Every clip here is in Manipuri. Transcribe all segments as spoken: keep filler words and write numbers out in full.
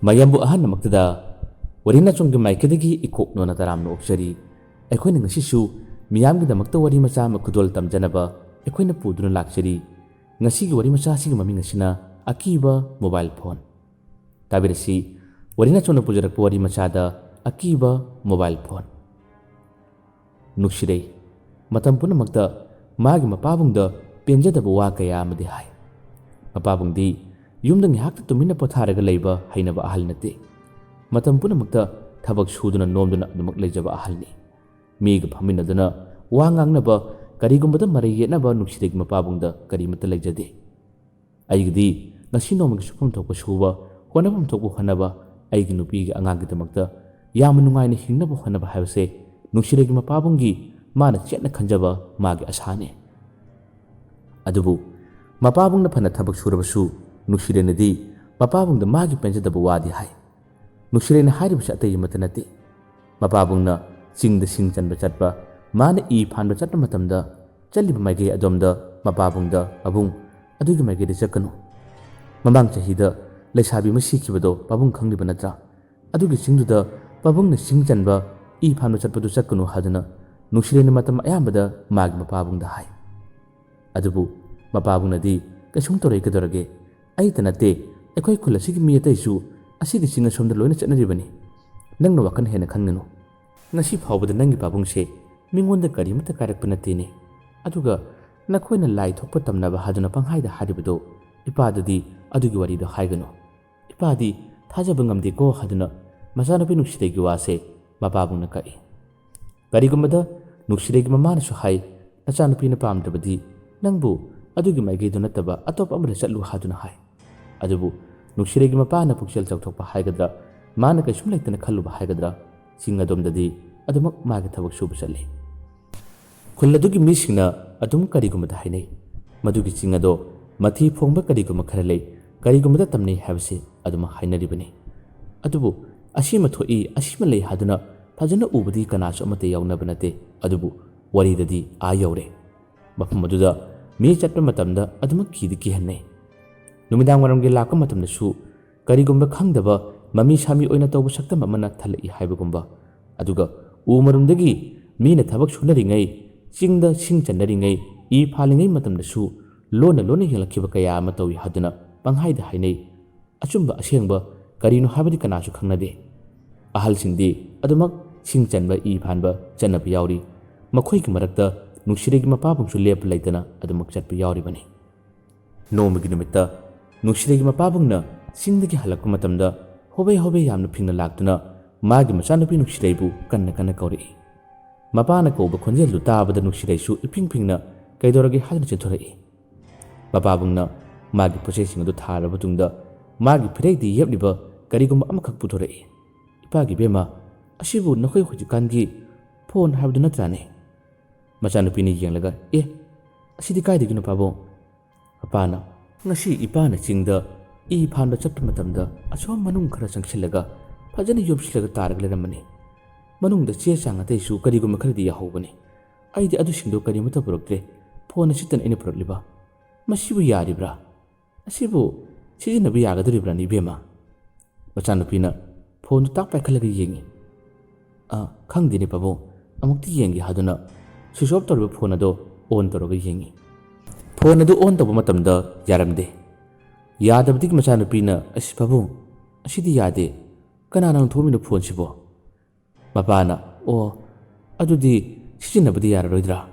ꯃꯌꯥꯝꯕꯨ ꯑꯍꯥꯟꯕꯃꯛꯇꯗ ꯋꯥꯔꯤ ꯅꯆꯣꯝꯒꯤ ꯃꯥꯏꯀꯩꯗꯒꯤ ꯏꯀꯣꯛ ꯅꯣꯟꯅ ꯇꯔꯥꯝꯅ ꯑꯣꯛꯆꯔꯤ꯫ ꯑꯩꯈꯣꯏꯅ ꯉꯁꯤꯁꯨ ꯃꯤꯌꯥꯝꯒꯤꯗꯃꯛꯇ ꯋꯥꯔꯤ ꯃꯆꯥ ꯑꯃ ꯈꯨꯗꯣꯜ ꯇꯝꯖꯅꯕ ꯑꯩꯈꯣꯏꯅ ꯄꯨꯗꯨꯅ ꯂꯥꯛꯆꯔꯤ꯫ ꯉꯁꯤꯒꯤ ꯋꯥꯔꯤ ꯃꯆꯥ ꯑꯁꯤꯒꯤ ꯃꯃꯤꯡ ꯑꯁꯤꯅ ꯑꯀꯤꯕ ꯃꯣꯕꯥꯏꯜ ꯐꯣꯟ꯫ ꯇꯥꯕꯤꯔꯁꯤ, ꯋꯥꯔꯤ ꯅꯆꯣꯝꯅ ꯄꯨꯖꯔꯛꯄ ꯋꯥꯔꯤ ꯃꯆꯥꯗ ꯑꯀꯤꯕ ꯃꯣꯕꯥꯏꯜ ꯐꯣꯟ꯫ ꯅꯨꯡꯁꯤꯔꯩ ꯃꯇꯝ ꯄꯨꯝꯅꯃꯛꯇ ꯃꯥꯒꯤ ꯃꯄꯥꯕꯨꯡꯗ ꯄꯦꯟꯖꯗꯕ ꯋꯥ ꯀꯌꯥ ꯑꯃꯗꯤ ꯍꯥꯏ꯫ ꯃꯄꯥꯕꯨꯡꯗꯤ ꯌꯨꯝꯗ ꯉꯥꯏꯍꯥꯛꯇ ꯇꯨꯃꯤꯟꯅ ꯄꯣꯊꯥꯔꯒ ꯂꯩꯕ ꯍꯩꯅꯕ ꯑꯍꯜ ꯅꯠꯇꯦ꯫ ꯃꯇꯝ ꯄꯨꯝꯅꯃꯛꯇ ꯊꯕꯛ ꯁꯨꯗꯨꯅ ꯅꯣꯝꯗꯨꯅ ꯑꯗꯨꯃꯛ ꯂꯩꯖꯕ ꯑꯍꯜꯅꯤ꯫ ꯃꯤꯒ ꯐꯝꯃꯤꯟꯅꯗꯨꯅ ꯋꯥ ꯉꯥꯡꯅꯕ, ꯀꯔꯤꯒꯨꯝꯕꯗ ꯃꯔꯩ ꯌꯦꯠꯅꯕ ꯅꯨꯡꯁꯤꯔꯩꯒꯤ ꯃꯄꯥꯕꯨꯡꯗ ꯀꯔꯤꯃꯠꯇ ꯂꯩꯖꯗꯦ꯫ ꯑꯩꯒꯤꯗꯤ ꯉꯁꯤ ꯅꯣꯡꯃꯒꯤ ꯁꯨꯐꯝ ꯊꯣꯛꯄ ꯁꯨꯕ, ꯍꯣꯠꯅꯐꯝ ꯊꯣꯛꯄ ꯍꯣꯠꯅꯕ, ꯑꯩꯒꯤ ꯅꯨꯄꯤꯒꯤ ꯑꯉꯥꯡꯒꯤꯗꯃꯛꯇ ꯌꯥꯝꯅ ꯅꯨꯡꯉꯥꯏꯅ ꯍꯤꯡꯅꯕ ꯍꯣꯠꯅꯕ ꯍꯥꯏꯕꯁꯦ ꯅꯨꯡꯁꯤꯔꯩꯒꯤ ꯃꯄꯥꯕꯨꯡꯒꯤ ꯃꯥꯅ ꯆꯦꯠꯅ ꯈꯟꯖꯕ ꯃꯥꯒꯤ ꯑꯁꯥꯅꯤ꯫ ꯑꯗꯨꯕꯨ ꯃꯄꯥꯕꯨꯡꯅ ꯐꯅ ꯊꯕꯛ ꯁꯨꯔꯕꯁꯨ ꯅꯨꯡꯁꯤꯔꯩꯅꯗꯤ ꯃꯄꯥꯕꯨꯡꯗ ꯃꯥꯒꯤ ꯄꯦꯟꯖꯗꯕ ꯋꯥꯗꯤ ꯍꯥꯏ꯫ ꯅꯨꯡꯁꯤꯔꯩꯅ ꯍꯥꯏꯔꯤꯕꯁꯤ ꯑꯇꯩ ꯑꯃꯠꯇ ꯅꯠꯇꯦ꯫ ꯃꯄꯥꯕꯨꯡꯅ ꯆꯤꯡꯗ ꯁꯤꯡ ꯆꯟꯕ ꯆꯠꯄ, ꯃꯥꯅ ꯏ ꯐꯥꯟꯕ ꯆꯠꯄ ꯃꯇꯝꯗ ꯆꯠꯂꯤꯕ ꯃꯥꯏꯀꯩ ꯑꯗꯣꯝꯗ ꯃꯄꯥꯕꯨꯡꯗ, "ꯄꯥꯕꯨꯡ, ꯑꯗꯨꯒꯤ ꯃꯥꯏꯀꯩꯗ ꯆꯠꯀꯅꯨ꯫ ꯃꯃꯥꯡ ꯆꯍꯤꯗ ꯂꯩꯁꯥꯕꯤ ꯑꯃ ꯁꯤꯈꯤꯕꯗꯣ ꯄꯥꯕꯨꯡ ꯈꯪꯂꯤꯕ ꯅꯠꯇ꯭ꯔꯥ? ꯑꯗꯨꯒꯤ ꯆꯤꯡꯗꯨꯗ ꯄꯥꯕꯨꯡꯅ ꯁꯤꯡ ꯆꯟꯕ, ꯏ ꯐꯥꯟꯕ ꯆꯠꯄꯗꯨ ꯆꯠꯀꯅꯨ" ꯍꯥꯏꯗꯨꯅ ꯅꯨꯡꯁꯤꯔꯩꯅ ꯃꯇꯝ ꯑꯌꯥꯝꯕꯗ ꯃꯥꯒꯤ ꯃꯄꯥꯕꯨꯡꯗ ꯍꯥꯏ꯫ ꯑꯗꯨꯕꯨ ꯃꯄꯥꯕꯨꯡꯅꯗꯤ, "ꯀꯩꯁꯨꯝ ꯇꯧꯔꯣꯏ, ꯀꯩꯗꯧꯔꯒꯦ? ꯑꯩꯇ ꯅꯠꯇꯦ, ꯑꯩꯈꯣꯏ ꯈꯨꯜ ꯑꯁꯤꯒꯤ ꯃꯤ ꯑꯇꯩꯁꯨ ꯑꯁꯤꯒꯤ ꯆꯤꯡ ꯑꯁꯣꯝꯗ ꯂꯣꯏꯅ ꯆꯠꯅꯔꯤꯕꯅꯤ꯫ ꯅꯪꯅ ꯋꯥꯈꯜ ꯍꯦꯟꯅ ꯈꯟꯒꯅꯨ꯫ ꯉꯁꯤ ꯐꯥꯎꯕꯗ ꯅꯪꯒꯤ ꯄꯥꯕꯨꯡꯁꯦ ꯃꯤꯉꯣꯟꯗ ꯀꯔꯤꯃꯠꯇ ꯀꯥꯏꯔꯛꯄ ꯅꯠꯇꯦꯅꯦ꯫ ꯑꯗꯨꯒ ꯅꯈꯣꯏꯅ ꯂꯥꯏ ꯊꯣꯛꯄ ꯇꯝꯅꯕ ꯍꯥꯏꯗꯨꯅ ꯄꯪꯍꯥꯏꯗ ꯍꯥꯏꯔꯤꯕꯗꯣ, ꯏꯄꯥꯗꯗꯤ ꯑꯗꯨꯒꯤ ꯋꯥꯔꯤꯗꯣ ꯍꯥꯏꯒꯅꯨ꯫ ꯏꯄꯥꯗꯤ ꯊꯥꯖꯕ ꯉꯝꯗꯦꯀꯣ" ꯍꯥꯏꯗꯨꯅ ꯃꯆꯥꯅꯨꯄꯤ ꯅꯨꯡꯁꯤꯔꯩꯒꯤ ꯋꯥꯁꯦ ꯃꯄꯥꯕꯨꯡꯅ ꯀꯛꯏ꯫ ꯀꯔꯤꯒꯨꯝꯕꯗ ꯅꯨꯡꯁꯤꯔꯩꯒꯤ ꯃꯃꯥꯅꯁꯨ ꯍꯥꯏ, "ꯅꯆꯥꯅꯨꯄꯤꯅ ꯄꯥꯝꯗ꯭ꯔꯕꯗꯤ ꯅꯪꯕꯨ ꯑꯗꯨꯒꯤ ꯃꯥꯏꯀꯩꯗꯨ ꯅꯠꯇꯕ ꯑꯇꯣꯞꯄ ꯑꯃꯗ ꯆꯠꯂꯨ" ꯍꯥꯏꯗꯨꯅ ꯍꯥꯏ꯫ ꯑꯗꯨꯕꯨ ꯅꯨꯡꯁꯤꯔꯩꯒꯤ ꯃꯄꯥꯅ ꯄꯨꯛꯆꯦꯜ ꯆꯥꯎꯊꯣꯛꯄ ꯍꯥꯏꯒꯗ꯭ꯔꯥ, ꯃꯥꯅ ꯀꯩꯁꯨꯝ ꯂꯩꯇꯅ ꯈꯜꯂꯨꯕ ꯍꯥꯏꯒꯗ꯭ꯔꯥ, ꯆꯤꯡ ꯑꯗꯣꯝꯗꯗꯤ ꯑꯗꯨꯃꯛ ꯃꯥꯒꯤ ꯊꯕꯛ ꯁꯨꯕ ꯆꯠꯂꯤ꯫ ꯈꯨꯜ ꯑꯗꯨꯒꯤ ꯃꯤꯁꯤꯡꯅ ꯑꯗꯨꯝ ꯀꯔꯤꯒꯨꯝꯕꯗ ꯍꯥꯏꯅꯩ, "ꯃꯗꯨꯒꯤ ꯆꯤꯡ ꯑꯗꯣ ꯃꯊꯤ ꯐꯣꯡꯕ ꯀꯔꯤꯒꯨꯝꯕ ꯈꯔ ꯂꯩ, ꯀꯔꯤꯒꯨꯝꯕꯗ ꯇꯝꯅꯩ" ꯍꯥꯏꯕꯁꯤ ꯑꯗꯨꯃꯛ ꯍꯥꯏꯅꯔꯤꯕꯅꯤ꯫ ꯑꯗꯨꯕꯨ ꯑꯁꯤꯃ ꯊꯣꯛꯏ, ꯑꯁꯤꯃ ꯂꯩ ꯍꯥꯏꯗꯨꯅ ꯐꯖꯅ ꯎꯕꯗꯤ ꯀꯅꯥꯁꯨ ꯑꯃꯠꯇ ꯌꯥꯎꯅꯕ ꯅꯠꯇꯦ꯫ ꯑꯗꯨꯕꯨ ꯋꯥꯔꯤꯗꯗꯤ ꯑꯥ ꯌꯧꯔꯦ꯫ ꯃꯐꯝ ꯑꯗꯨꯗ ꯃꯤ ꯆꯠꯄ ꯃꯇꯝꯗ ꯑꯗꯨꯃꯛ ꯀꯤꯗꯤ ꯀꯤꯍꯟꯅꯩ꯫ ꯅꯨꯃꯤꯗꯥꯡ ꯋꯥꯏꯔꯝꯒꯤ ꯂꯥꯛꯄ ꯃꯇꯝꯗꯁꯨ ꯀꯔꯤꯒꯨꯝꯕ ꯈꯪꯗꯕ ꯃꯃꯤ ꯁꯥꯃꯤ ꯑꯣꯏꯅ ꯇꯧꯕ ꯁꯛꯇꯝ ꯑꯃꯅ ꯊꯜꯂꯛꯏ ꯍꯥꯏꯕꯒꯨꯝꯕ꯫ ꯑꯗꯨꯒ ꯎ ꯃꯔꯨꯝꯗꯒꯤ ꯃꯤꯅ ꯊꯕꯛ ꯁꯨꯅꯔꯤꯉꯩ, ꯆꯤꯡꯗ ꯁꯤꯡ ꯆꯟꯅꯔꯤꯉꯩ, ꯏ ꯐꯥꯜꯂꯤꯉꯩ ꯃꯇꯝꯗꯁꯨ ꯂꯣꯟꯅ ꯂꯣꯟꯅ ꯌꯦꯡꯂꯛꯈꯤꯕ ꯀꯌꯥ ꯑꯃ ꯇꯧꯏ ꯍꯥꯏꯗꯨꯅ ꯄꯪꯍꯥꯏꯗ ꯍꯥꯏꯅꯩ꯫ ꯑꯆꯨꯝꯕ ꯑꯁꯦꯡꯕ ꯀꯔꯤꯅꯣ ꯍꯥꯏꯕꯗꯤ ꯀꯅꯥꯁꯨ ꯈꯪꯅꯗꯦ꯫ ꯑꯍꯜꯁꯤꯡꯗꯤ ꯑꯗꯨꯃꯛ ꯁꯤꯡ ꯆꯟꯕ, ꯏ ꯐꯥꯟꯕ ꯆꯠꯅꯕ ꯌꯥꯎꯔꯤ꯫ ꯃꯈꯣꯏꯒꯤ ꯃꯔꯛꯇ ꯅꯨꯡꯁꯤꯔꯩꯒꯤ ꯃꯄꯥꯕꯨꯡꯁꯨ ꯂꯦꯞꯄ ꯂꯩꯇꯅ ꯑꯗꯨꯃꯛ ꯆꯠꯄ ꯌꯥꯎꯔꯤꯕꯅꯤ꯫ ꯅꯣꯡꯃꯒꯤ ꯅꯨꯃꯤꯠꯇ ꯅꯨꯡꯁꯤꯔꯩꯒꯤ ꯃꯄꯥꯕꯨꯡꯅ ꯆꯤꯡꯗꯒꯤ ꯍꯜꯂꯛꯄ ꯃꯇꯝꯗ ꯍꯣꯕꯦ ꯍꯣꯕꯦ ꯌꯥꯝꯅ ꯐꯤꯡꯅ ꯂꯥꯛꯇꯨꯅ ꯃꯥꯒꯤ ꯃꯆꯥꯅꯨꯄꯤ ꯅꯨꯡꯁꯤꯔꯩꯕꯨ ꯀꯟꯅ ꯀꯟꯅ ꯀꯧꯔꯛꯏ꯫ ꯃꯄꯥꯅ ꯀꯧꯕ ꯈꯣꯟꯖꯦꯜꯗꯨ ꯇꯥꯕꯗ ꯅꯨꯡꯁꯤꯔꯩꯁꯨ ꯏꯐꯤꯡ ꯐꯤꯡꯅ ꯀꯩꯗꯧꯔꯒꯦ ꯍꯥꯏꯗꯨꯅ ꯆꯦꯟꯊꯣꯔꯛꯏ꯫ ꯃꯄꯥꯕꯨꯡꯅ ꯃꯥꯒꯤ ꯄꯣꯠꯆꯩꯁꯤꯡ ꯑꯗꯨ ꯊꯥꯔꯕ ꯃꯇꯨꯡꯗ ꯃꯥꯒꯤ ꯐꯤꯔꯩꯗꯤ ꯌꯦꯞꯂꯤꯕ ꯀꯔꯤꯒꯨꯝꯕ ꯑꯃꯈꯛ ꯄꯨꯊꯣꯔꯛꯏ꯫ "ꯏꯄꯥꯒꯤ ꯏꯕꯦꯝꯃ, ꯑꯁꯤꯕꯨ ꯅꯈꯣꯏ ꯍꯧꯖꯤꯛꯀꯥꯟꯒꯤ ꯐꯣꯟ ꯍꯥꯏꯕꯗꯨ ꯅꯠꯇ꯭ꯔꯥꯅꯦ?" ꯃꯆꯥꯅꯨꯄꯤꯅ ꯌꯦꯡꯂꯒ, "ꯑꯦ, ꯑꯁꯤꯗꯤ ꯀꯥꯏꯗꯒꯤꯅꯣ ꯄꯥꯕꯨꯡ?" ꯃꯄꯥꯅ, "ꯉꯁꯤ ꯏꯄꯥꯅ ꯆꯤꯡꯗ ꯏ ꯐꯥꯟꯕ ꯆꯠꯄ ꯃꯇꯝꯗ ꯑꯁꯣꯝ ꯃꯅꯨꯡ ꯈꯔ ꯆꯪꯁꯤꯜꯂꯒ ꯐꯖꯅ ꯌꯣꯝꯁꯤꯜꯂꯒ ꯇꯥꯔꯒ ꯂꯩꯔꯝꯕꯅꯤ꯫ ꯃꯅꯨꯡꯗ ꯆꯦ ꯆꯥꯡ ꯑꯇꯩꯁꯨ ꯀꯔꯤꯒꯨꯝꯕ ꯈꯔꯗꯤ ꯌꯥꯎꯍꯧꯕꯅꯤ꯫ ꯑꯩꯗꯤ ꯑꯗꯨꯁꯤꯡꯗꯣ ꯀꯔꯤꯃꯠꯇ ꯄꯨꯔꯛꯇ꯭ꯔꯦ꯫ ꯐꯣꯟ ꯑꯁꯤꯇꯅ ꯑꯩꯅ ꯄꯨꯔꯛꯂꯤꯕ꯫ ꯃꯁꯤꯕꯨ ꯌꯥꯔꯤꯕ꯭ꯔꯥ? ꯑꯁꯤꯕꯨ ꯁꯤꯖꯤꯟꯅꯕ ꯌꯥꯒꯗꯧꯔꯤꯕ꯭ꯔꯥꯅꯦ ꯏꯕꯦꯝꯃ?" ꯃꯆꯥꯅꯨꯄꯤꯅ ꯐꯣꯟꯗꯨ ꯇꯥꯛ ꯄꯥꯏꯈꯠꯂꯒ ꯌꯦꯡꯉꯤ꯫ "ꯑ, ꯈꯪꯗꯦꯅꯦ ꯄꯥꯕꯨꯡ, ꯑꯃꯨꯛꯇꯤ ꯌꯦꯡꯒꯦ" ꯍꯥꯏꯗꯨꯅ ꯁ꯭ꯋꯤꯆ ꯑꯣꯐ ꯇꯧꯔꯤꯕ ꯐꯣꯟ ꯑꯗꯣ ꯑꯣꯟ ꯇꯧꯔꯒ ꯌꯦꯡꯉꯤ꯫ ꯐꯣꯟ ꯑꯗꯨ ꯑꯣꯟ ꯇꯧꯕ ꯃꯇꯝꯗ ꯌꯥꯔꯝꯗꯦ꯫ ꯌꯥꯗꯕꯗꯒꯤ ꯃꯆꯥꯅꯨꯄꯤꯅ, "ꯑꯁ ꯄꯥꯕꯨꯡ, ꯑꯁꯤꯗꯤ ꯌꯥꯗꯦ꯫ ꯀꯅꯥꯅ ꯂꯪꯊꯣꯛꯑꯝꯃꯤꯅꯣ ꯐꯣꯟꯁꯤꯕꯣ?" ꯃꯄꯥꯅ, "ꯑꯣ, ꯑꯗꯨꯗꯤ ꯁꯤꯖꯤꯟꯅꯕꯗꯤ ꯌꯥꯔꯔꯣꯏꯗ꯭ꯔꯥ?"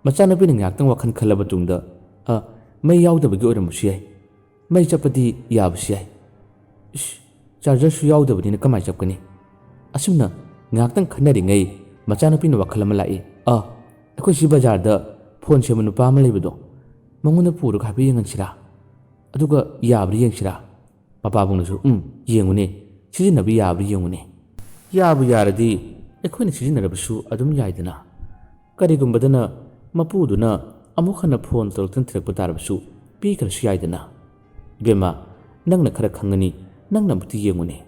ꯃꯆꯥꯅꯨꯄꯤꯅ ꯉꯥꯏꯍꯥꯛꯇꯪ ꯋꯥꯈꯜ ꯈꯜꯂꯕ ꯇꯨꯡꯗ, "ꯑ, ꯃꯩ ꯌꯥꯎꯗꯕꯒꯤ ꯑꯣꯏꯔꯝꯕꯁꯨ ꯌꯥꯏ꯫ ꯃꯩ ꯆꯞꯄꯗꯤ ꯌꯥꯕꯁꯨ ꯌꯥꯏ꯫ ꯏꯁ, ꯆꯥꯔꯖꯔꯁꯨ ꯌꯥꯎꯗꯕꯅꯤꯅ ꯀꯃꯥꯏ ꯆꯞꯀꯅꯤ?" ꯑꯁꯨꯝꯅ ꯉꯥꯏꯍꯥꯛꯇꯪ ꯈꯟꯅꯔꯤꯉꯩ ꯃꯆꯥꯅꯨꯄꯤꯅ ꯋꯥꯈꯜ ꯑꯃ ꯂꯥꯛꯏ꯫ "ꯑ, ꯑꯩꯈꯣꯏ ꯁꯤ ꯕꯖꯥꯔꯗ ꯐꯣꯟ ꯁꯦꯝꯕ ꯅꯨꯄꯥ ꯑꯃ ꯂꯩꯕꯗꯣ, ꯃꯉꯣꯟꯗ ꯄꯨꯔꯒ ꯍꯥꯏꯐꯦꯠ ꯌꯦꯡꯍꯟꯁꯤꯔꯥ? ꯑꯗꯨꯒ ꯌꯥꯕ꯭ꯔꯥ ꯌꯦꯡꯁꯤꯔꯥ?" ꯃꯄꯥꯕꯨꯡꯅꯁꯨ, "ꯎꯝ, ꯌꯦꯡꯉꯨꯅꯦ, ꯁꯤꯖꯤꯟꯅꯕ ꯌꯥꯕ꯭ꯔꯥ ꯌꯦꯡꯉꯨꯅꯦ꯫ ꯌꯥꯕꯨ ꯌꯥꯔꯗꯤ ꯑꯩꯈꯣꯏꯅ ꯁꯤꯖꯤꯟꯅꯔꯕꯁꯨ ꯑꯗꯨꯝ ꯌꯥꯏꯗꯅ꯫ ꯀꯔꯤꯒꯨꯝꯕꯗꯅ ꯃꯄꯨꯗꯨꯅ ꯑꯃꯨꯛ ꯍꯟꯅ ꯐꯣꯟ ꯇꯧꯔꯛꯇꯨꯅ ꯊꯤꯔꯛꯄ ꯇꯥꯔꯕꯁꯨ ꯄꯤꯈ꯭ꯔꯁꯨ ꯌꯥꯏꯗꯅ꯫ ꯏꯕꯦꯝꯃ, ꯅꯪꯅ ꯈꯔ ꯈꯪꯒꯅꯤ, ꯅꯪꯅ ꯑꯃꯨꯛꯇ ꯌꯦꯡꯉꯨꯅꯦ꯫"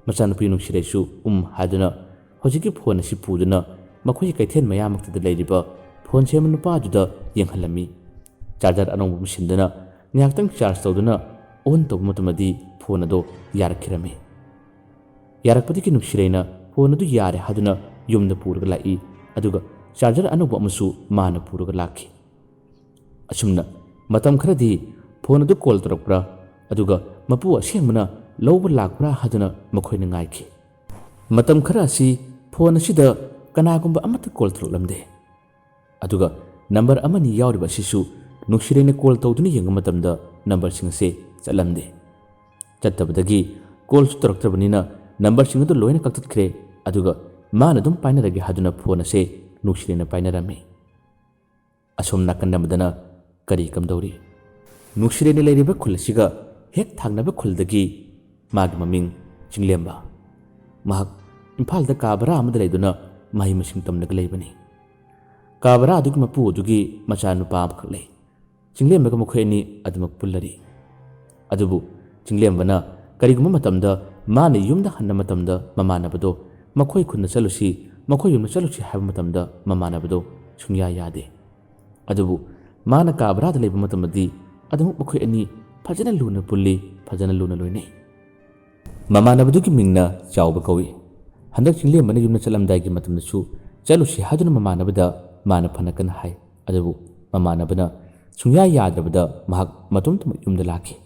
ꯃꯆꯥꯅꯨꯄꯤ ꯅꯨꯡꯁꯤꯔꯩꯁꯨ ꯎꯝ ꯍꯥꯏꯗꯨꯅ ꯍꯧꯖꯤꯛꯀꯤ ꯐꯣꯟ ꯑꯁꯤ ꯄꯨꯗꯨꯅ ꯃꯈꯣꯏꯒꯤ ꯀꯩꯊꯦꯜ ꯃꯌꯥꯃꯛꯇꯗ ꯂꯩꯔꯤꯕ ꯐꯣꯟ ꯁꯦꯝꯕ ꯅꯨꯄꯥꯗꯨꯗ ꯌꯦꯡꯍꯜꯂꯝꯃꯤ꯫ ꯆꯥꯔꯖꯔ ꯑꯅꯧꯕ ꯑꯃ ꯁꯤꯟꯗꯨꯅ ꯉꯥꯏꯍꯥꯛꯇꯪ ꯆꯥꯔꯖ ꯇꯧꯗꯨꯅ ꯑꯣꯟ ꯇꯧꯕ ꯃꯇꯝꯗꯗꯤ ꯐꯣꯟ ꯑꯗꯣ ꯌꯥꯔꯛꯈꯤꯔꯝꯃꯤ꯫ ꯌꯥꯔꯛꯄꯗꯒꯤ ꯅꯨꯡꯁꯤꯔꯩꯅ ꯐꯣꯟ ꯑꯗꯨ ꯌꯥꯔꯦ ꯍꯥꯏꯗꯨꯅ ꯌꯨꯝꯗ ꯄꯨꯔꯒ ꯂꯥꯛꯏ, ꯑꯗꯨꯒ ꯆꯥꯔꯖꯔ ꯑꯅꯧꯕ ꯑꯃꯁꯨ ꯃꯥꯅ ꯄꯨꯔꯒ ꯂꯥꯛꯈꯤ꯫ ꯑꯁꯨꯝꯅ ꯃꯇꯝ ꯈꯔꯗꯤ ꯐꯣꯟ ꯑꯗꯨ ꯀꯣꯜ ꯇꯧꯔꯛꯄ꯭ꯔꯥ, ꯑꯗꯨꯒ ꯃꯄꯨ ꯑꯁꯦꯡꯕꯅ ꯂꯧꯕ ꯂꯥꯛꯄ꯭ꯔꯥ ꯍꯥꯏꯗꯨꯅ ꯃꯈꯣꯏꯅ ꯉꯥꯏꯈꯤ꯫ ꯃꯇꯝ ꯈꯔ ꯑꯁꯤ ꯐꯣꯟ ꯑꯁꯤꯗ ꯀꯅꯥꯒꯨꯝꯕ ꯑꯃꯠꯇ ꯀꯣꯜ ꯇꯧꯔꯛꯂꯝꯗꯦ꯫ ꯑꯗꯨꯒ ꯅꯝꯕꯔ ꯑꯃꯅꯤ ꯌꯥꯎꯔꯤꯕ ꯑꯁꯤꯁꯨ ꯅꯨꯡꯁꯤꯔꯩꯅ ꯀꯣꯜ ꯇꯧꯗꯨꯅ ꯌꯦꯡꯕ ꯃꯇꯝꯗ ꯅꯝꯕꯔꯁꯤꯡ ꯑꯁꯦ ꯆꯠꯂꯝꯗꯦ꯫ ꯆꯠꯇꯕꯗꯒꯤ ꯀꯣꯜꯁꯨ ꯇꯧꯔꯛꯇ꯭ꯔꯕꯅꯤꯅ ꯅꯝꯕꯔꯁꯤꯡ ꯑꯗꯨ ꯂꯣꯏꯅ ꯀꯛꯊꯠꯈ꯭ꯔꯦ꯫ ꯑꯗꯨꯒ ꯃꯥꯅ ꯑꯗꯨꯝ ꯄꯥꯏꯅꯔꯒꯦ ꯍꯥꯏꯗꯨꯅ ꯐꯣꯟ ꯑꯁꯦ ꯅꯨꯡꯁꯤꯔꯩꯅ ꯄꯥꯏꯅꯔꯝꯃꯤ꯫ ꯑꯁꯣꯝ ꯅꯥꯀꯟ ꯑꯃꯗꯅ ꯀꯔꯤ ꯀꯝꯗꯧꯔꯤ? ꯅꯨꯡꯁꯤꯔꯩꯅ ꯂꯩꯔꯤꯕ ꯈꯨꯜ ꯑꯁꯤꯒ ꯍꯦꯛ ꯊꯪꯅꯕ ꯈꯨꯜꯗꯒꯤ ꯃꯥꯒꯤ ꯃꯃꯤꯡ ꯆꯤꯡꯂꯦꯝꯕ꯫ ꯃꯍꯥꯛ ꯏꯝꯐꯥꯜꯗ ꯀꯥ ꯚꯔꯥ ꯑꯃꯗ ꯂꯩꯗꯨꯅ ꯃꯍꯩ ꯃꯁꯤꯡ ꯇꯝꯂꯒ ꯂꯩꯕꯅꯤ꯫ ꯀꯥ ꯚꯔꯥ ꯑꯗꯨꯒꯤ ꯃꯄꯨ ꯑꯗꯨꯒꯤ ꯃꯆꯥꯅꯨꯄꯥ ꯑꯃꯈꯛ ꯂꯩ꯫ ꯆꯤꯡꯂꯦꯝꯕꯒ ꯃꯈꯣꯏ ꯑꯅꯤ ꯑꯗꯨꯃꯛ ꯄꯨꯜꯂꯔꯤ꯫ ꯑꯗꯨꯕꯨ ꯆꯤꯡꯂꯦꯝꯕꯅ ꯀꯔꯤꯒꯨꯝꯕ ꯃꯇꯝꯗ ꯃꯥꯅ ꯌꯨꯝꯗ ꯍꯟꯕ ꯃꯇꯝꯗ ꯃꯃꯥꯟꯅꯕꯗꯣ ꯃꯈꯣꯏ ꯈꯨꯟꯗ ꯆꯠꯂꯨꯁꯤ, ꯃꯈꯣꯏ ꯌꯨꯝꯗ ꯆꯠꯂꯨꯁꯤ ꯍꯥꯏꯕ ꯃꯇꯝꯗ ꯃꯃꯥꯟꯅꯕꯗꯣ ꯁꯨꯡꯌꯥ ꯌꯥꯗꯦ꯫ ꯑꯗꯨꯕꯨ ꯃꯥꯅ ꯀꯥ ꯚꯔꯥꯗ ꯂꯩꯕ ꯃꯇꯝꯗꯗꯤ ꯑꯗꯨꯃꯛ ꯃꯈꯣꯏ ꯑꯅꯤ ꯐꯖꯅ ꯂꯨꯅ ꯄꯨꯜꯂꯤ, ꯐꯖꯅ ꯂꯨꯅ ꯂꯣꯏꯅꯩ꯫ ꯃꯃꯥꯟꯅꯕꯗꯨꯒꯤ ꯃꯤꯡꯅ ꯆꯥꯎꯕ ꯀꯧꯏ꯫ ꯍꯟꯗꯛ ꯆꯤꯡꯂꯦꯝꯕꯅ ꯌꯨꯝꯗ ꯆꯠꯂꯝꯗꯥꯏꯒꯤ ꯃꯇꯝꯗꯁꯨ ꯆꯠꯂꯨꯁꯤ ꯍꯥꯏꯗꯨꯅ ꯃꯃꯥꯟꯅꯕꯗ ꯃꯥꯅ ꯐꯅ ꯀꯟꯅ ꯍꯥꯏ꯫ ꯑꯗꯨꯕꯨ ꯃꯃꯥꯟꯅꯕꯅ ꯁꯨꯡꯌꯥ ꯌꯥꯗ꯭ꯔꯕꯗ ꯃꯍꯥꯛ ꯃꯇꯣꯝꯇꯃꯛ ꯌꯨꯝꯗ ꯂꯥꯛꯈꯤ꯫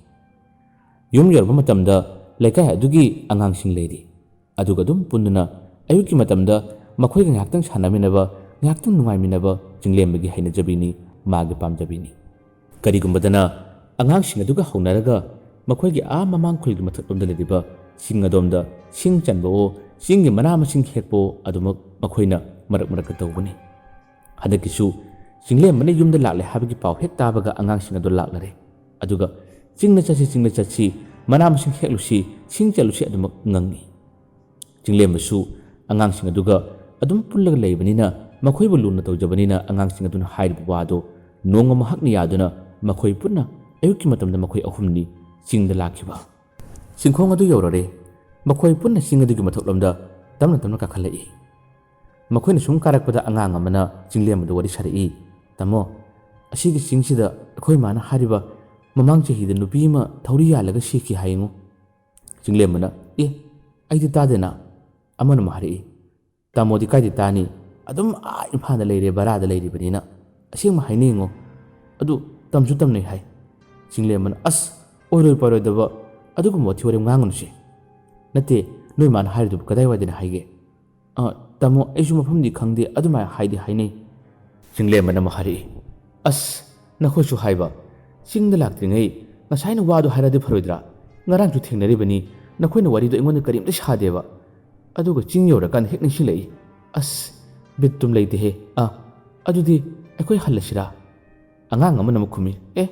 ꯌꯨꯝ ꯌꯧꯔꯕ ꯃꯇꯝꯗ ꯂꯩꯀꯥꯏ ꯑꯗꯨꯒꯤ ꯑꯉꯥꯡꯁꯤꯡ ꯂꯩꯔꯤ꯫ ꯑꯗꯨꯒ ꯑꯗꯨꯝ ꯄꯨꯟꯗꯨꯅ ꯑꯌꯨꯛꯀꯤ ꯃꯇꯝꯗ ꯃꯈꯣꯏꯒ ꯉꯥꯏꯍꯥꯛꯇꯪ ꯁꯥꯟꯅꯃꯤꯟꯅꯕ, ꯉꯥꯏꯍꯥꯛꯇꯪ ꯅꯨꯡꯉꯥꯏꯃꯤꯟꯅꯕ ꯆꯤꯡꯂꯦꯝꯕꯒꯤ ꯍꯩꯅꯖꯕꯤꯅꯤ, ꯃꯥꯒꯤ ꯄꯥꯝꯖꯕꯤꯅꯤ꯫ ꯀꯔꯤꯒꯨꯝꯕꯗꯅ ꯑꯉꯥꯡꯁꯤꯡ ꯑꯗꯨꯒ ꯍꯧꯅꯔꯒ ꯃꯈꯣꯏꯒꯤ ꯑꯥ ꯃꯃꯥꯡ ꯈꯨꯜꯒꯤ ꯃꯊꯛꯂꯣꯝꯗ ꯂꯩꯔꯤꯕ ꯁꯤꯡ ꯑꯗꯣꯝꯗ ꯁꯤꯡ ꯆꯟꯕꯑꯣ, ꯆꯤꯡꯒꯤ ꯃꯅꯥ ꯃꯁꯤꯡ ꯍꯦꯛꯄꯑꯣ ꯑꯗꯨꯃꯛ ꯃꯈꯣꯏꯅ ꯃꯔꯛ ꯃꯔꯛꯇ ꯇꯧꯕꯅꯤ꯫ ꯍꯟꯗꯛꯀꯤꯁꯨ ꯆꯤꯡꯂꯦꯝꯕꯅ ꯌꯨꯝꯗ ꯂꯥꯛꯂꯦ ꯍꯥꯏꯕꯒꯤ ꯄꯥꯎ ꯍꯦꯛ ꯇꯥꯕꯒ ꯑꯉꯥꯡꯁꯤꯡ ꯑꯗꯨ ꯂꯥꯛꯂꯔꯦ꯫ ꯑꯗꯨꯒ "ꯆꯤꯡꯗ ꯆꯠꯁꯤ, ꯆꯤꯡꯗ ꯆꯠꯁꯤ, ꯃꯅꯥ ꯃꯁꯤꯡ ꯍꯦꯛꯂꯨꯁꯤ, ꯁꯤꯡ ꯆꯠꯂꯨꯁꯤ" ꯑꯗꯨꯃꯛ ꯉꯪꯉꯤ꯫ ꯆꯤꯡꯂꯦꯝꯕꯁꯨ ꯑꯉꯥꯡꯁꯤꯡ ꯑꯗꯨꯒ ꯑꯗꯨꯝ ꯄꯨꯜꯂꯒ ꯂꯩꯕꯅꯤꯅ, ꯃꯈꯣꯏꯕꯨ ꯂꯨꯅ ꯇꯧꯖꯕꯅꯤꯅ ꯑꯉꯥꯡꯁꯤꯡ ꯑꯗꯨꯅ ꯍꯥꯏꯔꯤꯕ ꯋꯥꯗꯣ ꯅꯣꯡꯃ ꯃꯍꯥꯛꯅ ꯌꯥꯗꯨꯅ ꯃꯈꯣꯏ ꯄꯨꯟꯅ ꯑꯌꯨꯛꯀꯤ ꯃꯇꯝꯗ ꯃꯈꯣꯏ ꯑꯍꯨꯝꯅꯤ ꯆꯤꯡꯗ ꯂꯥꯛꯈꯤꯕ꯫ ꯆꯤꯡꯈꯣꯡ ꯑꯗꯨ ꯌꯧꯔꯔꯦ꯫ ꯃꯈꯣꯏ ꯄꯨꯟꯅ ꯆꯤꯡ ꯑꯗꯨꯒꯤ ꯃꯊꯛꯂꯣꯝꯗ ꯇꯞꯅ ꯇꯞꯅ ꯀꯥꯈꯠꯂꯛꯏ꯫ ꯃꯈꯣꯏꯅ ꯁꯨꯝ ꯀꯥꯔꯛꯄꯗ ꯑꯉꯥꯡ ꯑꯃꯅ ꯆꯤꯡꯂꯦꯝꯕꯗ ꯋꯥꯔꯤ ꯁꯥꯔꯛꯏ, "ꯇꯥꯃꯣ, ꯑꯁꯤꯒꯤ ꯆꯤꯡꯁꯤꯗ ꯑꯩꯈꯣꯏ ꯃꯥꯅ ꯍꯥꯏꯔꯤꯕ ꯃꯃꯥꯡ ꯆꯍꯤꯗ ꯅꯨꯄꯤ ꯑꯃ ꯊꯧꯔꯤ ꯌꯥꯜꯂꯒ ꯁꯤꯈꯤ ꯍꯥꯏꯌꯦꯉꯣ꯫ ꯆꯤꯡꯂꯦꯝꯕꯅ, "ꯑꯦ, ꯑꯩꯗꯤ ꯇꯥꯗꯦꯅ?" ꯑꯃꯅ ꯑꯃꯨꯛ ꯍꯥꯏꯔꯛꯏ, "ꯇꯥꯃꯣꯗꯤ ꯀꯥꯏꯗ ꯇꯥꯅꯤ? ꯑꯗꯨꯝ ꯑꯥ ꯏꯝꯐꯥꯜꯗ ꯂꯩꯔꯦ, ꯚꯔꯥꯗ ꯂꯩꯔꯤꯕꯅꯤꯅ꯫ ꯑꯁꯦꯡꯕ ꯍꯥꯏꯅꯤꯡꯉꯣ꯫ ꯑꯗꯨ ꯇꯝꯁꯨ ꯇꯝꯅꯩ ꯍꯥꯏ꯫" ꯆꯤꯡꯂꯦꯝꯕꯅ, "ꯑꯁ, ꯑꯣꯏꯔꯣꯏ ꯄꯥꯔꯣꯏꯗꯕ ꯑꯗꯨꯒꯨꯝꯕ ꯋꯥꯊꯤ ꯋꯥꯔꯦꯝ ꯉꯥꯡꯒꯅꯨꯁꯦ꯫ ꯅꯠꯇꯦ, ꯅꯣꯏ ꯃꯥꯅ ꯍꯥꯏꯔꯤꯗꯨꯕꯨ ꯀꯗꯥꯏꯋꯥꯏꯗꯅ ꯍꯥꯏꯒꯦ?" "ꯑ, ꯇꯥꯃꯣ, ꯑꯩꯁꯨ ꯃꯐꯝꯗꯤ ꯈꯪꯗꯦ, ꯑꯗꯨꯃꯥꯏꯅ ꯍꯥꯏꯗꯤ ꯍꯥꯏꯅꯩ꯫" ꯆꯤꯡꯂꯦꯝꯕꯅ ꯑꯃꯨꯛ ꯍꯥꯏꯔꯛꯏ, "ꯑꯁ, ꯅꯈꯣꯏꯁꯨ ꯍꯥꯏꯕ꯫ ꯆꯤꯡꯗ ꯂꯥꯛꯇ꯭ꯔꯤꯉꯩ ꯉꯁꯥꯏꯅ ꯋꯥꯗꯣ ꯍꯥꯏꯔꯗꯤ ꯐꯔꯣꯏꯗ꯭ꯔꯥ? ꯉꯔꯥꯡꯁꯨ ꯊꯦꯡꯅꯔꯤꯕꯅꯤ, ꯅꯈꯣꯏꯅ ꯋꯥꯔꯤꯗꯣ ꯑꯩꯉꯣꯟꯗ ꯀꯔꯤꯝꯇ ꯁꯥꯗꯦꯕ꯫ ꯑꯗꯨꯒ ꯆꯤꯡ ꯌꯧꯔꯀꯥꯟꯗ ꯍꯦꯛ ꯅꯤꯡꯁꯤꯡꯂꯛꯏ꯫ ꯑꯁ, ꯕꯤꯠꯇꯨꯝ ꯂꯩꯇꯦꯍꯦ꯫ ꯑꯥ, ꯑꯗꯨꯗꯤ ꯑꯩꯈꯣꯏ ꯍꯜꯂꯁꯤꯔꯥ?" ꯑꯉꯥꯡ ꯑꯃꯅ ꯑꯃꯨꯛ ꯈꯨꯝꯃꯤ, "ꯑꯦ,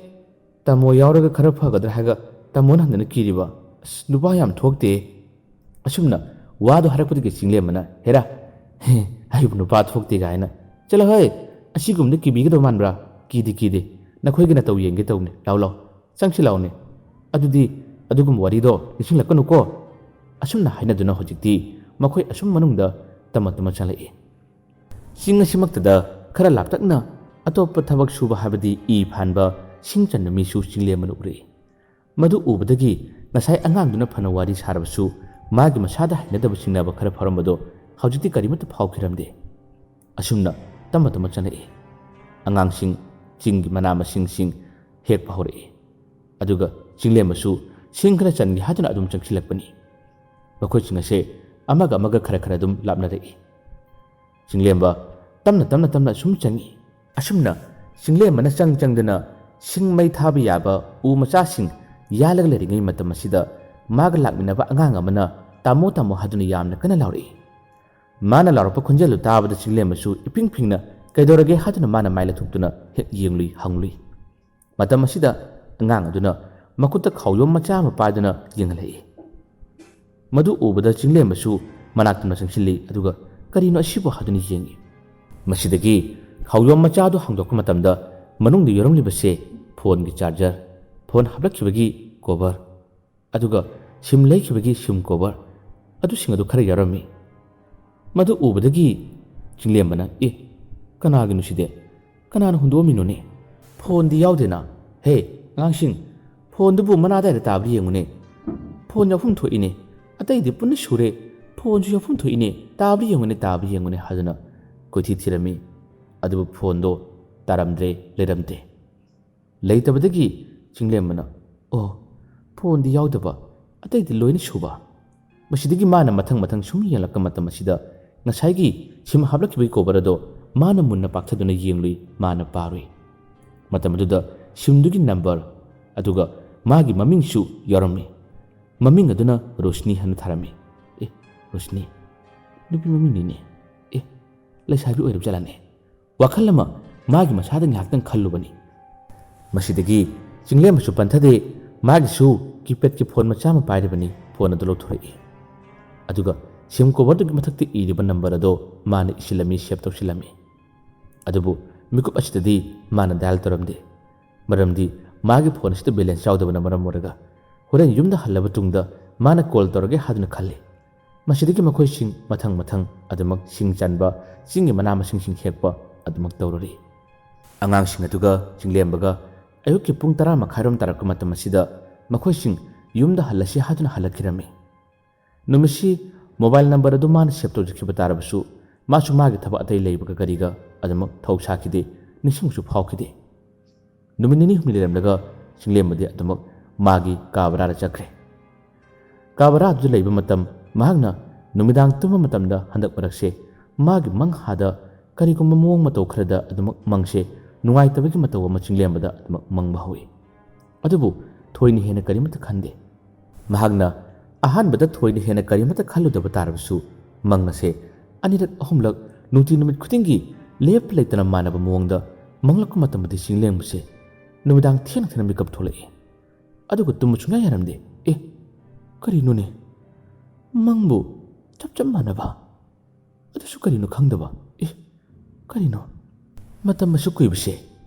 ꯇꯥꯃꯣ ꯌꯥꯎꯔꯒ ꯈꯔ ꯐꯒꯗ꯭ꯔꯥ ꯍꯥꯏꯔꯒ ꯇꯥꯃꯣꯅ ꯍꯟꯗꯅ ꯀꯤꯔꯤꯕ? ꯑꯁ, ꯅꯨꯄꯥ ꯌꯥꯝ ꯊꯣꯛꯇꯦ꯫" ꯑꯁꯨꯝꯅ ꯋꯥꯗꯣ ꯍꯥꯏꯔꯛꯄꯗꯒꯤ ꯆꯤꯡꯂꯦꯝꯕꯅ, "ꯍꯦꯔꯥ, ꯍꯦ, ꯑꯩꯕꯨ ꯅꯨꯄꯥ ꯊꯣꯛꯇꯦ ꯀꯥꯏꯅ꯫ ꯆꯠꯂꯣꯍꯦ, ꯑꯁꯤꯒꯨꯝꯕꯗ ꯀꯤꯕꯤꯒꯗꯕ ꯃꯥꯟꯕ꯭ꯔꯥ? ꯀꯤꯗꯦ, ꯀꯤꯗꯦ꯫ ꯅꯈꯣꯏꯒꯤ ꯅꯇꯧ ꯌꯦꯡꯒꯦ ꯇꯧꯕꯅꯤ꯫ ꯂꯥꯎ, ꯂꯥꯎ, ꯆꯪꯁꯤ ꯂꯥꯎꯅꯦ꯫ ꯑꯗꯨꯗꯤ ꯑꯗꯨꯒꯨꯝꯕ ꯋꯥꯔꯤꯗꯣ ꯅꯤꯡꯁꯤꯡꯂꯛꯀꯅꯨꯀꯣ꯫" ꯑꯁꯨꯝꯅ ꯍꯥꯏꯅꯗꯨꯅ ꯍꯧꯖꯤꯛꯇꯤ ꯃꯈꯣꯏ ꯑꯁꯨꯝ ꯃꯅꯨꯡꯗ ꯇꯝꯃ ꯇꯝꯃ ꯆꯪꯂꯛꯏ꯫ ꯆꯤꯡ ꯑꯁꯤꯃꯛꯇꯗ ꯈꯔ ꯂꯥꯞꯇꯛꯅ ꯑꯇꯣꯞꯄ ꯊꯕꯛ ꯁꯨꯕ ꯍꯥꯏꯕꯗꯤ ꯏ ꯐꯥꯟꯕ, ꯁꯤꯡ ꯆꯟꯕ ꯃꯤꯁꯨ ꯆꯤꯡꯂꯦꯝꯕꯅ ꯎꯔꯛꯏ꯫ ꯃꯗꯨ ꯎꯕꯗꯒꯤ ꯉꯁꯥꯏ ꯑꯉꯥꯡꯗꯨꯅ ꯐꯅ ꯋꯥꯔꯤ ꯁꯥꯔꯕꯁꯨ ꯃꯥꯒꯤ ꯃꯁꯥꯗ ꯍꯩꯅꯗꯕ ꯆꯤꯡꯅꯕ ꯈꯔ ꯐꯥꯎꯔꯝꯕꯗꯣ ꯍꯧꯖꯤꯛꯇꯤ ꯀꯔꯤꯃꯠꯇ ꯐꯥꯎꯈꯤꯔꯝꯗꯦ꯫ ꯑꯁꯨꯝꯅ ꯇꯞꯅ ꯇꯞꯅ ꯆꯪꯂꯛꯏ꯫ ꯑꯉꯥꯡꯁꯤꯡ ꯆꯤꯡꯒꯤ ꯃꯅꯥ ꯃꯁꯤꯡꯁꯤꯡ ꯍꯦꯛꯄ ꯍꯧꯔꯛꯏ꯫ ꯑꯗꯨꯒ ꯆꯤꯡꯂꯦꯝꯕꯁꯨ ꯁꯤꯡ ꯈꯔ ꯆꯟꯒꯦ ꯍꯥꯏꯗꯨꯅ ꯑꯗꯨꯝ ꯆꯪꯁꯤꯜꯂꯛꯄꯅꯤ꯫ ꯃꯈꯣꯏꯁꯤꯡ ꯑꯁꯦ ꯑꯃꯒ ꯑꯃꯒ ꯈꯔ ꯈꯔ ꯑꯗꯨꯝ ꯂꯥꯞꯅꯔꯛꯏ꯫ ꯆꯤꯡꯂꯦꯝꯕ ꯇꯞꯅ ꯇꯞꯅ ꯇꯞꯅ ꯁꯨꯝ ꯆꯪꯏ꯫ ꯑꯁꯨꯝꯅ ꯆꯤꯡꯂꯦꯝꯕꯅ ꯆꯪ ꯆꯪꯗꯨꯅ ꯁꯤꯡ ꯃꯩ ꯊꯥꯕ ꯌꯥꯕ ꯎ ꯃꯆꯥꯁꯤꯡ ꯌꯥꯜꯂꯒ ꯂꯩꯔꯤꯉꯩ ꯃꯇꯝ ꯑꯁꯤꯗ ꯃꯥꯒ ꯂꯥꯛꯃꯤꯟꯅꯕ ꯑꯉꯥꯡ ꯑꯃꯅ "ꯇꯥꯃꯣ, ꯇꯥꯃꯣ" ꯍꯥꯏꯗꯨꯅ ꯌꯥꯝꯅ ꯀꯟꯅ ꯂꯥꯎꯔꯛꯏ꯫ ꯃꯥꯅ ꯂꯥꯎꯔꯛꯄ ꯈꯣꯟꯖꯦꯜꯗꯨ ꯇꯥꯕꯗ ꯆꯤꯡꯂꯦꯝꯕꯁꯨ ꯏꯄꯤꯡ ꯄꯤꯡꯅ "ꯀꯩꯗꯧꯔꯒꯦ?" ꯍꯥꯏꯗꯨꯅ ꯃꯥꯅ ꯃꯥꯏ ꯂꯩꯊꯣꯛꯇꯨꯅ ꯍꯦꯛ ꯌꯦꯡꯂꯨꯏ, ꯍꯪꯂꯨꯏ꯫ ꯃꯇꯝ ꯑꯁꯤꯗ ꯑꯉꯥꯡ ꯑꯗꯨꯅ ꯃꯈꯨꯠꯇ ꯈꯥꯎꯌꯣꯝ ꯃꯆꯥ ꯑꯃ ꯄꯥꯏꯗꯨꯅ ꯌꯦꯡꯍꯜꯂꯛꯏ꯫ ꯃꯗꯨ ꯎꯕꯗ ꯆꯤꯡꯂꯦꯝꯕꯁꯨ ꯃꯅꯥꯛꯇ ꯆꯪꯁꯤꯜꯂꯤ, ꯑꯗꯨꯒ "ꯀꯔꯤꯅꯣ ꯑꯁꯤꯕꯨ?" ꯍꯥꯏꯗꯨꯅ ꯌꯦꯡꯏ꯫ ꯃꯁꯤꯗꯒꯤ ꯈꯥꯎꯌꯣꯝ ꯃꯆꯥꯗꯨ ꯍꯥꯡꯗꯣꯛꯄ ꯃꯇꯝꯗ ꯃꯅꯨꯡꯗ ꯌꯥꯎꯔꯝꯂꯤꯕꯁꯦ ꯐꯣꯟꯒꯤ ꯆꯥꯔꯖꯔ, ꯐꯣꯟ ꯍꯥꯞꯂꯛꯈꯤꯕꯒꯤ ꯀꯣꯚꯔ, ꯑꯗꯨꯒ ꯁꯤꯝ ꯂꯩꯈꯤꯕꯒꯤ ꯁꯤꯝ ꯀꯣꯚꯔ ꯑꯗꯨꯁꯤꯡ ꯑꯗꯨ ꯈꯔ ꯌꯥꯎꯔꯝꯃꯤ꯫ ꯃꯗꯨ ꯎꯕꯗꯒꯤ ꯆꯤꯡꯂꯦꯝꯕꯅ, "ꯑꯦ, ꯀꯅꯥꯒꯤꯅꯣ ꯁꯤꯗꯤ? ꯀꯅꯥꯅ ꯍꯨꯟꯗꯣꯛꯑꯝꯃꯤꯅꯣꯅꯦ? ꯐꯣꯟꯗꯤ ꯌꯥꯎꯗꯦꯅ꯫ ꯍꯦ, ꯑꯉꯥꯡꯁꯤꯡ, ꯐꯣꯟꯗꯨꯕꯨ ꯃꯅꯥ ꯑꯗꯥꯏꯗ ꯇꯥꯕ꯭ꯔꯥ ꯌꯦꯡꯉꯨꯅꯦ꯫ "ꯐꯣꯟ ꯌꯥꯎꯐꯝ ꯊꯣꯛꯏꯅꯦ, ꯑꯇꯩꯗꯤ ꯄꯨꯟꯅ ꯁꯨꯔꯦ, ꯐꯣꯟꯁꯨ ꯌꯥꯎꯐꯝ ꯊꯣꯛꯏꯅꯦ, ꯇꯥꯕ꯭ꯔꯥ ꯌꯦꯡꯉꯨꯅꯦ, ꯇꯥꯕ꯭ꯔꯥ ꯌꯦꯡꯉꯨꯅꯦ" ꯍꯥꯏꯗꯨꯅ ꯀꯣꯏꯊꯤ ꯊꯤꯔꯝꯃꯤ꯫ ꯑꯗꯨꯕꯨ ꯐꯣꯟꯗꯣ ꯇꯥꯔꯝꯗ꯭ꯔꯦ, ꯂꯩꯔꯝꯗꯦ꯫ ꯂꯩꯇꯕꯗꯒꯤ ꯆꯤꯡꯂꯦꯝꯕꯅ, "ꯑꯣ, ꯐꯣꯟꯗꯤ ꯌꯥꯎꯗꯕ, ꯑꯇꯩꯗꯤ ꯂꯣꯏꯅ ꯁꯨꯕ"꯫ ꯃꯁꯤꯗꯒꯤ ꯃꯥꯅ ꯃꯊꯪ ꯃꯊꯪ ꯁꯨꯝ ꯌꯦꯡꯂꯛꯄ ꯃꯇꯝ ꯑꯁꯤꯗ ꯉꯁꯥꯏꯒꯤ ꯁꯤꯝ ꯍꯥꯞꯂꯛꯈꯤꯕꯒꯤ ꯀꯣꯕꯔ ꯑꯗꯣ ꯃꯥꯅ ꯃꯨꯟꯅ ꯄꯥꯛꯊꯗꯨꯅ ꯌꯦꯡꯂꯨꯏ, ꯃꯥꯅ ꯄꯥꯔꯨꯏ꯫ ꯃꯇꯝ ꯑꯗꯨꯗ ꯁꯤꯝꯗꯨꯒꯤ ꯅꯝꯕꯔ ꯑꯗꯨꯒ ꯃꯥꯒꯤ ꯃꯃꯤꯡꯁꯨ ꯌꯥꯎꯔꯝꯃꯤ꯫ ꯃꯃꯤꯡ ꯑꯗꯨꯅ ꯔꯣꯁꯅꯤ ꯍꯥꯏꯅ ꯊꯥꯔꯝꯃꯤ꯫ "ꯑꯦ, ꯔꯣꯁꯅꯤ, ꯅꯨꯄꯤ ꯃꯃꯤꯡꯅꯤꯅꯦ꯫ ꯑꯦ, ꯂꯩꯁꯥꯕꯤ ꯑꯣꯏꯔꯕ ꯖꯥꯠꯂꯥꯅꯦ?" ꯋꯥꯈꯜ ꯑꯃ ꯃꯥꯒꯤ ꯃꯁꯥꯗ ꯉꯥꯏꯍꯥꯛꯇꯪ ꯈꯜꯂꯨꯕꯅꯤ꯫ ꯃꯁꯤꯗꯒꯤ ꯆꯤꯡꯂꯦꯝꯕꯁꯨ ꯄꯟꯊꯗꯦ, ꯃꯥꯒꯤꯁꯨ ꯀꯤꯄꯦꯗꯀꯤ ꯐꯣꯟ ꯃꯆꯥ ꯑꯃ ꯄꯥꯏꯔꯤꯕꯅꯤ, ꯐꯣꯟ ꯑꯗꯨ ꯂꯧꯊꯣꯔꯛꯏ꯫ ꯑꯗꯨꯒ ꯁꯤꯝ ꯀꯣꯚꯔꯗꯨꯒꯤ ꯃꯊꯛꯇ ꯏꯔꯤꯕ ꯅꯝꯕꯔ ꯑꯗꯣ ꯃꯥꯅ ꯏꯁꯤꯜꯂꯝꯃꯤ, ꯁꯦꯚ ꯇꯧꯁꯤꯜꯂꯝꯃꯤ꯫ ꯑꯗꯨꯕꯨ ꯃꯤꯀꯨꯞ ꯑꯁꯤꯗꯗꯤ ꯃꯥꯅ ꯗꯥꯏꯜ ꯇꯧꯔꯝꯗꯦ, ꯃꯔꯝꯗꯤ ꯃꯥꯒꯤ ꯐꯣꯟ ꯑꯁꯤꯗ ꯕꯦꯂꯦꯟꯁ ꯌꯥꯎꯗꯕꯅ ꯃꯔꯝ ꯑꯣꯏꯔꯒ ꯍꯣꯔꯦꯟ ꯌꯨꯝꯗ ꯍꯜꯂꯕ ꯇꯨꯡꯗ ꯃꯥꯅ ꯀꯣꯜ ꯇꯧꯔꯒꯦ ꯍꯥꯏꯗꯨꯅ ꯈꯜꯂꯤ꯫ ꯃꯁꯤꯗꯒꯤ ꯃꯈꯣꯏꯁꯤꯡ ꯃꯊꯪ ꯃꯊꯪ ꯑꯗꯨꯃꯛ ꯁꯤꯡ ꯆꯟꯕ, ꯆꯤꯡꯒꯤ ꯃꯅꯥ ꯃꯁꯤꯡꯁꯤꯡ ꯍꯦꯛꯄ ꯑꯗꯨꯃꯛ ꯇꯧꯔꯔꯤ꯫ ꯑꯉꯥꯡꯁꯤꯡ ꯑꯗꯨꯒ ꯆꯤꯡꯂꯦꯝꯕꯒ ꯑꯌꯨꯛꯀꯤ ꯄꯨꯡ ꯇꯔꯥ ꯃꯈꯥꯏꯔꯣꯝ ꯇꯥꯔꯛꯄ ꯃꯇꯝ ꯑꯁꯤꯗ ꯃꯈꯣꯏꯁꯤꯡ ꯌꯨꯝꯗ ꯍꯜꯂꯁꯤ ꯍꯥꯏꯗꯨꯅ ꯍꯜꯂꯛꯈꯤꯔꯝꯃꯤ꯫ ꯅꯨꯃꯤꯠꯁꯤ ꯃꯣꯕꯥꯏꯜ ꯅꯝꯕꯔ ꯑꯗꯨ ꯃꯥꯅ ꯁꯦꯚ ꯇꯧꯖꯈꯤꯕ ꯇꯥꯔꯕꯁꯨ, ꯃꯥꯁꯨ ꯃꯥꯒꯤ ꯊꯕꯛ ꯑꯇꯩ ꯂꯩꯕꯒ ꯀꯔꯤꯒ ꯑꯗꯨꯃꯛ ꯊꯧ ꯁꯥꯈꯤꯗꯦ, ꯅꯤꯡꯁꯤꯡꯕꯁꯨ ꯐꯥꯎꯈꯤꯗꯦ꯫ ꯅꯨꯃꯤꯠ ꯅꯤꯅꯤ ꯍꯨꯝꯅꯤ ꯂꯩꯔꯝꯂꯒ ꯆꯤꯡꯂꯦꯝꯕꯗꯤ ꯑꯗꯨꯃꯛ ꯃꯥꯒꯤ ꯀꯥ ꯕꯔꯥꯗ ꯆꯠꯈ꯭ꯔꯦ꯫ ꯀꯥ ꯕꯔꯥꯗꯨꯗ ꯂꯩꯕ ꯃꯇꯝ, ꯃꯍꯥꯛꯅ ꯅꯨꯃꯤꯗꯥꯡ ꯇꯨꯝꯕ ꯃꯇꯝꯗ ꯍꯟꯗꯛ ꯃꯔꯛꯁꯦ ꯃꯥꯒꯤ ꯃꯪꯍꯥꯗ ꯀꯔꯤꯒꯨꯝꯕ ꯃꯑꯣꯡ ꯃꯇꯧ ꯈꯔꯗ ꯑꯗꯨꯃꯛ ꯃꯪꯁꯦ ꯅꯨꯡꯉꯥꯏꯇꯕꯒꯤ ꯃꯇꯧ ꯑꯃ ꯆꯤꯡꯂꯦꯝꯕꯗ ꯑꯗꯨꯃꯛ ꯃꯪꯕ ꯍꯧꯏ꯫ ꯑꯗꯨꯕꯨ ꯊꯣꯏꯅ ꯍꯦꯟꯅ ꯀꯔꯤꯃꯠꯇ ꯈꯟꯗꯦ꯫ ꯃꯍꯥꯛꯅ ꯑꯍꯥꯟꯕꯗ ꯊꯣꯏꯅ ꯍꯦꯟꯅ ꯀꯔꯤꯃꯠꯇ ꯈꯜꯂꯨꯗꯕ ꯇꯥꯔꯕꯁꯨ, ꯃꯪ ꯑꯁꯦ ꯑꯅꯤꯔꯛ ꯑꯍꯨꯝꯂꯛ ꯅꯨꯡꯇꯤ ꯅꯨꯃꯤꯠ ꯈꯨꯗꯤꯡꯒꯤ ꯂꯦꯞꯄ ꯂꯩꯇꯅ ꯃꯥꯟꯅꯕ ꯃꯑꯣꯡꯗ ꯃꯪꯂꯛꯄ ꯃꯇꯝꯗꯗꯤ ꯆꯤꯡꯂꯦꯝꯕꯁꯦ ꯅꯨꯃꯤꯗꯥꯡ ꯊꯦꯡꯅ ꯊꯦꯡꯅ ꯃꯤꯀꯞ ꯊꯣꯛꯂꯛꯏ꯫ ꯑꯗꯨꯒ ꯇꯨꯝꯕ ꯁꯨꯡꯌꯥ ꯌꯥꯔꯝꯗꯦ꯫ ꯑꯦ, ꯀꯔꯤꯅꯣꯅꯦ? ꯃꯪꯕꯨ ꯆꯞ ꯆꯞ ꯃꯥꯟꯅꯕ, ꯑꯗꯨꯁꯨ ꯀꯔꯤꯅꯣ ꯈꯪꯗꯕ꯫ ꯑꯦ, ꯀꯔꯤꯅꯣ? ꯃꯇꯝ ꯑꯁꯨꯛ ꯀꯨꯏꯕꯁꯦ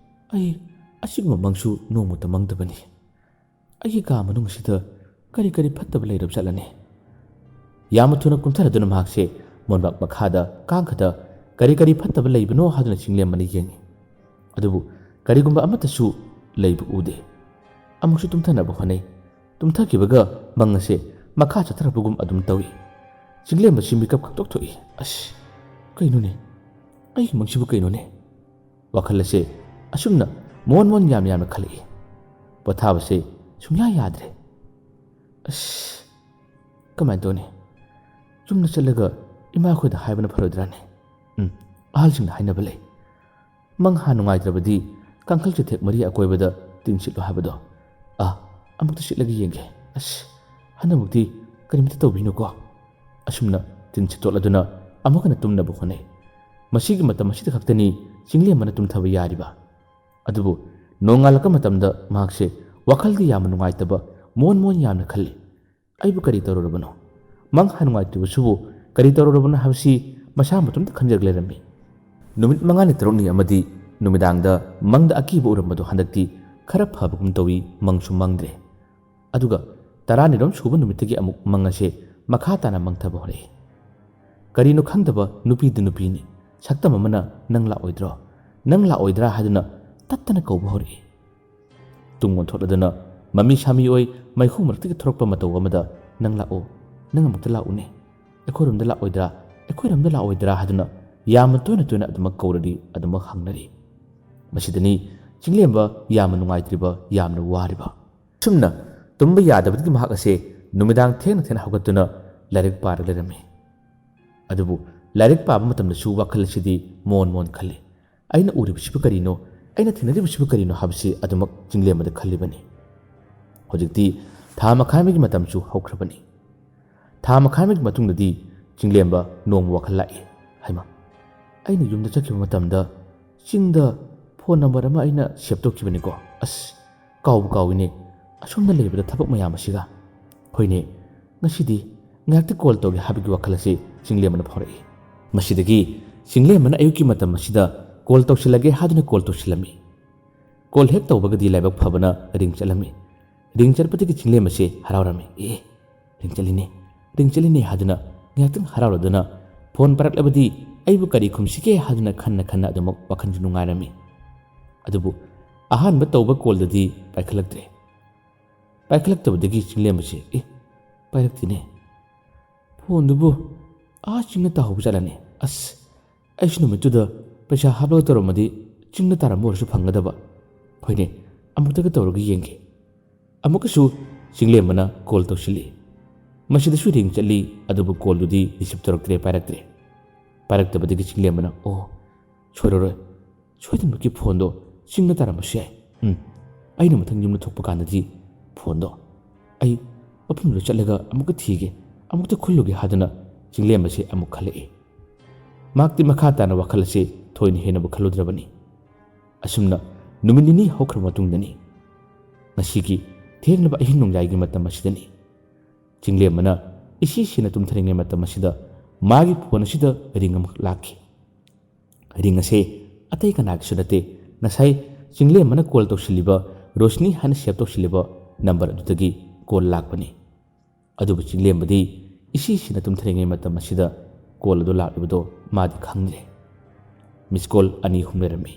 ꯑꯩ ꯑꯁꯤꯒꯨꯝꯕ ꯃꯪꯁꯨ ꯅꯣꯡꯃꯇ ꯃꯪꯗꯕꯅꯤ꯫ ꯑꯩꯒꯤ ꯀꯥ ꯃꯅꯨꯡ ꯑꯁꯤꯗ ꯀꯔꯤ ꯀꯔꯤ ꯐꯠꯇꯕ ꯂꯩꯔꯕ ꯆꯠꯂꯅꯤ? ꯌꯥꯝꯅ ꯊꯨꯅ ꯀꯨꯝꯊꯔꯗꯨꯅ ꯃꯍꯥꯛꯁꯦ ꯃꯣꯟꯕꯥꯛ ꯃꯈꯥꯗ ꯀꯥꯡꯈꯗ ꯀꯔꯤ ꯀꯔꯤ ꯐꯠꯇꯕ ꯂꯩꯕꯅꯣ ꯍꯥꯏꯗꯨꯅ ꯆꯤꯡꯂꯦꯝꯕꯅ ꯌꯦꯡꯉꯤ꯫ ꯑꯗꯨꯕꯨ ꯀꯔꯤꯒꯨꯝꯕ ꯑꯃꯠꯇꯁꯨ ꯂꯩꯕ ꯎꯗꯦ꯫ ꯑꯃꯨꯛꯁꯨ ꯇꯨꯝꯊꯅꯕ ꯍꯣꯠꯅꯩ꯫ ꯇꯨꯝꯊꯈꯤꯕꯒ ꯃꯪ ꯑꯁꯦ ꯃꯈꯥ ꯆꯠꯊꯔꯛꯄꯒꯨꯝ ꯑꯗꯨꯝ ꯇꯧꯏ꯫ ꯆꯤꯡꯂꯦꯝꯕꯁꯤ ꯃꯤꯀꯞ ꯈꯪꯇꯣꯛ ꯊꯣꯛꯏ꯫ "ꯑꯁ, ꯀꯩꯅꯣꯅꯦ? ꯑꯩꯒꯤ ꯃꯪꯁꯤꯕꯨ ꯀꯩꯅꯣꯅꯦ?" ꯋꯥꯈꯜ ꯑꯁꯦ ꯑꯁꯨꯝꯅ ꯃꯣꯟ ꯃꯣꯟ ꯌꯥꯝ ꯌꯥꯝꯅ ꯈꯜꯂꯛꯏ꯫ ꯄꯣꯊꯥꯕꯁꯦ ꯁꯨꯡꯌꯥ ꯌꯥꯗ꯭ꯔꯦ꯫ "ꯑꯁ, ꯀꯃꯥꯏꯅ ꯇꯧꯅꯤ? ꯌꯨꯝꯗ ꯆꯠꯂꯒ ꯏꯃꯥꯈꯣꯏꯗ ꯍꯥꯏꯕꯅ ꯐꯔꯣꯏꯗ꯭ꯔꯥꯅꯦ? ꯎꯝ, ꯑꯍꯜꯁꯤꯡꯅ ꯍꯥꯏꯅꯕ ꯂꯩ꯫ ꯃꯪ ꯍꯥ ꯅꯨꯡꯉꯥꯏꯇ꯭ꯔꯕꯗꯤ ꯀꯥꯡꯈꯜ ꯆꯩꯊꯦꯛ ꯃꯔꯤ ꯑꯀꯣꯏꯕꯗ ꯇꯤꯟ ꯁꯤꯠꯂꯨ ꯍꯥꯏꯕꯗꯣ꯫ ꯑꯥ, ꯑꯃꯨꯛꯇ ꯁꯤꯠꯂꯒ ꯌꯦꯡꯒꯦ꯫ ꯑꯁ, ꯍꯟꯗꯛꯃꯨꯛꯇꯤ ꯀꯔꯤꯝꯇ ꯇꯧꯕꯤꯅꯨꯀꯣ꯫" ꯑꯁꯨꯝꯅ ꯇꯤꯟ ꯁꯤꯠꯇꯣꯛꯂꯗꯨꯅ ꯑꯃꯨꯛ ꯍꯟꯅ ꯇꯨꯝꯅꯕ ꯍꯣꯠꯅꯩ꯫ ꯃꯁꯤꯒꯤ ꯃꯇꯝ ꯑꯁꯤꯗ ꯈꯛꯇꯅꯤ ꯆꯤꯡꯂꯦꯝꯕꯅ ꯇꯨꯝꯊꯕ ꯌꯥꯔꯤꯕ꯫ ꯑꯗꯨꯕꯨ ꯅꯣꯡꯉꯥꯜꯂꯛꯄ ꯃꯇꯝꯗ ꯃꯍꯥꯛꯁꯦ ꯋꯥꯈꯜꯗꯤ ꯌꯥꯝꯅ ꯅꯨꯡꯉꯥꯏꯇꯕ, ꯃꯣꯟ ꯃꯣꯟ ꯌꯥꯝꯅ ꯈꯜꯂꯤ꯫ "ꯑꯩꯕꯨ ꯀꯔꯤ ꯇꯧꯔꯨꯔꯕꯅꯣ? ꯃꯪ ꯍꯥ ꯅꯨꯡꯉꯥꯏꯇ꯭ꯔꯤꯕꯁꯤꯕꯨ ꯀꯔꯤ ꯇꯧꯔꯨꯔꯕꯅꯣ?" ꯍꯥꯏꯕꯁꯤ ꯃꯁꯥ ꯃꯇꯣꯝꯇ ꯈꯟꯖꯔꯒ ꯂꯩꯔꯝꯃꯤ꯫ ꯅꯨꯃꯤꯠ ꯃꯉꯥꯅꯤ ꯇꯔꯨꯛꯅꯤ ꯑꯃꯗꯤ ꯅꯨꯃꯤꯗꯥꯡꯗ ꯃꯪꯗ ꯑꯀꯤꯕ ꯎꯔꯝꯕꯗꯣ ꯍꯟꯗꯛꯇꯤ ꯈꯔ ꯐꯕꯒꯨꯝ ꯇꯧꯏ, ꯃꯪꯁꯨ ꯃꯪꯗ꯭ꯔꯦ꯫ ꯑꯗꯨꯒ ꯇꯔꯥꯅꯤꯔꯣꯝ ꯁꯨꯕ ꯅꯨꯃꯤꯠꯇꯒꯤ ꯑꯃꯨꯛ ꯃꯪ ꯑꯁꯦ ꯃꯈꯥ ꯇꯥꯅ ꯃꯪꯊꯕ ꯍꯧꯔꯛꯏ꯫ ꯀꯔꯤꯅꯣ ꯈꯪꯗꯕ ꯅꯨꯄꯤꯗꯨ ꯅꯨꯄꯤꯅꯤ꯫ ꯁꯛꯇꯝ ꯑꯃꯅ "ꯅꯪ ꯂꯥꯛꯑꯣꯏꯗ꯭ꯔꯣ? ꯅꯪ ꯂꯥꯛꯑꯣꯏꯗ꯭ꯔꯥ?" ꯍꯥꯏꯗꯨꯅ ꯇꯠꯇꯅ ꯀꯧꯕ ꯍꯧꯔꯛꯏ꯫ ꯇꯨꯡ ꯑꯣꯟꯊꯣꯛꯂꯗꯨꯅ ꯃꯃꯤ ꯁꯥꯃꯤ ꯑꯣꯏ ꯃꯩꯈꯨ ꯃꯔꯛꯇꯒꯤ ꯊꯣꯔꯛꯄ ꯃꯇꯧ ꯑꯃꯗ, "ꯅꯪ ꯂꯥꯛꯑꯣ, ꯅꯪ ꯑꯃꯨꯛꯇ ꯂꯥꯛꯎꯅꯦ꯫ ꯑꯩꯈꯣꯏꯔꯣꯝꯗ ꯂꯥꯛꯑꯣꯏꯗ꯭ꯔꯥ? ꯑꯩꯈꯣꯏꯔꯣꯝꯗ ꯂꯥꯛꯑꯣꯏꯗ꯭ꯔꯥ?" ꯍꯥꯏꯗꯨꯅ ꯌꯥꯝꯅ ꯇꯣꯏꯅ ꯇꯣꯏꯅ ꯑꯗꯨꯃꯛ ꯀꯧꯔꯔꯤ, ꯑꯗꯨꯃꯛ ꯍꯪꯅꯔꯤ꯫ ꯃꯁꯤꯗꯅꯤ ꯆꯤꯡꯂꯦꯝꯕ ꯌꯥꯝꯅ ꯅꯨꯡꯉꯥꯏꯇ꯭ꯔꯤꯕ, ꯌꯥꯝꯅ ꯋꯥꯔꯤꯕ꯫ ꯑꯁꯨꯝꯅ ꯇꯨꯝꯕ ꯌꯥꯗꯕꯗꯒꯤ ꯃꯍꯥꯛ ꯑꯁꯦ ꯅꯨꯃꯤꯗꯥꯡ ꯊꯦꯡꯅ ꯊꯦꯡꯅ ꯍꯧꯒꯠꯇꯨꯅ ꯂꯥꯏꯔꯤꯛ ꯄꯥꯔꯒ ꯂꯩꯔꯝꯃꯤ꯫ ꯑꯗꯨꯕꯨ ꯂꯥꯏꯔꯤꯛ ꯄꯥꯕ ꯃꯇꯝꯗꯁꯨ ꯋꯥꯈꯜ ꯑꯁꯤꯗꯤ ꯃꯣꯟ ꯃꯣꯟ ꯈꯜꯂꯤ꯫ "ꯑꯩꯅ ꯎꯔꯤꯕꯁꯤꯕꯨ ꯀꯔꯤꯅꯣ? ꯑꯩꯅ ꯊꯦꯡꯅꯔꯤꯕꯁꯤꯕꯨ ꯀꯔꯤꯅꯣ?" ꯍꯥꯏꯕꯁꯤ ꯑꯗꯨꯃꯛ ꯆꯤꯡꯂꯦꯝꯕꯗ ꯈꯜꯂꯤꯕꯅꯤ꯫ ꯍꯧꯖꯤꯛꯇꯤ ꯊꯥ ꯃꯈꯥꯏ ꯑꯃꯒꯤ ꯃꯇꯝꯁꯨ ꯍꯧꯈ꯭ꯔꯕꯅꯤ꯫ ꯊꯥ ꯃꯈꯥꯏ ꯑꯃꯒꯤ ꯃꯇꯨꯡꯗꯗꯤ ꯆꯤꯡꯂꯦꯝꯕ ꯅꯣꯡꯃ ꯋꯥꯈꯜ ꯂꯥꯛꯏ꯫ "ꯍꯩꯃꯥ, ꯑꯩꯅ ꯌꯨꯝꯗ ꯆꯠꯈꯤꯕ ꯃꯇꯝꯗ ꯆꯤꯡꯗ ꯐꯣꯟ ꯅꯝꯕꯔ ꯑꯃ ꯑꯩꯅ ꯁꯦꯚ ꯇꯧꯈꯤꯕꯅꯤꯀꯣ꯫ ꯑꯁ, ꯀꯥꯎꯕꯨ ꯀꯥꯎꯏꯅꯦ꯫ ꯑꯁꯣꯝꯗ ꯂꯩꯕꯗ ꯊꯕꯛ ꯃꯌꯥꯝ ꯑꯁꯤꯒ꯫ ꯍꯣꯏꯅꯦ, ꯉꯁꯤꯗꯤ ꯉꯥꯏꯍꯥꯛꯇ ꯀꯣꯜ ꯇꯧꯒꯦ" ꯍꯥꯏꯕꯒꯤ ꯋꯥꯈꯜ ꯑꯁꯤ ꯆꯤꯡꯂꯦꯝꯕꯅ ꯐꯥꯎꯔꯛꯏ꯫ ꯃꯁꯤꯗꯒꯤ ꯆꯤꯡꯂꯦꯝꯕꯅ ꯑꯌꯨꯛꯀꯤ ꯃꯇꯝ ꯑꯁꯤꯗ ꯀꯣꯜ ꯇꯧꯁꯤꯜꯂꯒꯦ ꯍꯥꯏꯗꯨꯅ ꯀꯣꯜ ꯇꯧꯁꯤꯜꯂꯝꯃꯤ꯫ ꯀꯣꯜ ꯍꯦꯛ ꯇꯧꯕꯒꯗꯤ ꯂꯥꯏꯕꯛ ꯐꯕꯅ ꯔꯤꯡ ꯆꯠꯂꯝꯃꯤ꯫ ꯔꯤꯡ ꯆꯠꯄꯗꯒꯤ ꯆꯤꯡꯂꯦꯝꯕꯁꯦ ꯍꯔꯥꯎꯔꯝꯃꯤ꯫ "ꯑꯦ, ꯔꯤꯡ ꯆꯠꯂꯤꯅꯦ, ꯔꯤꯡ ꯆꯠꯂꯤꯅꯦ" ꯍꯥꯏꯗꯨꯅ ꯉꯥꯏꯍꯥꯛꯇꯪ ꯍꯔꯥꯎꯔꯗꯨꯅ, ꯐꯣꯟ ꯄꯥꯏꯔꯛꯂꯕꯗꯤ ꯑꯩꯕꯨ ꯀꯔꯤ ꯈꯨꯝꯁꯤꯒꯦ ꯍꯥꯏꯗꯨꯅ ꯈꯟꯅ ꯈꯟꯅ ꯑꯗꯨꯃꯛ ꯋꯥꯈꯜꯁꯨ ꯅꯨꯡꯉꯥꯏꯔꯝꯃꯤ꯫ ꯑꯗꯨꯕꯨ ꯑꯍꯥꯟꯕ ꯇꯧꯕ ꯀꯣꯜꯗꯗꯤ ꯄꯥꯏꯈꯠꯂꯛꯇ꯭ꯔꯦ꯫ ꯄꯥꯏꯈꯠꯂꯛꯇꯕꯗꯒꯤ ꯆꯤꯡꯂꯦꯝꯕꯁꯦ, "ꯑꯦ, ꯄꯥꯏꯔꯛꯇꯦꯅꯦ꯫ ꯐꯣꯟꯗꯨꯕꯨ ꯑꯥ ꯆꯤꯡꯅ ꯇꯥꯍꯧꯕ ꯖꯥꯠꯂꯅꯦ? ꯑꯁ, ꯑꯩꯁꯨ ꯅꯨꯃꯤꯠꯇꯨꯗ ꯄꯩꯁꯥ ꯍꯥꯞꯂꯒ ꯇꯧꯔꯝꯃꯗꯤ ꯆꯤꯡꯅ ꯇꯥꯔꯝꯕ ꯑꯣꯏꯔꯁꯨ ꯐꯪꯒꯗꯕ꯫ ꯍꯣꯏꯅꯦ, ꯑꯃꯨꯛꯇꯒ ꯇꯧꯔꯒ ꯌꯦꯡꯒꯦ꯫" ꯑꯃꯨꯛꯀꯁꯨ ꯆꯤꯡꯂꯦꯝꯕꯅ ꯀꯣꯜ ꯇꯧꯁꯤꯜꯂꯤ꯫ ꯃꯁꯤꯗꯁꯨ ꯔꯤꯡ ꯆꯠꯂꯤ, ꯑꯗꯨꯕꯨ ꯀꯣꯜꯗꯨꯗꯤ ꯔꯤꯁꯤꯞ ꯇꯧꯔꯛꯇ꯭ꯔꯦ, ꯄꯥꯏꯔꯛꯇ꯭ꯔꯦ꯫ ꯄꯥꯏꯔꯛꯇꯕꯗꯒꯤ ꯆꯤꯡꯂꯦꯝꯕꯅ, "ꯑꯣ, ꯁꯣꯏꯔꯔꯣꯏ꯫ ꯁꯣꯏꯗꯅꯃꯛꯀꯤ ꯐꯣꯟꯗꯣ ꯆꯤꯡꯅ ꯇꯥꯔꯝꯕꯁꯨ ꯌꯥꯏ꯫ ꯎꯝ, ꯑꯩꯅ ꯃꯊꯪ ꯌꯨꯝꯗ ꯊꯣꯛꯄ ꯀꯥꯟꯗꯗꯤ ꯐꯣꯟꯗꯣ ꯑꯩ ꯃꯐꯝꯗꯨꯗ ꯆꯠꯂꯒ ꯑꯃꯨꯛꯀ ꯊꯤꯒꯦ, ꯑꯃꯨꯛꯇ ꯈꯨꯜꯂꯨꯒꯦ" ꯍꯥꯏꯗꯨꯅ ꯆꯤꯡꯂꯦꯝꯕꯁꯦ ꯑꯃꯨꯛ ꯈꯜꯂꯛꯏ꯫ ꯃꯍꯥꯛꯇꯤ ꯃꯈꯥ ꯇꯥꯅ ꯋꯥꯈꯜ ꯑꯁꯤ ꯊꯣꯏꯅ ꯍꯦꯟꯅꯕꯨ ꯈꯜꯂꯨꯗ꯭ꯔꯕꯅꯤ꯫ ꯑꯁꯨꯝꯅ ꯅꯨꯃꯤꯠ ꯅꯤꯅꯤ ꯍꯧꯈ꯭ꯔꯕ ꯃꯇꯨꯡꯗꯅꯤ, ꯉꯁꯤꯒꯤ ꯊꯦꯡꯂꯕ ꯑꯍꯤꯡ ꯅꯣꯡꯌꯥꯏꯒꯤ ꯃꯇꯝ ꯑꯁꯤꯗꯅꯤ, ꯆꯤꯡꯂꯦꯝꯕꯅ ꯏꯁꯤ ꯁꯤꯅ ꯇꯨꯝꯊꯔꯤꯉꯩ ꯃꯇꯝ ꯑꯁꯤꯗ ꯃꯥꯒꯤ ꯐꯣꯟ ꯑꯁꯤꯗ ꯔꯤꯡ ꯑꯃꯈꯛ ꯂꯥꯛꯈꯤ꯫ ꯔꯤꯡ ꯑꯁꯦ ꯑꯇꯩ ꯀꯅꯥꯒꯤꯁꯨ ꯅꯠꯇꯦ, ꯉꯁꯥꯏ ꯆꯤꯡꯂꯦꯝꯕꯅ ꯀꯣꯜ ꯇꯧꯁꯤꯜꯂꯤꯕ, ꯔꯣꯁꯅꯤ ꯍꯥꯏꯅ ꯁꯦꯚ ꯇꯧꯁꯤꯜꯂꯤꯕ ꯅꯝꯕꯔ ꯑꯗꯨꯗꯒꯤ ꯀꯣꯜ ꯂꯥꯛꯄꯅꯤ꯫ ꯑꯗꯨꯕꯨ ꯆꯤꯡꯂꯦꯝꯕꯗꯤ ꯏꯁꯤ ꯁꯤꯅ ꯇꯨꯝꯊꯔꯤꯉꯩ ꯃꯇꯝ ꯑꯁꯤꯗ ꯀꯣꯜ ꯑꯗꯨ ꯂꯥꯛꯂꯤꯕꯗꯣ ꯃꯥꯗꯤ ꯈꯪꯗ꯭ꯔꯦ꯫ ꯃꯤꯁ ꯀꯣꯜ ꯑꯅꯤ ꯑꯍꯨꯝ ꯂꯩꯔꯝꯃꯤ꯫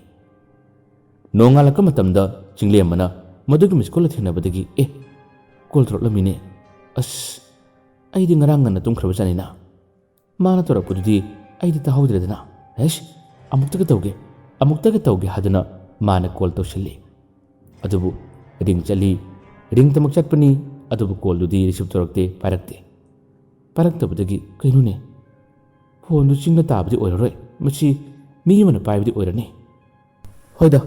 ꯅꯣꯡꯉꯥꯜꯂꯛꯄ ꯃꯇꯝꯗ ꯆꯤꯡꯂꯦꯝꯕꯅ ꯃꯗꯨꯒꯤ ꯃꯤꯁ ꯀꯣꯜ ꯊꯦꯡꯅꯕꯗꯒꯤ, "ꯑꯦ, ꯀꯣꯜ ꯇꯧꯔꯛꯂꯝꯃꯤꯅꯦ꯫ ꯑꯁ, ꯑꯩꯗꯤ ꯉꯔꯥꯡ ꯉꯟꯅ ꯇꯨꯝꯈ꯭ꯔꯕꯖꯥꯠꯅꯤꯅ꯫ ꯃꯥꯅ ꯇꯧꯔꯛꯄꯗꯨꯗꯤ ꯑꯩꯗꯤ ꯇꯥꯍꯧꯗ꯭ꯔꯦꯗꯅ꯫ ꯑꯩꯁ, ꯑꯃꯨꯛꯇꯒ ꯇꯧꯒꯦ, ꯑꯃꯨꯛꯇꯒ ꯇꯧꯒꯦ" ꯍꯥꯏꯗꯨꯅ ꯃꯥꯅ ꯀꯣꯜ ꯇꯧꯁꯤꯜꯂꯤ꯫ ꯑꯗꯨꯕꯨ ꯔꯤꯡ ꯆꯠꯂꯤ, ꯔꯤꯡ ꯇꯃꯛ ꯆꯠꯄꯅꯤ, ꯑꯗꯨꯕꯨ ꯀꯣꯜꯗꯨꯗꯤ ꯔꯤꯁꯤꯞ ꯇꯧꯔꯛꯇꯦ, ꯄꯥꯏꯔꯛꯇꯦ꯫ ꯄꯥꯏꯔꯛꯇꯕꯗꯒꯤ, "ꯀꯩꯅꯣꯅꯦ? ꯐꯣꯟꯗꯨ ꯆꯤꯡꯅ ꯇꯥꯕꯗꯤ ꯑꯣꯏꯔꯔꯣꯏ, ꯃꯁꯤ ꯃꯤ ꯑꯃꯅ ꯄꯥꯏꯕꯗꯤ ꯑꯣꯏꯔꯅꯤ꯫ ꯍꯣꯏꯗ,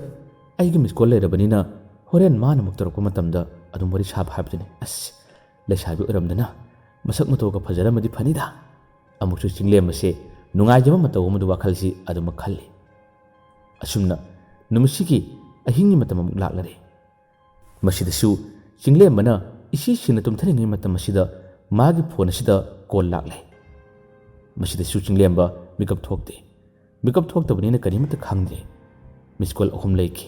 ꯑꯩꯒꯤ ꯃꯤꯁ ꯀꯣꯜ ꯂꯩꯔꯕꯅꯤꯅ ꯍꯣꯔꯦꯟ ꯃꯥꯅ ꯑꯃꯨꯛ ꯇꯧꯔꯛꯄ ꯃꯇꯝꯗ ꯑꯗꯨꯝ ꯋꯥꯔꯤ ꯁꯥꯕ ꯍꯥꯏꯕꯗꯨꯅꯤ꯫ ꯑꯁ, ꯂꯩꯁꯥꯕꯤ ꯑꯣꯏꯔꯝꯗꯅ ꯃꯁꯛ ꯃꯇꯧꯒ ꯐꯖꯔꯝꯃꯗꯤ ꯐꯅꯤꯗ꯫" ꯑꯃꯨꯛꯁꯨ ꯆꯤꯡꯂꯦꯝꯕꯁꯦ ꯅꯨꯡꯉꯥꯏꯖꯕ ꯃꯇꯧ ꯑꯃꯗ ꯋꯥꯈꯜꯁꯤ ꯑꯗꯨꯃꯛ ꯈꯜꯂꯤ꯫ ꯑꯁꯨꯝꯅ ꯅꯨꯃꯤꯠꯁꯤꯒꯤ ꯑꯍꯤꯡꯒꯤ ꯃꯇꯝ ꯑꯃꯨꯛ ꯂꯥꯛꯂꯔꯦ꯫ ꯃꯁꯤꯗꯁꯨ ꯆꯤꯡꯂꯦꯝꯕꯅ ꯏꯁꯤ ꯁꯤꯅ ꯇꯨꯝꯊꯔꯤꯉꯩ ꯃꯇꯝ ꯑꯁꯤꯗ ꯃꯥꯒꯤ ꯐꯣꯟ ꯑꯁꯤꯗ ꯀꯣꯜ ꯂꯥꯛꯂꯦ꯫ ꯃꯁꯤꯗꯁꯨ ꯆꯤꯡꯂꯦꯝꯕ ꯃꯤꯀꯞ ꯊꯣꯛꯇꯦ꯫ ꯃꯤꯀꯞ ꯊꯣꯛꯇꯕꯅꯤꯅ ꯀꯔꯤꯃꯠꯇ ꯈꯪꯗ꯭ꯔꯦ꯫ ꯃꯤꯁ ꯀꯣꯜ ꯑꯍꯨꯝ ꯂꯩꯈꯤ꯫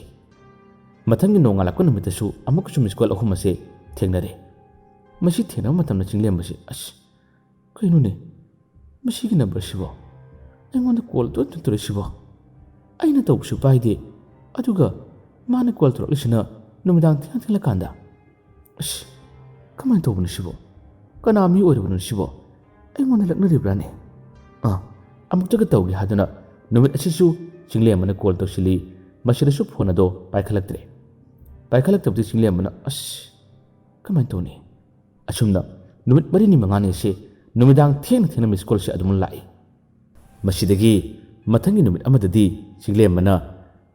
ꯃꯊꯪꯒꯤ ꯅꯣꯡꯉꯥꯜꯂꯛꯄ ꯅꯨꯃꯤꯠꯇꯁꯨ ꯑꯃꯨꯛꯀꯁꯨ ꯃꯤꯁ ꯀꯣꯜ ꯑꯍꯨꯝ ꯑꯁꯦ ꯊꯦꯡꯅꯔꯦ꯫ ꯃꯁꯤ ꯊꯦꯡꯅꯕ ꯃꯇꯝꯗ ꯆꯤꯡꯂꯦꯝꯕꯁꯤ, "ꯑꯁ, ꯀꯩꯅꯣꯅꯦ? ꯃꯁꯤꯒꯤ ꯅꯝꯕꯔꯁꯤꯕꯣ? ꯑꯩꯉꯣꯟꯗ ꯀꯣꯜ ꯇꯣꯏꯅ ꯇꯧꯔꯛꯏꯁꯤꯕꯣ? ꯑꯩꯅ ꯇꯧꯕꯁꯨ ꯄꯥꯏꯗꯦ, ꯑꯗꯨꯒ ꯃꯥꯅ ꯀꯣꯜ ꯇꯧꯔꯛꯂꯤꯁꯤꯅ ꯅꯨꯃꯤꯗꯥꯡ ꯊꯦꯡꯂ ꯊꯦꯡꯂꯀꯥꯟꯗ꯫ ꯑꯁ, "ꯀꯃꯥꯏꯅ ꯇꯧꯕꯅꯣ ꯁꯤꯕꯣ? ꯀꯅꯥ ꯃꯤ ꯑꯣꯏꯔꯕꯅꯣ ꯁꯤꯕꯣ? ꯑꯩꯉꯣꯟꯗ ꯂꯛꯅꯔꯤꯕ꯭ꯔꯥꯅꯦ? ꯑꯥ, ꯑꯃꯨꯛꯇꯒ ꯇꯧꯒꯦ" ꯍꯥꯏꯗꯨꯅ ꯅꯨꯃꯤꯠ ꯑꯁꯤꯁꯨ ꯆꯤꯡꯂꯦꯝꯕꯅ ꯀꯣꯜ ꯇꯧꯁꯤꯜꯂꯤ꯫ ꯃꯁꯤꯗꯁꯨ ꯐꯣꯟ ꯑꯗꯣ ꯄꯥꯏꯈꯠꯂꯛꯇ꯭ꯔꯦ꯫ ꯄꯥꯏꯈꯠꯂꯛꯇꯕꯗꯤ ꯆꯤꯡꯂꯦꯝꯕꯅ, "ꯑꯁ, ꯀꯃꯥꯏꯅ ꯇꯧꯅꯤ?" ꯑꯁꯨꯝꯅ ꯅꯨꯃꯤꯠ ꯃꯔꯤꯅꯤ ꯃꯉꯥꯅꯤ ꯑꯁꯤ ꯅꯨꯃꯤꯗꯥꯡ ꯊꯦꯡꯅ ꯊꯦꯡꯅ ꯃꯤꯁ ꯀꯣꯜꯁꯦ ꯑꯗꯨꯝ ꯂꯥꯛꯏ꯫ ꯃꯁꯤꯗꯒꯤ ꯃꯊꯪꯒꯤ ꯅꯨꯃꯤꯠ ꯑꯃꯗꯗꯤ ꯆꯤꯡꯂꯦꯝꯕꯅ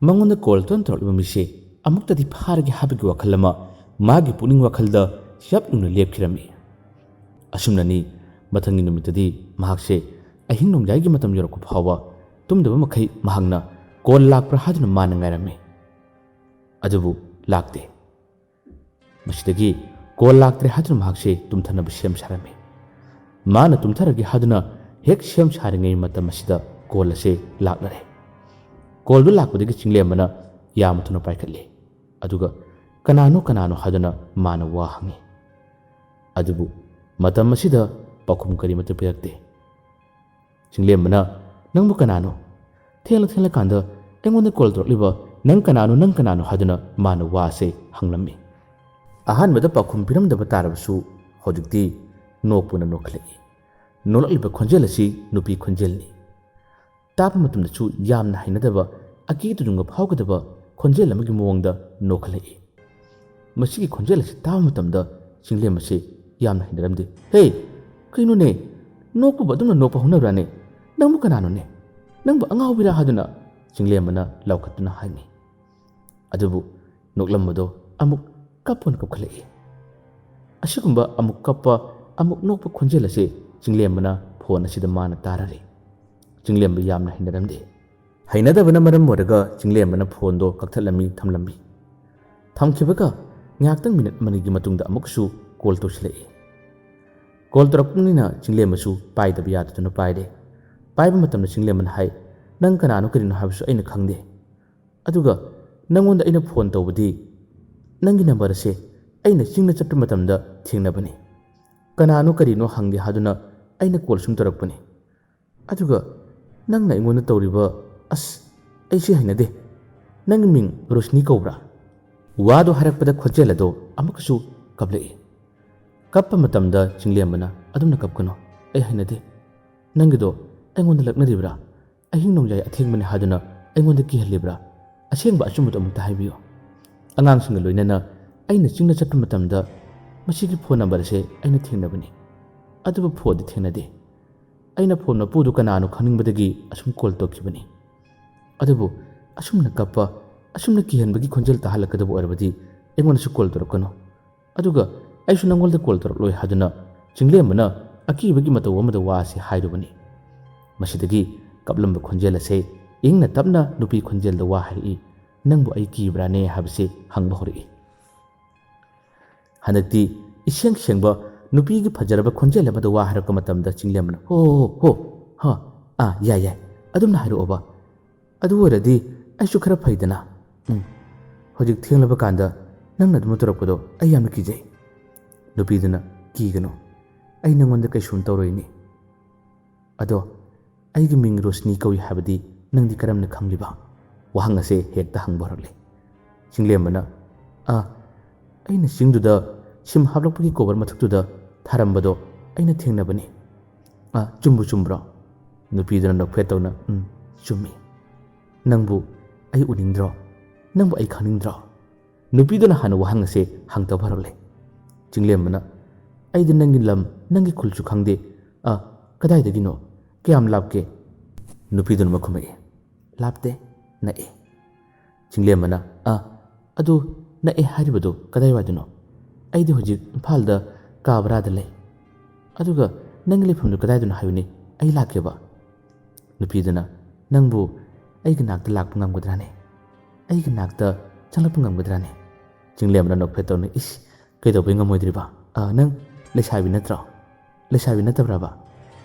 ꯃꯉꯣꯟꯗ ꯀꯣꯜ ꯇꯣꯏꯅ ꯇꯧꯔꯛꯂꯤꯕ ꯃꯤꯁꯦ ꯑꯃꯨꯛꯇꯗꯤ ꯐꯥꯔꯒꯦ ꯍꯥꯏꯕꯒꯤ ꯋꯥꯈꯜ ꯑꯃ ꯃꯥꯒꯤ ꯄꯨꯛꯅꯤꯡ ꯋꯥꯈꯜꯗ ꯌꯥꯞ ꯌꯨꯡꯅ ꯂꯦꯞꯈꯤꯔꯝꯃꯤ꯫ ꯑꯁꯨꯝꯅꯅꯤ, ꯃꯊꯪꯒꯤ ꯅꯨꯃꯤꯠꯇꯗꯤ ꯃꯍꯥꯛꯁꯦ ꯑꯍꯤꯡ ꯅꯣꯡꯌꯥꯏꯒꯤ ꯃꯇꯝ ꯌꯧꯔꯛꯄ ꯐꯥꯎꯕ ꯇꯨꯝꯗꯕ ꯃꯈꯩ ꯃꯍꯥꯛꯅ ꯀꯣꯜ ꯂꯥꯛꯄ꯭ꯔꯥ ꯍꯥꯏꯗꯨꯅ ꯃꯥꯅ ꯉꯥꯏꯔꯝꯃꯤ꯫ ꯑꯗꯨꯕꯨ ꯂꯥꯛꯇꯦ꯫ ꯃꯁꯤꯗꯒꯤ ꯀꯣꯜ ꯂꯥꯛꯇ꯭ꯔꯦ ꯍꯥꯏꯗꯨꯅ ꯃꯍꯥꯛꯁꯦ ꯇꯨꯝꯊꯅꯕ ꯁꯦꯝ ꯁꯥꯔꯝꯃꯤ꯫ ꯃꯥꯅ ꯇꯨꯝꯊꯔꯒꯦ ꯍꯥꯏꯗꯨꯅ ꯍꯦꯛ ꯁꯦꯝ ꯁꯥꯔꯤꯉꯩ ꯃꯇꯝ ꯑꯁꯤꯗ ꯀꯣꯜ ꯑꯁꯦ ꯂꯥꯛꯅꯔꯦ꯫ ꯀꯣꯜꯗꯨ ꯂꯥꯛꯄꯗꯒꯤ ꯆꯤꯡꯂꯦꯝꯕꯅ ꯌꯥꯝꯅ ꯊꯨꯅ ꯄꯥꯏꯈꯠꯂꯤ꯫ ꯑꯗꯨꯒ "ꯀꯅꯥꯅꯣ, ꯀꯅꯥꯅꯣ?" ꯍꯥꯏꯗꯨꯅ ꯃꯥꯅ ꯋꯥ ꯍꯪꯉꯤ꯫ ꯑꯗꯨꯕꯨ ꯃꯇꯝ ꯑꯁꯤꯗ ꯄꯥꯎꯈꯨꯝ ꯀꯔꯤꯃꯠꯇ ꯄꯤꯔꯛꯇꯦ꯫ ꯆꯤꯡꯂꯦꯝꯕꯅ, "ꯅꯪꯕꯨ ꯀꯅꯥꯅꯣ? ꯊꯦꯡꯂ ꯊꯦꯡꯂꯀꯥꯟꯗ ꯑꯩꯉꯣꯟꯗ ꯀꯣꯜ ꯇꯧꯔꯛꯂꯤꯕ ꯅꯪ ꯀꯅꯥꯅꯣ, ꯅꯪ ꯀꯅꯥꯅꯣ?" ꯍꯥꯏꯗꯨꯅ ꯃꯥꯅ ꯋꯥ ꯑꯁꯦ ꯍꯪꯂꯝꯃꯤ꯫ ꯑꯍꯥꯟꯕꯗ ꯄꯥꯎꯈꯨꯝ ꯄꯤꯔꯝꯗꯕ ꯇꯥꯔꯕꯁꯨ ꯍꯧꯖꯤꯛꯇꯤ ꯅꯣꯛꯄꯅ ꯅꯣꯛꯈꯠꯂꯛꯏ꯫ ꯅꯣꯛꯂꯛꯂꯤꯕ ꯈꯣꯟꯖꯦꯜ ꯑꯁꯤ ꯅꯨꯄꯤ ꯈꯣꯟꯖꯦꯜꯅꯤ꯫ ꯇꯥꯕ ꯃꯇꯝꯗꯁꯨ ꯌꯥꯝꯅ ꯍꯩꯅꯗꯕ, ꯑꯀꯤ ꯇꯨꯖꯨꯡꯕ ꯐꯥꯎꯒꯗꯕ ꯈꯣꯟꯖꯦꯜ ꯑꯃꯒꯤ ꯃꯑꯣꯡꯗ ꯅꯣꯛꯈꯠꯂꯛꯏ꯫ ꯃꯁꯤꯒꯤ ꯈꯣꯟꯖꯦꯜ ꯑꯁꯤ ꯇꯥꯕ ꯃꯇꯝꯗ ꯆꯤꯡꯂꯦꯝꯕꯁꯤ ꯌꯥꯝꯅ ꯍꯩꯅꯔꯝꯗꯦ꯫ "ꯍꯦ, ꯀꯩꯅꯣꯅꯦ? ꯅꯣꯛꯄꯕꯨ ꯑꯗꯨꯝꯅ ꯅꯣꯛꯄ ꯍꯧꯅꯕ꯭ꯔꯥꯅꯦ? ꯅꯪꯕꯨ ꯀꯅꯥꯅꯣꯅꯦ? ꯅꯪꯕꯨ ꯑꯉꯥꯎꯕꯤꯔꯥ?" ꯍꯥꯏꯗꯨꯅ ꯆꯤꯡꯂꯦꯝꯕꯅ ꯂꯥꯎꯈꯠꯇꯨꯅ ꯍꯥꯏꯅꯤ꯫ ꯑꯗꯨꯕꯨ ꯅꯣꯛꯂꯝꯕꯗꯣ ꯑꯃꯨꯛ ꯀꯞꯄꯅ ꯀꯞꯈꯠꯂꯛꯏ꯫ ꯑꯁꯤꯒꯨꯝꯕ ꯑꯃꯨꯛ ꯀꯞꯄ, ꯑꯃꯨꯛ ꯅꯣꯛꯄ ꯈꯣꯟꯖꯦꯜ ꯑꯁꯤ ꯆꯤꯡꯂꯦꯝꯕꯅ ꯐꯣꯟ ꯑꯁꯤꯗ ꯃꯥꯅ ꯇꯥꯔꯔꯦ꯫ ꯆꯤꯡꯂꯦꯝꯕ ꯌꯥꯝꯅ ꯍꯩꯅꯔꯝꯗꯦ꯫ ꯍꯩꯅꯗꯕꯅ ꯃꯔꯝ ꯑꯣꯏꯔꯒ ꯆꯤꯡꯂꯦꯝꯕꯅ ꯐꯣꯟꯗꯣ ꯀꯛꯊꯠꯂꯝꯃꯤ, ꯊꯝꯂꯝꯃꯤ꯫ ꯊꯝꯈꯤꯕꯒ ꯉꯥꯏꯍꯥꯛꯇꯪ ꯃꯤꯅꯠ ꯑꯃꯅꯤꯒꯤ ꯃꯇꯨꯡꯗ ꯑꯃꯨꯛꯁꯨ ꯀꯣꯜ ꯇꯧꯁꯤꯜꯂꯛꯏ꯫ ꯀꯣꯜ ꯇꯧꯔꯛꯄꯅꯤꯅ ꯆꯤꯡꯂꯦꯝꯕꯁꯨ ꯄꯥꯏꯗꯕ ꯌꯥꯗꯗꯨꯅ ꯄꯥꯏꯔꯦ꯫ ꯄꯥꯏꯕ ꯃꯇꯝꯗ ꯆꯤꯡꯂꯦꯝꯕꯅ ꯍꯥꯏ, "ꯅꯪ ꯀꯅꯥꯅꯣ ꯀꯔꯤꯅꯣ ꯍꯥꯏꯕꯁꯨ ꯑꯩꯅ ꯈꯪꯗꯦ꯫ ꯑꯗꯨꯒ ꯅꯪꯉꯣꯟꯗ ꯑꯩꯅ ꯐꯣꯟ ꯇꯧꯕꯗꯤ ꯅꯪꯒꯤ ꯅꯝꯕꯔ ꯑꯁꯦ ꯑꯩꯅ ꯆꯤꯡꯗ ꯆꯠꯄ ꯃꯇꯝꯗ ꯊꯦꯡꯅꯕꯅꯤ꯫ ꯀꯅꯥꯅꯣ ꯀꯔꯤꯅꯣ ꯍꯪꯒꯦ ꯍꯥꯏꯗꯨꯅ ꯑꯩꯅ ꯀꯣꯜ ꯁꯨꯝ ꯇꯧꯔꯛꯄꯅꯤ꯫ ꯑꯗꯨꯒ ꯅꯪꯅ ꯑꯩꯉꯣꯟꯗ ꯇꯧꯔꯤꯕ, ꯑꯁ, ꯑꯩ ꯁꯤ ꯍꯩꯅꯗꯦ꯫ ꯅꯪꯒꯤ ꯃꯤꯡ ꯔꯣꯁꯅꯤ ꯀꯧꯕ꯭ꯔꯥ?" ꯋꯥꯗꯣ ꯍꯥꯏꯔꯛꯄꯗ ꯈꯣꯟꯖꯦꯜ ꯑꯗꯣ ꯑꯃꯨꯛꯀꯁꯨ ꯀꯞꯂꯛꯏ꯫ ꯀꯞꯄ ꯃꯇꯝꯗ ꯆꯤꯡꯂꯦꯝꯕꯅ, "ꯑꯗꯨꯝꯅ ꯀꯞꯀꯅꯨ, ꯑꯩ ꯍꯩꯅꯗꯦ꯫ ꯅꯪꯒꯤꯗꯣ ꯑꯩꯉꯣꯟꯗ ꯂꯛꯅꯔꯤꯕ꯭ꯔꯥ? ꯑꯍꯤꯡ ꯅꯣꯡꯌꯥꯏ ꯑꯊꯦꯡꯕꯅꯤ ꯍꯥꯏꯗꯨꯅ ꯑꯩꯉꯣꯟꯗ ꯀꯤꯍꯜꯂꯤꯕ꯭ꯔꯥ? ꯑꯁꯦꯡꯕ ꯑꯆꯨꯝꯕꯗꯣ ꯑꯃꯨꯛꯇ ꯍꯥꯏꯕꯤꯌꯨ꯫ ꯑꯉꯥꯡꯁꯤꯡꯒ ꯂꯣꯏꯅꯅ ꯑꯩꯅ ꯆꯤꯡꯗ ꯆꯠꯄ ꯃꯇꯝꯗ ꯃꯁꯤꯒꯤ ꯐꯣꯟ ꯅꯝꯕꯔ ꯑꯁꯦ ꯑꯩꯅ ꯊꯦꯡꯅꯕꯅꯤ, ꯑꯗꯨꯕꯨ ꯐꯣꯟꯗꯤ ꯊꯦꯡꯅꯗꯦ꯫ ꯑꯩꯅ ꯐꯣꯟ ꯃꯄꯨꯗꯨ ꯀꯅꯥꯅꯣ ꯈꯪꯅꯤꯡꯕꯗꯒꯤ ꯑꯁꯨꯝ ꯀꯣꯜ ꯇꯧꯈꯤꯕꯅꯤ꯫ ꯑꯗꯨꯕꯨ ꯑꯁꯨꯝꯅ ꯀꯞꯄ, ꯑꯁꯨꯝꯅ ꯀꯤꯍꯟꯕꯒꯤ ꯈꯣꯟꯖꯦꯜ ꯇꯥꯍꯜꯂꯛꯀꯗꯕ ꯑꯣꯏꯔꯕꯗꯤ ꯑꯩꯉꯣꯟꯗꯁꯨ ꯀꯣꯜ ꯇꯧꯔꯛꯀꯅꯨ꯫ ꯑꯗꯨꯒ ꯑꯩꯁꯨ ꯅꯪꯉꯣꯟꯗ ꯀꯣꯜ ꯇꯧꯔꯛꯂꯣꯏ" ꯍꯥꯏꯗꯨꯅ ꯆꯤꯡꯂꯦꯝꯕꯅ ꯑꯀꯤꯕꯒꯤ ꯃꯇꯧ ꯑꯃꯗ ꯋꯥ ꯑꯁꯤ ꯍꯥꯏꯔꯨꯕꯅꯤ꯫ ꯃꯁꯤꯗꯒꯤ ꯀꯞꯂꯝꯕ ꯈꯣꯟꯖꯦꯜ ꯑꯁꯦ ꯏꯪꯅ ꯇꯞꯅ ꯅꯨꯄꯤ ꯈꯣꯟꯖꯦꯜꯗ ꯋꯥ ꯍꯥꯏꯔꯛꯏ, "ꯅꯪꯕꯨ ꯑꯩ ꯀꯤꯕ꯭ꯔꯥꯅꯦ?" ꯍꯥꯏꯕꯁꯤ ꯍꯪꯕ ꯍꯧꯔꯛꯏ꯫ ꯍꯟꯗꯛꯇꯤ ꯏꯁꯦꯡ ꯁꯦꯡꯕ ꯅꯨꯄꯤꯒꯤ ꯐꯖꯔꯕ ꯈꯣꯟꯖꯦꯜ ꯑꯃꯗ ꯋꯥ ꯍꯥꯏꯔꯛꯄ ꯃꯇꯝꯗ ꯆꯤꯡꯂꯦꯝꯕꯅ, "ꯍꯣ, ꯍꯣ, ꯍꯣ, ꯍꯣ, ꯍꯥ, ꯑꯥ, ꯌꯥꯏ, ꯌꯥꯏ, ꯑꯗꯨꯝꯅ ꯍꯥꯏꯔꯛꯑꯣꯕ꯫ ꯑꯗꯨ ꯑꯣꯏꯔꯗꯤ ꯑꯩꯁꯨ ꯈꯔ ꯐꯩꯗꯅ꯫ ꯎꯝ, ꯍꯧꯖꯤꯛ ꯊꯦꯡꯂꯕ ꯀꯥꯟꯗ ꯅꯪꯅ ꯑꯗꯨꯝꯅ ꯇꯧꯔꯛꯄꯗꯣ ꯑꯩ ꯌꯥꯝꯅ ꯀꯤꯖꯩ꯫" ꯅꯨꯄꯤꯗꯨꯅ, "ꯀꯤꯒꯅꯨ, ꯑꯩ ꯅꯪꯉꯣꯟꯗ ꯀꯩꯁꯨꯝ ꯇꯧꯔꯣꯏꯅꯦ꯫ ꯑꯗꯣ ꯑꯩꯒꯤ ꯃꯤꯡ ꯔꯣꯁꯅꯤ ꯀꯧꯏ ꯍꯥꯏꯕꯗꯤ ꯅꯪꯗꯤ ꯀꯔꯝꯅ ꯈꯪꯂꯤꯕ?" ꯋꯥꯍꯪ ꯑꯁꯦ ꯍꯦꯛꯇ ꯍꯪꯕ ꯍꯧꯔꯛꯂꯦ꯫ ꯆꯤꯡꯂꯦꯝꯕꯅ, "ꯑꯥ, ꯑꯩꯅ ꯆꯤꯡꯗꯨꯗ ꯁꯤꯝ ꯍꯥꯞꯂꯛꯄꯒꯤ ꯀꯣꯕꯔ ꯃꯊꯛꯇꯨꯗ ꯊꯥꯔꯝꯕꯗꯣ ꯑꯩꯅ ꯊꯦꯡꯅꯕꯅꯤ꯫ ꯑꯥ, ꯆꯨꯝꯕꯨ ꯆꯨꯝꯕ꯭ꯔꯣ?" ꯅꯨꯄꯤꯗꯨꯅ ꯅꯣꯛꯐꯦꯠ ꯇꯧꯅ, "ꯎꯝ, ꯆꯨꯝꯃꯤ꯫ ꯅꯪꯕꯨ ꯑꯩ ꯎꯅꯤꯡꯗ꯭ꯔꯣ? ꯅꯪꯕꯨ ꯑꯩ ꯈꯪꯅꯤꯡꯗ꯭ꯔꯣ?" ꯅꯨꯄꯤꯗꯨꯅ ꯍꯥꯟꯅ ꯋꯥꯍꯪ ꯑꯁꯦ ꯍꯪꯗꯕ ꯍꯧꯔꯛꯂꯦ꯫ ꯆꯤꯡꯂꯦꯝꯕꯅ, "ꯑꯩꯗꯤ ꯅꯪꯒꯤ ꯂꯝ, ꯅꯪꯒꯤ ꯈꯨꯜꯁꯨ ꯈꯪꯗꯦ꯫ ꯑ, ꯀꯗꯥꯏꯗꯒꯤꯅꯣ? ꯀꯌꯥꯝ ꯂꯥꯞꯀꯦ?" ꯅꯨꯄꯤꯗꯨꯅ ꯃꯈꯨꯝꯃꯛꯏ, "ꯂꯥꯞꯇꯦ, ꯅꯛꯑꯦ꯫" ꯆꯤꯡꯂꯦꯝꯕꯅ, "ꯑ, ꯑꯗꯨ ꯅꯛꯑꯦ ꯍꯥꯏꯔꯤꯕꯗꯨ ꯀꯗꯥꯏꯋꯥꯏꯗꯅꯣ? ꯑꯩꯗꯤ ꯍꯧꯖꯤꯛ ꯏꯝꯐꯥꯜꯗ ꯀꯥ ꯚꯔꯥꯗ ꯂꯩ꯫ ꯑꯗꯨꯒ ꯅꯪꯒꯤ ꯂꯩꯐꯝꯗꯨ ꯀꯗꯥꯏꯗꯅꯣ ꯍꯥꯏꯌꯨꯅꯦ, ꯑꯩ ꯂꯥꯛꯀꯦꯕ꯫" ꯅꯨꯄꯤꯗꯨꯅ, "ꯅꯪꯕꯨ ꯑꯩꯒꯤ ꯅꯥꯛꯇ ꯂꯥꯛꯄ ꯉꯝꯒꯗ꯭ꯔꯥꯅꯦ? ꯑꯩꯒꯤ ꯅꯥꯛꯇ ꯆꯪꯂꯛꯄ ꯉꯝꯒꯗ꯭ꯔꯥꯅꯦ?" ꯆꯤꯡꯂꯦꯝꯕꯅ ꯅꯣꯛꯐꯦꯠ ꯇꯧꯅ, "ꯏꯁ, ꯀꯩꯗꯧꯕꯩ ꯉꯝꯃꯣꯏꯗ꯭ꯔꯤꯕ? ꯑ, ꯅꯪ ꯂꯩꯁꯥꯕꯤ ꯅꯠꯇ꯭ꯔꯣ? ꯂꯩꯁꯥꯕꯤ ꯅꯠꯇꯕ꯭ꯔꯕ?"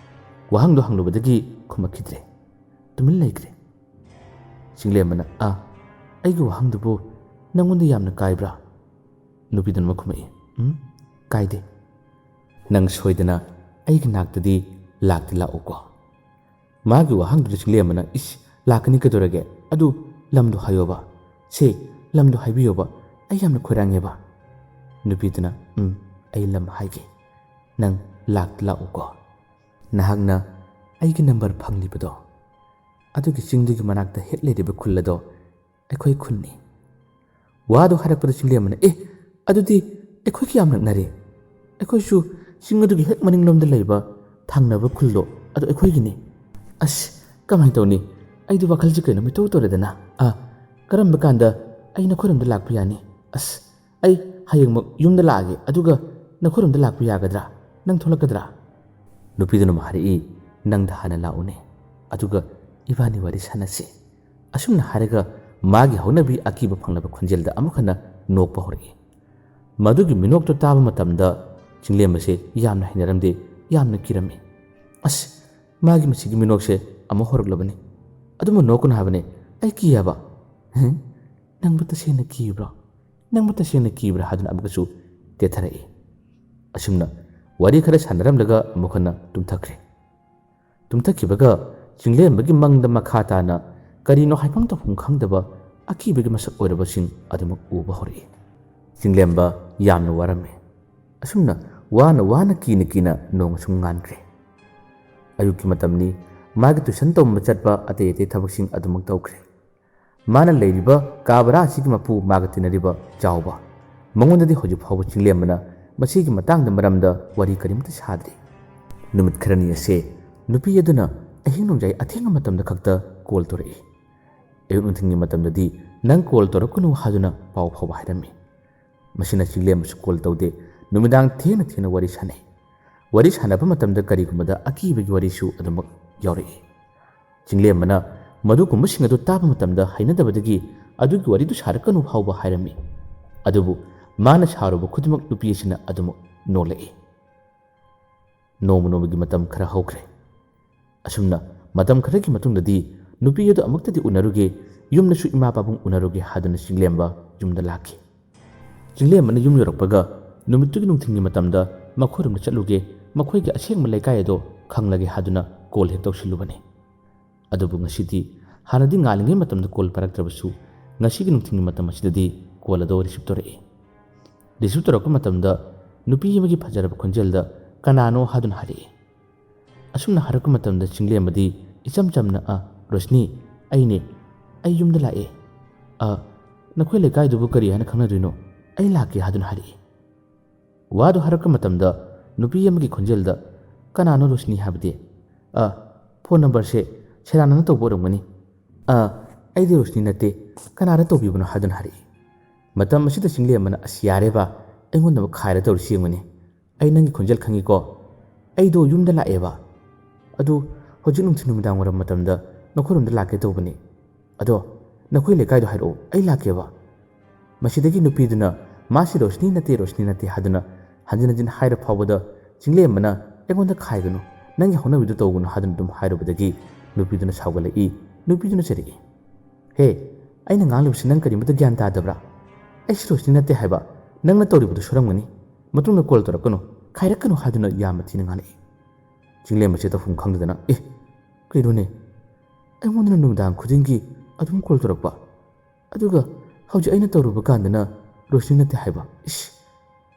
ꯋꯥꯍꯪꯗꯣ ꯍꯪꯂꯨꯕꯗꯒꯤ ꯈꯨꯝꯃꯛꯈꯤꯗ꯭ꯔꯦ꯫ ꯇꯨꯃꯤꯟ ꯂꯩꯈ꯭ꯔꯦ꯫ ꯆꯤꯡꯂꯦꯝꯕꯅ, "ꯑ, ꯑꯩꯒꯤ ꯋꯥꯍꯪꯗꯨꯕꯨ ꯅꯪꯉꯣꯟꯗ ꯌꯥꯝꯅ ꯀꯥꯏꯕ꯭ꯔꯥ?" ꯅꯨꯄꯤꯗꯨꯅ ꯃꯈꯨꯝꯃꯛꯏ, "ꯎꯝ, ꯀꯥꯏꯗꯦ꯫ ꯅꯪ ꯁꯣꯏꯗꯅ ꯑꯩꯒꯤ ꯅꯥꯛꯇꯗꯤ ꯂꯥꯛꯇꯤ ꯂꯥꯛꯎꯀꯣ꯫" ꯃꯥꯒꯤ ꯋꯥꯍꯪꯗꯨꯗ ꯆꯤꯡꯂꯦꯝꯕꯅ, "ꯏꯁ, ꯂꯥꯛꯀꯅꯤ ꯀꯩꯗꯧꯔꯒꯦ? ꯑꯗꯨ ꯂꯝꯗꯣ ꯍꯥꯏꯌꯣꯕ꯫ ꯁꯦ, ꯂꯝꯗꯣ ꯍꯥꯏꯕꯤꯌꯣꯕ꯫ ꯑꯩ ꯌꯥꯝꯅ ꯈꯣꯏꯔꯥꯡꯉꯦꯕ꯫" ꯅꯨꯄꯤꯗꯨꯅ, "ꯎꯝ, ꯑꯩ ꯂꯝ ꯍꯥꯏꯒꯦ, ꯅꯪ ꯂꯥꯛꯇ ꯂꯥꯛꯎꯀꯣ꯫ ꯅꯍꯥꯛꯅ ꯑꯩꯒꯤ ꯅꯝꯕꯔ ꯐꯪꯂꯤꯕꯗꯣ, ꯑꯗꯨꯒꯤ ꯆꯤꯡꯗꯨꯒꯤ ꯃꯅꯥꯛꯇ ꯍꯦꯛ ꯂꯩꯔꯤꯕ ꯈꯨꯜ ꯑꯗꯣ ꯑꯩꯈꯣꯏ ꯈꯨꯟꯅꯤ꯫ ꯋꯥꯗꯣ ꯍꯥꯏꯔꯛꯄꯗ ꯆꯤꯡꯂꯦꯝꯕꯅ, "ꯑꯦ, ꯑꯗꯨꯗꯤ ꯑꯩꯈꯣꯏꯒ ꯌꯥꯝ ꯅꯛꯅꯔꯦ꯫ ꯑꯩꯈꯣꯏꯁꯨ ꯆꯤꯡ ꯑꯗꯨꯒꯤ ꯍꯦꯛ ꯃꯅꯤꯡꯂꯣꯝꯗ ꯂꯩꯕ ꯊꯪꯅꯕ ꯈꯨꯜꯗꯣ ꯑꯗꯨ ꯑꯩꯈꯣꯏꯒꯤꯅꯤ꯫ ꯑꯁ, ꯀꯃꯥꯏꯅ ꯇꯧꯅꯤ? ꯑꯩꯗꯤ ꯋꯥꯈꯜꯁꯦ ꯀꯩꯅꯣꯝ ꯏꯇꯧ ꯇꯧꯔꯦꯗꯅ꯫ ꯑꯥ, ꯀꯔꯝꯕ ꯀꯥꯟꯗ ꯑꯩ ꯅꯈꯣꯏꯔꯣꯝꯗ ꯂꯥꯛꯄ ꯌꯥꯅꯤ? ꯑꯁ, ꯑꯩ ꯍꯌꯦꯡꯃꯛ ꯌꯨꯝꯗ ꯂꯥꯛꯑꯒꯦ, ꯑꯗꯨꯒ ꯅꯈꯣꯏꯔꯣꯝꯗ ꯂꯥꯛꯄ ꯌꯥꯒꯗ꯭ꯔꯥ? ꯅꯪ ꯊꯣꯛꯂꯛꯀꯗ꯭ꯔꯥ?" ꯅꯨꯄꯤꯗꯨꯅ ꯑꯃꯨꯛ ꯍꯥꯏꯔꯛꯏ, "ꯅꯪꯗ ꯍꯥꯟꯅ ꯂꯥꯛꯎꯅꯦ, ꯑꯗꯨꯒ ꯏꯕꯥꯅꯤ ꯋꯥꯔꯤ ꯁꯥꯟꯅꯁꯤ꯫" ꯑꯁꯨꯝꯅ ꯍꯥꯏꯔꯒ ꯃꯥꯒꯤ ꯍꯧꯅꯕꯤ ꯑꯀꯤꯕ ꯐꯪꯂꯕ ꯈꯣꯟꯖꯦꯜꯗ ꯑꯃꯨꯛ ꯍꯟꯅ ꯅꯣꯛꯄ ꯍꯧꯔꯛꯏ꯫ ꯃꯗꯨꯒꯤ ꯃꯤꯅꯣꯛꯇꯨ ꯇꯥꯕ ꯃꯇꯝꯗ ꯆꯤꯡꯂꯦꯝꯕꯁꯦ ꯌꯥꯝꯅ ꯍꯩꯅꯔꯝꯗꯦ, ꯌꯥꯝꯅ ꯀꯤꯔꯝꯃꯤ꯫ "ꯑꯁ, ꯃꯥꯒꯤ ꯃꯁꯤꯒꯤ ꯃꯤꯅꯣꯛꯁꯦ ꯑꯃꯨꯛ ꯍꯧꯔꯛꯂꯕꯅꯤ꯫ ꯑꯗꯨꯃꯛ ꯅꯣꯛꯀꯅꯨ ꯍꯥꯏꯕꯅꯦ, ꯑꯩ ꯀꯤ ꯍꯥꯏꯕ꯫" "ꯍꯝ? ꯅꯪꯕꯨ ꯇꯁꯦꯡꯅ ꯀꯤꯕ꯭ꯔꯣ? ꯅꯪꯕꯨ ꯇꯁꯦꯡꯅ ꯀꯤꯕ꯭ꯔꯥ?" ꯍꯥꯏꯗꯨꯅ ꯑꯃꯨꯛꯀꯁꯨ ꯇꯦꯊꯔꯛꯏ꯫ ꯑꯁꯨꯝꯅ ꯋꯥꯔꯤ ꯈꯔ ꯁꯥꯟꯅꯔꯝꯂꯒ ꯑꯃꯨꯛ ꯍꯟꯅ ꯇꯨꯝꯊꯈ꯭ꯔꯦ꯫ ꯇꯨꯝꯊꯈꯤꯕꯒ ꯆꯤꯡꯂꯦꯝꯕꯒꯤ ꯃꯪꯗ ꯃꯈꯥ ꯇꯥꯅ ꯀꯔꯤꯅꯣ ꯍꯥꯏꯐꯝ ꯇꯧꯐꯝ ꯈꯪꯗꯕ ꯑꯀꯤꯕꯒꯤ ꯃꯁꯛ ꯑꯣꯏꯔꯕꯁꯤꯡ ꯑꯗꯨꯃꯛ ꯎꯕ ꯍꯧꯔꯛꯏ꯫ ꯆꯤꯡꯂꯦꯝꯕ ꯌꯥꯝꯅ ꯋꯥꯔꯝꯃꯤ꯫ ꯑꯁꯨꯝꯅ ꯋꯥꯅ ꯋꯥꯅ ꯀꯤꯅ ꯀꯤꯅ ꯅꯣꯡ ꯑꯁꯨꯝ ꯉꯥꯟꯈ꯭ꯔꯦ꯫ ꯑꯌꯨꯛꯀꯤ ꯃꯇꯝꯅꯤ꯫ ꯃꯥꯒꯤ ꯇꯨꯏꯁꯟ ꯇꯧꯕ ꯆꯠꯄ, ꯑꯇꯩ ꯑꯇꯩ ꯊꯕꯛꯁꯤꯡ ꯑꯗꯨꯃꯛ ꯇꯧꯈ꯭ꯔꯦ꯫ ꯃꯥꯅ ꯂꯩꯔꯤꯕ ꯀꯥ ꯕꯔꯥ ꯑꯁꯤꯒꯤ ꯃꯄꯨ, ꯃꯥꯒ ꯇꯤꯟꯅꯔꯤꯕ ꯆꯥꯎꯕ, ꯃꯉꯣꯟꯗꯗꯤ ꯍꯧꯖꯤꯛ ꯐꯥꯎꯕ ꯆꯤꯡꯂꯦꯝꯕꯅ ꯃꯁꯤꯒꯤ ꯃꯇꯥꯡꯗ ꯃꯔꯝꯗ ꯋꯥꯔꯤ ꯀꯔꯤꯝꯇ ꯁꯥꯗ꯭ꯔꯤ꯫ ꯅꯨꯃꯤꯠ ꯈꯔꯅꯤ ꯑꯁꯦ ꯅꯨꯄꯤ ꯑꯗꯨꯅ ꯑꯍꯤꯡ ꯅꯣꯡꯌꯥꯏ ꯑꯊꯦꯡꯕ ꯃꯇꯝꯗ ꯈꯛꯇ ꯀꯣꯜ ꯇꯧꯔꯛꯏ꯫ ꯑꯌꯨꯛ ꯅꯨꯡꯊꯤꯜꯒꯤ ꯃꯇꯝꯗꯗꯤ ꯅꯪ ꯀꯣꯜ ꯇꯧꯔꯛꯀꯅꯨ ꯍꯥꯏꯗꯨꯅ ꯄꯥꯎ ꯐꯥꯎꯕ ꯍꯥꯏꯔꯝꯃꯤ꯫ ꯃꯁꯤꯅ ꯆꯤꯡꯂꯦꯝꯕꯁꯨ ꯀꯣꯜ ꯇꯧꯗꯦ꯫ ꯅꯨꯃꯤꯗꯥꯡ ꯊꯦꯡꯅ ꯊꯦꯡꯅ ꯋꯥꯔꯤ ꯁꯥꯟꯅꯩ꯫ ꯋꯥꯔꯤ ꯁꯥꯟꯅꯕ ꯃꯇꯝꯗ ꯀꯔꯤꯒꯨꯝꯕꯗ ꯑꯀꯤꯕꯒꯤ ꯋꯥꯔꯤꯁꯨ ꯑꯗꯨꯃꯛ ꯌꯥꯎꯔꯛꯏ꯫ ꯆꯤꯡꯂꯦꯝꯕꯅ ꯃꯗꯨꯒꯨꯝꯕꯁꯤꯡ ꯑꯗꯨ ꯇꯥꯕ ꯃꯇꯝꯗ ꯍꯩꯅꯗꯕꯗꯒꯤ ꯑꯗꯨꯒꯤ ꯋꯥꯔꯤꯗꯨ ꯁꯥꯔꯛꯀꯅꯨ ꯐꯥꯎꯕ ꯍꯥꯏꯔꯝꯃꯤ꯫ ꯑꯗꯨꯕꯨ ꯃꯥꯅ ꯁꯥꯔꯨꯕ ꯈꯨꯗꯤꯡꯃꯛ ꯅꯨꯄꯤ ꯑꯁꯤꯅ ꯑꯗꯨꯃꯛ ꯅꯣꯛꯂꯛꯏ꯫ ꯅꯣꯡꯃ ꯅꯣꯡꯃꯒꯤ ꯃꯇꯝ ꯈꯔ ꯍꯧꯈ꯭ꯔꯦ꯫ ꯑꯁꯨꯝꯅ ꯃꯇꯝ ꯈꯔꯒꯤ ꯃꯇꯨꯡꯗꯗꯤ ꯅꯨꯄꯤ ꯑꯗꯨ ꯑꯃꯨꯛꯇꯗꯤ ꯎꯅꯔꯨꯒꯦ, ꯌꯨꯝꯗꯁꯨ ꯏꯃꯥ ꯄꯥꯕꯨꯡ ꯎꯅꯔꯨꯒꯦ ꯍꯥꯏꯗꯨꯅ ꯆꯤꯡꯂꯦꯝꯕ ꯌꯨꯝꯗ ꯂꯥꯛꯈꯤ꯫ ꯆꯤꯡꯂꯦꯝꯕꯅ ꯌꯨꯝ ꯌꯧꯔꯛꯄꯒ ꯅꯨꯃꯤꯠꯇꯨꯒꯤ ꯅꯨꯡꯊꯤꯜꯒꯤ ꯃꯇꯝꯗ ꯃꯈꯣꯏꯔꯣꯝꯗ ꯆꯠꯂꯨꯒꯦ, ꯃꯈꯣꯏꯒꯤ ꯑꯁꯦꯡꯕ ꯂꯩꯀꯥꯏ ꯑꯗꯣ ꯈꯪꯂꯒꯦ ꯍꯥꯏꯗꯨꯅ ꯀꯣꯜ ꯍꯦꯛ ꯇꯧꯁꯤꯜꯂꯨꯕꯅꯤ꯫ ꯑꯗꯨꯕꯨ ꯉꯁꯤꯗꯤ ꯍꯥꯟꯅꯗꯤ ꯉꯥꯜꯂꯤꯉꯩ ꯃꯇꯝꯗ ꯀꯣꯜ ꯄꯥꯏꯔꯛꯇ꯭ꯔꯕꯁꯨ, ꯉꯁꯤꯒꯤ ꯅꯨꯡꯊꯤꯜꯒꯤ ꯃꯇꯝ ꯑꯁꯤꯗꯗꯤ ꯀꯣꯜ ꯑꯗꯣ ꯔꯤꯁꯤꯞ ꯇꯧꯔꯛꯏ꯫ ꯔꯤꯁꯤꯞ ꯇꯧꯔꯛꯄ ꯃꯇꯝꯗ ꯅꯨꯄꯤ ꯑꯃꯒꯤ ꯐꯖꯔꯕ ꯈꯣꯟꯖꯦꯜꯗ "ꯀꯅꯥꯅꯣ?" ꯍꯥꯏꯗꯨꯅ ꯍꯥꯏꯔꯛꯏ꯫ ꯑꯁꯨꯝꯅ ꯍꯥꯏꯔꯛꯄ ꯃꯇꯝꯗ ꯆꯤꯡꯂꯦꯝꯕꯗꯤ ꯏꯆꯝ ꯆꯝꯅ, "ꯑ, ꯔꯣꯁꯅꯤ, ꯑꯩꯅꯦ, ꯑꯩ ꯌꯨꯝꯗ ꯂꯥꯛꯑꯦ꯫ ꯑ, ꯅꯈꯣꯏ ꯂꯩꯀꯥꯏꯗꯨꯕꯨ ꯀꯔꯤ ꯍꯥꯏꯅ ꯈꯪꯅꯗꯣꯏꯅꯣ? ꯑꯩ ꯂꯥꯛꯀꯦ" ꯍꯥꯏꯗꯨꯅ ꯍꯥꯏꯔꯛꯏ꯫ ꯋꯥꯗꯨ ꯍꯥꯏꯔꯛꯄ ꯃꯇꯝꯗ ꯅꯨꯄꯤ ꯑꯃꯒꯤ ꯈꯣꯟꯖꯦꯜꯗ, "ꯀꯅꯥꯅꯣ ꯔꯣꯁꯅꯤ ꯍꯥꯏꯕꯗꯤ? ꯑ, ꯐꯣꯟ ꯅꯝꯕꯔꯁꯦ ꯁꯦꯔꯥꯟꯅꯅ ꯇꯧꯕ ꯑꯣꯏꯔꯝꯒꯅꯤ꯫ ꯑ, ꯑꯩꯗꯤ ꯔꯣꯁꯅꯤ ꯅꯠꯇꯦ, ꯀꯅꯥꯗ ꯇꯧꯕꯤꯕꯅꯣ?" ꯍꯥꯏꯗꯨꯅ ꯍꯥꯏꯔꯛꯏ꯫ ꯃꯇꯝ ꯑꯁꯤꯗ ꯆꯤꯡꯂꯦꯝꯕꯅ, "ꯑꯁ, ꯌꯥꯔꯦꯕ, ꯑꯩꯉꯣꯟꯗ ꯑꯃꯨꯛ ꯈꯥꯏꯔ ꯇꯧꯔꯤꯁꯤ ꯌꯦꯡꯉꯨꯅꯦ꯫ ꯑꯩ ꯅꯪꯒꯤ ꯈꯣꯟꯖꯦꯜ ꯈꯪꯉꯤꯀꯣ꯫ ꯑꯩꯗꯣ ꯌꯨꯝꯗ ꯂꯥꯛꯑꯦꯕ꯫ ꯑꯗꯨ ꯍꯧꯖꯤꯛ ꯅꯨꯡꯊꯤꯜ ꯅꯨꯃꯤꯗꯥꯡ ꯋꯥꯏꯔꯝ ꯃꯇꯝꯗ ꯅꯈꯣꯏꯔꯣꯝꯗ ꯂꯥꯛꯀꯦ ꯇꯧꯕꯅꯤ꯫ ꯑꯗꯣ ꯅꯈꯣꯏ ꯂꯩꯀꯥꯏꯗꯣ ꯍꯥꯏꯔꯛꯑꯣ, ꯑꯩ ꯂꯥꯛꯀꯦꯕ꯫" ꯃꯁꯤꯗꯒꯤ ꯅꯨꯄꯤꯗꯨꯅ, "ꯃꯥꯁꯤ ꯔꯣꯁꯅꯤ ꯅꯠꯇꯦ, ꯔꯣꯁꯅꯤ ꯅꯠꯇꯦ" ꯍꯥꯏꯗꯨꯅ ꯍꯟꯖꯤꯟ ꯍꯟꯖꯤꯟ ꯍꯥꯏꯔ ꯐꯥꯎꯕꯗ ꯆꯤꯡꯂꯦꯝꯕꯅ, "ꯑꯩꯉꯣꯟꯗ ꯈꯥꯏꯒꯅꯨ, ꯅꯪꯒꯤ ꯍꯧꯅꯕꯤꯗꯨ ꯇꯧꯒꯅꯨ" ꯍꯥꯏꯗꯨꯅ ꯑꯗꯨꯝ ꯍꯥꯏꯔꯨꯕꯗꯒꯤ ꯅꯨꯄꯤꯗꯨꯅ ꯁꯥꯎꯒꯠꯂꯛꯏ꯫ ꯅꯨꯄꯤꯗꯨꯅ ꯆꯩꯔꯛꯏ, "ꯍꯦ, ꯑꯩꯅ ꯉꯥꯡꯂꯤꯕꯁꯤ ꯅꯪ ꯀꯔꯤꯃꯠꯇ ꯒ꯭ꯌꯥꯟ ꯇꯥꯗꯕ꯭ꯔꯥ? ꯑꯩꯁꯤ ꯔꯣꯁꯅꯤ ꯅꯠꯇꯦ ꯍꯥꯏꯕ꯫ ꯅꯪꯅ ꯇꯧꯔꯤꯕꯗꯨ ꯁꯣꯏꯔꯝꯒꯅꯤ꯫ ꯃꯇꯨꯡꯗ ꯀꯣꯜ ꯇꯧꯔꯛꯀꯅꯨ, ꯈꯥꯏꯔꯛꯀꯅꯨ" ꯍꯥꯏꯗꯨꯅ ꯌꯥꯝꯅ ꯊꯤꯅ ꯉꯥꯡꯂꯛꯏ꯫ ꯆꯤꯡꯂꯦꯝꯕꯁꯦ ꯇꯧꯐꯝ ꯈꯪꯗꯗꯅ, "ꯑꯦ, ꯀꯩꯅꯣꯅꯦ? ꯑꯩꯉꯣꯟꯗꯅ ꯅꯨꯃꯤꯗꯥꯡ ꯈꯨꯗꯤꯡꯒꯤ ꯑꯗꯨꯝ ꯀꯣꯜ ꯇꯧꯔꯛꯄ, ꯑꯗꯨꯒ ꯍꯧꯖꯤꯛ ꯑꯩꯅ ꯇꯧꯔꯨꯕ ꯀꯥꯟꯗꯅ ꯔꯣꯁꯅꯤ ꯅꯠꯇꯦ ꯍꯥꯏꯕ꯫ ꯏꯁ,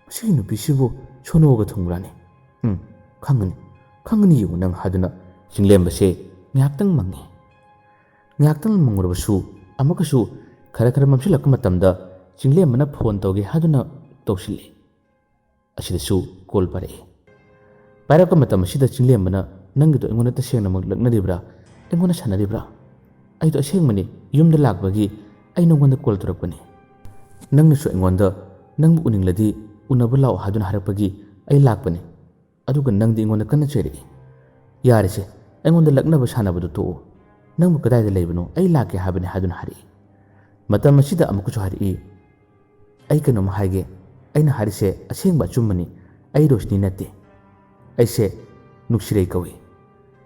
ꯃꯁꯤꯒꯤ ꯅꯨꯄꯤꯁꯤꯕꯨ ꯁꯣꯅꯣꯒ ꯊꯨꯡꯕ꯭ꯔꯥꯅꯦ? ꯎꯝ, ꯈꯪꯒꯅꯤ, ꯈꯪꯒꯅꯤ ꯌꯦꯡꯉꯨ ꯅꯪ" ꯍꯥꯏꯗꯨꯅ ꯆꯤꯡꯂꯦꯝꯕꯁꯦ ꯉꯥꯏꯍꯥꯛꯇꯪ ꯃꯪꯉꯤ꯫ ꯉꯥꯏꯍꯥꯛꯇꯪ ꯃꯪꯉꯨꯔꯕꯁꯨ ꯑꯃꯨꯛꯀꯁꯨ ꯈꯔ ꯈꯔ ꯃꯝꯁꯤꯜꯂꯛꯄ ꯃꯇꯝꯗ ꯆꯤꯡꯂꯦꯝꯕꯅ ꯐꯣꯟ ꯇꯧꯒꯦ ꯍꯥꯏꯗꯨꯅ ꯇꯧꯁꯤꯜꯂꯤ꯫ ꯑꯁꯤꯗꯁꯨ ꯀꯣꯜ ꯄꯥꯏꯔꯛꯏ꯫ ꯄꯥꯏꯔꯛꯄ ꯃꯇꯝ ꯑꯁꯤꯗ ꯆꯤꯡꯂꯦꯝꯕꯅ, "ꯅꯪꯒꯤꯗꯣ ꯑꯩꯉꯣꯟꯗ ꯇꯁꯦꯡꯅꯃꯛ ꯂꯛꯅꯔꯤꯕ꯭ꯔꯥ? ꯑꯩꯉꯣꯟꯗ ꯁꯥꯟꯅꯔꯤꯕ꯭ꯔꯥ? ꯑꯩꯗꯣ ꯑꯁꯦꯡꯕꯅꯤ, ꯌꯨꯝꯗ ꯂꯥꯛꯄꯒꯤ ꯑꯩ ꯅꯪꯉꯣꯟꯗ ꯀꯣꯜ ꯇꯧꯔꯛꯄꯅꯤ꯫ ꯅꯪꯅꯁꯨ ꯑꯩꯉꯣꯟꯗ ꯅꯪꯕꯨ ꯎꯅꯤꯡꯂꯗꯤ ꯎꯅꯕ ꯂꯥꯛꯑꯣ ꯍꯥꯏꯗꯨꯅ ꯍꯥꯏꯔꯛꯄꯒꯤ ꯑꯩ ꯂꯥꯛꯄꯅꯤ꯫ ꯑꯗꯨꯒ ꯅꯪꯗꯤ ꯑꯩꯉꯣꯟꯗ ꯀꯟꯅ ꯆꯩꯔꯛꯏ꯫ ꯌꯥꯔꯦꯁꯦ, ꯑꯩꯉꯣꯟꯗ ꯂꯛꯅꯕ ꯁꯥꯟꯅꯕꯗꯨ ꯇꯣꯛꯑꯣ꯫ ꯅꯪꯕꯨ ꯀꯗꯥꯏꯗ ꯂꯩꯕꯅꯣ? ꯑꯩ ꯂꯥꯛꯀꯦ ꯍꯥꯏꯕꯅꯤ" ꯍꯥꯏꯗꯨꯅ ꯍꯥꯏꯔꯛꯏ꯫ ꯃꯇꯝ ꯑꯁꯤꯗ ꯑꯃꯨꯛꯀꯁꯨ ꯍꯥꯏꯔꯛꯏ, "ꯑꯩ ꯀꯩꯅꯣꯝꯃ ꯍꯥꯏꯒꯦ꯫ ꯑꯩꯅ ꯍꯥꯏꯔꯤꯁꯦ ꯑꯁꯦꯡꯕ ꯑꯆꯨꯝꯕꯅꯤ꯫ ꯑꯩ ꯔꯣꯁꯅꯤ ꯅꯠꯇꯦ꯫ ꯑꯩꯁꯦ ꯅꯨꯡꯁꯤꯔꯩ ꯀꯧꯏ꯫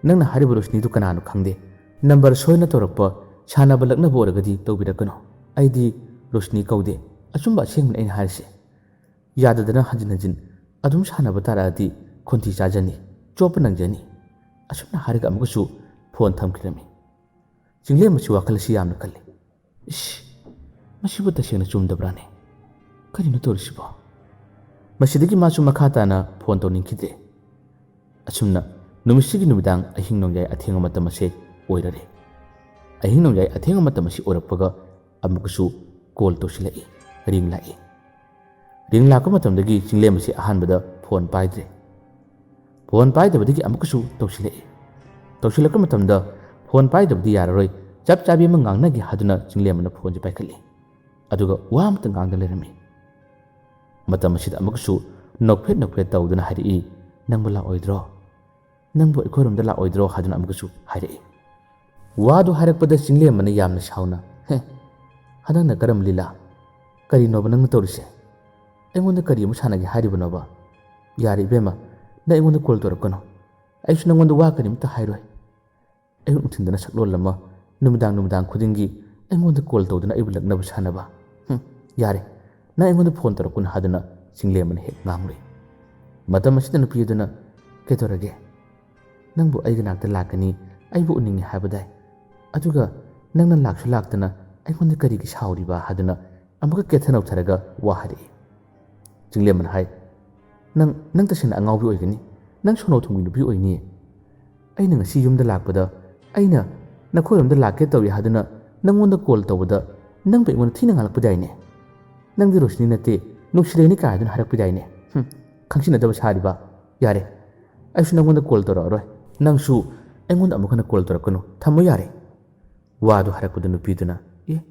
ꯅꯪꯅ ꯍꯥꯏꯔꯤꯕ ꯔꯣꯁꯅꯤꯗꯨ ꯀꯅꯥꯅꯣ ꯈꯪꯗꯦ꯫ ꯅꯝꯕꯔ ꯁꯣꯏꯅ ꯇꯧꯔꯛꯄ, ꯁꯥꯟꯅꯕ ꯂꯛꯅꯕ ꯑꯣꯏꯔꯒꯗꯤ ꯇꯧꯕꯤꯔꯛꯀꯅꯨ꯫ ꯑꯩꯗꯤ ꯔꯣꯁꯅꯤ ꯀꯧꯗꯦ꯫ ꯑꯆꯨꯝꯕ ꯑꯁꯦꯡꯕꯅꯤ ꯑꯩꯅ ꯍꯥꯏꯔꯤꯁꯦ꯫ ꯌꯥꯗꯗꯅ ꯍꯟꯖꯤꯟ ꯍꯟꯖꯤꯟ ꯑꯗꯨꯝ ꯁꯥꯟꯅꯕ ꯇꯥꯔꯛꯑꯗꯤ ꯈꯣꯟꯊꯤ ꯆꯥꯖꯅꯤ, ꯆꯣꯞꯄ ꯅꯪꯖꯅꯤ꯫" ꯑꯁꯨꯝꯅ ꯍꯥꯏꯔꯒ ꯑꯃꯨꯛꯀꯁꯨ ꯐꯣꯟ ꯊꯝꯈꯤꯔꯝꯃꯤ꯫ ꯆꯤꯡꯂꯦꯝꯕꯁꯤ ꯋꯥꯈꯜ ꯑꯁꯤ ꯌꯥꯝꯅ ꯈꯜꯂꯤ꯫ "ꯏꯁ, ꯃꯁꯤꯕꯨ ꯇꯁꯦꯡꯅ ꯆꯨꯝꯗꯕ꯭ꯔꯥꯅꯦ? ꯀꯔꯤꯅꯣ ꯇꯧꯔꯤꯁꯤꯕꯣ? ꯃꯁꯤꯗꯒꯤ ꯃꯥꯁꯨ ꯃꯈꯥ ꯇꯥꯅ ꯐꯣꯟ ꯇꯧꯅꯤꯡꯈꯤꯗ꯭ꯔꯦ꯫ ꯑꯁꯨꯝꯅ ꯅꯨꯃꯤꯠꯁꯤꯒꯤ ꯅꯨꯃꯤꯗꯥꯡ ꯑꯍꯤꯡ ꯅꯣꯡꯌꯥꯏ ꯑꯊꯦꯡꯕ ꯃꯇꯝ ꯑꯁꯦ ꯑꯣꯏꯔꯔꯦ꯫ ꯑꯍꯤꯡ ꯅꯣꯡꯌꯥꯏ ꯑꯊꯦꯡꯕ ꯃꯇꯝ ꯑꯁꯤ ꯑꯣꯏꯔꯛꯄꯒ ꯑꯃꯨꯛꯀꯁꯨ ꯀꯣꯜ ꯇꯧꯁꯤꯜꯂꯛꯏ, ꯔꯤꯡ ꯂꯥꯛꯏ꯫ ꯔꯤꯡ ꯂꯥꯛꯄ ꯃꯇꯝꯗꯒꯤ ꯆꯤꯡꯂꯦꯝ ꯑꯁꯤ ꯑꯍꯥꯟꯕꯗ ꯐꯣꯟ ꯄꯥꯏꯗ꯭ꯔꯦ꯫ ꯐꯣꯟ ꯄꯥꯏꯗꯕꯗꯒꯤ ꯑꯃꯨꯛꯀꯁꯨ ꯇꯧꯁꯤꯜꯂꯛꯏ꯫ ꯇꯧꯁꯤꯜꯂꯛꯄ ꯃꯇꯝꯗ ꯐꯣꯟ ꯄꯥꯏꯗꯕꯗꯤ ꯌꯥꯔꯔꯣꯏ, ꯆꯞ ꯆꯥꯕꯤ ꯑꯃ ꯉꯥꯡꯅꯒꯦ ꯍꯥꯏꯗꯨꯅ ꯆꯤꯡꯂꯦꯝꯕꯅ ꯐꯣꯟꯁꯦ ꯄꯥꯏꯈꯠꯂꯤ꯫ ꯑꯗꯨꯒ ꯋꯥ ꯑꯃꯇ ꯉꯥꯡꯗ ꯂꯩꯔꯝꯃꯤ꯫ ꯃꯇꯝ ꯑꯁꯤꯗ ꯑꯃꯨꯛꯀꯁꯨ ꯅꯣꯛꯐꯦꯠ ꯅꯣꯛꯐꯦꯠ ꯇꯧꯗꯨꯅ ꯍꯥꯏꯔꯛꯏ, "ꯅꯪꯕꯨ ꯂꯥꯛꯑꯣꯏꯗ꯭ꯔꯣ? ꯅꯪꯕꯨ ꯑꯩꯈꯣꯏꯔꯣꯝꯗ ꯂꯥꯛꯑꯣꯏꯗ꯭ꯔꯣ?" ꯍꯥꯏꯗꯨꯅ ꯑꯃꯨꯛꯀꯁꯨ ꯍꯥꯏꯔꯛꯏ꯫ ꯋꯥꯗꯨ ꯍꯥꯏꯔꯛꯄꯗ ꯆꯤꯡꯂꯦꯝꯕꯅ ꯌꯥꯝꯅ ꯁꯥꯎꯅ, "ꯍꯦ, ꯍꯟꯗꯛꯅ ꯀꯔꯝ ꯂꯤꯂꯥ? ꯀꯔꯤꯅꯣꯕ ꯅꯪꯅ ꯇꯧꯔꯤꯁꯦ? ꯑꯩꯉꯣꯟꯗ ꯀꯔꯤ ꯑꯃꯨꯛ ꯁꯥꯟꯅꯒꯦ ꯍꯥꯏꯔꯤꯕꯅꯣꯕ? ꯌꯥꯔꯦ ꯏꯕꯦꯝꯃ, ꯅꯪ ꯑꯩꯉꯣꯟꯗ ꯀꯣꯜ ꯇꯧꯔꯛꯀꯅꯨ꯫ ꯑꯩꯁꯨ ꯅꯪꯉꯣꯟꯗ ꯋꯥ ꯀꯔꯤꯝꯇ ꯍꯥꯏꯔꯣꯏ꯫ ꯑꯌꯨꯛ ꯅꯨꯡꯊꯤꯟꯗꯅ ꯁꯛꯂꯣꯟ ꯑꯃ, ꯅꯨꯃꯤꯗꯥꯡ ꯅꯨꯃꯤꯗꯥꯡ ꯈꯨꯗꯤꯡꯒꯤ ꯑꯩꯉꯣꯟꯗ ꯀꯣꯜ ꯇꯧꯗꯨꯅ ꯑꯩꯕꯨ ꯂꯛꯅꯕ ꯁꯥꯟꯅꯕ꯫ ꯍꯨꯝ, ꯌꯥꯔꯦ, ꯅꯪ ꯑꯩꯉꯣꯟꯗ ꯐꯣꯟ ꯇꯧꯔꯛꯀꯅꯨ" ꯍꯥꯏꯗꯨꯅ ꯆꯤꯡꯂꯦꯝꯕꯅ ꯍꯦꯛ ꯉꯥꯡꯂꯨꯏ꯫ ꯃꯇꯝ ꯑꯁꯤꯗ ꯅꯨꯄꯤ ꯑꯗꯨꯅ, "ꯀꯩꯗꯧꯔꯒꯦ? ꯅꯪꯕꯨ ꯑꯩꯒꯤ ꯅꯥꯛꯇ ꯂꯥꯛꯀꯅꯤ, ꯑꯩꯕꯨ ꯎꯅꯤꯡꯉꯤ ꯍꯥꯏꯕꯗꯥꯏ? ꯑꯗꯨꯒ ꯅꯪꯅ ꯂꯥꯛꯁꯨ ꯂꯥꯛꯇꯅ ꯑꯩꯉꯣꯟꯗ ꯀꯔꯤꯒꯤ ꯁꯥꯎꯔꯤꯕ?" ꯍꯥꯏꯗꯨꯅ ꯑꯃꯨꯛꯀ ꯀꯦꯊ ꯅꯧꯊꯔꯒ ꯋꯥ ꯍꯥꯏꯔꯛꯏ꯫ ꯆꯤꯡꯂꯦꯝꯕꯅ ꯍꯥꯏ, "ꯅꯪ, ꯅꯪ ꯇꯁꯦꯡꯅ ꯑꯉꯥꯎꯕꯤ ꯑꯣꯏꯒꯅꯤ꯫ ꯅꯪ ꯁꯣꯅꯣ ꯊꯨꯡꯕꯤ ꯅꯨꯄꯤ ꯑꯣꯏꯅꯤꯌꯦ꯫ ꯑꯩꯅ ꯉꯁꯤ ꯌꯨꯝꯗ ꯂꯥꯛꯄꯗ, ꯑꯩꯅ ꯅꯈꯣꯏꯔꯣꯝꯗ ꯂꯥꯛꯀꯦ ꯇꯧꯔꯤ ꯍꯥꯏꯗꯨꯅ ꯅꯪꯉꯣꯟꯗ ꯀꯣꯜ ꯇꯧꯕꯗ, ꯅꯪꯕꯨ ꯑꯩꯉꯣꯟꯗ ꯊꯤꯅ ꯉꯥꯡꯂꯛꯄꯗꯥꯏꯅꯦ? ꯅꯪꯗꯤ ꯔꯣꯁꯤꯅꯤ ꯅꯠꯇꯦ, ꯅꯨꯡꯁꯤꯔꯦꯅꯤ ꯀꯥꯏꯗꯨꯅ ꯍꯥꯏꯔꯛꯄꯗꯥꯏꯅꯦ? ꯍꯨꯝ, ꯈꯪꯁꯤꯟꯅꯗꯕ ꯁꯥꯔꯤꯕ? ꯌꯥꯔꯦ, ꯑꯩꯁꯨ ꯅꯪꯉꯣꯟꯗ ꯀꯣꯜ ꯇꯧꯔꯛꯑꯔꯣꯏ꯫ ꯅꯪꯁꯨ ꯑꯩꯉꯣꯟꯗ ꯑꯃꯨꯛ ꯍꯟꯅ ꯀꯣꯜ ꯇꯧꯔꯛꯀꯅꯨ꯫ ꯊꯝꯃꯣ ꯌꯥꯔꯦ꯫" ꯋꯥꯗꯨ ꯍꯥꯏꯔꯛꯄꯗ ꯅꯨꯄꯤꯗꯨꯅ, "ꯑꯦ,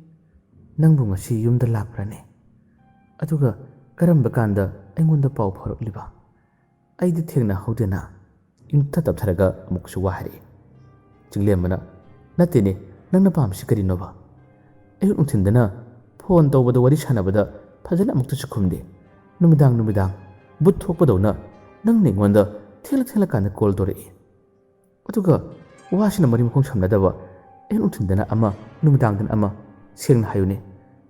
ꯅꯪꯕꯨ ꯉꯁꯤ ꯌꯨꯝꯗ ꯂꯥꯛꯄ꯭ꯔꯅꯦ? ꯑꯗꯨꯒ ꯀꯔꯝꯕ ꯀꯥꯟꯗ ꯑꯩꯉꯣꯟꯗ ꯄꯥꯎ ꯐꯥꯎꯔꯛꯂꯤꯕ? ꯑꯩꯗꯤ ꯊꯦꯡꯅꯍꯧꯗꯦꯅ꯫" ꯏꯪꯊ ꯇꯞꯊꯔꯒ ꯑꯃꯨꯛꯁꯨ ꯋꯥ ꯍꯥꯏꯔꯛꯏ꯫ ꯆꯤꯡꯂꯦꯝꯕꯅ, "ꯅꯠꯇꯦꯅꯦ, ꯅꯪꯅ ꯄꯥꯝꯃꯤꯁꯤ ꯀꯔꯤꯅꯣꯕ? ꯑꯌꯨꯛ ꯅꯨꯡꯊꯤꯟꯗꯅ ꯐꯣꯟ ꯇꯧꯕꯗ ꯋꯥꯔꯤ ꯁꯥꯟꯅꯕꯗ ꯐꯖꯅ ꯑꯃꯨꯛꯇꯁꯨ ꯈꯨꯝꯗꯦ꯫ ꯅꯨꯃꯤꯗꯥꯡ ꯅꯨꯃꯤꯗꯥꯡ ꯕꯨꯠ ꯊꯣꯛꯄꯗꯧꯅ ꯅꯪꯅ ꯑꯩꯉꯣꯟꯗ ꯊꯦꯡꯂ ꯊꯦꯡꯂꯀꯥꯟꯗ ꯀꯣꯜ ꯇꯧꯔꯛꯏ꯫ ꯑꯗꯨꯒ ꯋꯥꯁꯤꯅ ꯃꯔꯤ ꯃꯈꯣꯡ ꯁꯝꯅꯗꯕ, ꯑꯌꯨꯛ ꯅꯨꯡꯊꯤꯟꯗꯅ ꯑꯃ, ꯅꯨꯃꯤꯗꯥꯡꯗꯅ ꯑꯃ꯫ ꯁꯦꯡꯅ ꯍꯥꯏꯌꯨꯅꯦ,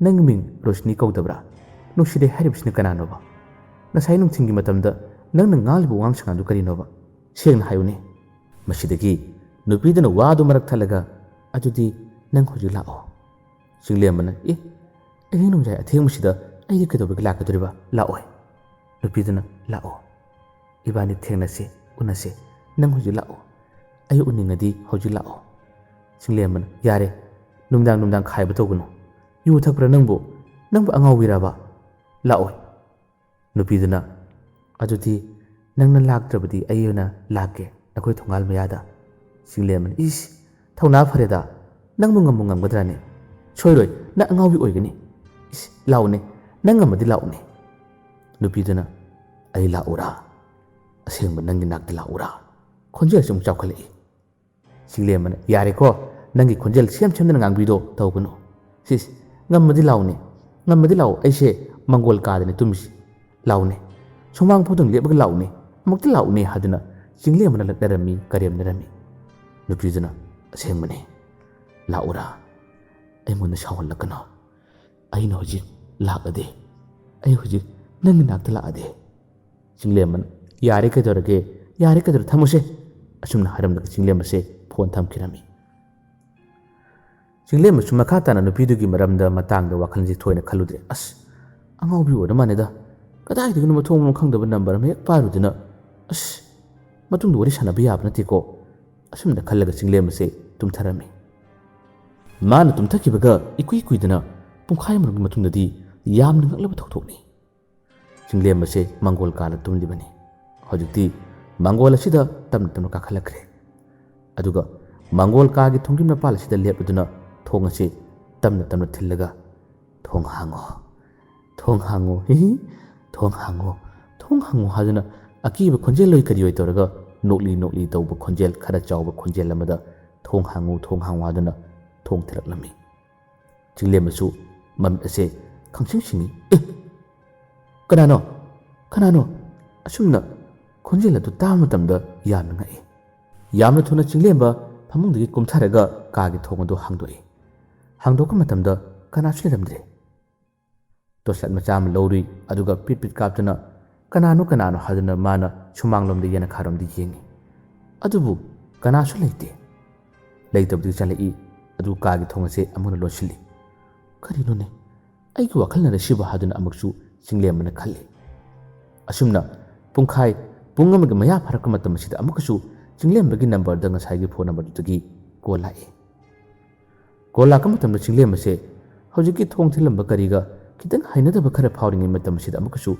ꯅꯪꯒꯤ ꯃꯤꯡ ꯔꯣꯁꯤꯅꯤ ꯀꯧꯗꯕ꯭ꯔꯥ? ꯅꯨꯡꯁꯤꯗꯦ ꯍꯥꯏꯔꯤꯕꯁꯤꯅ ꯀꯅꯥꯅꯣꯕ? ꯉꯁꯥꯏ ꯅꯨꯡꯊꯤꯟꯒꯤ ꯃꯇꯝꯗ ꯅꯪꯅ ꯉꯥꯡꯂꯤꯕ ꯋꯥꯉꯥꯡ ꯁꯉꯥꯡꯗꯨ ꯀꯔꯤꯅꯣꯕ? ꯁꯦꯡꯅ ꯍꯥꯏꯌꯨꯅꯦ꯫" ꯃꯁꯤꯗꯒꯤ ꯅꯨꯄꯤꯗꯨꯅ ꯋꯥꯗꯨ ꯃꯔꯛ ꯊꯠꯂꯒ, "ꯑꯗꯨꯗꯤ ꯅꯪ ꯍꯧꯖꯤꯛ ꯂꯥꯛꯑꯣ꯫" ꯆꯤꯡꯂꯦꯝꯕꯅ, "ꯑꯦ, ꯑꯍꯤꯡ ꯅꯣꯡꯌꯥꯏ ꯑꯊꯦꯡꯕꯁꯤꯗ ꯑꯩꯗꯤ ꯀꯩꯗꯧꯕꯒꯤ ꯂꯥꯛꯀꯗꯣꯔꯤꯕ? ꯂꯥꯛꯑꯣꯏ꯫" ꯅꯨꯄꯤꯗꯨꯅ, "ꯂꯥꯛꯑꯣ, ꯏꯕꯥꯅꯤ ꯊꯦꯡꯅꯁꯦ, ꯎꯅꯁꯦ꯫ ꯅꯪ ꯍꯧꯖꯤꯛ ꯂꯥꯛꯑꯣ꯫ ꯑꯩ ꯎꯅꯤꯡꯉꯗꯤ ꯍꯧꯖꯤꯛ ꯂꯥꯛꯑꯣ꯫" ꯆꯤꯡꯂꯦꯝꯕꯅ, "ꯌꯥꯔꯦ, ꯅꯨꯡꯗꯥꯡ ꯅꯨꯡꯗꯥꯡ ꯈꯥꯏꯕ ꯇꯧꯒꯅꯨ꯫ ꯌꯨ ꯊꯛꯄ꯭ꯔꯥ ꯅꯪꯕꯨ? ꯅꯪꯕꯨ ꯑꯉꯥꯎꯕꯤꯔꯕ? ꯂꯥꯛꯑꯣꯏ꯫" ꯅꯨꯄꯤꯗꯨꯅ, "ꯑꯗꯨꯗꯤ ꯅꯪꯅ ꯂꯥꯛꯇ꯭ꯔꯕꯗꯤ ꯑꯩ ꯑꯣꯏꯅ ꯂꯥꯛꯀꯦ ꯅꯈꯣꯏ ꯊꯣꯡꯒꯥꯜ ꯃꯌꯥꯗ꯫" ꯆꯤꯡꯂꯦꯝꯕꯅ, "ꯏꯁ, ꯊꯧꯅꯥ ꯐꯔꯦꯗ, ꯅꯪꯕꯨ ꯉꯝꯕꯨ ꯉꯝꯒꯗ꯭ꯔꯥꯅꯦ? ꯁꯣꯏꯔꯣꯏ, ꯅꯪ ꯑꯉꯥꯎꯕꯤ ꯑꯣꯏꯒꯅꯤ꯫ ꯏꯁ, ꯂꯥꯛꯎꯅꯦ, ꯅꯪ ꯉꯝꯃꯗꯤ ꯂꯥꯛꯎꯅꯦ꯫" ꯅꯨꯄꯤꯗꯨꯅ, "ꯑꯩ ꯂꯥꯛꯎꯔꯥ? ꯑꯁꯦꯡꯕ ꯅꯪꯒꯤ ꯅꯥꯛꯇ ꯂꯥꯛꯎꯔꯥ?" ꯈꯣꯟꯖꯦꯜꯁꯦ ꯑꯃꯨꯛ ꯆꯥꯎꯈꯠꯂꯛꯏ꯫ ꯆꯤꯡꯂꯦꯝꯕꯅ, "ꯌꯥꯔꯦꯀꯣ, ꯅꯪꯒꯤ ꯈꯣꯟꯖꯦꯜ ꯁꯦꯝ ꯁꯦꯝꯗꯅ ꯉꯥꯡꯕꯤꯗꯣ ꯇꯧꯒꯅꯨ꯫ ꯁꯤꯁ, ꯉꯝꯃꯗꯤ ꯂꯥꯛꯎꯅꯦ, ꯉꯝꯃꯗꯤ ꯂꯥꯛꯑꯣ, ꯑꯩꯁꯦ ꯃꯪꯒꯣꯜ ꯀꯥꯗꯅꯤ ꯇꯨꯝꯃꯤꯁꯤ꯫ ꯂꯥꯛꯎꯅꯦ, ꯁꯨꯃꯥꯡ ꯐꯥꯎꯗꯪ ꯂꯦꯞꯄꯒ ꯂꯥꯛꯎꯅꯦ, ꯑꯃꯨꯛꯇ ꯂꯥꯛꯎꯅꯦ" ꯍꯥꯏꯗꯨꯅ ꯆꯤꯡꯂꯦꯝꯕꯅ ꯂꯛꯅꯔꯝꯃꯤ, ꯀꯔꯦꯝꯅꯔꯝꯃꯤ꯫ ꯅꯨꯄꯤꯗꯨꯅ, "ꯑꯁꯦꯡꯕꯅꯦ, ꯂꯥꯛꯎꯔꯥ? ꯑꯩꯉꯣꯟꯗ ꯁꯥꯎꯍꯜꯂꯛꯀꯅꯣ꯫ ꯑꯩꯅ ꯍꯧꯖꯤꯛ ꯂꯥꯛꯂꯗꯤ, ꯑꯩ ꯍꯧꯖꯤꯛ ꯅꯪꯒꯤ ꯅꯥꯛꯇ ꯂꯥꯛꯂꯗꯤ꯫" ꯆꯤꯡꯂꯦꯝꯕꯅ, "ꯌꯥꯔꯦ ꯀꯩꯗꯧꯔꯒꯦ, ꯌꯥꯔꯦ ꯀꯩꯗꯧꯔꯒꯦ, ꯊꯝꯃꯨꯁꯦ꯫" ꯑꯁꯨꯝꯅ ꯍꯥꯏꯔꯝꯂꯒ ꯆꯤꯡꯂꯦꯝꯕꯁꯦ ꯐꯣꯟ ꯊꯝꯈꯤꯔꯝꯃꯤ꯫ ꯆꯤꯡꯂꯦꯝꯕꯁꯨ ꯃꯈꯥ ꯇꯥꯅ ꯅꯨꯄꯤꯗꯨꯒꯤ ꯃꯔꯝꯗ, ꯃꯇꯥꯡꯗ ꯋꯥꯈꯜꯁꯦ ꯊꯣꯏꯅ ꯈꯜꯂꯨꯗ꯭ꯔꯦ꯫ "ꯑꯁ, ꯑꯉꯥꯎꯕꯤ ꯑꯣꯏꯔ ꯃꯥꯜꯂꯦꯗ꯫ ꯀꯗꯥꯏꯗꯒꯤꯅꯣ ꯃꯊꯣꯡ ꯃꯔꯝ ꯈꯪꯗꯕ ꯅꯝꯕꯔ ꯑꯃ ꯍꯦꯛ ꯄꯥꯏꯔꯨꯗꯅ, ꯑꯁ, ꯃꯇꯨꯡꯗ ꯋꯥꯔꯤ ꯁꯥꯟꯅꯕ ꯌꯥꯕ ꯅꯠꯇꯦꯀꯣ꯫" ꯑꯁꯨꯝꯅ ꯈꯜꯂꯒ ꯆꯤꯡꯂꯦꯝꯕꯁꯦ ꯇꯨꯝꯊꯔꯝꯃꯤ꯫ ꯃꯥꯅ ꯇꯨꯝꯊꯈꯤꯕꯒ ꯏꯀꯨꯏ ꯀꯨꯏꯗꯅ ꯄꯨꯡꯈꯥꯏ ꯑꯃꯔꯣꯝꯒꯤ ꯃꯇꯨꯡꯗꯗꯤ ꯌꯥꯝꯅ ꯉꯛꯂꯕ ꯊꯧꯗꯣꯛꯅꯤ꯫ ꯆꯤꯡꯂꯦꯝꯕꯁꯦ ꯃꯪꯒꯣꯜ ꯀꯥꯂ ꯇꯨꯝꯂꯤꯕꯅꯤ꯫ ꯍꯧꯖꯤꯛꯇꯤ ꯃꯪꯒꯣꯜ ꯑꯁꯤꯗ ꯇꯞꯅ ꯇꯞꯅ ꯀꯥꯈꯠꯂꯛꯈ꯭ꯔꯦ꯫ ꯑꯗꯨꯒ ꯃꯪꯒꯣꯜ ꯀꯥꯒꯤ ꯊꯣꯡꯒꯤ ꯃꯄꯥꯜ ꯑꯁꯤꯗ ꯂꯦꯞꯂꯗꯨꯅ ꯊꯣꯡ ꯑꯁꯤ ꯇꯞꯅ ꯇꯞꯅ ꯊꯤꯜꯂꯒ, "ꯊꯣꯡ ꯍꯥꯡꯉꯣ, ꯊꯣꯡ ꯍꯥꯡꯉꯣ, ꯍꯤ ꯍꯤ, ꯊꯣꯡ ꯍꯥꯡꯉꯣ, ꯊꯣꯡ ꯍꯥꯡꯉꯣ" ꯍꯥꯏꯗꯨꯅ ꯑꯀꯤꯕ ꯈꯣꯟꯖꯦꯜ ꯂꯣꯏ ꯀꯔꯤ ꯑꯣꯏ ꯇꯧꯔꯒ ꯅꯣꯛꯂꯤ ꯅꯣꯛꯂꯤ ꯇꯧꯕ ꯈꯣꯟꯖꯦꯜ, ꯈꯔ ꯆꯥꯎꯕ ꯈꯣꯟꯖꯦꯜ ꯑꯃꯗ "ꯊꯣꯡ ꯍꯥꯡꯉꯨ, ꯊꯣꯡ ꯍꯥꯡꯉꯨ" ꯍꯥꯏꯗꯨꯅ ꯊꯣꯡ ꯊꯤꯜꯂꯛꯂꯝꯃꯤ꯫ ꯆꯤꯡꯂꯦꯝꯕꯁꯨ ꯃꯃꯤꯠ ꯑꯁꯦ ꯈꯪꯁꯤꯡ ꯁꯤꯡꯏ꯫ "ꯑꯦ! ꯀꯅꯥꯅꯣ? ꯀꯅꯥꯅꯣ?" ꯑꯁꯨꯝꯅ ꯈꯣꯟꯖꯦꯜ ꯑꯗꯨ ꯇꯥꯕ ꯃꯇꯝꯗ ꯌꯥꯝꯅ ꯉꯛꯏ꯫ ꯌꯥꯝꯅ ꯊꯨꯅ ꯆꯤꯡꯂꯦꯝꯕ ꯐꯃꯨꯡꯗꯒꯤ ꯀꯨꯝꯊꯔꯒ ꯀꯥꯒꯤ ꯊꯣꯡ ꯑꯗꯨ ꯍꯥꯡꯗꯣꯛꯏ꯫ ꯍꯥꯡꯗꯣꯛꯄ ꯃꯇꯝꯗ ꯀꯅꯥꯁꯨ ꯂꯩꯔꯝꯗ꯭ꯔꯦ꯫ ꯇꯣꯔꯆꯂꯥꯏꯠ ꯃꯆꯥ ꯑꯃ ꯂꯧꯔꯨꯏ, ꯑꯗꯨꯒ ꯄꯤꯠ ꯄꯤꯠ ꯀꯥꯞꯇꯨꯅ "ꯀꯅꯥꯅꯣ, ꯀꯅꯥꯅꯣ?" ꯍꯥꯏꯗꯨꯅ ꯃꯥꯅ ꯁꯨꯃꯥꯡꯂꯣꯝꯗ ꯌꯦꯅꯈꯥꯔꯣꯝꯗ ꯌꯦꯡꯉꯤ꯫ ꯑꯗꯨꯕꯨ ꯀꯅꯥꯁꯨ ꯂꯩꯇꯦ꯫ ꯂꯩꯇꯕꯗꯨ ꯆꯜꯂꯛꯏ, ꯑꯗꯨ ꯀꯥꯒꯤ ꯊꯣꯡ ꯑꯁꯦ ꯑꯃꯨꯛ ꯍꯟꯅ ꯂꯣꯟꯁꯤꯜꯂꯤ꯫ "ꯀꯔꯤꯅꯣꯅꯦ? ꯑꯩꯒꯤ ꯋꯥꯈꯜꯅꯔ ꯁꯤꯕꯨ?" ꯍꯥꯏꯗꯨꯅ ꯑꯃꯨꯛꯁꯨ ꯆꯤꯡꯂꯦꯝꯕꯅ ꯈꯜꯂꯤ꯫ ꯑꯁꯨꯝꯅ ꯄꯨꯡꯈꯥꯏ, ꯄꯨꯡ ꯑꯃꯒꯤ ꯃꯌꯥ ꯐꯥꯔꯛꯄ ꯃꯇꯝ ꯑꯁꯤꯗ ꯑꯃꯨꯛꯀꯁꯨ ꯆꯤꯡꯂꯦꯝꯕꯒꯤ ꯅꯝꯕꯔꯗ ꯉꯁꯥꯏꯒꯤ ꯐꯣꯟ ꯅꯝꯕꯔꯗꯨꯗꯒꯤ ꯀꯣꯜ ꯂꯥꯛꯏ꯫ ꯀꯣꯜ ꯂꯥꯛꯄ ꯃꯇꯝꯗ ꯆꯤꯡꯂꯦꯝꯕꯁꯦ ꯍꯧꯖꯤꯛꯀꯤ ꯊꯣꯡ ꯊꯤꯜꯂꯝꯕ ꯀꯔꯤꯒ ꯈꯤꯇꯪ ꯍꯩꯅꯗꯕ ꯈꯔ ꯐꯥꯎꯔꯤꯉꯩ ꯃꯇꯝ ꯑꯁꯤꯗ ꯑꯃꯨꯛꯀꯁꯨ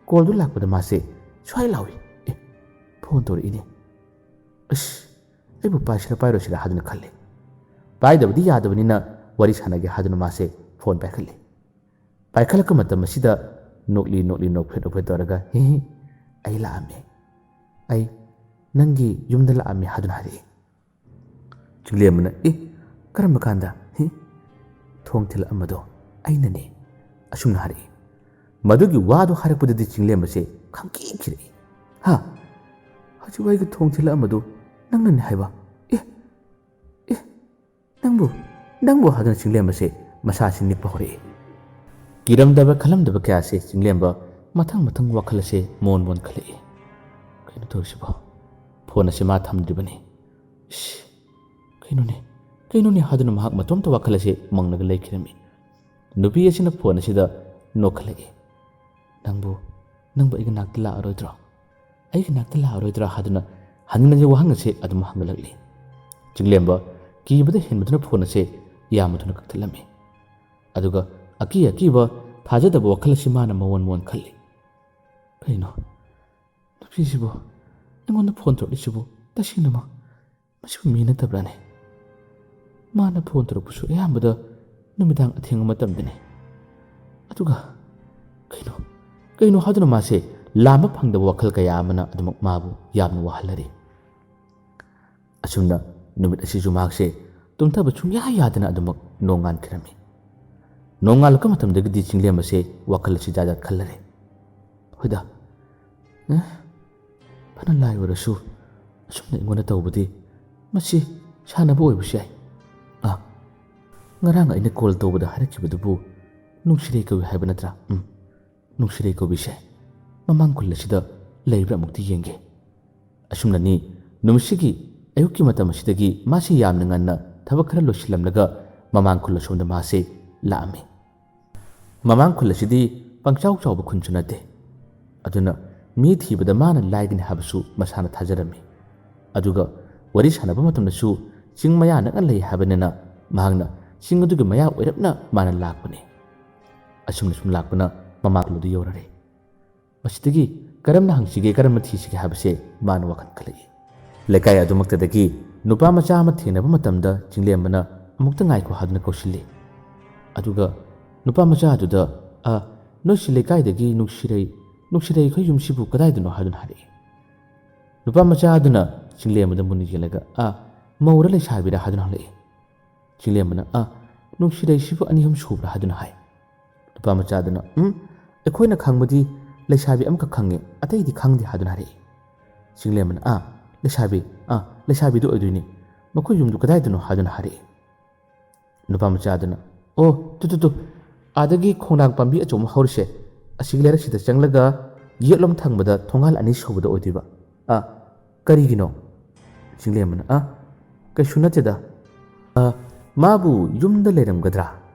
ꯀꯣꯜꯗꯨ ꯂꯥꯛꯄꯗ ꯃꯥꯁꯦ ꯁ꯭ꯋꯥꯏ ꯂꯥꯎꯏ, "ꯑꯦ, ꯐꯣꯟ ꯇꯧꯔꯛꯏꯅꯦ꯫ ꯑꯁ, ꯑꯩꯕꯨ ꯄꯥꯏꯁꯤꯔꯥ ꯄꯥꯏꯔꯣꯏꯁꯤꯔꯥ?" ꯍꯥꯏꯗꯨꯅ ꯈꯜꯂꯤ꯫ ꯄꯥꯏꯗꯕꯗꯤ ꯌꯥꯗꯕꯅꯤꯅ ꯋꯥꯔꯤ ꯁꯥꯟꯅꯒꯦ ꯍꯥꯏꯗꯨꯅ ꯃꯥꯁꯦ ꯐꯣꯟ ꯄꯥꯏꯈꯠꯂꯤ꯫ ꯄꯥꯏꯈꯠꯂꯛꯄ ꯃꯇꯝ ꯑꯁꯤꯗ ꯅꯣꯛꯂꯤ ꯅꯣꯛꯂꯤ ꯅꯣꯛꯐꯦꯠ ꯅꯣꯛꯐꯦꯠ ꯇꯧꯔꯒ, "ꯍꯤ ꯍꯤ, ꯑꯩ ꯂꯥꯛꯑꯝꯃꯦ꯫ ꯑꯩ ꯅꯪꯒꯤ ꯌꯨꯝꯗ ꯂꯥꯛꯑꯝꯃꯦ" ꯍꯥꯏꯗꯨꯅ ꯍꯥꯏꯔꯛꯏ꯫ ꯆꯤꯡꯂꯦꯝꯕꯅ, "ꯑꯦ, ꯀꯔꯝꯕ ꯀꯥꯟꯗ? ꯍꯤ? ꯊꯣꯡ ꯊꯤꯜꯂꯛꯑꯝꯕꯗꯣ ꯑꯩꯅꯅꯦ" ꯑꯁꯨꯝꯅ ꯍꯥꯏꯔꯛꯏ꯫ ꯃꯗꯨꯒꯤ ꯋꯥꯗꯨ ꯍꯥꯏꯔꯛꯄꯗꯗꯤ ꯆꯤꯡꯂꯦꯝꯕꯁꯦ ꯈꯪꯀꯤ ꯀꯤꯔꯛꯏ꯫ "ꯍꯥ? ꯍꯧꯖꯤꯛ ꯑꯩꯒꯤ ꯊꯣꯡ ꯊꯤꯜꯂꯛꯑꯝꯕꯗꯨ ꯅꯪꯅꯅꯦ ꯍꯥꯏꯕ? ꯑꯦ, ꯑꯦ, ꯅꯪꯕꯨ, ꯅꯪꯕꯨ" ꯍꯥꯏꯗꯨꯅ ꯆꯤꯡꯂꯦꯝꯕꯁꯦ ꯃꯁꯥꯁꯤ ꯅꯤꯛꯄ ꯍꯧꯔꯛꯏ꯫ ꯀꯤꯔꯝꯗꯕ ꯈꯜꯂꯝꯗꯕ ꯀꯌꯥꯁꯦ ꯆꯤꯡꯂꯦꯝꯕ ꯃꯊꯪ ꯃꯊꯪ ꯋꯥꯈꯜ ꯑꯁꯦ ꯃꯣꯟ ꯃꯣꯟ ꯈꯜꯂꯛꯏ꯫ "ꯀꯩꯅꯣ ꯇꯧꯔꯤꯁꯤꯕꯣ? ꯐꯣꯟ ꯑꯁꯤ ꯃꯥ ꯊꯝꯗ꯭ꯔꯤꯕꯅꯤ꯫ ꯏꯁ, ꯀꯩꯅꯣꯅꯦ, ꯀꯩꯅꯣꯅꯦ?" ꯍꯥꯏꯗꯨꯅ ꯃꯍꯥꯛ ꯃꯇꯣꯝꯇ ꯋꯥꯈꯜ ꯑꯁꯦ ꯃꯪꯂꯒ ꯂꯩꯈꯤꯔꯝꯃꯤ꯫ ꯅꯨꯄꯤ ꯑꯁꯤꯅ ꯐꯣꯟ ꯑꯁꯤꯗ ꯅꯣꯛꯈꯠꯂꯛꯏ꯫ "ꯅꯪꯕꯨ, ꯅꯪꯕꯨ ꯑꯩꯒꯤ ꯅꯥꯛꯇ ꯂꯥꯛꯑꯔꯣꯏꯗ꯭ꯔꯣ? ꯑꯩꯒꯤ ꯅꯥꯛꯇ ꯂꯥꯛꯑꯔꯣꯏꯗ꯭ꯔꯥ?" ꯍꯥꯏꯗꯨꯅ ꯍꯟꯖꯤꯟ ꯍꯟꯖꯤꯟ ꯋꯥꯍꯪ ꯑꯁꯦ ꯑꯗꯨꯝ ꯍꯪꯒꯠꯂꯛꯂꯤ꯫ ꯆꯤꯡꯂꯦꯝꯕ ꯀꯤꯕꯗ ꯍꯦꯟꯕꯗꯨꯅ ꯐꯣꯟ ꯑꯁꯦ ꯌꯥꯝꯅ ꯊꯨꯅ ꯀꯛꯊꯠꯂꯝꯃꯤ꯫ ꯑꯗꯨꯒ ꯑꯀꯤ ꯑꯀꯤꯕ ꯊꯥꯖꯗꯕ ꯋꯥꯈꯜ ꯑꯁꯤ ꯃꯥꯅ ꯃꯑꯣꯟ ꯃꯑꯣꯟ ꯈꯜꯂꯤ꯫ "ꯀꯩꯅꯣ, ꯅꯨꯄꯤꯁꯤꯕꯨ ꯑꯩꯉꯣꯟꯗ ꯐꯣꯟ ꯇꯧꯔꯛꯂꯤꯁꯤꯕꯨ ꯇꯁꯦꯡꯅꯃꯛ ꯃꯁꯤꯕꯨ ꯃꯤ ꯅꯠꯇꯕ꯭ꯔꯥꯅꯦ? ꯃꯥꯅ ꯐꯣꯟ ꯇꯧꯔꯛꯄꯁꯨ ꯑꯌꯥꯝꯕꯗ ꯅꯨꯃꯤꯗꯥꯡ ꯑꯊꯦꯡꯕ ꯃꯇꯝꯗꯅꯤ꯫ ꯑꯗꯨꯒ ꯀꯩꯅꯣ, ꯀꯩꯅꯣ ꯍꯥꯏꯗꯨꯅ ꯃꯥꯁꯦ ꯂꯥꯝꯕ ꯐꯪꯗꯕ ꯋꯥꯈꯜ ꯀꯌꯥ ꯑꯃꯅ ꯑꯗꯨꯃꯛ ꯃꯥꯕꯨ ꯌꯥꯝꯅ ꯋꯥꯍꯜꯂꯔꯤ꯫" ꯑꯁꯨꯝꯅ ꯅꯨꯃꯤꯠ ꯑꯁꯤꯁꯨ ꯃꯍꯥꯛꯁꯦ ꯇꯨꯝꯊꯕ ꯁꯨꯡꯌꯥ ꯌꯥꯗꯅ ꯑꯗꯨꯃꯛ ꯅꯣꯡꯉꯥꯟꯈꯤꯔꯝꯃꯤ꯫ ꯅꯣꯡꯉꯥꯜꯂꯛꯄ ꯃꯇꯝꯗꯒꯤꯗꯤ ꯆꯤꯡꯂꯦꯝꯕꯁꯦ ꯋꯥꯈꯜ ꯑꯁꯤ ꯖꯥꯠ ꯖꯥꯠ ꯈꯜꯂꯔꯦ꯫ "ꯍꯣꯏꯗ, ꯑꯦ, ꯐꯅ ꯂꯥꯏ ꯑꯣꯏꯔꯁꯨ ꯑꯁꯨꯝꯅ ꯑꯩꯉꯣꯟꯗ ꯇꯧꯕꯗꯤ ꯃꯁꯤ ꯁꯥꯟꯅꯕ ꯑꯣꯏꯕꯁꯨ ꯌꯥꯏ꯫ ꯑꯥ, ꯉꯔꯥꯡ ꯑꯩꯅ ꯀꯣꯜ ꯇꯧꯕꯗ ꯍꯥꯏꯔꯛꯈꯤꯕꯗꯨꯕꯨ ꯅꯨꯡꯁꯤꯔꯩ ꯀꯧꯏ ꯍꯥꯏꯕ ꯅꯠꯇ꯭ꯔꯥ? ꯎꯝ, ꯅꯨꯡꯁꯤꯔꯩ ꯀꯧꯕꯤꯁꯦ ꯃꯃꯥꯡ ꯈꯨꯜ ꯑꯁꯤꯗ ꯂꯩꯕ꯭ꯔꯥ ꯑꯃꯨꯛꯇꯤ ꯌꯦꯡꯒꯦ꯫" ꯑꯁꯨꯝꯅꯅꯤ ꯅꯨꯃꯤꯠꯁꯤꯒꯤ ꯑꯌꯨꯛꯀꯤ ꯃꯇꯝ ꯑꯁꯤꯗꯒꯤ ꯃꯥꯁꯤ ꯌꯥꯝꯅ ꯉꯟꯅ ꯊꯕꯛ ꯈꯔ ꯂꯣꯏꯁꯤꯜꯂꯝꯂꯒ ꯃꯃꯥꯡ ꯈꯨꯜ ꯑꯁꯣꯝꯗ ꯃꯥꯁꯤ ꯂꯥꯛꯑꯝꯃꯤ꯫ ꯃꯃꯥꯡ ꯈꯨꯜ ꯑꯁꯤꯗꯤ ꯄꯪꯆꯥꯎ ꯆꯥꯎꯕ ꯈꯨꯟꯁꯨ ꯅꯠꯇꯦ꯫ ꯑꯗꯨꯅ ꯃꯤ ꯊꯤꯕꯗ ꯃꯥꯅ ꯂꯥꯏꯒꯅꯤ ꯍꯥꯏꯕꯁꯨ ꯃꯁꯥꯅ ꯊꯥꯖꯔꯝꯃꯤ꯫ ꯑꯗꯨꯒ ꯋꯥꯔꯤ ꯁꯥꯟꯅꯕ ꯃꯇꯝꯗꯁꯨ ꯆꯤꯡ ꯃꯌꯥ ꯅꯛꯅ ꯂꯩ ꯍꯥꯏꯕꯅꯤꯅ ꯃꯍꯥꯛꯅ ꯆꯤꯡ ꯑꯗꯨꯒꯤ ꯃꯌꯥ ꯑꯣꯏꯔꯞꯅ ꯃꯥꯅ ꯂꯥꯛꯄꯅꯤ꯫ ꯑꯁꯨꯝꯅ ꯁꯨꯝ ꯂꯥꯛꯄꯅ ꯃꯃꯥꯡꯂꯣꯝꯗ ꯌꯧꯔꯔꯦ꯫ ꯃꯁꯤꯗꯒꯤ ꯀꯔꯝꯅ ꯍꯪꯁꯤꯒꯦ, ꯀꯔꯝꯅ ꯊꯤꯁꯤꯒꯦ ꯍꯥꯏꯕꯁꯦ ꯃꯥꯅ ꯋꯥꯈꯜ ꯈꯜꯂꯛꯏ꯫ ꯂꯩꯀꯥꯏ ꯑꯗꯨꯃꯛꯇꯗꯒꯤ ꯅꯨꯄꯥ ꯃꯆꯥ ꯑꯃ ꯊꯦꯡꯅꯕ ꯃꯇꯝꯗ ꯆꯤꯡꯂꯦꯝꯕꯅ "ꯑꯃꯨꯛꯇ ꯉꯥꯏꯈꯣ" ꯍꯥꯏꯗꯨꯅ ꯀꯧꯁꯤꯜꯂꯤ꯫ ꯑꯗꯨꯒ ꯅꯨꯄꯥ ꯃꯆꯥ ꯑꯗꯨꯗ, "ꯑ, ꯅꯣꯏꯁꯤ ꯂꯩꯀꯥꯏꯗꯒꯤ ꯅꯨꯡꯁꯤꯔꯩ, ꯅꯨꯡꯁꯤꯔꯩ ꯑꯩꯈꯣꯏ ꯌꯨꯝꯁꯤꯕꯨ ꯀꯗꯥꯏꯗꯅꯣ?" ꯍꯥꯏꯗꯨꯅ ꯍꯥꯏꯔꯛꯏ꯫ ꯅꯨꯄꯥ ꯃꯆꯥ ꯑꯗꯨꯅ ꯆꯤꯡꯂꯦꯝꯕꯗ ꯃꯨꯟꯅ ꯌꯦꯡꯂꯒ, "ꯑ, ꯃꯧꯔ ꯂꯩꯁꯥꯕꯤꯔ?" ꯍꯥꯏꯗꯨꯅ ꯍꯪꯂꯛꯏ꯫ ꯆꯤꯡꯂꯦꯝꯕꯅ, "ꯑ, ꯅꯨꯡꯁꯤꯔꯩꯁꯤꯕꯨ ꯑꯅꯤ ꯑꯍꯨꯝ ꯁꯨꯕ꯭ꯔꯥ?" ꯍꯥꯏꯗꯨꯅ ꯍꯥꯏ꯫ ꯅꯨꯄꯥ ꯃꯆꯥꯗꯨꯅ, "ꯎꯝ, ꯑꯩꯈꯣꯏꯅ ꯈꯪꯕꯗꯤ ꯂꯩꯁꯥꯕꯤ ꯑꯃꯈꯛ ꯈꯪꯉꯦ, ꯑꯇꯩꯗꯤ ꯈꯪꯗꯦ" ꯍꯥꯏꯗꯨꯅ ꯍꯥꯏꯔꯛꯏ꯫ ꯆꯤꯡꯂꯦꯝꯕꯅ, "ꯑ, ꯂꯩꯁꯥꯕꯤ, ꯑ, ꯂꯩꯁꯥꯕꯤꯗꯨ ꯑꯣꯏꯗꯣꯏꯅꯤ꯫ ꯃꯈꯣꯏ ꯌꯨꯝꯗꯨ ꯀꯗꯥꯏꯗꯅꯣ?" ꯍꯥꯏꯗꯨꯅ ꯍꯥꯏꯔꯛꯏ꯫ ꯅꯨꯄꯥ ꯃꯆꯥꯗꯨꯅ, "ꯑꯣ, ꯇꯨ, ꯇꯨ, ꯇꯨ, ꯑꯥꯗꯒꯤ ꯈꯣꯡꯅꯥꯡ ꯄꯥꯝꯕꯤ ꯑꯆꯧꯕ ꯑꯃ ꯍꯧꯔꯤꯁꯦ, ꯑꯁꯤꯒꯤ ꯂꯩꯔꯛꯁꯤꯗ ꯆꯪꯂꯒ ꯌꯦꯠꯂꯣꯝ ꯊꯪꯕꯗ ꯊꯣꯡꯒꯥꯜ ꯑꯅꯤ ꯁꯨꯕꯗ ꯑꯣꯏꯗꯣꯏꯕ꯫ ꯑ, ꯀꯔꯤꯒꯤꯅꯣ?" ꯆꯤꯡꯂꯦꯝꯕꯅ, "ꯑ, ꯀꯩꯁꯨ ꯅꯠꯇꯦꯗ꯫ ꯑ, ꯃꯥꯕꯨ ꯌꯨꯝꯗ ꯂꯩꯔꯝꯒꯗ꯭ꯔꯥ?"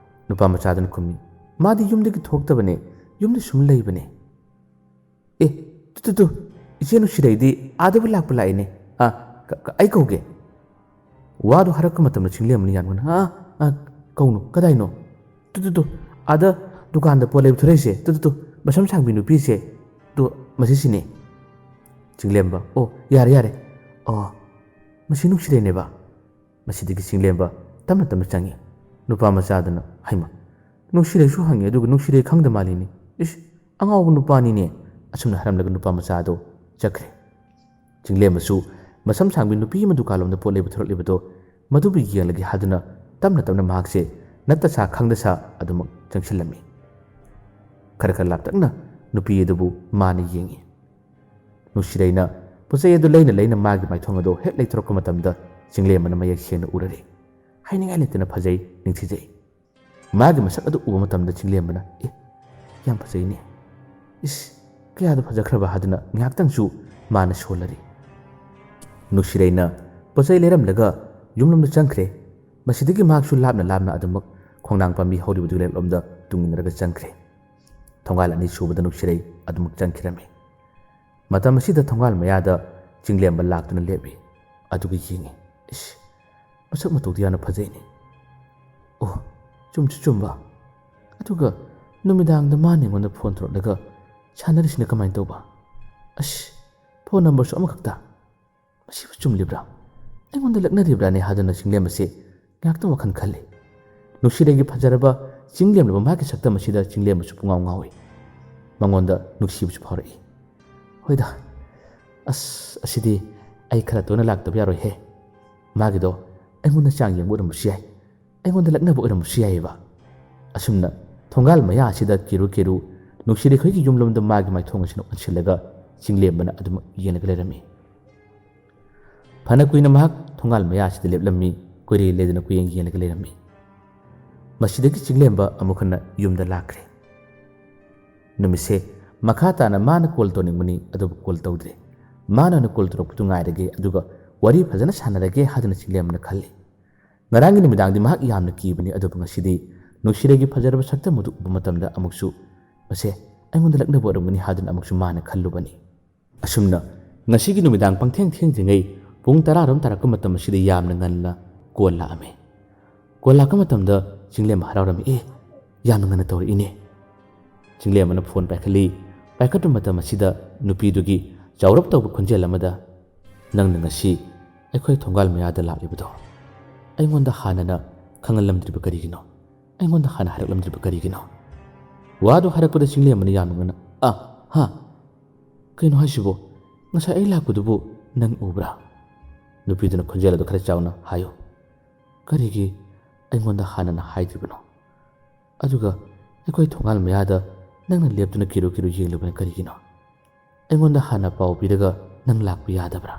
ꯅꯨꯄꯥ ꯃꯆꯥꯗꯨꯅ ꯈꯨꯝꯃꯤ, "ꯃꯥꯗꯤ ꯌꯨꯝꯗꯒꯤ ꯊꯣꯛꯇꯕꯅꯦ, ꯌꯨꯝꯗ ꯁꯨꯝ ꯂꯩꯕꯅꯦ꯫" "ꯑꯦ, ꯇꯨ, ꯇꯨ, ꯇꯨ, ꯏꯆꯦ ꯅꯨꯡꯁꯤꯔꯩꯗꯤ ꯑꯥꯗꯕꯨ ꯂꯥꯛꯄ ꯂꯥꯛꯏꯅꯦ꯫ ꯑ, ꯀ-, ꯀ-, ꯑꯩ ꯀꯧꯒꯦ꯫" ꯋꯥꯗꯨ ꯍꯥꯏꯔꯛꯄ ꯃꯇꯝꯗ ꯆꯤꯡꯂꯦꯝꯕꯅ ꯌꯥꯟꯕꯅ, "ꯑ, ꯑ, ꯀꯧꯅꯨ, ꯀꯗꯥꯏꯅꯣ?" "ꯇꯨ, ꯇꯨ, ꯇꯨ, ꯑꯥꯗ ꯗꯨꯀꯥꯟꯗ ꯄꯣꯠ ꯂꯩꯕ ꯊꯣꯔꯛꯏꯁꯦ, ꯇꯨ, ꯇꯨ, ꯇꯨ, ꯃꯁꯝ ꯁꯥꯡꯕꯤ ꯅꯨꯄꯤꯁꯦ, ꯇꯨ, ꯃꯁꯤꯁꯤꯅꯦ꯫" ꯆꯤꯡꯂꯦꯝꯕ, "ꯑꯣ, ꯌꯥꯔꯦ, ꯌꯥꯔꯦ꯫ ꯑꯣ, ꯃꯁꯤ ꯅꯨꯡꯁꯤꯔꯩꯅꯦꯕ꯫" ꯃꯁꯤꯗꯒꯤ ꯆꯤꯡꯂꯦꯝꯕ ꯇꯞꯅ ꯇꯞꯅ ꯆꯪꯉꯤ꯫ ꯅꯨꯄꯥ ꯃꯆꯥꯗꯨꯅ, "ꯍꯩꯃ, ꯅꯨꯡꯁꯤꯔꯩꯁꯨ ꯍꯪꯉꯤ, ꯑꯗꯨꯒ ꯅꯨꯡꯁꯤꯔꯩ ꯈꯪꯗ ꯃꯥꯜꯂꯤꯅꯤ꯫ ꯏꯁ, ꯑꯉꯥꯎꯕ ꯅꯨꯄꯥꯅꯤꯅꯦ꯫" ꯑꯁꯨꯝꯅ ꯍꯥꯏꯔꯝꯂꯒ ꯅꯨꯄꯥ ꯃꯆꯥꯗꯣ ꯆꯠꯈ꯭ꯔꯦ꯫ ꯆꯤꯡꯂꯦꯝꯕꯁꯨ ꯃꯁꯝ ꯁꯥꯡꯕꯤ ꯅꯨꯄꯤ ꯑꯃ ꯗꯨꯀꯥꯟꯂꯣꯝꯗ ꯄꯣꯠ ꯂꯩꯕ ꯊꯣꯔꯛꯂꯤꯕꯗꯣ ꯃꯗꯨꯕꯨ ꯌꯦꯡꯂꯒꯦ ꯍꯥꯏꯗꯨꯅ ꯇꯞꯅ ꯇꯞꯅ ꯃꯍꯥꯛꯁꯦ ꯅꯠꯇ ꯁꯥ ꯈꯪꯗ ꯁꯥ ꯑꯗꯨꯃꯛ ꯆꯪꯁꯤꯜꯂꯝꯃꯤ꯫ ꯈꯔ ꯈꯔ ꯂꯥꯞꯇꯛꯅ ꯅꯨꯄꯤ ꯑꯗꯨꯕꯨ ꯃꯥꯅ ꯌꯦꯡꯉꯤ꯫ ꯅꯨꯡꯁꯤꯔꯩꯅ ꯄꯣꯠꯆꯩ ꯑꯗꯨ ꯂꯩꯅ ꯂꯩꯅ ꯃꯥꯒꯤ ꯃꯥꯏꯊꯣꯡ ꯑꯗꯨ ꯍꯦꯛ ꯂꯩꯊꯣꯔꯛꯄ ꯃꯇꯝꯗ ꯆꯤꯡꯂꯦꯝꯕꯅ ꯃꯌꯦꯛ ꯁꯦꯡꯅ ꯎꯔꯔꯦ꯫ ꯍꯥꯏꯅꯤꯡꯉꯥꯏ ꯂꯩꯇꯅ ꯐꯖꯩ, ꯅꯤꯡꯊꯤꯖꯩ꯫ ꯃꯥꯒꯤ ꯃꯁꯛ ꯑꯗꯨ ꯎꯕ ꯃꯇꯝꯗ ꯆꯤꯡꯂꯦꯝꯕꯅ, "ꯑꯦ, ꯌꯥꯝ ꯐꯖꯩꯅꯦ꯫ ꯏꯁ, ꯀꯌꯥꯗ ꯐꯖꯈ꯭ꯔꯕ?" ꯍꯥꯏꯗꯨꯅ ꯉꯥꯏꯍꯥꯛꯇꯪꯁꯨ ꯃꯥꯅ ꯁꯣꯜꯂꯔꯤ꯫ ꯅꯨꯡꯁꯤꯔꯩꯅ ꯄꯣꯠꯆꯩ ꯂꯩꯔꯝꯂꯒ ꯌꯨꯝꯂꯣꯝꯗ ꯆꯪꯈ꯭ꯔꯦ꯫ ꯃꯁꯤꯗꯒꯤ ꯃꯍꯥꯛꯁꯨ ꯂꯥꯞꯅ ꯂꯥꯞꯅ ꯑꯗꯨꯃꯛ ꯈꯣꯡꯅꯥꯡ ꯄꯥꯝꯕꯤ ꯍꯧꯔꯤꯕꯗꯨꯒꯤ ꯂꯩꯔꯛꯂꯣꯝꯗ ꯇꯨꯡ ꯏꯟꯅꯔꯒ ꯆꯪꯈ꯭ꯔꯦ꯫ ꯊꯣꯡꯒꯥꯜ ꯑꯅꯤ ꯁꯨꯕꯗ ꯅꯨꯡꯁꯤꯔꯩ ꯑꯗꯨꯃꯛ ꯆꯪꯈꯤꯔꯝꯃꯤ꯫ ꯃꯇꯝ ꯑꯁꯤꯗ ꯊꯣꯡꯒꯥꯜ ꯃꯌꯥꯗ ꯆꯤꯡꯂꯦꯝꯕ ꯂꯥꯛꯇꯨꯅ ꯂꯦꯞꯂꯤ꯫ ꯑꯗꯨꯒ ꯌꯦꯡꯉꯤ꯫ ꯏꯁ, ꯃꯁꯛ ꯃꯇꯧꯗꯤ ꯌꯥꯝꯅ ꯐꯖꯩꯅꯦ꯫ ꯑꯣ, ꯆꯨꯝꯁꯨ ꯆꯨꯝꯕ꯫ ꯑꯗꯨꯒ ꯅꯨꯃꯤꯗꯥꯡꯗ ꯃꯥꯅ ꯑꯩꯉꯣꯟꯗ ꯐꯣꯟ ꯇꯧꯔꯛꯂꯒ ꯁꯥꯟꯅꯔꯤꯁꯤꯅ ꯀꯃꯥꯏꯅ ꯇꯧꯕ? ꯑꯁ, ꯐꯣꯟ ꯅꯝꯕꯔꯁꯨ ꯑꯃꯈꯛꯇ꯫ ꯃꯁꯤꯕꯨ ꯆꯨꯝꯂꯤꯕ꯭ꯔꯥ? ꯑꯩꯉꯣꯟꯗ ꯂꯛꯅꯔꯤꯕ꯭ꯔꯥꯅꯦ ꯍꯥꯏꯗꯨꯅ ꯆꯤꯡꯂꯦꯝꯕꯁꯦ ꯉꯥꯏꯍꯥꯛꯇꯪ ꯋꯥꯈꯜ ꯈꯜꯂꯤ꯫ ꯅꯨꯡꯁꯤꯔꯩꯒꯤ ꯐꯖꯔꯕ ꯆꯤꯡꯂꯦꯝꯂꯕ ꯃꯥꯒꯤ ꯁꯛꯇꯝ ꯑꯁꯤꯗ ꯆꯤꯡꯂꯦꯝꯕꯁꯨ ꯄꯨꯡꯉꯥꯎ ꯉꯥꯎꯏ꯫ ꯃꯉꯣꯟꯗ ꯅꯨꯡꯁꯤꯕꯁꯨ ꯐꯥꯎꯔꯛꯏ꯫ ꯍꯣꯏꯗ, ꯑꯁ, ꯑꯁꯤꯗꯤ ꯑꯩ ꯈꯔ ꯇꯣꯏꯅ ꯂꯥꯛꯇꯕ ꯌꯥꯔꯣꯏꯍꯦ꯫ ꯃꯥꯒꯤꯗꯣ ꯑꯩꯉꯣꯟꯗ ꯆꯥꯡ ꯌꯦꯡꯕ ꯑꯣꯏꯔꯝꯕꯁꯨ ꯌꯥꯏ, ꯑꯩꯉꯣꯟꯗ ꯂꯛꯅꯕ ꯑꯣꯏꯔꯝꯕꯁꯨ ꯌꯥꯏꯑꯕ꯫ ꯑꯁꯨꯝꯅ ꯊꯣꯡꯒꯥꯜ ꯃꯌꯥ ꯑꯁꯤꯗ ꯀꯤꯔꯨ ꯀꯤꯔꯨ ꯅꯨꯡꯁꯤꯔꯩꯈꯣꯏꯒꯤ ꯌꯨꯝꯂꯣꯝꯗ ꯃꯥꯒꯤ ꯃꯥꯏꯊꯣꯡ ꯑꯁꯤꯅ ꯑꯣꯟꯁꯤꯜꯂꯒ ꯆꯤꯡꯂꯦꯝꯕꯅ ꯑꯗꯨꯃꯛ ꯌꯦꯡꯂꯒ ꯂꯩꯔꯝꯃꯤ꯫ ꯐꯅ ꯀꯨꯏꯅ ꯃꯍꯥꯛ ꯊꯣꯡꯒꯥꯜ ꯃꯌꯥ ꯑꯁꯤꯗ ꯂꯦꯞꯂꯝꯃꯤ, ꯀꯣꯏꯔꯦ ꯂꯩꯗꯅ ꯀꯨꯌꯦꯡ ꯌꯦꯡꯂꯒ ꯂꯩꯔꯝꯃꯤ꯫ ꯃꯁꯤꯗꯒꯤ ꯆꯤꯡꯂꯦꯝꯕ ꯑꯃꯨꯛ ꯍꯟꯅ ꯌꯨꯝꯗ ꯂꯥꯛꯈ꯭ꯔꯦ꯫ ꯅꯨꯃꯤꯠꯁꯦ ꯃꯈꯥ ꯇꯥꯅ ꯃꯥꯅ ꯀꯣꯜ ꯇꯧꯅꯤꯡꯕꯅꯤ, ꯑꯗꯨꯕꯨ ꯀꯣꯜ ꯇꯧꯗ꯭ꯔꯦ꯫ ꯃꯥꯅ ꯑꯣꯏꯅ ꯀꯣꯜ ꯇꯧꯔꯛꯄꯗꯨ ꯉꯥꯏꯔꯒꯦ, ꯑꯗꯨꯒ ꯋꯥꯔꯤ ꯐꯖꯅ ꯁꯥꯟꯅꯔꯒꯦ ꯍꯥꯏꯗꯨꯅ ꯆꯤꯡꯂꯦꯝꯕꯅ ꯈꯜꯂꯤ꯫ ꯉꯔꯥꯡꯒꯤ ꯅꯨꯃꯤꯗꯥꯡꯗꯤ ꯃꯍꯥꯛ ꯌꯥꯝꯅ ꯀꯤꯕꯅꯤ, ꯑꯗꯨꯕꯨ ꯉꯁꯤꯗꯤ ꯅꯨꯡꯁꯤꯔꯩꯒꯤ ꯐꯖꯔꯕ ꯁꯛꯇꯝ ꯑꯗꯨ ꯎꯕ ꯃꯇꯝꯗ ꯑꯃꯨꯛꯁꯨ ꯃꯁꯦ ꯑꯩꯉꯣꯟꯗ ꯂꯛꯅꯕ ꯑꯣꯏꯔꯝꯒꯅꯤ ꯍꯥꯏꯗꯨꯅ ꯑꯃꯨꯛꯁꯨ ꯃꯥꯅ ꯈꯜꯂꯨꯕꯅꯤ꯫ ꯑꯁꯨꯝꯅ ꯉꯁꯤꯒꯤ ꯅꯨꯃꯤꯗꯥꯡ ꯄꯪꯊꯦꯡ ꯊꯦꯡꯗ꯭ꯔꯤꯉꯩ ꯄꯨꯡ ꯇꯔꯥꯔꯣꯝ ꯇꯥꯔꯛꯄ ꯃꯇꯝ ꯑꯁꯤꯗ ꯌꯥꯝꯅ ꯉꯟꯅ ꯀꯣꯜ ꯂꯥꯛꯑꯝꯃꯤ꯫ ꯀꯣꯜ ꯂꯥꯛꯄ ꯃꯇꯝꯗ ꯆꯤꯡꯂꯦꯝꯕ ꯍꯔꯥꯎꯔꯝꯃꯤ꯫ "ꯑꯦ, ꯌꯥꯝꯅ ꯉꯟꯅ ꯇꯧꯔꯛꯏꯅꯦ꯫" ꯆꯤꯡꯂꯦꯝꯕꯅ ꯐꯣꯟ ꯄꯥꯏꯈꯠꯂꯤ꯫ ꯄꯥꯏꯈꯠꯄ ꯃꯇꯝ ꯑꯁꯤꯗ ꯅꯨꯄꯤꯗꯨꯒꯤ ꯆꯥꯎꯔꯞ ꯇꯧꯕ ꯈꯣꯟꯖꯦꯜ ꯑꯃꯗ, "ꯅꯪꯅ ꯉꯁꯤ ꯑꯩꯈꯣꯏ ꯊꯣꯡꯒꯥꯜ ꯃꯌꯥꯗ ꯂꯥꯛꯂꯤꯕꯗꯣ ꯑꯩꯉꯣꯟꯗ ꯍꯥꯟꯅꯅ ꯈꯪꯍꯜꯂꯝꯗ꯭ꯔꯤꯕ ꯀꯔꯤꯒꯤꯅꯣ? ꯑꯩꯉꯣꯟꯗ ꯍꯥꯟꯅ ꯍꯥꯏꯔꯛꯂꯝꯗ꯭ꯔꯤꯕ ꯀꯔꯤꯒꯤꯅꯣ?" ꯋꯥꯗꯨ ꯍꯥꯏꯔꯛꯄꯗ ꯆꯤꯡꯂꯦꯝꯕꯅ ꯌꯥꯝꯅ ꯉꯟꯅ, "ꯑ, ꯍꯥ? ꯀꯩꯅꯣ ꯍꯥꯏꯁꯤꯕꯣ? ꯉꯁꯥꯏ ꯑꯩ ꯂꯥꯛꯄꯗꯨꯕꯨ ꯅꯪ ꯎꯕ꯭ꯔꯥ?" ꯅꯨꯄꯤꯗꯨꯅ ꯈꯣꯟꯖꯦꯜ ꯑꯗꯨ ꯈꯔ ꯆꯥꯎꯅ, "ꯍꯥꯏꯌꯨ꯫ ꯀꯔꯤꯒꯤ ꯑꯩꯉꯣꯟꯗ ꯍꯥꯟꯅꯅ ꯍꯥꯏꯗ꯭ꯔꯤꯕꯅꯣ? ꯑꯗꯨꯒ ꯑꯩꯈꯣꯏ ꯊꯣꯡꯒꯥꯜ ꯃꯌꯥꯗ ꯅꯪꯅ ꯂꯦꯞꯇꯨꯅ ꯀꯤꯔꯨ ꯀꯤꯔꯨ ꯌꯦꯡꯂꯤꯕꯅ ꯀꯔꯤꯒꯤꯅꯣ? ꯑꯩꯉꯣꯟꯗ ꯍꯥꯟꯅ ꯄꯥꯎ ꯄꯤꯔꯒ ꯅꯪ ꯂꯥꯛꯄ ꯌꯥꯗꯕ꯭ꯔꯥ?"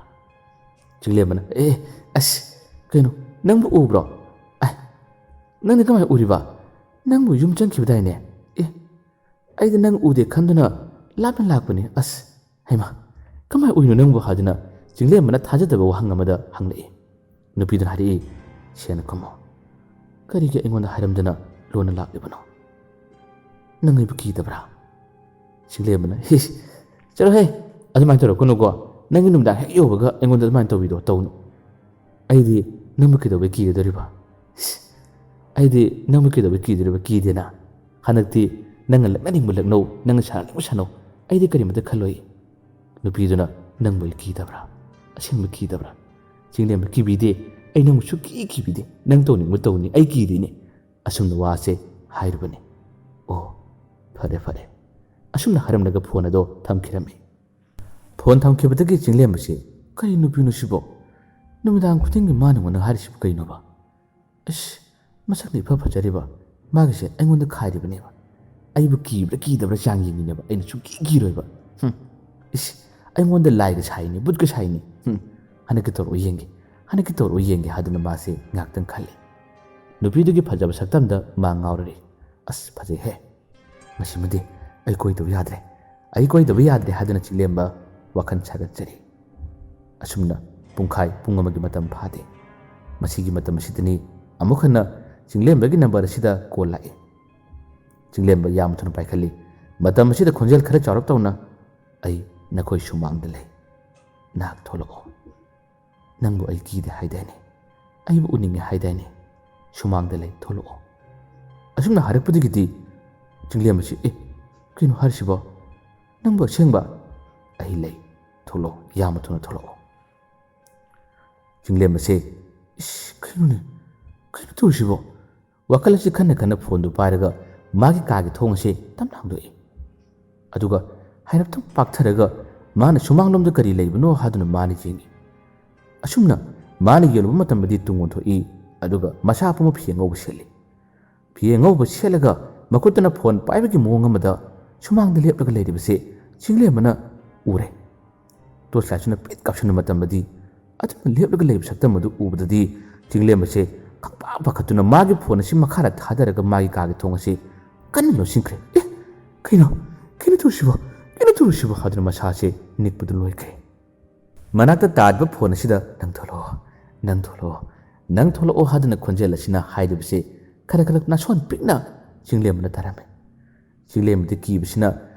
ꯆꯤꯡꯂꯦꯝꯕꯅ, "ꯑꯦ, ꯑꯁ, ꯀꯩꯅꯣ, ꯅꯪꯕꯨ ꯎꯕ꯭ꯔꯣ? ꯑꯦ, ꯅꯪꯗꯤ ꯀꯃꯥꯏꯅ ꯎꯔꯤꯕ? ꯅꯪꯕꯨ ꯌꯨꯝ ꯆꯪꯈꯤꯕꯗꯥꯏꯅꯦ? ꯑꯦ, ꯑꯩꯗꯤ ꯅꯪ ꯎꯗꯦ ꯈꯟꯗꯨꯅ ꯂꯥꯞꯅ ꯂꯥꯛꯄꯅꯤ꯫ ꯑꯁ, ꯍꯩꯃꯥ, ꯀꯃꯥꯏ ꯎꯏꯅꯣ ꯅꯪꯕꯨ?" ꯍꯥꯏꯗꯨꯅ ꯆꯤꯡꯂꯦꯝꯕꯅ ꯊꯥꯖꯗꯕ ꯋꯥꯍꯪ ꯑꯃꯗ ꯍꯪꯂꯛꯏ꯫ ꯅꯨꯄꯤꯗꯨꯅ ꯍꯥꯏꯔꯛꯏ, "ꯁꯦꯡꯅ ꯈꯨꯝꯃꯣ꯫ ꯀꯔꯤꯒꯤ ꯑꯩꯉꯣꯟꯗ ꯍꯥꯏꯔꯝꯗꯅ ꯂꯣꯟꯅ ꯂꯥꯛꯂꯤꯕꯅꯣ? ꯅꯪ ꯑꯩꯕꯨ ꯀꯤꯗꯕ꯭ꯔꯥ?" ꯆꯤꯡꯂꯦꯝꯕꯅ, "ꯍꯤꯁ, ꯆꯠꯂꯣꯍꯦ, ꯑꯗꯨꯃꯥꯏꯅ ꯇꯧꯔꯛꯀꯅꯨꯀꯣ꯫ ꯅꯪꯒꯤ ꯅꯨꯃꯤꯗꯥꯡ ꯍꯦꯛ ꯌꯧꯕꯒ ꯑꯩꯉꯣꯟꯗ ꯑꯗꯨꯃꯥꯏꯅ ꯇꯧꯕꯤꯗꯣ ꯇꯧꯅꯨ꯫ ꯑꯩꯗꯤ ꯅꯪꯕꯨ ꯀꯩꯗꯧꯕꯩ ꯀꯤꯒꯗꯧꯔꯤꯕ? ꯏꯁ, ꯑꯩꯗꯤ ꯅꯪꯕꯨ ꯀꯩꯗꯧꯕꯩ ꯀꯤꯗꯣꯔꯤꯕ? ꯀꯤꯗꯦꯅ꯫ ꯍꯟꯗꯛꯇꯤ ꯅꯪꯅ ꯂꯛꯅꯅꯤꯡꯕ ꯂꯛꯅꯧ, ꯅꯪꯅ ꯁꯥꯟꯅꯅꯤꯡꯕ ꯁꯥꯟꯅꯧ꯫ ꯑꯩꯗꯤ ꯀꯔꯤꯃꯇ ꯈꯜꯂꯣꯏ꯫" ꯅꯨꯄꯤꯗꯨꯅ, "ꯅꯪꯕꯨ ꯑꯩ ꯀꯤꯗꯕ꯭ꯔꯥ? ꯑꯁꯦꯡꯕ ꯀꯤꯗꯕ꯭ꯔꯥ?" ꯆꯤꯡꯂꯦꯝꯕ, "ꯀꯤꯕꯤꯗꯦ꯫ ꯑꯩ ꯅꯪꯕꯨ ꯁꯨꯛꯀꯤ ꯀꯤꯕꯤꯗꯦ꯫ ꯅꯪ ꯇꯧꯅꯤꯡꯕ ꯇꯧꯅꯤ꯫ ꯑꯩ ꯀꯤꯗꯦꯅꯦ꯫" ꯑꯁꯨꯝꯅ ꯋꯥꯁꯦ ꯍꯥꯏꯔꯨꯕꯅꯤ꯫ "ꯑꯣ, ꯐꯔꯦ, ꯐꯔꯦ꯫" ꯑꯁꯨꯝꯅ ꯍꯥꯏꯔꯝꯂꯒ ꯐꯣꯟ ꯑꯗꯣ ꯊꯝꯈꯤꯔꯝꯃꯤ꯫ ꯐꯣꯟ ꯊꯝꯈꯤꯕꯗꯒꯤ ꯆꯤꯡꯂꯦꯝꯕꯁꯤ, "ꯀꯔꯤ ꯅꯨꯄꯤꯅꯣ ꯁꯤꯕꯣ? ꯅꯨꯃꯤꯗꯥꯡ ꯈꯨꯗꯤꯡꯒꯤ ꯃꯥꯅ ꯑꯩꯉꯣꯟꯗ ꯍꯥꯏꯔꯤꯁꯤꯕꯨ ꯀꯩꯅꯣꯕ? ꯑꯁ, ꯃꯁꯛꯅ ꯏꯐ ꯐꯖꯔꯤꯕ, ꯃꯥꯒꯤꯁꯦ ꯑꯩꯉꯣꯟꯗ ꯈꯥꯏꯔꯤꯕꯅꯦꯕ꯫ ꯑꯩꯕꯨ ꯀꯤꯕ꯭ꯔꯥ ꯀꯤꯗꯕ꯭ꯔꯥ ꯆꯥꯡ ꯌꯦꯡꯉꯤꯅꯦꯕ, ꯑꯩꯅ ꯁꯨꯡꯀꯤ ꯀꯤꯔꯣꯏꯕ꯫ ꯍꯨꯝ, ꯏꯁ, ꯑꯩꯉꯣꯟꯗ ꯂꯥꯏꯒ ꯁꯥꯏꯅꯤ, ꯕꯨꯠꯀ ꯁꯥꯏꯅꯤ꯫ ꯍꯨꯝ, ꯍꯟꯗꯛꯀꯤ ꯇꯧꯔꯛꯑꯣ ꯌꯦꯡꯒꯦ, ꯍꯟꯗꯛꯀꯤ ꯇꯧꯔꯛꯑꯣ ꯌꯦꯡꯒꯦ" ꯍꯥꯏꯗꯨꯅ ꯃꯥꯁꯦ ꯉꯥꯏꯍꯥꯛꯇꯪ ꯈꯜꯂꯤ꯫ ꯅꯨꯄꯤꯗꯨꯒꯤ ꯐꯖꯕ ꯁꯛꯇꯝꯗ ꯃꯥ ꯉꯥꯎꯔꯔꯤ꯫ "ꯑꯁ, ꯐꯖꯩꯍꯦ꯫ ꯃꯁꯤꯃꯗꯤ ꯑꯩ ꯀꯣꯏꯗꯕ ꯌꯥꯗ꯭ꯔꯦ, ꯑꯩ ꯀꯣꯏꯗꯕ ꯌꯥꯗ꯭ꯔꯦ" ꯍꯥꯏꯗꯨꯅ ꯆꯤꯡꯂꯦꯝꯕ ꯋꯥꯈꯜ ꯁꯥꯒꯠꯆꯔꯤ꯫ ꯑꯁꯨꯝꯅ ꯄꯨꯡꯈꯥꯏ, ꯄꯨꯡ ꯑꯃꯒꯤ ꯃꯇꯝ ꯐꯥꯗꯦ꯫ ꯃꯁꯤꯒꯤ ꯃꯇꯝ ꯑꯁꯤꯗꯅꯤ ꯑꯃꯨꯛ ꯍꯟꯅ ꯆꯤꯡꯂꯦꯝꯕꯒꯤ ꯅꯝꯕꯔ ꯑꯁꯤꯗ ꯀꯣꯜ ꯂꯥꯛꯏ꯫ ꯆꯤꯡꯂꯦꯝꯕ ꯌꯥꯝ ꯊꯨꯅ ꯄꯥꯏꯈꯠꯂꯤ꯫ ꯃꯇꯝ ꯑꯁꯤꯗ ꯈꯣꯟꯖꯦꯜ ꯈꯔ ꯆꯥꯎꯔꯞ ꯇꯧꯅ, "ꯑꯩ ꯅꯈꯣꯏ ꯁꯨꯃꯥꯡꯗ ꯂꯩ, ꯅꯍꯥꯛ ꯊꯣꯛꯂꯛꯑꯣ꯫ ꯅꯪꯕꯨ ꯑꯩ ꯀꯤꯗꯦ ꯍꯥꯏꯗꯥꯏꯅꯦ? ꯑꯩꯕꯨ ꯎꯅꯤꯡꯉꯦ ꯍꯥꯏꯗꯥꯏꯅꯦ? ꯁꯨꯃꯥꯡꯗ ꯂꯩ, ꯊꯣꯛꯂꯛꯑꯣ꯫" ꯑꯁꯨꯝꯅ ꯍꯥꯏꯔꯛꯄꯗꯒꯤꯗꯤ ꯆꯤꯡꯂꯦꯝꯕꯁꯤ, "ꯑꯦ, ꯀꯩꯅꯣ ꯍꯥꯏꯔꯤꯁꯤꯕꯣ? ꯅꯪꯕꯨ ꯑꯁꯦꯡꯕ?" "ꯑꯩ ꯂꯩ, ꯊꯣꯛꯂꯛꯑꯣ, ꯌꯥꯝꯅ ꯊꯨꯅ ꯊꯣꯛꯂꯛꯑꯣ꯫" ꯆꯤꯡꯂꯦꯝꯕꯁꯦ, "ꯏꯁ, ꯀꯩꯅꯣꯅꯦ? ꯀꯩꯅꯣ ꯇꯧꯔꯤꯁꯤꯕꯣ?" ꯋꯥꯈꯜ ꯑꯁꯤ ꯈꯟꯅ ꯈꯟꯅ ꯐꯣꯟꯗꯨ ꯄꯥꯏꯔꯒ ꯃꯥꯒꯤ ꯀꯥꯒꯤ ꯊꯣꯡ ꯑꯁꯤ ꯇꯞꯅ ꯍꯥꯡꯗꯣꯛꯏ꯫ ꯑꯗꯨꯒ ꯍꯥꯏꯔꯞꯇꯪ ꯄꯥꯛꯊꯔꯒ ꯃꯥꯅ ꯁꯨꯃꯥꯡꯂꯣꯝꯗ ꯀꯔꯤ ꯂꯩꯕꯅꯣ ꯍꯥꯏꯗꯨꯅ ꯃꯥꯅ ꯌꯦꯡꯉꯤ꯫ ꯑꯁꯨꯝꯅ ꯃꯥꯅ ꯌꯦꯡꯂꯨꯕ ꯃꯇꯝꯗꯗꯤ ꯇꯨꯡ ꯑꯣꯟꯊꯣꯛꯏ, ꯑꯗꯨꯒ ꯃꯁꯥ ꯄꯨꯝꯕ ꯐꯤ ꯑꯉꯧꯕ ꯁꯦꯠꯂꯤ꯫ ꯐꯤ ꯑꯉꯧꯕ ꯁꯦꯠꯂꯒ ꯃꯈꯨꯠꯇꯅ ꯐꯣꯟ ꯄꯥꯏꯕꯒꯤ ꯃꯑꯣꯡ ꯑꯃꯗ ꯁꯨꯃꯥꯡꯗ ꯂꯦꯞꯂꯒ ꯂꯩꯔꯤꯕꯁꯦ ꯆꯤꯡꯂꯦꯝꯕꯅ ꯎꯔꯦ꯫ ꯇꯣꯔꯆ ꯂꯥꯏꯠꯁꯤꯅ ꯄꯤꯠ ꯀꯥꯞꯁꯤꯟꯕ ꯃꯇꯝꯗꯗꯤ ꯑꯗꯨꯝꯅ ꯂꯦꯞꯂꯒ ꯂꯩꯕ ꯁꯛꯇꯝ ꯑꯗꯨ ꯎꯕꯗꯗꯤ ꯆꯤꯡꯂꯦꯝꯕꯁꯦ ꯈꯪꯄꯥ ꯄꯥꯈꯠꯇꯨꯅ ꯃꯥꯒꯤ ꯐꯣꯟ ꯑꯁꯤ ꯃꯈꯥꯗ ꯊꯥꯗꯔꯒ ꯃꯥꯒꯤ ꯀꯥꯒꯤ ꯊꯣꯡ ꯑꯁꯤ ꯀꯟꯅ ꯂꯣꯟꯁꯤꯟꯈ꯭ꯔꯦ꯫ "ꯑꯦ, ꯀꯩꯅꯣ? ꯀꯩꯅꯣ ꯇꯧꯔꯤꯁꯤꯕꯣ? ꯀꯩꯅꯣ ꯇꯧꯔꯤꯁꯤꯕꯣ?" ꯍꯥꯏꯗꯨꯅ ꯃꯁꯥꯁꯦ ꯅꯤꯛꯄꯗ ꯂꯣꯏꯈ꯭ꯔꯦ꯫ ꯃꯅꯥꯛꯇ ꯇꯥꯔꯤꯕ ꯐꯣꯟ ꯑꯁꯤꯗ, "ꯅꯪ ꯊꯣꯛꯂꯛꯑꯣ, ꯅꯪ ꯊꯣꯛꯂꯛꯑꯣ, ꯅꯪ ꯊꯣꯛꯂꯛꯑꯣ" ꯍꯥꯏꯗꯨꯅ ꯈꯣꯟꯖꯦꯜ ꯑꯁꯤꯅ ꯍꯥꯏꯔꯤꯕꯁꯤ ꯈꯔ ꯈꯔ ꯅꯥꯁꯣꯟ ꯄꯤꯛꯅ ꯆꯤꯡꯂꯦꯝꯕꯅ ꯇꯥꯔꯝꯃꯤ꯫ ꯆꯤꯡꯂꯦꯝꯕꯗꯤ ꯀꯤꯕꯁꯤꯅ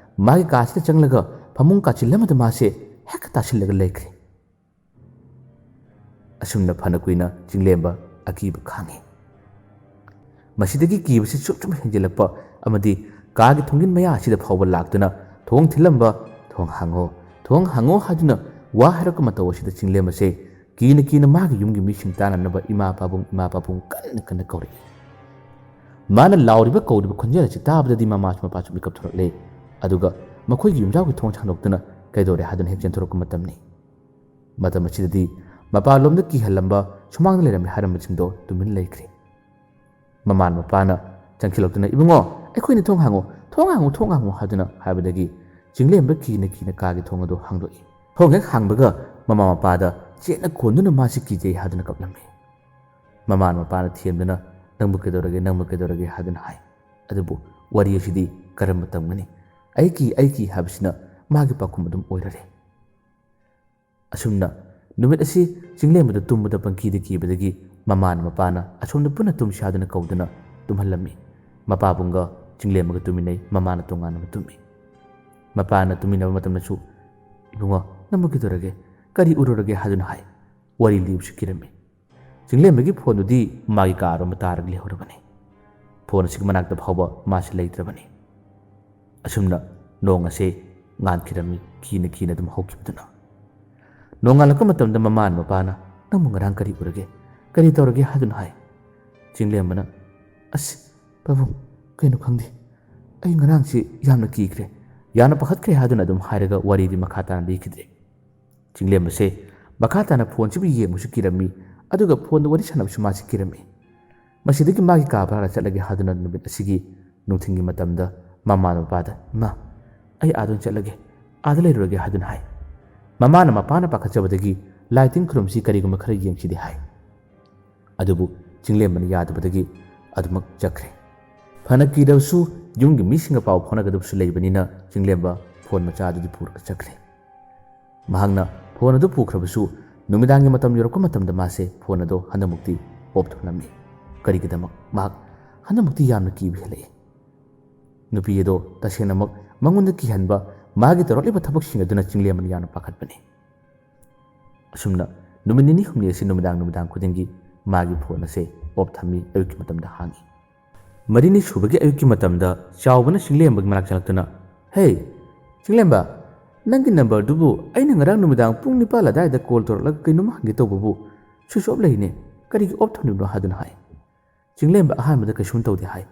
ꯃꯥꯒꯤ ꯀꯥꯁꯤꯗ ꯆꯪꯂꯒ ꯐꯃꯨꯡ ꯀꯥꯆꯤꯜ ꯑꯃꯗ ꯃꯥꯁꯦ ꯍꯦꯛꯇ ꯇꯥꯁꯤꯜꯂꯒ ꯂꯩꯈ꯭ꯔꯦ꯫ ꯑꯁꯨꯝꯅ ꯐꯅ ꯀꯨꯏꯅ ꯆꯤꯡꯂꯦꯝꯕ ꯑꯀꯤꯕ ꯈꯥꯡꯉꯤ꯫ ꯃꯁꯤꯗꯒꯤ ꯀꯤꯕꯁꯤ ꯁꯨꯝ ꯁꯨꯝ ꯍꯦꯟꯖꯤꯜꯂꯛꯄ ꯑꯃꯗꯤ ꯀꯥꯒꯤ ꯊꯣꯡꯖꯤꯟ ꯃꯌꯥ ꯑꯁꯤꯗ ꯐꯥꯎꯕ ꯂꯥꯛꯇꯨꯅ ꯊꯣꯡ ꯊꯤꯜꯂꯝꯕ, "ꯊꯣꯡ ꯍꯥꯡꯉꯣ, ꯊꯣꯡ ꯍꯥꯡꯉꯣ" ꯍꯥꯏꯗꯨꯅ ꯋꯥ ꯍꯥꯏꯔꯛꯄ ꯃꯇꯧ ꯑꯁꯤꯗ ꯆꯤꯡꯂꯦꯝꯕꯁꯦ ꯀꯤꯅ ꯀꯤꯅ ꯃꯥꯒꯤ ꯌꯨꯝꯒꯤ ꯃꯤꯁꯤꯡ ꯇꯥꯅꯅꯕ "ꯏꯃꯥ ꯄꯥꯕꯨꯡ, ꯏꯃꯥ ꯄꯥꯕꯨꯡ" ꯀꯟꯅ ꯀꯟꯅ ꯀꯧꯔꯛꯏ꯫ ꯃꯥꯅ ꯂꯥꯎꯔꯤꯕ ꯀꯧꯔꯤꯕ ꯈꯣꯟꯖꯦꯜ ꯑꯁꯤ ꯇꯥꯕꯗꯗꯤ ꯃꯃꯥꯁꯨ ꯃꯄꯥꯁꯨ ꯃꯤꯀꯞ ꯊꯣꯔꯛꯂꯦ꯫ ꯑꯗꯨꯒ ꯃꯈꯣꯏꯒꯤ ꯌꯨꯝꯖꯥꯎꯒꯤ ꯊꯣꯡ ꯍꯥꯡꯗꯣꯛꯇꯨꯅ ꯀꯩꯗꯧꯔꯦ ꯍꯥꯏꯗꯨꯅ ꯍꯦꯛ ꯆꯦꯟꯊꯣꯔꯛꯄ ꯃꯇꯝꯅꯤ꯫ ꯃꯇꯝ ꯑꯁꯤꯗꯗꯤ ꯃꯄꯥꯟꯂꯣꯝꯗ ꯀꯤꯍꯜꯂꯝꯕ, ꯁꯨꯃꯥꯡꯗ ꯂꯩꯔꯝꯃꯤ ꯍꯥꯏꯔꯝꯕꯁꯤꯡꯗꯣ ꯇꯨꯃꯤꯟ ꯂꯩꯈ꯭ꯔꯦ꯫ ꯃꯃꯥꯅ ꯃꯄꯥꯅ ꯆꯪꯁꯤꯜꯂꯛꯇꯨꯅ, "ꯏꯕꯨꯡꯉꯣ, ꯑꯩꯈꯣꯏꯅ ꯊꯣꯡ ꯍꯥꯡꯉꯨ, ꯊꯣꯡ ꯍꯥꯡꯉꯨ, ꯊꯣꯡ ꯍꯥꯡꯉꯨ" ꯍꯥꯏꯗꯨꯅ ꯍꯥꯏꯕꯗꯒꯤ ꯆꯤꯡꯂꯦꯝꯕ ꯀꯤꯅ ꯀꯤꯅ ꯀꯥꯒꯤ ꯊꯣꯡ ꯑꯗꯨ ꯍꯥꯡꯗꯣꯛꯏ꯫ ꯊꯣꯡ ꯍꯦꯛ ꯍꯥꯡꯕꯒ ꯃꯃꯥ ꯃꯄꯥꯗ ꯆꯦꯠꯅ ꯀꯣꯟꯗꯨꯅ ꯃꯥꯁꯤ ꯀꯤꯖꯩ ꯍꯥꯏꯗꯨꯅ ꯀꯞꯂꯝꯃꯤ꯫ ꯃꯃꯥꯅ ꯃꯄꯥꯅ ꯊꯦꯝꯗꯨꯅ, "ꯅꯪꯕꯨ ꯀꯩꯗꯧꯔꯒꯦ, ꯅꯪꯕꯨ ꯀꯩꯗꯧꯔꯒꯦ?" ꯍꯥꯏꯗꯨꯅ ꯍꯥꯏ꯫ ꯑꯗꯨꯕꯨ ꯋꯥꯔꯤ ꯑꯁꯤꯗꯤ ꯀꯔꯝꯕ ꯇꯝꯒꯅꯤ? "ꯑꯩ ꯀꯤ, ꯑꯩ ꯀꯤ" ꯍꯥꯏꯕꯁꯤꯅ ꯃꯥꯒꯤ ꯄꯥꯎꯈꯨꯝ ꯑꯗꯨꯝ ꯑꯣꯏꯔꯔꯦ꯫ ꯑꯁꯨꯝꯅ ꯅꯨꯃꯤꯠ ꯑꯁꯤ ꯆꯤꯡꯂꯦꯝꯕꯗ ꯇꯨꯝꯕꯗ ꯄꯪꯀꯤꯗ ꯀꯤꯕꯗꯒꯤ ꯃꯃꯥꯅ ꯃꯄꯥꯅ ꯑꯁꯣꯝꯗ ꯄꯨꯟꯅ ꯇꯨꯝꯁꯤ ꯍꯥꯏꯗꯨꯅ ꯀꯧꯗꯨꯅ ꯇꯨꯝꯍꯜꯂꯝꯃꯤ꯫ ꯃꯄꯥꯕꯨꯡꯒ ꯆꯤꯡꯂꯦꯝꯕꯒ ꯇꯨꯝꯃꯤꯟꯅꯩ, ꯃꯃꯥꯅ ꯇꯣꯉꯥꯟꯅ ꯑꯃ ꯇꯨꯝꯃꯤ꯫ ꯃꯄꯥꯅ ꯇꯨꯝꯃꯤꯟꯅꯕ ꯃꯇꯝꯗꯁꯨ, "ꯏꯕꯨꯡꯉꯣ, ꯅꯪꯕꯨ ꯀꯩꯗꯧꯔꯒꯦ? ꯀꯔꯤ ꯎꯔꯨꯔꯒꯦ?" ꯍꯥꯏꯗꯨꯅ ꯍꯥꯏ꯫ ꯋꯥꯔꯤ ꯂꯤꯕꯁꯨ ꯀꯤꯔꯝꯃꯤ꯫ ꯆꯤꯡꯂꯦꯝꯕꯒꯤ ꯐꯣꯟꯗꯨꯗꯤ ꯃꯥꯒꯤ ꯀꯥ ꯑꯔꯣꯝꯗ ꯇꯥꯔꯒ ꯂꯩꯍꯧꯔꯕꯅꯤ꯫ ꯐꯣꯟ ꯑꯁꯤꯒꯤ ꯃꯅꯥꯛꯇ ꯐꯥꯎꯕ ꯃꯥꯁꯤ ꯂꯩꯇ꯭ꯔꯕꯅꯤ꯫ ꯑꯁꯨꯝꯅ ꯅꯣꯡ ꯑꯁꯦ ꯉꯥꯟꯈꯤꯔꯝꯃꯤ, ꯀꯤꯅ ꯀꯤꯅ ꯑꯗꯨꯝ ꯍꯧꯈꯤꯕꯗꯨꯅ꯫ ꯅꯣꯡꯉꯥꯜꯂꯛꯄ ꯃꯇꯝꯗ ꯃꯃꯥꯅ ꯃꯄꯥꯅ, "ꯅꯪꯕꯨ ꯉꯔꯥꯡ ꯀꯔꯤ ꯎꯔꯒꯦ? ꯀꯔꯤ ꯇꯧꯔꯒꯦ?" ꯍꯥꯏꯗꯨꯅ ꯍꯥꯏ꯫ ꯆꯤꯡꯂꯦꯝꯕꯅ, "ꯑꯁ, ꯄꯥꯕꯨꯡ, ꯀꯩꯅꯣ ꯈꯪꯗꯦ꯫ ꯑꯩ ꯉꯔꯥꯡꯁꯤ ꯌꯥꯝꯅ ꯀꯤꯈ꯭ꯔꯦ, ꯌꯥꯝꯅ ꯄꯥꯈꯠꯈ꯭ꯔꯦ" ꯍꯥꯏꯗꯨꯅ ꯑꯗꯨꯝ ꯍꯥꯏꯔꯒ ꯋꯥꯔꯤꯗꯤ ꯃꯈꯥ ꯇꯥꯅ ꯂꯤꯈꯤꯗ꯭ꯔꯦ꯫ ꯆꯤꯡꯂꯦꯝꯕꯁꯦ ꯃꯈꯥ ꯇꯥꯅ ꯐꯣꯟꯁꯤꯕꯨ ꯌꯦꯡꯕꯁꯨ ꯀꯤꯔꯝꯃꯤ, ꯑꯗꯨꯒ ꯐꯣꯟꯗ ꯋꯥꯔꯤ ꯁꯥꯟꯅꯕꯁꯨ ꯃꯥꯁꯤ ꯀꯤꯔꯝꯃꯤ꯫ ꯃꯁꯤꯗꯒꯤ ꯃꯥꯒꯤ ꯀꯥ ꯚꯔꯥꯗ ꯆꯠꯂꯒꯦ ꯍꯥꯏꯗꯨꯅ ꯅꯨꯃꯤꯠ ꯑꯁꯤꯒꯤ ꯅꯨꯡꯊꯤꯜꯒꯤ ꯃꯇꯝꯗ ꯃꯃꯥ ꯃꯄꯥꯗ, "ꯏꯃꯥ, ꯑꯩ ꯑꯥꯗ ꯑꯣꯏꯅ ꯆꯠꯂꯒꯦ, ꯑꯥꯗ ꯂꯩꯔꯨꯔꯒꯦ" ꯍꯥꯏꯗꯨꯅ ꯍꯥꯏ꯫ ꯃꯃꯥꯅ ꯃꯄꯥꯅ ꯄꯥꯈꯠꯆꯕꯗꯒꯤ, "ꯂꯥꯏ ꯇꯤꯟ ꯈꯨꯔꯨꯝꯁꯤ, ꯀꯔꯤꯒꯨꯝꯕ ꯈꯔ ꯌꯦꯡꯁꯤꯗꯤ" ꯍꯥꯏ꯫ ꯑꯗꯨꯕꯨ ꯆꯤꯡꯂꯦꯝꯕꯅ ꯌꯥꯗꯕꯗꯒꯤ ꯑꯗꯨꯃꯛ ꯆꯠꯈ꯭ꯔꯦ꯫ ꯐꯅ ꯀꯤꯔꯕꯁꯨ ꯌꯨꯝꯒꯤ ꯃꯤꯁꯤꯡꯒ ꯄꯥꯎ ꯐꯥꯎꯅꯒꯗꯕꯁꯨ ꯂꯩꯕꯅꯤꯅ ꯆꯤꯡꯂꯦꯝꯕ ꯐꯣꯟ ꯃꯆꯥ ꯑꯗꯨꯗꯤ ꯄꯨꯔꯒ ꯆꯠꯈ꯭ꯔꯦ꯫ ꯃꯍꯥꯛꯅ ꯐꯣꯟ ꯑꯗꯨ ꯄꯨꯈ꯭ꯔꯕꯁꯨ ꯅꯨꯃꯤꯗꯥꯡꯒꯤ ꯃꯇꯝ ꯌꯧꯔꯛꯄ ꯃꯇꯝꯗ ꯃꯥꯁꯦ ꯐꯣꯟ ꯑꯗꯨ ꯍꯟꯗꯛꯃꯨꯛꯇꯤ ꯑꯣꯐ ꯊꯝꯂꯝꯃꯤ꯫ ꯀꯔꯤꯒꯤꯗꯃꯛ? ꯃꯍꯥꯛ ꯍꯟꯗꯛꯃꯨꯛꯇꯤ ꯌꯥꯝꯅ ꯀꯤꯕ ꯍꯦꯜꯂꯛꯏ꯫ ꯅꯨꯄꯤ ꯑꯗꯣ ꯇꯁꯦꯡꯅꯃꯛ ꯃꯉꯣꯟꯗ ꯀꯤꯍꯟꯕ ꯃꯥꯒꯤ ꯇꯧꯔꯛꯂꯤꯕ ꯊꯕꯛꯁꯤꯡ ꯑꯗꯨꯅ ꯆꯤꯡꯂꯦꯝꯕꯅ ꯌꯥꯝꯅ ꯄꯥꯈꯠꯄꯅꯤ꯫ ꯑꯁꯨꯝꯅ ꯅꯨꯃꯤꯠ ꯅꯤꯅꯤ ꯍꯨꯝꯅꯤ ꯑꯁꯤ ꯅꯨꯃꯤꯗꯥꯡ ꯅꯨꯃꯤꯗꯥꯡ ꯈꯨꯗꯤꯡꯒꯤ ꯃꯥꯒꯤ ꯐꯣꯟ ꯑꯁꯦ ꯑꯣꯐ ꯊꯝꯃꯤ, ꯑꯌꯨꯛꯀꯤ ꯃꯇꯝꯗ ꯍꯥꯡꯉꯤ꯫ ꯃꯔꯤꯅꯤ ꯁꯨꯕꯒꯤ ꯑꯌꯨꯛꯀꯤ ꯃꯇꯝꯗ ꯆꯥꯎꯕꯅ ꯆꯤꯡꯂꯦꯝꯕꯒꯤ ꯃꯅꯥꯛ ꯆꯪꯂꯛꯇꯨꯅ, "ꯍꯦ, ꯆꯤꯡꯂꯦꯝꯕ, ꯅꯪꯒꯤ ꯅꯝꯕꯔꯗꯨꯕꯨ ꯑꯩꯅ ꯉꯔꯥꯡ ꯅꯨꯃꯤꯗꯥꯡ ꯄꯨꯡ ꯅꯤꯄꯥꯜ ꯑꯗꯥꯏꯗ ꯀꯣꯜ ꯇꯧꯔꯛꯂꯒ ꯀꯩꯅꯣꯝ ꯍꯪꯒꯦ ꯇꯧꯕꯕꯨ ꯁ꯭ꯋꯤꯆ ꯑꯣꯐ ꯂꯩꯅꯦ, ꯀꯔꯤꯒꯤ ꯑꯣꯐ ꯊꯝꯂꯤꯕꯅꯣ?" ꯍꯥꯏꯗꯨꯅ ꯍꯥꯏ꯫ ꯆꯤꯡꯂꯦꯝꯕ ꯑꯍꯥꯟꯕꯗ ꯀꯩꯁꯨꯝ ꯇꯧꯗꯦ ꯍꯥꯏ꯫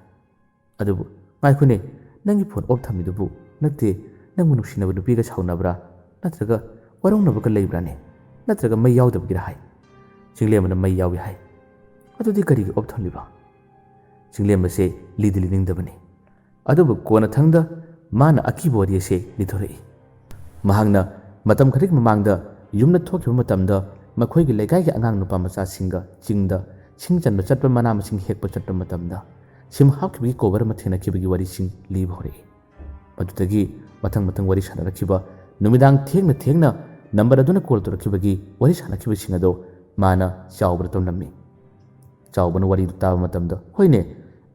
ꯑꯗꯨꯕꯨ, "ꯉꯥꯏꯈꯣꯅꯦ, ꯅꯪꯒꯤ ꯐꯣꯟ ꯑꯣꯐ ꯊꯝꯃꯤꯗꯨꯕꯨ ꯅꯠꯇꯦ, ꯅꯪꯕꯨ ꯅꯨꯡꯁꯤꯅꯕ ꯅꯨꯄꯤꯒ ꯁꯥꯎꯅꯕ꯭ꯔꯥ? ꯅꯠꯇ꯭ꯔꯒ ꯋꯥꯔꯧꯅꯕꯒ ꯂꯩꯕ꯭ꯔꯥꯅꯦ? ꯅꯠꯇ꯭ꯔꯒ ꯃꯩ ꯌꯥꯎꯗꯕꯒꯤꯔꯥ?" ꯍꯥꯏ꯫ ꯆꯤꯡꯂꯦꯝꯕꯅ ꯃꯩ ꯌꯥꯎꯏ ꯍꯥꯏ꯫ "ꯑꯗꯨꯗꯤ ꯀꯔꯤꯒꯤ ꯑꯣꯐ ꯊꯝꯂꯤꯕ?" ꯆꯤꯡꯂꯦꯝꯕꯁꯦ ꯂꯤꯗꯤ ꯂꯤꯅꯤꯡꯗꯕꯅꯤ꯫ ꯑꯗꯨꯕꯨ ꯀꯣꯟꯅꯊꯪꯗ ꯃꯥꯅ ꯑꯀꯤꯕ ꯋꯥꯔꯤ ꯑꯁꯦ ꯂꯤꯊꯣꯔꯛꯏ꯫ ꯃꯍꯥꯛꯅ ꯃꯇꯝ ꯈꯔꯒꯤ ꯃꯃꯥꯡꯗ ꯌꯨꯝꯗ ꯊꯣꯛꯈꯤꯕ ꯃꯇꯝꯗ ꯃꯈꯣꯏꯒꯤ ꯂꯩꯀꯥꯏꯒꯤ ꯑꯉꯥꯡ ꯅꯨꯄꯥ ꯃꯆꯥꯁꯤꯡꯒ ꯆꯤꯡꯗ ꯁꯤꯡ ꯆꯟꯕ ꯆꯠꯄ, ꯃꯅꯥ ꯃꯁꯤꯡ ꯍꯦꯛꯄ ꯆꯠꯄ ꯃꯇꯝꯗ ꯁꯤꯝ ꯍꯥꯞꯈꯤꯕꯒꯤ ꯀꯣꯕꯔ ꯑꯃ ꯊꯦꯡꯅꯈꯤꯕꯒꯤ ꯋꯥꯔꯤꯁꯤꯡ ꯂꯤꯕ ꯍꯧꯔꯛꯏ꯫ ꯃꯗꯨꯗꯒꯤ ꯃꯊꯪ ꯃꯊꯪ ꯋꯥꯔꯤ ꯁꯥꯟꯅꯔꯛꯈꯤꯕ, ꯅꯨꯃꯤꯗꯥꯡ ꯊꯦꯡꯅ ꯊꯦꯡꯅ ꯅꯝꯕꯔ ꯑꯗꯨꯅ ꯀꯣꯜ ꯇꯧꯔꯛꯈꯤꯕꯒꯤ ꯋꯥꯔꯤ ꯁꯥꯟꯅꯈꯤꯕꯁꯤꯡ ꯑꯗꯣ ꯃꯥꯅ ꯆꯥꯎꯕꯗ ꯇꯝꯂꯝꯃꯤ꯫ ꯆꯥꯎꯕꯅ ꯋꯥꯔꯤꯗꯨ ꯇꯥꯕ ꯃꯇꯝꯗ, "ꯍꯣꯏꯅꯦ,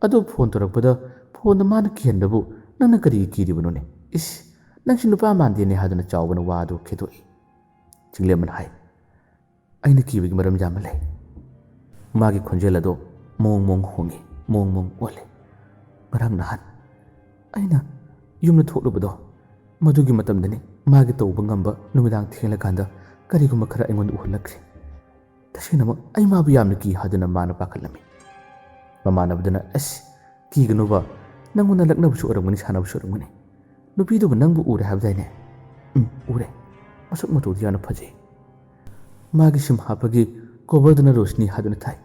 ꯑꯗꯨ ꯐꯣꯟ ꯇꯧꯔꯛꯄꯗ ꯐꯣꯟꯗ ꯃꯥꯅ ꯀꯤꯍꯟꯕꯕꯨ ꯅꯪꯅ ꯀꯔꯤꯒꯤ ꯀꯤꯔꯤꯕꯅꯣꯅꯦ? ꯏꯁ, ꯅꯪꯁꯤ ꯅꯨꯄꯥ ꯃꯥꯟꯗꯦꯅꯦ" ꯍꯥꯏꯗꯨꯅ ꯆꯥꯎꯕꯅ ꯋꯥꯗꯨ ꯈꯦꯗꯣꯛꯏ꯫ ꯆꯤꯡꯂꯦꯝꯕꯅ ꯍꯥꯏ, "ꯑꯩꯅ ꯀꯤꯕꯒꯤ ꯃꯔꯝ ꯌꯥꯝꯅ ꯂꯩ꯫" ꯃꯥꯒꯤ ꯈꯣꯟꯖꯦꯜ ꯑꯗꯣ ꯃꯑꯣꯡ ꯃꯑꯣꯡ ꯍꯣꯡꯉꯤ, ꯃꯑꯣꯡ ꯃꯑꯣꯡ ꯑꯣꯜꯂꯤ꯫ "ꯉꯔꯥꯡ ꯅꯍꯥꯟ ꯑꯩꯅ ꯌꯨꯝꯗ ꯊꯣꯛꯂꯨꯕꯗꯣ, ꯃꯗꯨꯒꯤ ꯃꯇꯝꯗꯅꯤ ꯃꯥꯒꯤ ꯇꯧꯕ ꯉꯝꯕ ꯅꯨꯃꯤꯗꯥꯡ ꯊꯦꯡꯂꯀꯥꯟꯗ ꯀꯔꯤꯒꯨꯝꯕ ꯈꯔ ꯑꯩꯉꯣꯟꯗ ꯎꯍꯜꯂꯛꯈ꯭ꯔꯦ꯫ ꯇꯁꯦꯡꯅꯃꯛ ꯑꯩ ꯃꯥꯕꯨ ꯌꯥꯝꯅ ꯀꯤ" ꯍꯥꯏꯗꯨꯅ ꯃꯥꯅ ꯄꯥꯈꯠꯂꯝꯃꯤ꯫ ꯃꯃꯥꯟꯅꯕꯗꯨꯅ, "ꯑꯁ, ꯀꯤꯒꯅꯨꯕ, ꯅꯪꯉꯣꯟꯗ ꯂꯛꯅꯕꯁꯨ ꯑꯣꯏꯔꯝꯒꯅꯤ, ꯁꯥꯟꯅꯕꯁꯨ ꯑꯣꯏꯔꯝꯒꯅꯤ꯫ ꯅꯨꯄꯤꯗꯨꯕꯨ ꯅꯪꯕꯨ ꯎꯔꯦ ꯍꯥꯏꯕꯗꯥꯏꯅꯦ?" "ꯎꯝ, ꯎꯔꯦ꯫ ꯃꯁꯛ ꯃꯇꯧꯗꯤ ꯌꯥꯝꯅ ꯐꯖꯩ꯫ ꯃꯥꯒꯤ ꯁꯤꯝ ꯍꯥꯞꯄꯒꯤ ꯀꯣꯕꯔꯗꯨꯅ ꯔꯣꯁꯅꯤ ꯍꯥꯏꯗꯨꯅ ꯊꯥꯏ꯫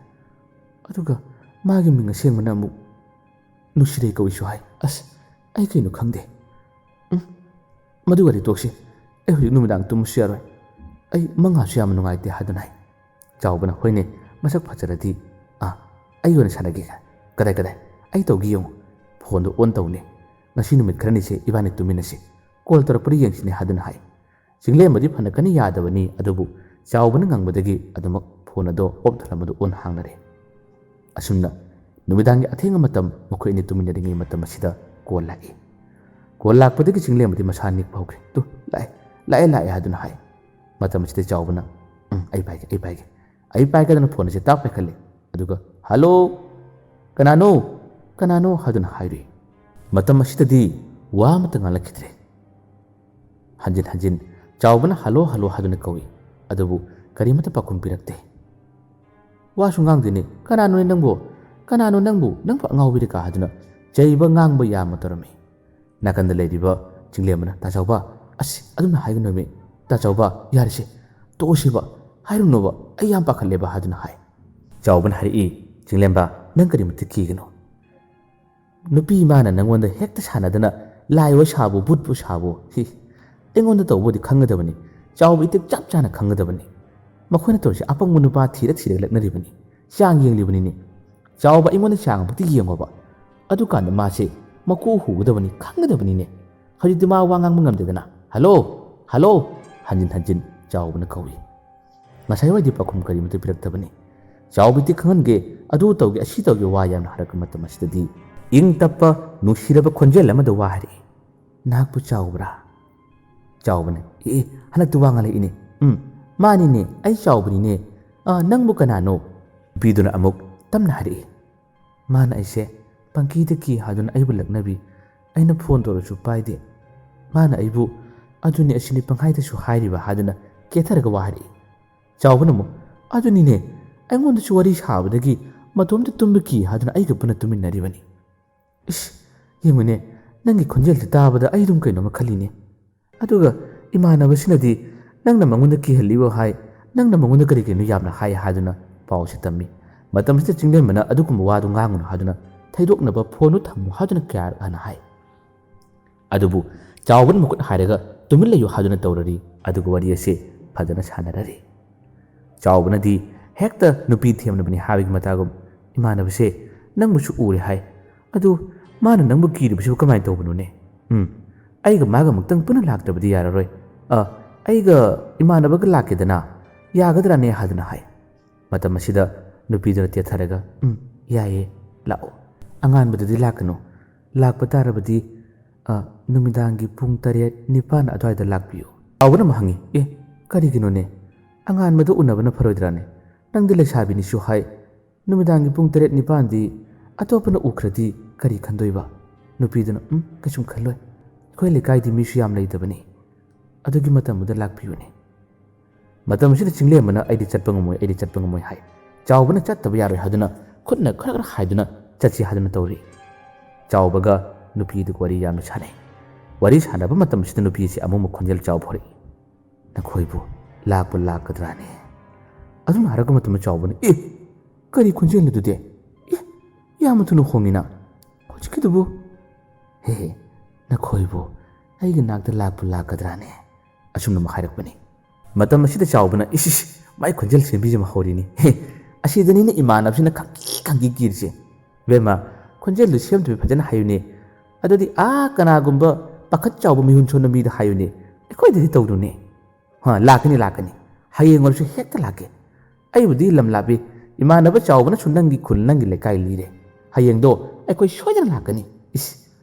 ꯑꯗꯨꯒ ꯃꯥꯒꯤ ꯃꯤꯡ ꯑꯁꯦꯡꯕꯅ ꯑꯃꯨꯛ ꯅꯨꯡꯁꯤꯔꯩ ꯀꯧꯏꯁꯨ ꯍꯥꯏ꯫ ꯑꯁ, ꯑꯩ ꯀꯩꯅꯣ ꯈꯪꯗꯦ꯫ ꯎꯝ, ꯃꯗꯨ ꯋꯥꯔꯤ ꯇꯣꯛꯁꯤ꯫ ꯑꯩ ꯍꯧꯖꯤꯛ ꯅꯨꯃꯤꯗꯥꯡ ꯇꯨꯝꯕꯁꯨ ꯌꯥꯔꯣꯏ꯫ ꯑꯩ ꯃꯪ ꯍꯥꯁꯨ ꯌꯥꯝꯅ ꯅꯨꯡꯉꯥꯏꯇꯦ" ꯍꯥꯏꯗꯨꯅ ꯍꯥꯏ꯫ ꯆꯥꯎꯕꯅ, "ꯍꯣꯏꯅꯦ, ꯃꯁꯛ ꯐꯖꯔꯗꯤ꯫ ꯑꯥ, ꯑꯩ ꯑꯣꯏꯅ ꯁꯥꯟꯅꯒꯦ꯫ ꯀꯗꯥꯏ, ꯀꯗꯥꯏ? ꯑꯩ ꯇꯧꯒꯦ ꯌꯦꯡꯉꯨ꯫ ꯐꯣꯟꯗꯣ ꯑꯣꯟ ꯇꯧꯅꯦ꯫ ꯉꯁꯤ ꯅꯨꯃꯤꯠ ꯈꯔꯅꯤꯁꯦ ꯏꯕꯥꯅꯤ ꯇꯨꯝꯃꯤꯟꯅꯁꯤ꯫ ꯀꯣꯜ ꯇꯧꯔꯛꯄꯗ ꯌꯦꯡꯁꯤꯅꯦ" ꯍꯥꯏꯗꯨꯅ ꯍꯥꯏ꯫ ꯆꯤꯡꯂꯦꯝꯕꯗꯤ ꯐꯅ ꯀꯟꯅ ꯌꯥꯗꯕꯅꯤ, ꯑꯗꯨꯕꯨ ꯆꯥꯎꯕꯅ ꯉꯝꯕꯗꯒꯤ ꯑꯗꯨꯃꯛ ꯐꯣꯟ ꯑꯗꯣ ꯑꯣꯐ ꯊꯝꯂꯝꯕꯗꯨ ꯑꯣꯟ ꯍꯥꯡꯅꯔꯦ꯫ ꯑꯁꯨꯝꯅ ꯅꯨꯃꯤꯗꯥꯡꯒꯤ ꯑꯊꯦꯡꯕ ꯃꯇꯝ ꯃꯈꯣꯏ ꯑꯅꯤ ꯇꯨꯝꯃꯤꯟꯅꯔꯤꯉꯩ ꯃꯇꯝ ꯑꯁꯤꯗ ꯀꯣꯜ ꯂꯥꯛꯏ꯫ ꯀꯣꯜ ꯂꯥꯛꯄꯗꯒꯤ ꯆꯤꯡꯂꯦꯝꯕꯗꯤ ꯃꯁꯥ ꯅꯤꯛꯄ ꯍꯧꯈ꯭ꯔꯦ꯫ "ꯇꯨ, ꯂꯥꯛꯑꯦ, ꯂꯥꯛꯑꯦ, ꯂꯥꯛꯑꯦ" ꯍꯥꯏꯗꯨꯅ ꯍꯥꯏ꯫ ꯃꯇꯝ ꯑꯁꯤꯗ ꯆꯥꯎꯕꯅ, "ꯎꯝ, ꯑꯩ ꯄꯥꯏꯒꯦ, ꯑꯩ ꯄꯥꯏꯒꯦ, ꯑꯩ ꯄꯥꯏꯒꯦ" ꯍꯥꯏꯗꯨꯅ ꯐꯣꯟ ꯑꯁꯤ ꯇꯥꯛ ꯄꯥꯏꯈꯠꯂꯦ꯫ ꯑꯗꯨꯒ, "ꯍꯜꯂꯣ, ꯀꯅꯥꯅꯣ? ꯀꯅꯥꯅꯣ?" ꯍꯥꯏꯗꯨꯅ ꯍꯥꯏꯔꯨꯏ꯫ ꯃꯇꯝ ꯑꯁꯤꯗꯗꯤ ꯋꯥ ꯑꯃꯠꯇ ꯉꯥꯡꯂꯛꯈꯤꯗ꯭ꯔꯦ꯫ ꯍꯟꯖꯤꯟ ꯍꯟꯖꯤꯟ ꯆꯥꯎꯕꯅ "ꯍꯜꯂꯣ, ꯍꯜꯂꯣ" ꯍꯥꯏꯗꯨꯅ ꯀꯧꯏ, ꯑꯗꯨꯕꯨ ꯀꯔꯤꯃꯠꯇ ꯄꯥꯎꯈꯨꯝ ꯄꯤꯔꯛꯇꯦ꯫ ꯋꯥꯁꯨ ꯉꯥꯡꯗꯦꯅꯦ꯫ "ꯀꯅꯥꯅꯣꯅꯦ ꯅꯪꯕꯨ? ꯀꯅꯥꯅꯣ ꯅꯪꯕꯨ? ꯅꯪꯕꯨ ꯑꯉꯥꯎꯕꯤꯔꯀꯥ?" ꯍꯥꯏꯗꯨꯅ ꯆꯩꯕ ꯉꯥꯡꯕ ꯌꯥꯝꯅ ꯇꯧꯔꯝꯃꯤ꯫ ꯅꯥꯀꯟꯗ ꯂꯩꯔꯤꯕ ꯆꯤꯡꯂꯦꯝꯕꯅ, "ꯇꯥ ꯆꯥꯎꯕ, ꯑꯁ, ꯑꯗꯨꯝꯅ ꯍꯥꯏꯒꯅꯨꯃꯤ꯫ ꯇꯥ ꯆꯥꯎꯕ, ꯌꯥꯔꯦꯁꯦ, ꯇꯣꯛꯑꯁꯤꯕ, ꯍꯥꯏꯔꯨꯅꯨꯕ, ꯑꯩ ꯌꯥꯝ ꯄꯥꯈꯠꯂꯦꯕ" ꯍꯥꯏꯗꯨꯅ ꯍꯥꯏ꯫ ꯆꯥꯎꯕꯅ ꯍꯥꯏꯔꯛꯏ, "ꯆꯤꯡꯂꯦꯝꯕ, ꯅꯪ ꯀꯔꯤꯃꯠꯇ ꯀꯤꯒꯅꯨ꯫ ꯅꯨꯄꯤ ꯏꯃꯥꯅ ꯅꯪꯉꯣꯟꯗ ꯍꯦꯛꯇ ꯁꯥꯟꯅꯗꯅ ꯂꯥꯏ ꯑꯣꯏ ꯁꯥꯕꯨ, ꯕꯨꯠꯄꯨ ꯁꯥꯕꯨ, ꯍꯤ, ꯑꯩꯉꯣꯟꯗ ꯇꯧꯕꯗꯤ ꯈꯪꯒꯗꯕꯅꯤ꯫ ꯆꯥꯎꯕ ꯏꯇꯤꯛ ꯆꯞ ꯆꯥꯅ ꯈꯪꯒꯗꯕꯅꯤ꯫ ꯃꯈꯣꯏꯅ ꯇꯧꯔꯤꯁꯦ ꯑꯄꯪꯕ ꯅꯨꯄꯥ ꯊꯤꯔ ꯊꯤꯔꯒ ꯂꯛꯅꯔꯤꯕꯅꯤ꯫ ꯆꯥꯡ ꯌꯦꯡꯂꯤꯕꯅꯤꯅꯦ꯫ ꯆꯥꯎꯕ ꯑꯩꯉꯣꯟꯗ ꯆꯥꯡ ꯑꯃꯨꯛꯇ ꯌꯦꯡꯉꯣꯕ꯫ ꯑꯗꯨꯀꯥꯟꯗ ꯃꯥꯁꯦ ꯃꯀꯣꯛ ꯍꯨꯒꯗꯕꯅꯤ, ꯈꯪꯒꯗꯕꯅꯤꯅꯦ꯫ ꯍꯧꯖꯤꯛꯇꯤ ꯃꯥ ꯋꯥ ꯉꯥꯡꯕ ꯉꯝꯗꯦꯗꯅ꯫ Hello, hello!" ꯍꯟꯖꯤꯟ ꯍꯟꯖꯤꯟ ꯆꯥꯎꯕꯅ ꯀꯧꯏ꯫ ꯉꯁꯥꯏꯋꯥꯏꯗꯤ ꯄꯥꯎꯈꯨꯝ ꯀꯔꯤꯃꯠꯇ ꯄꯤꯔꯛꯇꯕꯅꯤ꯫ ꯆꯥꯎꯕꯤꯗꯤ ꯈꯪꯍꯟꯒꯦ, ꯑꯗꯨ ꯇꯧꯒꯦ, ꯑꯁꯤ ꯇꯧꯒꯦ ꯋꯥ ꯌꯥꯝꯅ ꯍꯥꯏꯔꯛꯄ ꯃꯇꯝ ꯑꯁꯤꯗꯗꯤ ꯏꯪ ꯇꯞꯄ ꯅꯨꯡꯁꯤꯔꯕ ꯈꯣꯟꯖꯦꯜ ꯑꯃꯗ ꯋꯥ ꯍꯥꯏꯔꯛꯏ꯫ "ꯅꯍꯥꯛꯄꯨ ꯆꯥꯎꯕ꯭ꯔꯥ?" ꯆꯥꯎꯕꯅ, "ꯑꯦ, ꯑꯦ, ꯍꯟꯗꯛꯇꯤ ꯋꯥ ꯉꯥꯡꯂꯛꯏꯅꯦ꯫ ꯎꯝ, ꯃꯥꯅꯤꯅꯦ, ꯑꯩ ꯆꯥꯎꯕꯅꯤꯅꯦ꯫ ꯑꯥ, ꯅꯪꯕꯨ ꯀꯅꯥꯅꯣ?" ꯅꯨꯄꯤꯗꯨꯅ ꯑꯃꯨꯛ ꯇꯞꯅ ꯍꯥꯏꯔꯛꯏ꯫ "ꯃꯥꯅ ꯑꯩꯁꯦ ꯄꯪꯀꯤꯗ ꯀꯤ ꯍꯥꯏꯗꯨꯅ ꯑꯩꯕꯨ ꯂꯛꯅꯕꯤ꯫ ꯑꯩꯅ ꯐꯣꯟ ꯇꯧꯔꯁꯨ ꯄꯥꯏꯗꯦ꯫ ꯃꯥꯅ ꯑꯩꯕꯨ ꯑꯗꯨꯅꯤ ꯑꯁꯤꯅꯤ ꯄꯪꯍꯥꯏꯗꯁꯨ ꯍꯥꯏꯔꯤꯕ" ꯍꯥꯏꯗꯨꯅ ꯀꯦꯊꯔꯒ ꯋꯥ ꯍꯥꯏꯔꯛꯏ꯫ ꯆꯥꯎꯕꯅ ꯑꯃꯨꯛ, "ꯑꯗꯨꯅꯤꯅꯦ, ꯑꯩꯉꯣꯟꯗꯁꯨ ꯋꯥꯔꯤ ꯁꯥꯕꯗꯒꯤ ꯃꯇꯣꯝꯇ ꯇꯨꯝꯕ ꯀꯤ ꯍꯥꯏꯗꯨꯅ ꯑꯩꯒ ꯄꯨꯟꯅ ꯇꯨꯃꯤꯟꯅꯔꯤꯕꯅꯤ꯫ ꯏꯁ, ꯌꯦꯡꯉꯨꯅꯦ, ꯅꯪꯒꯤ ꯈꯣꯟꯖꯦꯜꯁꯦ ꯇꯥꯕꯗ ꯑꯩ ꯑꯗꯨꯝ ꯀꯩꯅꯣꯝꯃ ꯈꯜꯂꯤꯅꯦ꯫ ꯑꯗꯨꯒ ꯏꯃꯥꯟꯅꯕꯁꯤꯅꯗꯤ ꯅꯪꯅ ꯃꯉꯣꯟꯗ ꯀꯤꯍꯜꯂꯤꯕ ꯍꯥꯏ, ꯅꯪꯅ ꯃꯉꯣꯟꯗ ꯀꯔꯤ ꯀꯔꯤꯅꯣ ꯌꯥꯝꯅ ꯍꯥꯏ" ꯍꯥꯏꯗꯨꯅ ꯄꯥꯎꯁꯦ ꯇꯝꯃꯤ꯫ ꯃꯇꯝꯁꯤꯗ ꯆꯤꯡꯂꯦꯝꯕꯅ "ꯑꯗꯨꯒꯨꯝꯕ ꯋꯥꯗꯨ ꯉꯥꯡꯒꯅꯨ" ꯍꯥꯏꯗꯨꯅ ꯊꯩꯗꯣꯛꯅꯕ ꯐꯣꯟꯗꯨ ꯊꯝꯃꯨ ꯍꯥꯏꯗꯨꯅ ꯀꯌꯥꯔꯛ ꯍꯟꯅ ꯍꯥꯏ꯫ ꯑꯗꯨꯕꯨ ꯆꯥꯎꯕꯅ ꯃꯈꯨꯠ ꯍꯥꯏꯔꯒ "ꯇꯨꯃꯤꯟ ꯂꯩꯌꯨ" ꯍꯥꯏꯗꯨꯅ ꯇꯧꯔꯔꯤ, ꯑꯗꯨꯒ ꯋꯥꯔꯤ ꯑꯁꯤ ꯐꯖꯅ ꯁꯥꯟꯅꯔꯔꯤ꯫ ꯆꯥꯎꯕꯅꯗꯤ ꯍꯦꯛꯇ ꯅꯨꯄꯤ ꯊꯦꯝꯂꯕꯅꯤ ꯍꯥꯏꯕꯒꯤ ꯃꯇꯥꯒꯨꯝ, "ꯏꯃꯥꯟꯅꯕꯁꯦ ꯅꯪꯕꯨꯁꯨ ꯎꯔꯦ ꯍꯥꯏ꯫ ꯑꯗꯨ ꯃꯥꯅ ꯅꯪꯕꯨ ꯀꯤꯔꯤꯕꯁꯤꯕꯨ ꯀꯃꯥꯏꯅ ꯇꯧꯕꯅꯣꯅꯦ? ꯎꯝ, ꯑꯩꯒ ꯃꯥꯒ ꯑꯃꯨꯛꯇꯪ ꯄꯨꯟꯅ ꯂꯥꯛꯇꯕꯗꯤ ꯌꯥꯔꯔꯣꯏ꯫ ꯑ, ꯑꯩꯒ ꯏꯃꯥꯟꯅꯕꯒ ꯂꯥꯛꯀꯦꯗꯅ, ꯌꯥꯒꯗ꯭ꯔꯥꯅꯦ?" ꯍꯥꯏꯗꯨꯅ ꯍꯥꯏ꯫ ꯃꯇꯝ ꯑꯁꯤꯗ ꯅꯨꯄꯤꯗꯨꯅ ꯇꯦꯊꯔꯒ, "ꯎꯝ, ꯌꯥꯏꯌꯦ, ꯂꯥꯛꯑꯣ꯫ ꯑꯉꯥꯟꯕꯗꯗꯤ ꯂꯥꯛꯀꯅꯨ꯫ ꯂꯥꯛꯄ ꯇꯥꯔꯕꯗꯤ "ꯑ, ꯅꯨꯃꯤꯗꯥꯡꯒꯤ ꯄꯨꯡ ꯇꯔꯦꯠ, ꯅꯤꯄꯥꯟ ꯑꯗꯨꯋꯥꯏꯗ ꯂꯥꯛꯄꯤꯌꯨ"꯫ ꯆꯥꯎꯕꯅ ꯑꯃꯨꯛ ꯍꯪꯉꯤ, "ꯑꯦ, ꯀꯔꯤꯒꯤꯅꯣꯅꯦ? ꯑꯉꯥꯟꯕꯗ ꯎꯅꯕꯅ ꯐꯔꯣꯏꯗ꯭ꯔꯥꯅꯦ? ꯅꯪꯗꯤ ꯂꯩꯁꯥꯕꯤꯅꯤꯁꯨ ꯍꯥꯏ, ꯅꯨꯃꯤꯗꯥꯡꯒꯤ ꯄꯨꯡ ꯇꯔꯦꯠ ꯅꯤꯄꯥꯟꯗꯤ ꯑꯇꯣꯞꯄꯅ ꯎꯈ꯭ꯔꯗꯤ ꯀꯔꯤ ꯈꯟꯗꯣꯏꯕ?" ꯅꯨꯄꯤꯗꯨꯅ, "ꯎꯝ, ꯀꯩꯁꯨꯝ ꯈꯜꯂꯣꯏ꯫ ꯑꯩꯈꯣꯏ ꯂꯩꯀꯥꯏꯗꯤ ꯃꯤꯁꯨ ꯌꯥꯝ ꯂꯩꯇꯕꯅꯤ꯫ ꯑꯗꯨꯒꯤ ꯃꯇꯝꯗꯨꯗ ꯂꯥꯛꯄꯤꯌꯨꯅꯦ"꯫ ꯃꯇꯝ ꯑꯁꯤꯗ ꯆꯤꯡꯂꯦꯝꯕꯅ, "ꯑꯩꯗꯤ ꯆꯠꯄ ꯉꯝꯃꯣꯏ, ꯑꯩꯗꯤ ꯆꯠꯄ ꯉꯝꯃꯣꯏ" ꯍꯥꯏ꯫ ꯆꯥꯎꯕꯅ ꯆꯠꯇꯕ ꯌꯥꯔꯣꯏ ꯍꯥꯏꯗꯨꯅ ꯈꯨꯠꯅ ꯈꯔ ꯈꯔ ꯍꯥꯏꯗꯨꯅ ꯆꯠꯁꯤ ꯍꯥꯏꯗꯨꯅ ꯇꯧꯔꯤ꯫ ꯆꯥꯎꯕꯒ ꯅꯨꯄꯤꯗꯨꯒ ꯋꯥꯔꯤ ꯌꯥꯝꯅ ꯁꯥꯟꯅꯩ꯫ ꯋꯥꯔꯤ ꯁꯥꯟꯅꯕ ꯃꯇꯝ ꯑꯁꯤꯗ ꯅꯨꯄꯤ ꯑꯁꯤ ꯑꯃꯨꯛ ꯈꯣꯟꯖꯦꯜ ꯆꯥꯎꯕ ꯍꯧꯔꯛꯏ꯫ "ꯅꯈꯣꯏꯕꯨ ꯂꯥꯛꯄꯨ ꯂꯥꯛꯀꯗ꯭ꯔꯥꯅꯦ?" ꯑꯗꯨꯝ ꯍꯥꯏꯔꯛꯄ ꯃꯇꯝꯗ ꯆꯥꯎꯕꯅ, "ꯑꯦ, ꯀꯔꯤ ꯈꯣꯟꯖꯦꯜꯅꯣ ꯑꯗꯨꯗꯤ? ꯑꯦ, ꯌꯥꯝꯅ ꯊꯨꯅ ꯍꯣꯡꯉꯤꯅ꯫ ꯍꯧꯖꯤꯛꯀꯤꯗꯨꯕꯨ, ꯍꯦ ꯍꯦ, ꯅꯈꯣꯏꯕꯨ ꯑꯩꯒꯤ ꯅꯥꯛꯇ ꯂꯥꯛꯄꯨ ꯂꯥꯛꯀꯗ꯭ꯔꯥꯅꯦ?" ꯑꯁꯨꯝꯅ ꯑꯃꯨꯛ ꯍꯥꯏꯔꯛꯄꯅꯤ꯫ ꯃꯇꯝ ꯑꯁꯤꯗ ꯆꯥꯎꯕꯅ, "ꯏꯁ, ꯏꯁ, ꯃꯥꯏ ꯈꯣꯟꯖꯦꯜ ꯁꯦꯝꯕꯤꯁꯦ ꯑꯃ ꯍꯧꯔꯤꯅꯤ꯫ ꯍꯦ, ꯑꯁꯤꯗꯅꯤꯅꯦ ꯏꯃꯥꯟꯅꯕꯁꯤꯅ ꯈꯪꯀꯤ ꯈꯪꯀꯤ ꯀꯤꯔꯤꯁꯦ꯫ ꯏꯕꯦꯝꯃ, ꯈꯣꯟꯖꯦꯜꯗꯨ ꯁꯦꯝꯗꯕꯤ ꯐꯖꯅ ꯍꯥꯏꯌꯨꯅꯦ꯫ ꯑꯗꯨꯗꯤ ꯑꯥ ꯀꯅꯥꯒꯨꯝꯕ ꯄꯥꯈꯠ ꯆꯥꯎꯕ ꯃꯤꯍꯨꯟ ꯁꯣꯟꯕ ꯃꯤꯗ ꯍꯥꯏꯌꯨꯅꯦ꯫ ꯑꯩꯈꯣꯏꯗꯗꯤ ꯇꯧꯅꯨꯅꯦ꯫ ꯍꯥ, ꯂꯥꯛꯀꯅꯤ, ꯂꯥꯛꯀꯅꯤ꯫ ꯍꯌꯦꯡ ꯑꯣꯏꯔꯁꯨ ꯍꯦꯛꯇ ꯂꯥꯛꯀꯦ꯫ ꯑꯩꯕꯨꯗꯤ ꯂꯝ ꯂꯥꯞꯄꯤ꯫ ꯏꯃꯥꯟꯅꯕ ꯆꯥꯎꯕꯅꯁꯨ ꯅꯪꯒꯤ ꯈꯨꯜ, ꯅꯪꯒꯤ ꯂꯩꯀꯥꯏ ꯂꯤꯔꯦ꯫ ꯍꯌꯦꯡꯗꯣ ꯑꯩꯈꯣꯏ ꯁꯣꯏꯗꯅ ꯂꯥꯛꯀꯅꯤ꯫ ꯏꯁ,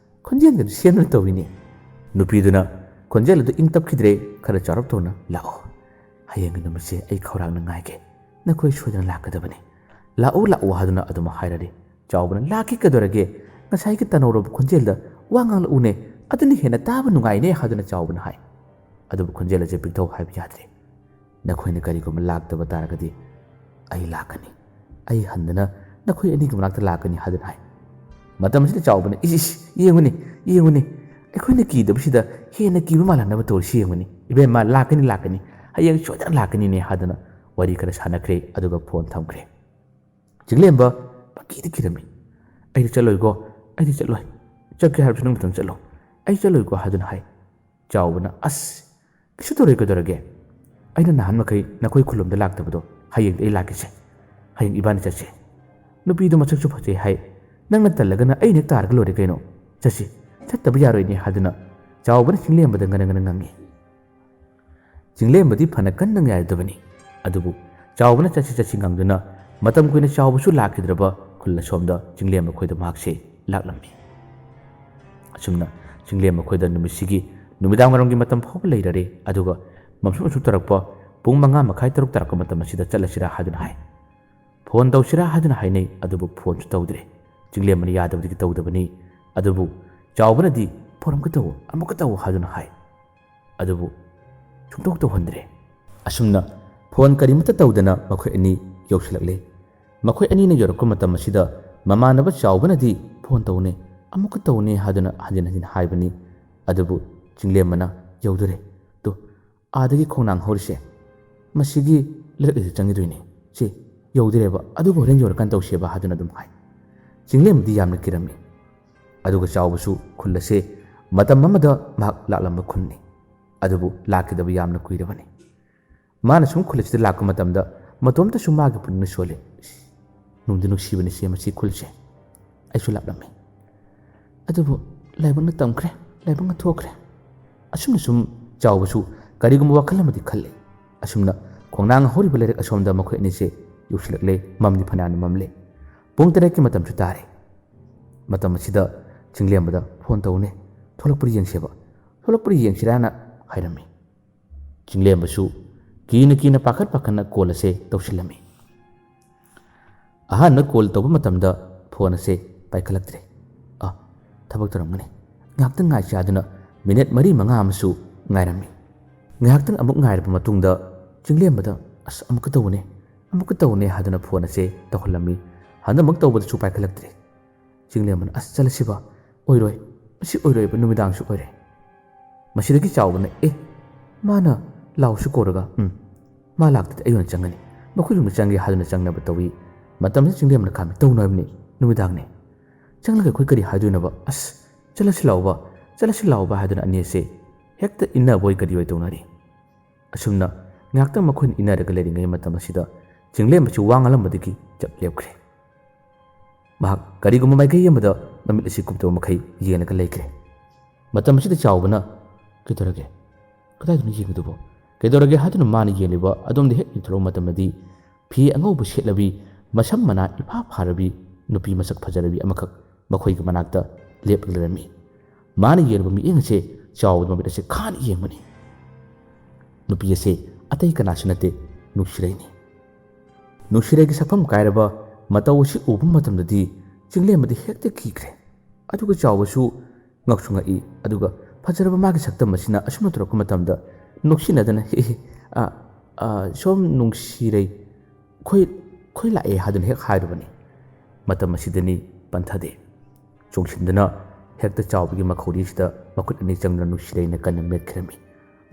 ꯈꯣꯟꯖꯦꯜꯒꯗꯨ ꯁꯦꯝꯗꯨꯅ ꯇꯧꯔꯤꯅꯦ꯫" ꯅꯨꯄꯤꯗꯨꯅ ꯈꯣꯟꯖꯦꯜ ꯑꯗꯨ ꯏꯪ ꯇꯞꯈꯤꯗ꯭ꯔꯦ, ꯈꯔ ꯆꯥꯎꯔꯞ ꯇꯧꯅ, "ꯂꯥꯛꯑꯣ, ꯍꯌꯦꯡꯒꯤ ꯅꯨꯃꯤꯠꯁꯦ ꯑꯩ ꯈꯧꯔꯥꯡꯅ ꯉꯥꯏꯒꯦ꯫ ꯅꯈꯣꯏ ꯁꯣꯏꯗꯅ ꯂꯥꯛꯀꯗꯕꯅꯤ꯫ ꯂꯥꯛꯑꯣ, ꯂꯥꯛꯑꯣ" ꯍꯥꯏꯗꯨꯅ ꯑꯗꯨꯝ ꯍꯥꯏꯔꯔꯤ꯫ ꯆꯥꯎꯕꯅ, "ꯂꯥꯛꯀꯦ ꯀꯩꯗꯧꯔꯒꯦ? ꯉꯁꯥꯏꯒꯤ ꯇꯅꯧꯔꯕ ꯈꯣꯟꯖꯦꯜꯗ ꯋꯥ ꯉꯥꯡꯂꯛꯎꯅꯦ, ꯑꯗꯨꯅ ꯍꯦꯟꯅ ꯇꯥꯕ ꯅꯨꯡꯉꯥꯏꯅꯦ" ꯍꯥꯏꯗꯨꯅ ꯆꯥꯎꯕꯅ ꯍꯥꯏ꯫ ꯑꯗꯨꯕꯨ ꯈꯣꯟꯖꯦꯜ ꯑꯁꯦ ꯄꯤꯛꯊꯧ ꯍꯥꯏꯕ ꯌꯥꯗ꯭ꯔꯦ꯫ "ꯅꯈꯣꯏꯅ ꯀꯔꯤꯒꯨꯝꯕ ꯂꯥꯛꯇꯕ ꯇꯥꯔꯒꯗꯤ ꯑꯩ ꯂꯥꯛꯀꯅꯤ꯫ ꯑꯩ ꯍꯟꯗꯅ ꯅꯈꯣꯏ ꯑꯅꯤꯒꯤ ꯃꯅꯥꯛꯇ ꯂꯥꯛꯀꯅꯤ" ꯍꯥꯏꯗꯨꯅ ꯍꯥꯏ꯫ ꯃꯇꯝ ꯑꯁꯤꯗ ꯆꯥꯎꯕꯅ, "ꯏꯁ, ꯏꯁ, ꯌꯦꯡꯉꯨꯅꯦ, ꯌꯦꯡꯉꯨꯅꯦ, ꯑꯩꯈꯣꯏꯅ ꯀꯤꯗꯕꯁꯤꯗ ꯍꯦꯟꯅ ꯀꯤꯕ ꯃꯥꯜꯍꯟꯅꯕ ꯇꯧꯔꯤꯁꯤ ꯌꯦꯡꯉꯨꯅꯦ꯫ ꯏꯕꯦꯝꯃ, ꯂꯥꯛꯀꯅꯤ, ꯂꯥꯛꯀꯅꯤ, ꯍꯌꯦꯡ ꯁꯣꯏꯗꯅ ꯂꯥꯛꯀꯅꯤꯅꯦ" ꯍꯥꯏꯗꯨꯅ ꯋꯥꯔꯤ ꯈꯔ ꯁꯥꯟꯅꯈ꯭ꯔꯦ, ꯑꯗꯨꯒ ꯐꯣꯟ ꯊꯝꯈ꯭ꯔꯦ꯫ ꯆꯤꯡꯂꯦꯝꯕ ꯄꯪꯀꯤꯗ ꯀꯤꯔꯝꯃꯤ꯫ "ꯑꯩꯗꯤ ꯆꯠꯂꯣꯏꯀꯣ, ꯑꯩꯗꯤ ꯆꯠꯂꯣꯏ꯫ ꯆꯠꯀꯦ ꯍꯥꯏꯔꯕꯁꯨ ꯅꯪ ꯅꯊꯟ ꯆꯠꯂꯣ꯫ ꯑꯩ ꯆꯠꯂꯣꯏꯀꯣ" ꯍꯥꯏꯗꯨꯅ ꯍꯥꯏ꯫ ꯆꯥꯎꯕꯅ, "ꯑꯁ, ꯀꯩꯁꯨ ꯇꯧꯔꯣꯏ, ꯀꯩꯗꯧꯔꯒꯦ? ꯑꯩꯅ ꯅꯍꯥꯟ ꯃꯈꯩ ꯅꯈꯣꯏ ꯈꯨꯜꯂꯣꯝꯗ ꯂꯥꯛꯇꯕꯗꯣ, ꯍꯌꯦꯡꯗꯤ ꯑꯩ ꯂꯥꯛꯀꯦꯁꯦ꯫ ꯍꯌꯦꯡ ꯏꯕꯥꯅꯤ ꯆꯠꯁꯦ꯫" ꯅꯨꯄꯤꯗꯣ ꯃꯁꯛꯁꯨ ꯐꯖꯩ ꯍꯥꯏ꯫ "ꯅꯪꯅ ꯇꯜꯂꯒꯅ ꯑꯩꯅ ꯍꯦꯛ ꯇꯥꯔꯒ ꯂꯣꯏꯔꯦ ꯀꯩꯅꯣ꯫ ꯆꯠꯁꯤ, ꯆꯠꯇꯕ ꯌꯥꯔꯣꯏꯅꯦ" ꯍꯥꯏꯗꯨꯅ ꯆꯥꯎꯕꯅ ꯆꯤꯡꯂꯦꯝꯕꯗ ꯉꯅ ꯉꯅ ꯉꯪꯉꯤ꯫ ꯆꯤꯡꯂꯦꯝꯕꯗꯤ ꯐꯅ ꯀꯟꯅ ꯉꯥꯏꯔꯗꯕꯅꯤ꯫ ꯑꯗꯨꯕꯨ ꯆꯥꯎꯕꯅ ꯆꯠꯁꯤ ꯆꯠꯁꯤ ꯉꯪꯗꯨꯅ ꯃꯇꯝ ꯀꯨꯏꯅ ꯆꯥꯎꯕꯁꯨ ꯂꯥꯛꯈꯤꯗ꯭ꯔꯕ ꯈꯨꯜ ꯑꯁꯣꯝꯗ ꯆꯤꯡꯂꯦꯝꯕ ꯈꯣꯏꯗ ꯃꯍꯥꯛꯁꯦ ꯂꯥꯛꯂꯝꯃꯤ꯫ ꯑꯁꯨꯝꯅ ꯆꯤꯡꯂꯦꯝ ꯃꯈꯣꯏꯗ ꯅꯨꯃꯤꯠꯁꯤꯒꯤ ꯅꯨꯃꯤꯗꯥꯡ ꯋꯥꯏꯔꯝꯒꯤ ꯃꯇꯝ ꯐꯥꯎꯕ ꯂꯩꯔꯔꯦ꯫ ꯑꯗꯨꯒ ꯃꯝꯁꯨ ꯃꯝꯁꯨ ꯇꯧꯔꯛꯄ ꯄꯨꯡ ꯃꯉꯥ ꯃꯈꯥꯏ ꯇꯔꯨꯛ ꯇꯥꯔꯛꯄ ꯃꯇꯝ ꯑꯁꯤꯗ ꯆꯠꯂꯁꯤꯔꯥ ꯍꯥꯏꯗꯨꯅ ꯍꯥꯏ꯫ ꯐꯣꯟ ꯇꯧꯁꯤꯔꯥ ꯍꯥꯏꯗꯨꯅ ꯍꯥꯏꯅꯩ, ꯑꯗꯨꯕꯨ ꯐꯣꯟꯁꯨ ꯇꯧꯗ꯭ꯔꯦ꯫ ꯆꯤꯡꯂꯦꯝꯕꯅ ꯌꯥꯗꯕꯗꯒꯤ ꯇꯧꯗꯕꯅꯤ꯫ ꯑꯗꯨꯕꯨ ꯆꯥꯎꯕꯅꯗꯤ "ꯐꯣꯟ ꯑꯃꯨꯛꯀ ꯇꯧ, ꯑꯃꯨꯛꯀ ꯇꯧ" ꯍꯥꯏꯗꯨꯅ ꯍꯥꯏ꯫ ꯑꯗꯨꯕꯨ ꯁꯨꯡꯇꯧ ꯇꯧꯍꯟꯗ꯭ꯔꯦ꯫ ꯑꯁꯨꯝꯅ ꯐꯣꯟ ꯀꯔꯤꯃꯠꯇ ꯇꯧꯗꯅ ꯃꯈꯣꯏ ꯑꯅꯤ ꯌꯧꯁꯤꯜꯂꯛꯂꯦ꯫ ꯃꯈꯣꯏ ꯑꯅꯤꯅ ꯌꯧꯔꯛꯄ ꯃꯇꯝ ꯑꯁꯤꯗ ꯃꯃꯥꯟꯅꯕ ꯆꯥꯎꯕꯅꯗꯤ "ꯐꯣꯟ ꯇꯧꯅꯦ, ꯑꯃꯨꯛꯀ ꯇꯧꯅꯦ" ꯍꯥꯏꯗꯨꯅ ꯍꯟꯖꯤꯟ ꯍꯟꯖꯤꯟ ꯍꯥꯏꯕꯅꯤ꯫ ꯑꯗꯨꯕꯨ ꯆꯤꯡꯂꯦꯝꯕꯅ "ꯌꯧꯗꯣꯔꯦ꯫ ꯇꯨ, ꯑꯥꯗꯒꯤ ꯈꯣꯡꯅꯥꯡ ꯍꯧꯔꯤꯁꯦ, ꯃꯁꯤꯒꯤ ꯂꯩꯔꯛ ꯑꯁꯤꯗ ꯆꯪꯈꯤꯗꯣꯏꯅꯦ꯫ ꯁꯤ ꯌꯧꯗꯣꯔꯦꯕ, ꯑꯗꯨꯒ ꯍꯣꯔꯦꯟ ꯌꯧꯔꯀꯥꯟꯗ ꯇꯧꯁꯦꯕ" ꯍꯥꯏꯗꯨꯅ ꯑꯗꯨꯝ ꯍꯥꯏ꯫ ꯆꯤꯡꯂꯦꯝꯕꯗꯤ ꯌꯥꯝꯅ ꯀꯤꯔꯝꯃꯤ꯫ ꯑꯗꯨꯒ ꯆꯥꯎꯕꯁꯨ ꯈꯨꯜ ꯑꯁꯦ ꯃꯇꯝ ꯑꯃꯗ ꯃꯍꯥꯛ ꯂꯥꯛꯂꯝꯕ ꯈꯨꯜꯅꯤ꯫ ꯑꯗꯨꯕꯨ ꯂꯥꯛꯈꯤꯗꯕ ꯌꯥꯝꯅ ꯀꯨꯏꯔꯕꯅꯤ꯫ ꯃꯥꯅ ꯁꯨꯝ ꯈꯨꯜ ꯑꯁꯤꯗ ꯂꯥꯛꯄ ꯃꯇꯝꯗ ꯃꯇꯣꯝꯇꯁꯨ ꯃꯥꯒꯤ ꯄꯨꯛꯅꯤꯡꯅ ꯁꯣꯜꯂꯤ꯫ "ꯏꯁ, ꯅꯨꯡꯗꯤ ꯅꯨꯡꯁꯤꯕꯅꯤꯁꯦ ꯃꯁꯤ ꯈꯨꯜꯁꯦ꯫ ꯑꯩꯁꯨ ꯂꯥꯛꯂꯝꯃꯤ꯫ ꯑꯗꯨꯕꯨ ꯂꯥꯏꯕꯛꯅ ꯇꯝꯈ꯭ꯔꯦ, ꯂꯥꯏꯕꯛꯅ ꯊꯣꯛꯈ꯭ꯔꯦ"꯫ ꯑꯁꯨꯝꯅ ꯁꯨꯝ ꯆꯥꯎꯕꯁꯨ ꯀꯔꯤꯒꯨꯝꯕ ꯋꯥꯈꯜ ꯑꯃꯗꯤ ꯈꯜꯂꯤ꯫ ꯑꯁꯨꯝꯅ ꯈꯣꯡꯅꯥꯡ ꯍꯧꯔꯤꯕ ꯂꯩꯔꯛ ꯑꯁꯣꯝꯗ ꯃꯈꯣꯏ ꯑꯅꯤꯁꯦ ꯌꯧꯁꯤꯜꯂꯛꯂꯦ꯫ ꯃꯝꯗꯤ ꯐꯅꯌꯥꯝꯅ ꯃꯝꯂꯦ꯫ ꯄꯨꯡ ꯇꯔꯦꯠꯀꯤ ꯃꯇꯝꯁꯨ ꯇꯥꯔꯦ꯫ ꯃꯇꯝ ꯑꯁꯤꯗ ꯆꯤꯡꯂꯦꯝꯕꯗ "ꯐꯣꯟ ꯇꯧꯅꯦ, ꯊꯣꯛꯂꯛꯄ꯭ꯔꯥ ꯌꯦꯡꯁꯦꯕ, ꯊꯣꯛꯂꯛꯄ꯭ꯔꯥ ꯌꯦꯡꯁꯤꯔꯥꯅ" ꯍꯥꯏꯔꯝꯃꯤ꯫ ꯆꯤꯡꯂꯦꯝꯕꯁꯨ ꯀꯤꯅ ꯀꯤꯅ ꯄꯥꯈꯠ ꯄꯥꯈꯠꯅ ꯀꯣꯜ ꯑꯁꯦ ꯇꯧꯁꯤꯜꯂꯝꯃꯤ꯫ ꯑꯍꯥꯟꯕ ꯀꯣꯜ ꯇꯧꯕ ꯃꯇꯝꯗ ꯐꯣꯟ ꯑꯁꯦ ꯄꯥꯏꯈꯠꯂꯛꯇ꯭ꯔꯦ꯫ "ꯑ, ꯊꯕꯛ ꯇꯧꯔꯝꯒꯅꯤ꯫ ꯉꯥꯏꯍꯥꯛꯇꯪ ꯉꯥꯏꯁꯤ" ꯍꯥꯏꯗꯨꯅ ꯃꯤꯅꯤꯠ ꯃꯔꯤ ꯃꯉꯥ ꯑꯃꯁꯨ ꯉꯥꯏꯔꯝꯃꯤ꯫ ꯉꯥꯏꯍꯥꯛꯇꯪ ꯑꯃꯨꯛ ꯉꯥꯏꯔꯕ ꯃꯇꯨꯡꯗ ꯆꯤꯡꯂꯦꯝꯕꯗ "ꯑꯁ, ꯑꯃꯨꯛꯀ ꯇꯧꯕꯅꯦ, ꯑꯃꯨꯛꯀ ꯇꯧꯕꯅꯦ" ꯍꯥꯏꯗꯨꯅ ꯐꯣꯟ ꯑꯁꯦ ꯇꯧꯍꯜꯂꯝꯃꯤ꯫ ꯍꯟꯗꯛꯃꯛ ꯇꯧꯕꯗꯁꯨ ꯄꯥꯏꯈꯠꯂꯛꯇ꯭ꯔꯦ꯫ ꯆꯤꯡꯂꯦꯝꯕꯅ "ꯑꯁ, ꯆꯠꯂꯁꯤꯕ, ꯑꯣꯏꯔꯣꯏ, ꯃꯁꯤ ꯑꯣꯏꯔꯣꯏꯕ, ꯅꯨꯃꯤꯗꯥꯡꯁꯨ ꯑꯣꯏꯔꯦ"꯫ ꯃꯁꯤꯗꯒꯤ ꯆꯥꯎꯕꯅ "ꯑꯦ, ꯃꯥꯅ ꯂꯥꯎꯁꯨ ꯀꯧꯔꯒ, ꯎꯝ, ꯃꯥ ꯂꯥꯛꯇꯗꯤ ꯑꯩ ꯑꯣꯏꯅ ꯆꯪꯒꯅꯤ, ꯃꯈꯣꯏ ꯌꯨꯝꯗ ꯆꯪꯒꯦ" ꯍꯥꯏꯗꯨꯅ ꯆꯪꯅꯕ ꯇꯧꯏ꯫ ꯃꯇꯝꯁꯤꯗ ꯆꯤꯡꯂꯦꯝꯕꯅ ꯈꯥꯝꯃꯤ꯫ "ꯇꯧꯅꯨ ꯍꯥꯏꯕꯅꯤ, ꯅꯨꯃꯤꯗꯥꯡꯅꯤ꯫ ꯆꯪꯂꯒ ꯑꯩꯈꯣꯏ ꯀꯔꯤ ꯍꯥꯏꯗꯣꯏꯅꯣꯕ? ꯑꯁ, ꯆꯠꯂꯁꯤ ꯂꯥꯎꯕ, ꯆꯠꯂꯁꯤ ꯂꯥꯎꯕ" ꯍꯥꯏꯗꯨꯅ ꯑꯅꯤ ꯑꯁꯦ ꯍꯦꯛꯇ ꯏꯟꯅꯕꯣꯏ ꯀꯔꯤꯑꯣꯏ ꯇꯧꯅꯔꯤ꯫ ꯑꯁꯨꯝꯅ ꯉꯥꯏꯍꯥꯛꯇꯪ ꯃꯈꯣꯏꯅ ꯏꯟꯅꯔꯒ ꯂꯩꯔꯤꯉꯩ ꯃꯇꯝ ꯑꯁꯤꯗ ꯆꯤꯡꯂꯦꯝꯕꯁꯤ ꯋꯥ ꯉꯥꯡꯂꯝꯕꯗꯒꯤ ꯆꯞ ꯂꯦꯞꯈ꯭ꯔꯦ꯫ ꯃꯍꯥꯛ ꯀꯔꯤꯒꯨꯝꯕ ꯃꯥꯏꯀꯩ ꯑꯃꯗ ꯃꯃꯤꯠ ꯑꯁꯤ ꯀꯨꯞꯇꯕ ꯃꯈꯩ ꯌꯦꯡꯂꯒ ꯂꯩꯈ꯭ꯔꯦ꯫ ꯃꯇꯝ ꯑꯁꯤꯗ ꯆꯥꯎꯕꯅ, "ꯀꯩꯗꯧꯔꯒꯦ? ꯀꯗꯥꯏꯗꯅꯣ ꯌꯦꯡꯉꯤꯗꯨꯕꯣ? ꯀꯩꯗꯧꯔꯒꯦ?" ꯍꯥꯏꯗꯨꯅ ꯃꯥꯅ ꯌꯦꯡꯂꯤꯕ ꯑꯗꯣꯝꯗ ꯍꯦꯛ ꯌꯦꯡꯊꯣꯔꯛꯄ ꯃꯇꯝꯗꯗꯤ ꯐꯤ ꯑꯉꯧꯕ ꯁꯦꯠꯂꯕꯤ, ꯃꯁꯝ ꯃꯅꯥ ꯏꯐꯥ ꯐꯥꯔꯕꯤ ꯅꯨꯄꯤ ꯃꯁꯛ ꯐꯖꯔꯕꯤ ꯑꯃꯈꯛ ꯃꯈꯣꯏꯒꯤ ꯃꯅꯥꯛꯇ ꯂꯦꯞꯂꯒ ꯂꯩꯔꯝꯃꯤ꯫ ꯃꯥꯅ ꯌꯦꯡꯂꯨꯕ ꯃꯤꯠꯌꯦꯡ ꯑꯁꯦ ꯆꯥꯎꯕꯗ ꯃꯃꯤꯠ ꯑꯁꯦ ꯈꯥꯅ ꯌꯦꯡꯕꯅꯤ꯫ ꯅꯨꯄꯤ ꯑꯁꯦ ꯑꯇꯩ ꯀꯅꯥꯁꯨ ꯅꯠꯇꯦ, ꯅꯨꯡꯁꯤꯔꯩꯅꯤ꯫ ꯅꯨꯡꯁꯤꯔꯩꯒꯤ ꯁꯛꯐꯝ ꯀꯥꯏꯔꯕ ꯃꯇꯧ ꯑꯁꯤ ꯎꯕ ꯃꯇꯝꯗꯗꯤ ꯆꯤꯡꯂꯦꯝꯕꯗꯤ ꯍꯦꯛꯇ ꯀꯤꯈ꯭ꯔꯦ꯫ ꯑꯗꯨꯒ ꯆꯥꯎꯕꯁꯨ ꯉꯛꯁꯨ ꯉꯛꯏ꯫ ꯑꯗꯨꯒ ꯐꯖꯔꯕ ꯃꯥꯒꯤ ꯁꯛꯇꯝ ꯑꯁꯤꯅ ꯑꯁꯨꯝꯅ ꯇꯧꯔꯛꯄ ꯃꯇꯝꯗ ꯅꯣꯛꯁꯤꯟꯅꯗꯅ "ꯍꯦ ꯍꯦ, ꯑ, ꯑ, ꯁꯣꯝ ꯅꯨꯡꯁꯤꯔꯩ, ꯈꯣꯏ, ꯈꯣꯏ ꯂꯥꯛꯑꯦ" ꯍꯥꯏꯗꯨꯅ ꯍꯦꯛ ꯍꯥꯏꯔꯨꯕꯅꯤ꯫ ꯃꯇꯝ ꯑꯁꯤꯗꯅꯤ ꯄꯟꯊꯗꯦ꯫ ꯆꯣꯡꯁꯤꯟꯗꯨꯅ ꯍꯦꯛꯇ ꯆꯥꯎꯕꯒꯤ ꯃꯈꯧꯔꯤꯁꯤꯗ ꯃꯈꯨꯠ ꯑꯅꯤ ꯆꯪꯗꯨꯅ ꯅꯨꯡꯁꯤꯔꯩꯅ ꯀꯟꯅ ꯃꯦꯠꯈꯤꯔꯝꯃꯤ꯫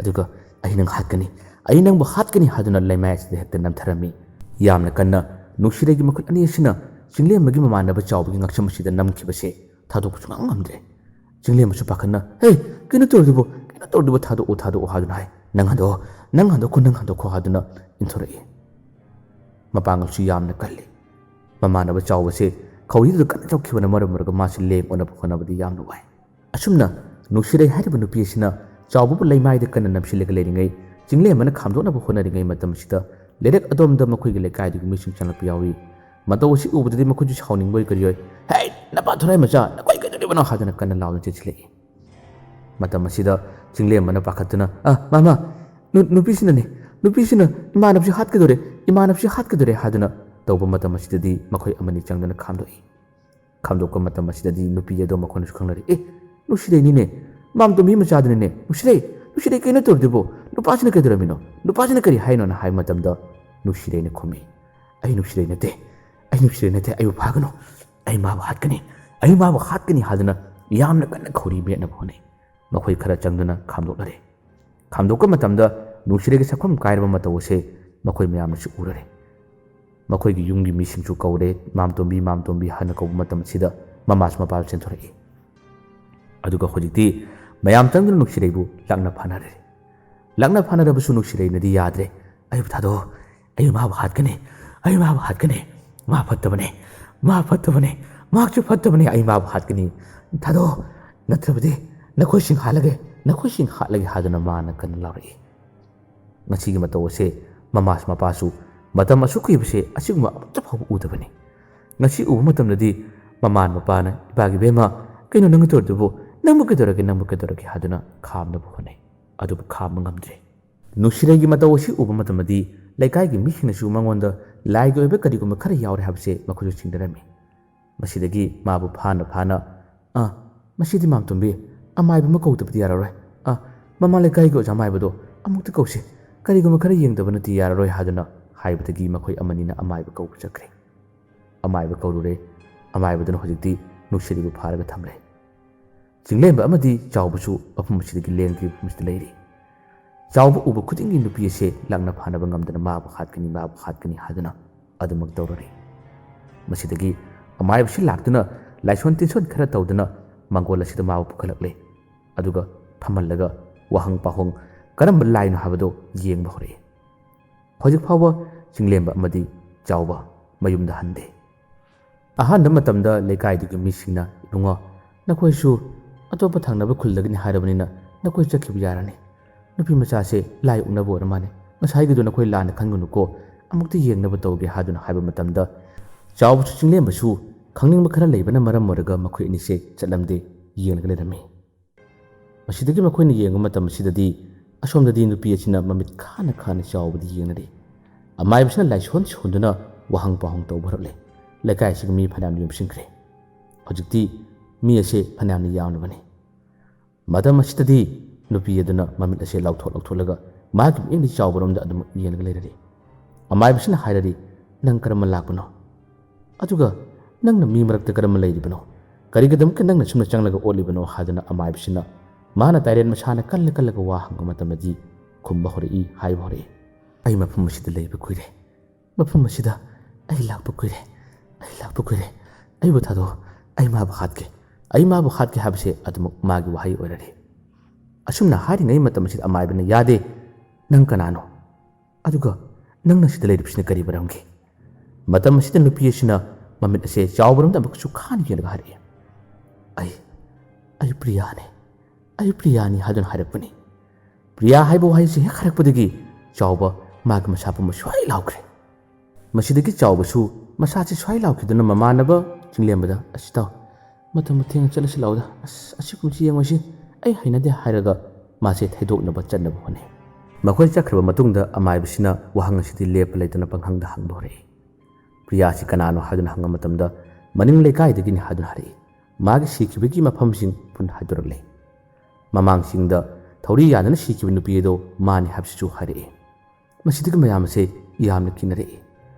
ꯑꯗꯨꯒ "ꯑꯩ ꯅꯪ ꯍꯥꯠꯀꯅꯤ, ꯑꯩ ꯅꯪꯕꯨ ꯍꯥꯠꯀꯅꯤ" ꯍꯥꯏꯗꯨꯅ ꯂꯩꯃꯥꯏ ꯑꯁꯤꯗ ꯍꯦꯛꯇ ꯅꯝꯊꯔꯝꯃꯤ꯫ ꯌꯥꯝꯅ ꯀꯟꯅ ꯅꯨꯡꯁꯤꯔꯩꯒꯤ ꯃꯈꯨꯠ ꯑꯅꯤ ꯑꯁꯤꯅ ꯆꯤꯡꯂꯦꯝꯕꯒꯤ ꯃꯃꯥꯟꯅꯕ ꯆꯥꯎꯕꯒꯤ ꯉꯛꯁꯝ ꯑꯁꯤꯗ ꯅꯝꯈꯤꯕꯁꯦ ꯊꯥꯗꯣꯛꯄ ꯁꯨꯡꯉꯝ ꯉꯝꯗ꯭ꯔꯦ꯫ ꯆꯤꯡꯂꯦꯝꯕꯁꯨ ꯄꯥꯈꯠꯅ "ꯍꯦ, ꯀꯩꯅꯣ ꯇꯧꯔꯤꯗꯨꯕꯨ, ꯀꯩꯅꯣ ꯇꯧꯔꯤꯗꯨꯕꯨ, ꯊꯥꯗꯣꯛꯎ, ꯊꯥꯗꯣꯛꯎ" ꯍꯥꯏꯗꯨꯅ ꯍꯥꯏ꯫ "ꯅꯪ ꯍꯟꯗꯣꯛꯑꯣ, ꯅꯪ ꯍꯟꯗꯣꯛꯈꯣ, ꯅꯪ ꯍꯟꯗꯣꯛꯈꯣ" ꯍꯥꯏꯗꯨꯅ ꯏꯟꯊꯣꯔꯛꯏ꯫ ꯃꯄꯥꯡꯒꯜꯁꯨ ꯌꯥꯝꯅ ꯀꯜꯂꯤ꯫ ꯃꯃꯥꯟꯅꯕ ꯆꯥꯎꯕꯁꯦ ꯈꯧꯔꯤꯗꯨꯗ ꯀꯟꯅ ꯇꯧꯈꯤꯕꯅ ꯃꯔꯝ ꯑꯣꯏꯔꯒ ꯃꯥꯁꯤ ꯂꯦꯡ ꯑꯣꯠꯅꯕ ꯍꯣꯠꯅꯕꯗ ꯌꯥꯝꯅ ꯋꯥꯏ꯫ ꯑꯁꯨꯝꯅ ꯅꯨꯡꯁꯤꯔꯩ ꯍꯥꯏꯔꯤꯕ ꯅꯨꯄꯤ ꯑꯁꯤꯅ ꯆꯥꯎꯕꯕꯨ ꯂꯩꯃꯥꯏꯗ ꯀꯟꯅ ꯅꯝꯁꯤꯜꯂꯒ ꯂꯩꯔꯤꯉꯩ, ꯆꯤꯡꯂꯦꯝꯕꯅ ꯈꯥꯝꯗꯣꯛꯅꯕ ꯍꯣꯠꯅꯔꯤꯉꯩ ꯃꯇꯝꯁꯤꯗ ꯂꯩꯔꯛ ꯑꯗꯣꯝꯗ ꯃꯈꯣꯏꯒꯤ ꯂꯩꯀꯥꯏꯗꯨꯒꯤ ꯃꯤꯁꯤꯡ ꯆꯪꯂꯛꯄ ꯌꯥꯎꯏ꯫ ꯃꯇꯧ ꯑꯁꯤ ꯎꯕꯗꯗꯤ ꯃꯈꯣꯏꯁꯨ ꯁꯥꯎꯅꯤꯡꯕꯣꯏ ꯀꯔꯤꯑꯣꯏ, "ꯍꯦ, ꯅꯄꯥ ꯊꯣꯔꯥꯏ ꯃꯆꯥ, ꯅꯈꯣꯏ ꯀꯩꯗꯧꯔꯤꯕꯅꯣ?" ꯍꯥꯏꯗꯨꯅ ꯀꯟꯅ ꯂꯥꯎꯗꯨꯅ ꯆꯦꯟꯁꯤꯜꯂꯛꯏ꯫ ꯃꯇꯝ ꯑꯁꯤꯗ ꯆꯤꯡꯂꯦꯝꯕꯅ ꯄꯥꯈꯠꯇꯨꯅ, "ꯑ, ꯃꯥ, ꯃꯥ, ꯅꯨ-, ꯅꯨꯄꯤꯁꯤꯅꯅꯦ, ꯅꯨꯄꯤꯁꯤꯅ ꯏꯃꯥꯟꯅꯕꯁꯤ ꯍꯥꯠꯀꯗꯧꯔꯦ, ꯏꯃꯥꯟꯅꯕꯁꯤ ꯍꯥꯠꯀꯗꯧꯔꯦ" ꯍꯥꯏꯗꯨꯅ ꯇꯧꯕ ꯃꯇꯝ ꯑꯁꯤꯗꯗꯤ ꯃꯈꯣꯏ ꯑꯃꯅꯤ ꯆꯪꯗꯨꯅ ꯈꯥꯝꯗꯣꯛꯏ꯫ ꯈꯥꯝꯗꯣꯛꯄ ꯃꯇꯝ ꯑꯁꯤꯗꯗꯤ ꯅꯨꯄꯤ ꯑꯗꯣ ꯃꯈꯣꯏꯅꯁꯨ ꯈꯪꯅꯔꯦ, "ꯑꯦ, ꯅꯨꯡꯁꯤꯔꯩꯅꯤꯅꯦ, ꯃꯥꯝꯇꯣꯝꯕꯤ ꯃꯆꯥꯗꯨꯅꯤꯅꯦ, ꯅꯨꯡꯁꯤꯔꯩ, ꯅꯨꯡꯁꯤꯔꯩ ꯀꯩꯅꯣ ꯇꯧꯔꯤꯗꯨꯕꯣ? ꯅꯨꯄꯥꯁꯤꯅ ꯀꯩꯗꯧꯔꯝꯃꯤꯅꯣ? ꯅꯨꯄꯥꯁꯤꯅ ꯀꯔꯤ ꯍꯥꯏꯅꯣꯅ?" ꯍꯥꯏꯕ ꯃꯇꯝꯗ ꯅꯨꯡꯁꯤꯔꯩꯅ ꯈꯨꯝꯃꯤ, "ꯑꯩ ꯅꯨꯡꯁꯤꯔꯩ ꯅꯠꯇꯦ, ꯑꯩ ꯅꯨꯡꯁꯤꯔꯩ ꯅꯠꯇꯦ, ꯑꯩꯕꯨ ꯐꯥꯒꯅꯨ, ꯑꯩ ꯃꯥꯕꯨ ꯍꯥꯠꯀꯅꯤ, ꯑꯩ ꯃꯥꯕꯨ ꯍꯥꯠꯀꯅꯤ" ꯍꯥꯏꯗꯨꯅ ꯌꯥꯝꯅ ꯀꯟꯅ ꯈꯧꯔꯤ ꯃꯦꯠꯅꯕ ꯍꯣꯠꯅꯩ꯫ ꯃꯈꯣꯏ ꯈꯔ ꯆꯪꯗꯨꯅ ꯈꯥꯝꯗꯣꯛꯅꯔꯦ꯫ ꯈꯥꯝꯗꯣꯛꯄ ꯃꯇꯝꯗ ꯅꯨꯡꯁꯤꯔꯩꯒꯤ ꯁꯛꯐꯝ ꯀꯥꯏꯔꯕ ꯃꯇꯧ ꯑꯁꯦ ꯃꯈꯣꯏ ꯃꯌꯥꯝꯅꯁꯨ ꯎꯔꯔꯦ꯫ ꯃꯈꯣꯏꯒꯤ ꯌꯨꯝꯒꯤ ꯃꯤꯁꯤꯡꯁꯨ ꯀꯧꯔꯦ, "ꯃꯥꯝꯇꯣꯝꯕꯤ, ꯃꯥꯝꯇꯣꯝꯕꯤ" ꯍꯥꯏꯅ ꯀꯧꯕ ꯃꯇꯝ ꯑꯁꯤꯗ ꯃꯃꯥꯁꯨ ꯃꯄꯥꯁꯨ ꯆꯦꯟꯊꯣꯔꯛꯏ꯫ ꯑꯗꯨꯒ ꯍꯧꯖꯤꯛꯇꯤ ꯃꯌꯥꯝ ꯆꯪꯗꯨꯅ ꯅꯨꯡꯁꯤꯔꯩꯕꯨ ꯂꯥꯛꯅ ꯐꯥꯅꯔꯦ꯫ ꯂꯥꯛꯅ ꯐꯥꯅꯔꯕꯁꯨ ꯅꯨꯡꯁꯤꯔꯩꯅꯗꯤ ꯌꯥꯗ꯭ꯔꯦ꯫ "ꯑꯩꯕꯨ ꯊꯥꯗꯣꯛꯑꯣ, ꯑꯩ ꯃꯥꯕꯨ ꯍꯥꯠꯀꯅꯤ, ꯑꯩ ꯃꯥꯕꯨ ꯍꯥꯠꯀꯅꯤ, ꯃꯥ ꯐꯠꯇꯕꯅꯤ, ꯃꯥ ꯐꯠꯇꯕꯅꯤ, ꯃꯍꯥꯛꯁꯨ ꯐꯠꯇꯕꯅꯤ, ꯑꯩ ꯃꯥꯕꯨ ꯍꯥꯠꯀꯅꯤ, ꯊꯥꯗꯣꯛꯑꯣ, ꯅꯠꯇ꯭ꯔꯕꯗꯤ ꯅꯈꯣꯏꯁꯤꯡ ꯍꯥꯠꯂꯒꯦ, ꯅꯈꯣꯏꯁꯤꯡ ꯍꯥꯠꯂꯒꯦ" ꯍꯥꯏꯗꯨꯅ ꯃꯥꯅ ꯀꯟꯅ ꯂꯥꯎꯔꯛꯏ꯫ ꯉꯁꯤꯒꯤ ꯃꯇꯧ ꯑꯁꯦ ꯃꯃꯥꯁꯨ ꯃꯄꯥꯁꯨ ꯃꯇꯝ ꯑꯁꯨꯛ ꯀꯨꯏꯕꯁꯦ ꯑꯁꯤꯒꯨꯝꯕ ꯑꯃꯠꯇ ꯐꯥꯎꯕ ꯎꯗꯕꯅꯤ꯫ ꯉꯁꯤ ꯎꯕ ꯃꯇꯝꯗꯗꯤ ꯃꯃꯥ ꯃꯄꯥꯅ, "ꯏꯄꯥꯒꯤ ꯏꯕꯦꯝꯃ, ꯀꯩꯅꯣ ꯅꯪꯅ ꯇꯧꯔꯤꯗꯨꯕꯨ? "ꯅꯪꯕꯨ ꯀꯩꯗꯧꯔꯒꯦ, ꯅꯪꯕꯨ ꯀꯩꯗꯧꯔꯒꯦ?" ꯍꯥꯏꯗꯨꯅ ꯈꯥꯝꯅꯕ ꯍꯣꯠꯅꯩ꯫ ꯑꯗꯨꯕꯨ ꯈꯥꯝꯕ ꯉꯝꯗ꯭ꯔꯦ꯫ ꯅꯨꯡꯁꯤꯔꯩꯒꯤ ꯃꯇꯧ ꯑꯁꯤ ꯎꯕ ꯃꯇꯝꯗꯗꯤ ꯂꯩꯀꯥꯏꯒꯤ ꯃꯤꯁꯤꯡꯅꯁꯨ ꯃꯉꯣꯟꯗ ꯂꯥꯏꯒꯤ ꯑꯣꯏꯕ ꯀꯔꯤꯒꯨꯝꯕ ꯈꯔ ꯌꯥꯎꯔꯦ ꯍꯥꯏꯕꯁꯦ ꯃꯈꯣꯏꯁꯨ ꯆꯤꯡꯅꯔꯝꯃꯤ꯫ ꯃꯁꯤꯗꯒꯤ ꯃꯥꯕꯨ ꯐꯥꯅ ꯐꯥꯅ, "ꯑꯥ, ꯃꯁꯤꯗꯤ ꯃꯥꯝꯇꯣꯝꯕꯤ, ꯑꯃꯥꯏꯕ ꯑꯃ ꯀꯧꯗꯕꯗꯤ ꯌꯥꯔꯔꯣꯏ꯫ ꯑꯥ, ꯃꯃꯥ ꯂꯩꯀꯥꯏꯒꯤ ꯑꯣꯖꯥ ꯃꯥꯏꯕꯗꯣ ꯑꯃꯨꯛꯇ ꯀꯧꯁꯤ꯫ ꯀꯔꯤꯒꯨꯝꯕ ꯈꯔ ꯌꯦꯡꯗꯕꯅꯗꯤ ꯌꯥꯔꯔꯣꯏ" ꯍꯥꯏꯗꯨꯅ ꯍꯥꯏꯕꯗꯒꯤ ꯃꯈꯣꯏ ꯑꯃꯅꯤꯅ ꯑꯃꯥꯏꯕ ꯀꯧꯕ ꯆꯠꯈ꯭ꯔꯦ꯫ ꯑꯃꯥꯏꯕ ꯀꯧꯔꯨꯔꯦ꯫ ꯑꯃꯥꯏꯕꯗꯨꯅ ꯍꯧꯖꯤꯛꯇꯤ ꯅꯨꯡꯁꯤꯔꯤꯕꯨ ꯐꯥꯔꯒ ꯊꯝꯂꯦ꯫ ꯆꯤꯡꯂꯦꯝꯕ ꯑꯃꯗꯤ ꯆꯥꯎꯕꯁꯨ ꯃꯐꯝ ꯑꯁꯤꯗꯒꯤ ꯂꯦꯡꯗ꯭ꯔꯤꯕ ꯃꯐꯝ ꯑꯁꯤꯗ ꯂꯩꯔꯤ꯫ ꯆꯥꯎꯕ ꯎꯕ ꯈꯨꯗꯤꯡꯒꯤ ꯅꯨꯄꯤ ꯑꯁꯦ ꯂꯥꯛꯅ ꯐꯥꯅꯕ ꯉꯝꯗꯅ "ꯃꯥꯕꯨ ꯍꯥꯠꯀꯅꯤ, ꯃꯥꯕꯨ ꯍꯥꯠꯀꯅꯤ" ꯍꯥꯏꯗꯨꯅ ꯑꯗꯨꯃꯛ ꯇꯧꯔꯔꯤ꯫ ꯃꯁꯤꯗꯒꯤ ꯑꯃꯥꯏꯕꯁꯤ ꯂꯥꯛꯇꯨꯅ ꯂꯥꯏꯁꯣꯟ ꯇꯤꯟꯁꯣꯟ ꯈꯔ ꯇꯧꯗꯨꯅ ꯃꯪꯒꯣꯜ ꯑꯁꯤꯗ ꯃꯥꯕꯨ ꯄꯨꯈꯠꯂꯛꯂꯦ꯫ ꯑꯗꯨꯒ ꯐꯝꯍꯜꯂꯒ ꯋꯥꯍꯪ ꯄꯥꯎꯍꯪ ꯀꯔꯝꯕ ꯂꯥꯏꯅꯣ ꯍꯥꯏꯕꯗꯨ ꯌꯦꯡꯕ ꯍꯧꯔꯛꯏ꯫ ꯍꯧꯖꯤꯛ ꯐꯥꯎꯕ ꯆꯤꯡꯂꯦꯝꯕ ꯑꯃꯗꯤ ꯆꯥꯎꯕ ꯃꯌꯨꯝꯗ ꯍꯟꯗꯦ꯫ ꯑꯍꯥꯟꯕ ꯃꯇꯝꯗ ꯂꯩꯀꯥꯏꯗꯨꯒꯤ ꯃꯤꯁꯤꯡꯅ, "ꯏꯕꯨꯡꯉꯣ, ꯅꯈꯣꯏꯁꯨ ꯑꯇꯣꯞꯄ ꯊꯪꯅꯕ ꯈꯨꯜꯗꯒꯤꯅꯤ ꯍꯥꯏꯔꯕꯅꯤꯅ ꯅꯈꯣꯏ ꯆꯠꯈꯤꯕ ꯌꯥꯔꯅꯤ꯫ ꯅꯨꯄꯤ ꯃꯆꯥꯁꯦ ꯂꯥꯏ ꯑꯣꯛꯅꯕ ꯑꯣꯏꯔ ꯃꯥꯜꯂꯦ꯫ ꯉꯁꯥꯏꯒꯤꯗꯣ ꯅꯈꯣꯏ ꯂꯥꯟꯅ ꯈꯟꯒꯅꯨꯀꯣ, ꯑꯃꯨꯛꯇ ꯌꯦꯡꯅꯕ ꯇꯧꯒꯦ" ꯍꯥꯏꯗꯨꯅ ꯍꯥꯏꯕ ꯃꯇꯝꯗ, ꯆꯥꯎꯕꯁꯨ ꯆꯤꯡꯂꯦꯝꯕꯁꯨ ꯈꯪꯅꯤꯡꯕ ꯈꯔ ꯂꯩꯕꯅ ꯃꯔꯝ ꯑꯣꯏꯔꯒ ꯃꯈꯣꯏ ꯑꯅꯤꯁꯦ ꯆꯠꯂꯝꯗꯦ, ꯌꯦꯡꯂꯒ ꯂꯩꯔꯝꯃꯤ꯫ ꯃꯁꯤꯗꯒꯤ ꯃꯈꯣꯏꯅ ꯌꯦꯡꯕ ꯃꯇꯝ ꯑꯁꯤꯗꯗꯤ ꯑꯁꯣꯝꯗꯗꯤ ꯅꯨꯄꯤ ꯑꯁꯤꯅ ꯃꯃꯤꯠ ꯈꯥꯅ ꯈꯥꯅ ꯆꯥꯎꯕꯗ ꯌꯦꯡꯅꯔꯤ꯫ ꯑꯃꯥꯏꯕꯁꯤꯅ ꯂꯥꯏꯁꯣꯟ ꯁꯣꯟꯗꯨꯅ ꯋꯥꯍꯪ ꯄꯥꯎꯍꯪ ꯇꯧꯕ ꯍꯧꯔꯛꯂꯦ꯫ ꯂꯩꯀꯥꯏ ꯑꯁꯤꯒꯤ ꯃꯤ ꯐꯅꯌꯥꯝ ꯌꯣꯝꯁꯤꯟꯈ꯭ꯔꯦ꯫ ꯍꯧꯖꯤꯛꯇꯤ ꯃꯤ ꯑꯁꯦ ꯐꯅꯌꯥꯝꯅ ꯌꯥꯝꯂꯕꯅꯤ꯫ ꯃꯇꯝ ꯑꯁꯤꯗꯗꯤ ꯅꯨꯄꯤ ꯑꯗꯨꯅ ꯃꯃꯤꯠ ꯑꯁꯦ ꯂꯥꯎꯊꯣꯛ ꯂꯥꯎꯊꯣꯛꯂꯒ ꯃꯥꯒꯤ ꯃꯤꯠꯌꯦꯡꯗꯤ ꯆꯥꯎꯕꯔꯣꯝꯗ ꯑꯗꯨꯃꯛ ꯌꯦꯡꯂꯒ ꯂꯩꯔꯔꯤ꯫ ꯑꯃꯥꯏꯕꯁꯤꯅ ꯍꯥꯏꯔꯔꯤ, "ꯅꯪ ꯀꯔꯝꯕ ꯂꯥꯛꯄꯅꯣ? ꯑꯗꯨꯒ ꯅꯪꯅ ꯃꯤ ꯃꯔꯛꯇ ꯀꯔꯝꯕ ꯂꯩꯔꯤꯕꯅꯣ? ꯀꯔꯤꯒꯤꯗꯃꯛꯇ ꯅꯪꯅ ꯁꯨꯝꯅ ꯆꯪꯂꯒ ꯑꯣꯠꯂꯤꯕꯅꯣ?" ꯍꯥꯏꯗꯨꯅ ꯑꯃꯥꯏꯕꯁꯤꯅ ꯃꯥꯅ ꯇꯥꯏꯔꯦꯟ ꯃꯁꯥꯅ ꯀꯜꯂ ꯀꯜꯂꯒ ꯋꯥ ꯍꯪꯕ ꯃꯇꯝꯗꯗꯤ ꯈꯨꯝꯕ ꯍꯧꯔꯛꯏ, ꯍꯥꯏꯕ ꯍꯧꯔꯛꯏ, "ꯑꯩ ꯃꯐꯝ ꯑꯁꯤꯗ ꯂꯩꯕ ꯀꯨꯏꯔꯦ꯫ ꯃꯐꯝ ꯑꯁꯤꯗ ꯑꯩ ꯂꯥꯛꯄ ꯀꯨꯏꯔꯦ꯫ ꯑꯩ ꯂꯥꯛꯄ ꯀꯨꯏꯔꯦ꯫ ꯑꯩꯕꯨ ꯊꯥꯗꯣꯛꯑꯣ꯫ ꯑꯩ ꯃꯥꯕꯨ ꯍꯥꯠꯀꯦ꯫ ꯑꯩ ꯃꯥꯕꯨ ꯍꯥꯠꯀꯦ" ꯍꯥꯏꯕꯁꯦ ꯑꯗꯨꯃꯛ ꯃꯥꯒꯤ ꯋꯥꯍꯩ ꯑꯣꯏꯔꯔꯤ꯫ ꯑꯁꯨꯝꯅ ꯍꯥꯏꯔꯤꯉꯩ ꯃꯇꯝ ꯑꯁꯤꯗ ꯑꯃꯥꯏꯕꯅ, "ꯌꯥꯗꯦ꯫ ꯅꯪ ꯀꯅꯥꯅꯣ? ꯑꯗꯨꯒ ꯅꯪꯅ ꯁꯤꯗ ꯂꯩꯔꯤꯕꯁꯤꯅ ꯀꯔꯤ ꯃꯔꯝꯒꯤ?" ꯃꯇꯝ ꯑꯁꯤꯗ ꯅꯨꯄꯤ ꯑꯁꯤꯅ ꯃꯃꯤꯠ ꯑꯁꯦ ꯆꯥꯎꯕꯔꯣꯝꯗ ꯑꯃꯨꯛꯀꯁꯨ ꯈꯥꯅ ꯌꯦꯡꯂꯒ ꯍꯥꯏꯔꯛꯏ, "ꯑꯩ, ꯑꯩ ꯄ꯭ꯔꯤꯌꯥꯅꯦ꯫ ꯑꯩ ꯄ꯭ꯔꯤꯌꯥꯅꯤ" ꯍꯥꯏꯗꯨꯅ ꯍꯥꯏꯔꯛꯄꯅꯤ꯫ ꯄ꯭ꯔꯤꯌꯥ ꯍꯥꯏꯕ ꯋꯥꯍꯩꯁꯤ ꯍꯦꯛ ꯍꯥꯏꯔꯛꯄꯗꯒꯤ ꯆꯥꯎꯕ ꯃꯥꯒꯤ ꯃꯁꯥ ꯄꯨꯝꯕ ꯁ꯭ꯋꯥꯏ ꯂꯥꯎꯈ꯭ꯔꯦ꯫ ꯃꯁꯤꯗꯒꯤ ꯆꯥꯎꯕꯁꯨ ꯃꯁꯥꯁꯤ ꯁ꯭ꯋꯥꯏ ꯂꯥꯎꯈꯤꯗꯨꯅ ꯃꯃꯥꯟꯅꯕ ꯆꯤꯡꯂꯦꯝꯕꯗ, "ꯑꯁꯤ ꯇꯥꯎ, "ꯃꯇꯝ ꯊꯦꯡꯅ ꯆꯠꯂꯁꯤ ꯂꯥꯎꯗ, ꯑꯁ, ꯑꯁꯤꯒꯨꯝꯕꯁꯤ ꯌꯦꯡꯉꯣꯏꯁꯤ, ꯑꯩ ꯍꯩꯅꯗꯦ" ꯍꯥꯏꯔꯒ ꯃꯥꯁꯦ ꯊꯩꯗꯣꯛꯅꯕ ꯆꯠꯅꯕ ꯍꯣꯠꯅꯩ꯫ ꯃꯈꯣꯏ ꯆꯠꯈ꯭ꯔꯕ ꯃꯇꯨꯡꯗ ꯑꯃꯥꯏꯕꯁꯤꯅ ꯋꯥꯍꯪ ꯑꯁꯤꯗꯤ ꯂꯦꯞꯄ ꯂꯩꯇꯅ ꯄꯪꯍꯪꯗ ꯍꯪꯕ ꯍꯧꯔꯛꯏ꯫ "ꯄ꯭ꯔꯤꯌꯥꯁꯤ ꯀꯅꯥꯅꯣ?" ꯍꯥꯏꯗꯨꯅ ꯍꯪꯕ ꯃꯇꯝꯗ, "ꯃꯅꯤꯡ ꯂꯩꯀꯥꯏꯗꯒꯤꯅꯤ" ꯍꯥꯏꯗꯨꯅ ꯍꯥꯏꯔꯛꯏ꯫ ꯃꯥꯒꯤ ꯁꯤꯈꯤꯕꯒꯤ ꯃꯐꯝꯁꯤꯡ ꯄꯨꯟꯅ ꯍꯥꯏꯗꯣꯔꯛꯂꯦ꯫ ꯃꯃꯥꯡꯁꯤꯡꯗ ꯊꯧꯔꯤ ꯌꯥꯟꯗꯨꯅ ꯁꯤꯈꯤꯕ ꯅꯨꯄꯤ ꯑꯗꯣ ꯃꯥꯅꯤ ꯍꯥꯏꯕꯁꯤꯁꯨ ꯍꯥꯏꯔꯛꯏ꯫ ꯃꯁꯤꯗꯒꯤ ꯃꯌꯥꯝ ꯑꯁꯦ ꯌꯥꯝꯅ ꯀꯤꯅꯔꯛꯏ꯫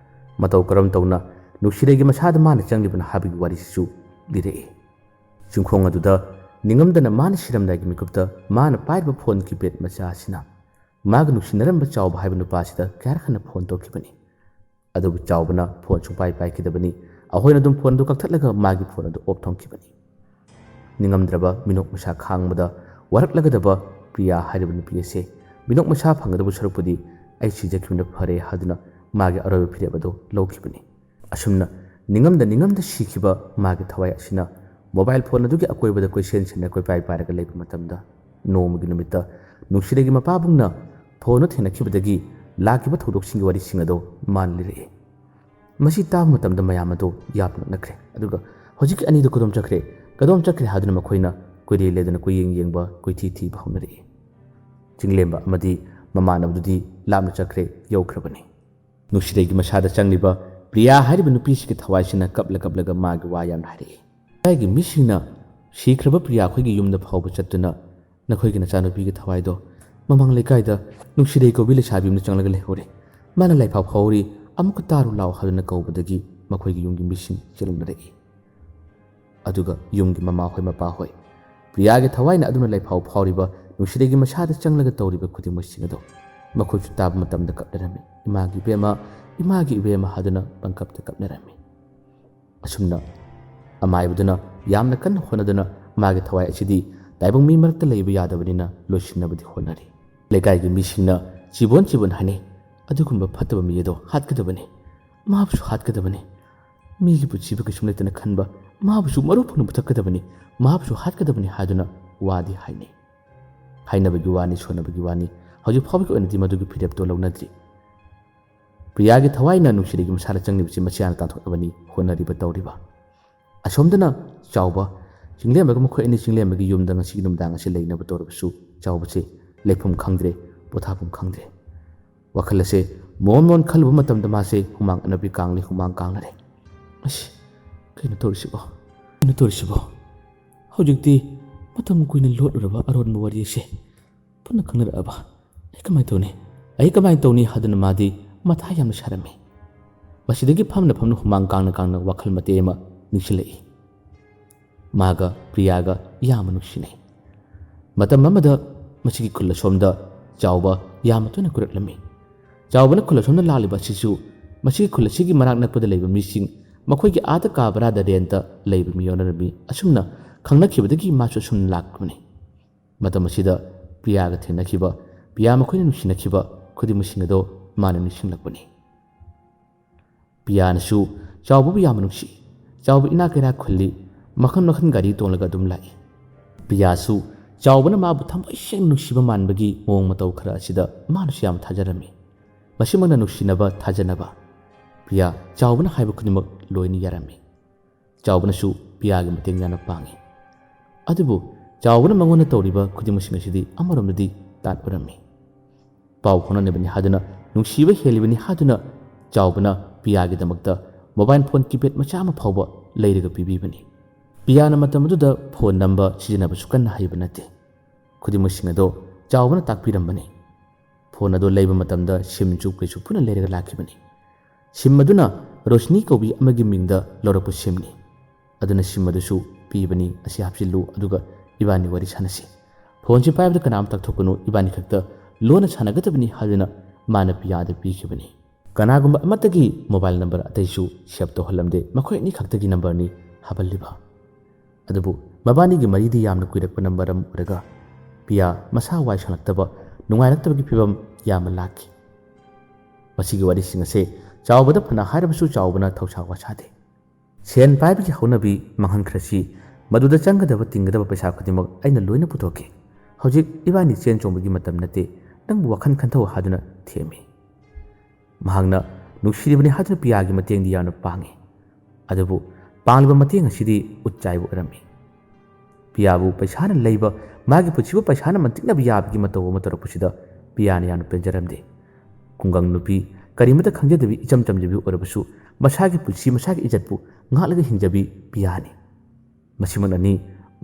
ꯃꯇꯧ ꯀꯔꯝ ꯇꯧꯅ ꯅꯨꯡꯁꯤꯔꯩꯒꯤ ꯃꯁꯥꯗ ꯃꯥꯅ ꯆꯪꯂꯤꯕꯅꯣ ꯍꯥꯏꯕꯒꯤ ꯋꯥꯔꯤꯁꯤꯁꯨ ꯂꯤꯔꯛꯏ꯫ ꯆꯤꯡꯈꯣꯡ ꯑꯗꯨꯗ ꯅꯤꯡꯉꯝꯗꯅ ꯃꯥꯅ ꯁꯤꯔꯝꯗꯥꯏꯒꯤ ꯃꯤꯀꯨꯞꯇ ꯃꯥꯅ ꯄꯥꯏꯔꯤꯕ ꯐꯣꯟ ꯀꯤꯄꯦꯗ ꯃꯆꯥ ꯑꯁꯤꯅ ꯃꯥꯒ ꯅꯨꯡꯁꯤꯅꯔꯝꯕ ꯆꯥꯎꯕ ꯍꯥꯏꯕ ꯅꯨꯄꯥ ꯑꯁꯤꯗ ꯀꯌꯥꯔꯛ ꯍꯟꯅ ꯐꯣꯟ ꯇꯧꯈꯤꯕꯅꯤ꯫ ꯑꯗꯨꯕꯨ ꯆꯥꯎꯕꯅ ꯐꯣꯟ ꯁꯨꯡꯄꯥꯏ ꯄꯥꯏꯈꯤꯗꯕꯅꯤ꯫ ꯑꯩꯈꯣꯏꯅ ꯑꯗꯨꯝ ꯐꯣꯟ ꯑꯗꯨ ꯀꯛꯊꯠꯂꯒ ꯃꯥꯒꯤ ꯐꯣꯟ ꯑꯗꯨ ꯑꯣꯐ ꯊꯝꯈꯤꯕꯅꯤ꯫ ꯅꯤꯡꯉꯝꯗ꯭ꯔꯕ ꯃꯤꯅꯣꯛ ꯃꯩꯁꯥ ꯈꯥꯡꯕꯗ ꯋꯥꯔꯛꯂꯒꯗꯕ ꯄ꯭ꯔꯤꯌꯥ ꯍꯥꯏꯔꯤꯕ ꯅꯨꯄꯤ ꯑꯁꯤ ꯃꯤꯅꯣꯛ ꯃꯩꯁꯥ ꯐꯪꯒꯗꯕ ꯁꯔꯨꯛꯄꯨꯗꯤ ꯑꯩ ꯁꯤꯖꯈꯤꯕꯅ ꯐꯔꯦ ꯍꯥꯏꯗꯨꯅ ꯃꯥꯒꯤ ꯑꯔꯣꯏꯕ ꯐꯤꯔꯦꯞ ꯑꯗꯨ ꯂꯧꯈꯤꯕꯅꯤ꯫ ꯑꯁꯨꯝꯅ ꯅꯤꯡꯉꯝꯗ ꯅꯤꯡꯉꯝꯗ ꯁꯤꯈꯤꯕ ꯃꯥꯒꯤ ꯊꯋꯥꯏ ꯑꯁꯤꯅ ꯃꯣꯕꯥꯏꯜ ꯐꯣꯟ ꯑꯗꯨꯒꯤ ꯑꯀꯣꯏꯕꯗ ꯀꯣꯏꯁꯦꯟ ꯁꯦꯟꯅ ꯀꯣꯏꯄꯥꯏ ꯄꯥꯏꯔꯒ ꯂꯩꯕ ꯃꯇꯝꯗ, ꯅꯣꯡꯃꯒꯤ ꯅꯨꯃꯤꯠꯇ ꯅꯨꯡꯁꯤꯔꯩꯒꯤ ꯃꯄꯥꯕꯨꯡꯅ ꯐꯣꯟꯗ ꯊꯦꯡꯅꯈꯤꯕꯗꯒꯤ ꯂꯥꯛꯈꯤꯕ ꯊꯧꯗꯣꯛꯁꯤꯡꯒꯤ ꯋꯥꯔꯤꯁꯤꯡ ꯑꯗꯨ ꯃꯥꯅ ꯂꯤꯔꯛꯏ꯫ ꯃꯁꯤ ꯇꯥꯕ ꯃꯇꯝꯗ ꯃꯌꯥꯝ ꯑꯗꯨ ꯌꯥꯝꯅ ꯉꯛꯅꯈ꯭ꯔꯦ꯫ ꯑꯗꯨꯒ "ꯍꯧꯖꯤꯛꯀꯤ ꯑꯅꯤꯗꯨ ꯀꯗꯣꯝ ꯆꯠꯈ꯭ꯔꯦ? ꯀꯗꯣꯝ ꯆꯠꯈ꯭ꯔꯦ?" ꯍꯥꯏꯗꯨꯅ ꯃꯈꯣꯏꯅ ꯀꯣꯏꯂꯦ ꯂꯦꯗꯨꯅ ꯀꯣꯏꯌꯦꯡ ꯌꯦꯡꯕ, ꯀꯣꯏꯊꯤ ꯊꯤꯕ ꯍꯧꯅꯔꯛꯏ꯫ ꯆꯤꯡꯂꯦꯝꯕ ꯑꯃꯗꯤ ꯃꯃꯥꯟꯅꯕꯗꯨꯗꯤ ꯂꯥꯞꯅ ꯆꯠꯈ꯭ꯔꯦ, ꯌꯧꯈ꯭ꯔꯕꯅꯤ꯫ ꯅꯨꯡꯁꯤꯔꯩꯒꯤ ꯃꯁꯥꯗ ꯆꯪꯂꯤꯕ ꯄ꯭ꯔꯤꯌꯥ ꯍꯥꯏꯔꯤꯕ ꯅꯨꯄꯤꯁꯤꯒꯤ ꯊꯋꯥꯏꯁꯤꯅ ꯀꯞꯂ ꯀꯞꯂꯒ ꯃꯥꯒꯤ ꯋꯥ ꯌꯥꯝꯅ ꯍꯥꯏꯔꯛꯏ꯫ "ꯂꯩꯀꯥꯏꯒꯤ ꯃꯤꯁꯤꯡꯅ ꯁꯤꯈ꯭ꯔꯕ ꯄ꯭ꯔꯤꯌꯥ ꯑꯩꯈꯣꯏꯒꯤ ꯌꯨꯝꯗ ꯐꯥꯎꯕ ꯆꯠꯇꯨꯅ ꯅꯈꯣꯏꯒꯤ ꯅꯆꯥꯅꯨꯄꯤꯒꯤ ꯊꯋꯥꯏꯗꯣ ꯃꯃꯥꯡ ꯂꯩꯀꯥꯏꯗ ꯅꯨꯡꯁꯤꯔꯩ ꯀꯧꯕꯤ ꯂꯩꯁꯥꯕꯤ ꯑꯃꯅ ꯆꯪꯂꯒ ꯂꯩꯍꯧꯔꯦ꯫ ꯃꯥꯅ ꯂꯥꯏꯐꯥꯎ ꯐꯥꯎꯔꯤ, ꯑꯃꯨꯛꯀ ꯇꯥꯔꯨ ꯂꯥꯎ" ꯍꯥꯏꯗꯨꯅ ꯀꯧꯕꯗꯒꯤ ꯃꯈꯣꯏꯒꯤ ꯌꯨꯝꯒꯤ ꯃꯤꯁꯤꯡ ꯆꯦꯜꯂꯛꯅꯔꯛꯏ꯫ ꯑꯗꯨꯒ ꯌꯨꯝꯒꯤ ꯃꯃꯥꯍꯣꯏ ꯃꯄꯥꯍꯣꯏ, ꯄ꯭ꯔꯤꯌꯥꯒꯤ ꯊꯋꯥꯏꯅ ꯑꯗꯨꯅ ꯂꯩꯐꯥꯎ ꯐꯥꯎꯔꯤꯕ ꯅꯨꯡꯁꯤꯔꯩꯒꯤ ꯃꯁꯥꯗ ꯆꯪꯂꯒ ꯇꯧꯔꯤꯕ ꯈꯨꯗꯤꯡꯃꯛꯁꯤꯡ ꯑꯗꯣ ꯃꯈꯣꯏꯁꯨ ꯇꯥꯕ ꯃꯇꯝꯗ ꯀꯞꯅꯔꯝꯃꯤ꯫ "ꯏꯃꯥꯒꯤ ꯏꯕꯦꯝꯃ, ꯏꯃꯥꯒꯤ ꯏꯕꯦꯝꯃ" ꯍꯥꯏꯗꯨꯅ ꯄꯪꯀꯞꯇ ꯀꯞꯅꯔꯝꯃꯤ꯫ ꯑꯁꯨꯝꯅ ꯑꯃꯥꯏꯕꯗꯨꯅ ꯌꯥꯝꯅ ꯀꯟꯅ ꯍꯣꯠꯅꯗꯨꯅ ꯃꯥꯒꯤ ꯊꯋꯥꯏ ꯑꯁꯤꯗꯤ ꯇꯥꯏꯕꯪ ꯃꯤ ꯃꯔꯛꯇ ꯂꯩꯕ ꯌꯥꯗꯕꯅꯤꯅ ꯂꯣꯏꯁꯤꯟꯅꯕꯗꯤ ꯍꯣꯠꯅꯔꯤ꯫ ꯂꯩꯀꯥꯏꯒꯤ ꯃꯤꯁꯤꯡꯅ ꯆꯤꯕꯣꯟ ꯆꯤꯕꯣꯟ ꯍꯥꯏꯅꯩ, "ꯑꯗꯨꯒꯨꯝꯕ ꯐꯠꯇꯕ ꯃꯤ ꯑꯗꯣ ꯍꯥꯠꯀꯗꯕꯅꯤ, ꯃꯥꯕꯨꯁꯨ ꯍꯥꯠꯀꯗꯕꯅꯤ꯫ ꯃꯤꯒꯤ ꯄꯨꯟꯁꯤꯕꯨ ꯀꯩꯁꯨꯝ ꯂꯩꯇꯅ ꯈꯟꯕ ꯃꯥꯕꯨꯁꯨ ꯃꯔꯨ ꯐꯪꯅ ꯄꯨꯊꯛꯀꯗꯕꯅꯤ, ꯃꯥꯕꯨꯁꯨ ꯍꯥꯠꯀꯗꯕꯅꯤ" ꯍꯥꯏꯗꯨꯅ ꯋꯥꯗꯤ ꯍꯥꯏꯅꯩ꯫ ꯍꯥꯏꯅꯕꯒꯤ ꯋꯥꯅꯤ, ꯁꯣꯟꯅꯕꯒꯤ ꯋꯥꯅꯤ, ꯍꯧꯖꯤꯛ ꯐꯥꯎꯕꯒꯤ ꯑꯣꯏꯅꯗꯤ ꯃꯗꯨꯒꯤ ꯐꯤꯔꯦꯞꯇꯣ ꯂꯧꯅꯗ꯭ꯔꯤ꯫ ꯄ꯭ꯔꯤꯌꯥꯒꯤ ꯊꯋꯥꯏꯅ ꯅꯨꯡꯁꯤꯔꯩꯒꯤ ꯃꯁꯥꯗ ꯆꯪꯂꯤꯕꯁꯤ ꯃꯁꯤ ꯍꯥꯟꯅ ꯇꯥꯟꯊꯣꯛꯅꯕꯅꯤ ꯍꯣꯠꯅꯔꯤꯕ ꯇꯧꯔꯤꯕ꯫ ꯑꯁꯣꯝꯗꯅ ꯆꯥꯎꯕ, ꯆꯤꯡꯂꯦꯝꯕꯒ ꯃꯈꯣꯏ ꯑꯅꯤ ꯆꯤꯡꯂꯦꯝꯕꯒꯤ ꯌꯨꯝꯗ ꯉꯁꯤꯒꯤ ꯅꯨꯃꯤꯗꯥꯡ ꯑꯁꯤ ꯂꯩꯅꯕ ꯇꯧꯔꯕꯁꯨ ꯆꯥꯎꯕꯁꯦ ꯂꯩꯐꯝ ꯈꯪꯗ꯭ꯔꯦ, ꯄꯣꯊꯥꯐꯝ ꯈꯪꯗ꯭ꯔꯦ꯫ ꯋꯥꯈꯜ ꯑꯁꯦ ꯃꯣꯟ ꯃꯣꯟ ꯈꯜꯂꯨꯕ ꯃꯇꯝꯗ ꯃꯥꯁꯦ ꯍꯨꯃꯥꯡ ꯑꯅꯞꯄꯤ ꯀꯥꯡꯂꯤ ꯍꯨꯃꯥꯡ ꯀꯥꯡꯂꯔꯦ꯫ ꯑꯁ, ꯀꯩꯅꯣ ꯇꯧꯔꯤꯁꯤꯕꯣ? ꯀꯩꯅꯣ ꯇꯧꯔꯤꯁꯤꯕꯣ? ꯍꯧꯖꯤꯛꯇꯤ ꯃꯇꯝ ꯀꯨꯏꯅ ꯂꯣꯠꯂꯨꯔꯕ ꯑꯔꯣꯟꯕ ꯋꯥꯔꯤ ꯑꯁꯦ ꯄꯨꯟꯅ ꯈꯪꯅꯔꯛꯑꯕ? ꯑꯩ ꯀꯃꯥꯏꯅ ꯇꯧꯅꯤ? ꯑꯩ ꯀꯃꯥꯏꯅ ꯇꯧꯅꯤ ꯍꯥꯏꯗꯨꯅ ꯃꯥꯗꯤ ꯃꯊꯥ ꯌꯥꯝꯅ ꯁꯥꯔꯝꯃꯤ꯫ ꯃꯁꯤꯗꯒꯤ ꯐꯝꯅ ꯐꯝꯅ ꯍꯨꯃꯥꯡ ꯀꯥꯡꯅ ꯀꯥꯡꯅ ꯋꯥꯈꯜ ꯃꯇꯦꯛ ꯑꯃ ꯅꯤꯡꯁꯤꯡꯂꯛꯏ꯫ ꯃꯥꯒ ꯄ꯭ꯔꯤꯌꯥꯒ ꯌꯥꯝꯅ ꯅꯨꯡꯁꯤꯅꯩ꯫ ꯃꯇꯝ ꯑꯃꯗ ꯃꯁꯤꯒꯤ ꯈꯨꯜ ꯑꯁꯣꯝꯗ ꯆꯥꯎꯕ ꯌꯥꯝꯅ ꯇꯣꯏꯅ ꯀꯣꯏꯔꯛꯂꯝꯃꯤ꯫ ꯆꯥꯎꯕꯅ ꯈꯨꯜ ꯑꯁꯣꯝꯗ ꯂꯥꯛꯂꯤꯕ ꯑꯁꯤꯁꯨ ꯃꯁꯤꯒꯤ ꯈꯨꯜ ꯑꯁꯤꯒꯤ ꯃꯅꯥꯛ ꯅꯛꯄꯗ ꯂꯩꯕ ꯃꯤꯁꯤꯡ, ꯃꯈꯣꯏꯒꯤ ꯑꯥꯗ ꯀꯥ ꯚꯔꯥꯗ ꯔꯦꯟꯇ ꯂꯩꯕ ꯃꯤ ꯌꯥꯎꯅꯔꯝꯃꯤ꯫ ꯑꯁꯨꯝꯅ ꯈꯪꯅꯈꯤꯕꯗꯒꯤ ꯃꯥꯁꯨ ꯑꯁꯨꯝꯅ ꯂꯥꯛꯄꯅꯤ꯫ ꯃꯇꯝ ꯑꯁꯤꯗ ꯄ꯭ꯔꯤꯌꯥꯒ ꯊꯦꯡꯅꯈꯤꯕ, ꯄ꯭ꯔꯤꯌꯥ ꯃꯈꯣꯏꯅ ꯅꯨꯡꯁꯤꯅꯈꯤꯕ ꯈꯨꯗꯤꯡꯃꯛꯁꯤꯡ ꯑꯗꯣ ꯃꯥꯅ ꯅꯤꯡꯁꯤꯡꯂꯛꯄꯅꯤ꯫ ꯄ꯭ꯔꯤꯌꯥꯅꯁꯨ ꯆꯥꯎꯕꯕꯨ ꯌꯥꯝꯅ ꯅꯨꯡꯁꯤ꯫ ꯆꯥꯎꯕ ꯏꯅꯥꯛ ꯀꯩꯔꯥꯛ ꯈꯨꯜꯂꯤ, ꯃꯈꯜ ꯃꯈꯜ ꯒꯥꯔꯤ ꯇꯣꯡꯂꯒ ꯑꯗꯨꯝ ꯂꯥꯛꯏ꯫ ꯄ꯭ꯔꯤꯌꯥꯁꯨ ꯆꯥꯎꯕꯅ ꯃꯥꯕꯨ ꯊꯃꯣꯏ ꯁꯦꯡꯅ ꯅꯨꯡꯁꯤꯕ ꯃꯥꯟꯕꯒꯤ ꯃꯑꯣꯡ ꯃꯇꯧ ꯈꯔ ꯑꯁꯤꯗ ꯃꯥꯅꯁꯨ ꯌꯥꯝ ꯊꯥꯖꯔꯝꯃꯤ꯫ ꯃꯁꯤꯃꯛꯅ ꯅꯨꯡꯁꯤꯅꯕ, ꯊꯥꯖꯅꯕ꯫ ꯄ꯭ꯔꯤꯌꯥ ꯆꯥꯎꯕꯅ ꯍꯥꯏꯕ ꯈꯨꯗꯤꯡꯃꯛ ꯂꯣꯏꯅ ꯌꯥꯔꯝꯃꯤ꯫ ꯆꯥꯎꯕꯅꯁꯨ ꯄ꯭ꯔꯤꯌꯥꯒꯤ ꯃꯇꯦꯡ ꯌꯥꯝꯅ ꯄꯥꯡꯉꯤ꯫ ꯑꯗꯨꯕꯨ ꯆꯥꯎꯕꯅ ꯃꯉꯣꯟꯗ ꯇꯧꯔꯤꯕ ꯈꯨꯗꯤꯡꯃꯛꯁꯤꯡ ꯑꯁꯤꯗꯤ ꯑꯃꯔꯣꯝꯗꯗꯤ ꯇꯥꯠ ꯑꯣꯏꯔꯝꯃꯤ꯫ ꯄꯥꯎ ꯐꯥꯎꯅꯅꯕꯅꯤ ꯍꯥꯏꯗꯨꯅ, ꯅꯨꯡꯁꯤꯕ ꯍꯦꯜꯂꯤꯕꯅꯤ ꯍꯥꯏꯗꯨꯅ ꯆꯥꯎꯕꯅ ꯄ꯭ꯔꯤꯌꯥꯒꯤꯗꯃꯛꯇ ꯃꯣꯕꯥꯏꯜ ꯐꯣꯟ ꯀꯤꯄꯦꯗ ꯃꯆꯥ ꯑꯃ ꯐꯥꯎꯕ ꯂꯩꯔꯒ ꯄꯤꯕꯤꯕꯅꯤ꯫ ꯄ꯭ꯔꯤꯌꯥꯅ ꯃꯇꯝ ꯑꯗꯨꯗ ꯐꯣꯟ ꯅꯝꯕ ꯁꯤꯖꯤꯟꯅꯕꯁꯨ ꯀꯟꯅ ꯍꯩꯕ ꯅꯠꯇꯦ꯫ ꯈꯨꯗꯤꯡꯃꯛꯁꯤꯡ ꯑꯗꯣ ꯆꯥꯎꯕꯅ ꯇꯥꯛꯄꯤꯔꯝꯕꯅꯤ꯫ ꯐꯣꯟ ꯑꯗꯣ ꯂꯩꯕ ꯃꯇꯝꯗ ꯁꯤꯝꯁꯨ ꯀꯩꯁꯨ ꯄꯨꯟꯅ ꯂꯩꯔꯒ ꯂꯥꯛꯈꯤꯕꯅꯤ꯫ ꯁꯤꯝ ꯑꯗꯨꯅ ꯔꯣꯁꯅꯤ ꯀꯧꯕꯤ ꯑꯃꯒꯤ ꯃꯤꯡꯗ ꯂꯧꯔꯛꯄ ꯁꯤꯝꯅꯤ꯫ ꯑꯗꯨꯅ ꯁꯤꯝ ꯑꯗꯨꯁꯨ ꯄꯤꯕꯅꯤ, "ꯑꯁꯤ ꯍꯥꯞꯆꯤꯜꯂꯨ, ꯑꯗꯨꯒ ꯏꯕꯥꯅꯤ ꯋꯥꯔꯤ ꯁꯥꯟꯅꯁꯤ꯫ ꯐꯣꯟꯁꯤ ꯄꯥꯏꯕꯗ ꯀꯅꯥꯝ ꯇꯛꯊꯣꯛꯀꯅꯨ, ꯏꯕꯥꯅꯤ ꯈꯛꯇ ꯂꯣꯟꯅ ꯁꯥꯟꯅꯒꯗꯕꯅꯤ" ꯍꯥꯏꯗꯨꯅ ꯃꯥꯅ ꯄ꯭ꯔꯤꯌꯥꯗ ꯄꯤꯈꯤꯕꯅꯤ꯫ ꯀꯅꯥꯒꯨꯝꯕ ꯑꯃꯠꯇꯒꯤ ꯃꯣꯕꯥꯏꯜ ꯅꯝꯕꯔ ꯑꯇꯩꯁꯨ ꯁꯦꯚ ꯇꯧꯍꯜꯂꯝꯗꯦ, ꯃꯈꯣꯏ ꯑꯅꯤ ꯈꯛꯇꯒꯤ ꯅꯝꯕꯔꯅꯤ ꯍꯥꯞꯍꯜꯂꯤꯕ꯫ ꯑꯗꯨꯕꯨ ꯃꯕꯥꯅꯤꯒꯤ ꯃꯔꯤꯗꯤ ꯌꯥꯝꯅ ꯀꯨꯏꯔꯛꯄꯅ ꯃꯔꯝ ꯑꯣꯏꯔꯒ ꯄ꯭ꯔꯤꯌꯥ ꯃꯁꯥ ꯋꯥꯏ ꯁꯪꯂꯛꯇꯕ, ꯅꯨꯡꯉꯥꯏꯔꯛꯇꯕꯒꯤ ꯐꯤꯕꯝ ꯌꯥꯝꯅ ꯂꯥꯛꯈꯤ꯫ ꯃꯁꯤꯒꯤ ꯋꯥꯔꯤꯁꯤꯡ ꯑꯁꯦ ꯆꯥꯎꯕꯗ ꯐꯅ ꯍꯥꯏꯔꯕꯁꯨ ꯆꯥꯎꯕꯅ ꯊꯧꯁꯥ ꯋꯥꯁꯥꯗꯦ꯫ "ꯁꯦꯟ ꯄꯥꯏꯕꯒꯤ ꯍꯧꯅꯕꯤ ꯃꯥꯡꯍꯟꯈ꯭ꯔꯁꯤ, ꯃꯗꯨꯗ ꯆꯪꯒꯗꯕ ꯇꯤꯡꯒꯗꯕ ꯄꯩꯁꯥ ꯈꯨꯗꯤꯡꯃꯛ ꯑꯩꯅ ꯂꯣꯏꯅ ꯄꯨꯊꯣꯛꯀꯦ꯫ ꯍꯧꯖꯤꯛ ꯏꯕꯥꯅꯤ ꯆꯦꯟ ꯆꯣꯡꯕꯒꯤ ꯃꯇꯝ ꯅꯠꯇꯦ, ꯅꯪꯕꯨ ꯋꯥꯈꯜ ꯈꯟꯊꯧ" ꯍꯥꯏꯗꯨꯅ ꯊꯦꯝꯃꯤ꯫ ꯃꯍꯥꯛꯅ ꯅꯨꯡꯁꯤꯔꯤꯕꯅꯤ ꯍꯥꯏꯗꯨꯅ ꯄ꯭ꯔꯤꯌꯥꯒꯤ ꯃꯇꯦꯡꯗꯤ ꯌꯥꯝꯅ ꯄꯥꯡꯉꯤ꯫ ꯑꯗꯨꯕꯨ ꯄꯥꯡꯂꯤꯕ ꯃꯇꯦꯡ ꯑꯁꯤꯗꯤ ꯎꯠ ꯆꯥꯏꯕ ꯑꯣꯏꯔꯝꯃꯤ꯫ ꯄꯤꯌꯥꯕꯨ ꯄꯩꯁꯥꯅ ꯂꯩꯕ, ꯃꯥꯒꯤ ꯄꯨꯟꯁꯤꯕꯨ ꯄꯩꯁꯥꯅ ꯃꯟꯇꯤꯛꯅꯕ ꯌꯥꯕꯒꯤ ꯃꯇꯧ ꯑꯃ ꯇꯧꯔꯛꯄꯁꯤꯗ ꯄꯤꯌꯥꯅ ꯌꯥꯝꯅ ꯄꯦꯟꯖꯔꯝꯗꯦ꯫ ꯈꯨꯡꯒꯪ ꯅꯨꯄꯤ, ꯀꯔꯤꯃꯠꯇ ꯈꯪꯖꯗꯕꯤ, ꯏꯆꯝ ꯆꯝꯖꯕꯤ ꯑꯣꯏꯔꯕꯁꯨ ꯃꯁꯥꯒꯤ ꯄꯨꯟꯁꯤ, ꯃꯁꯥꯒꯤ ꯏꯖꯠꯄꯨ ꯉꯥꯛꯂꯒ ꯍꯤꯡꯖꯕꯤ ꯄꯤꯌꯥꯅꯤ꯫ ꯃꯁꯤꯃꯛꯅꯅꯤ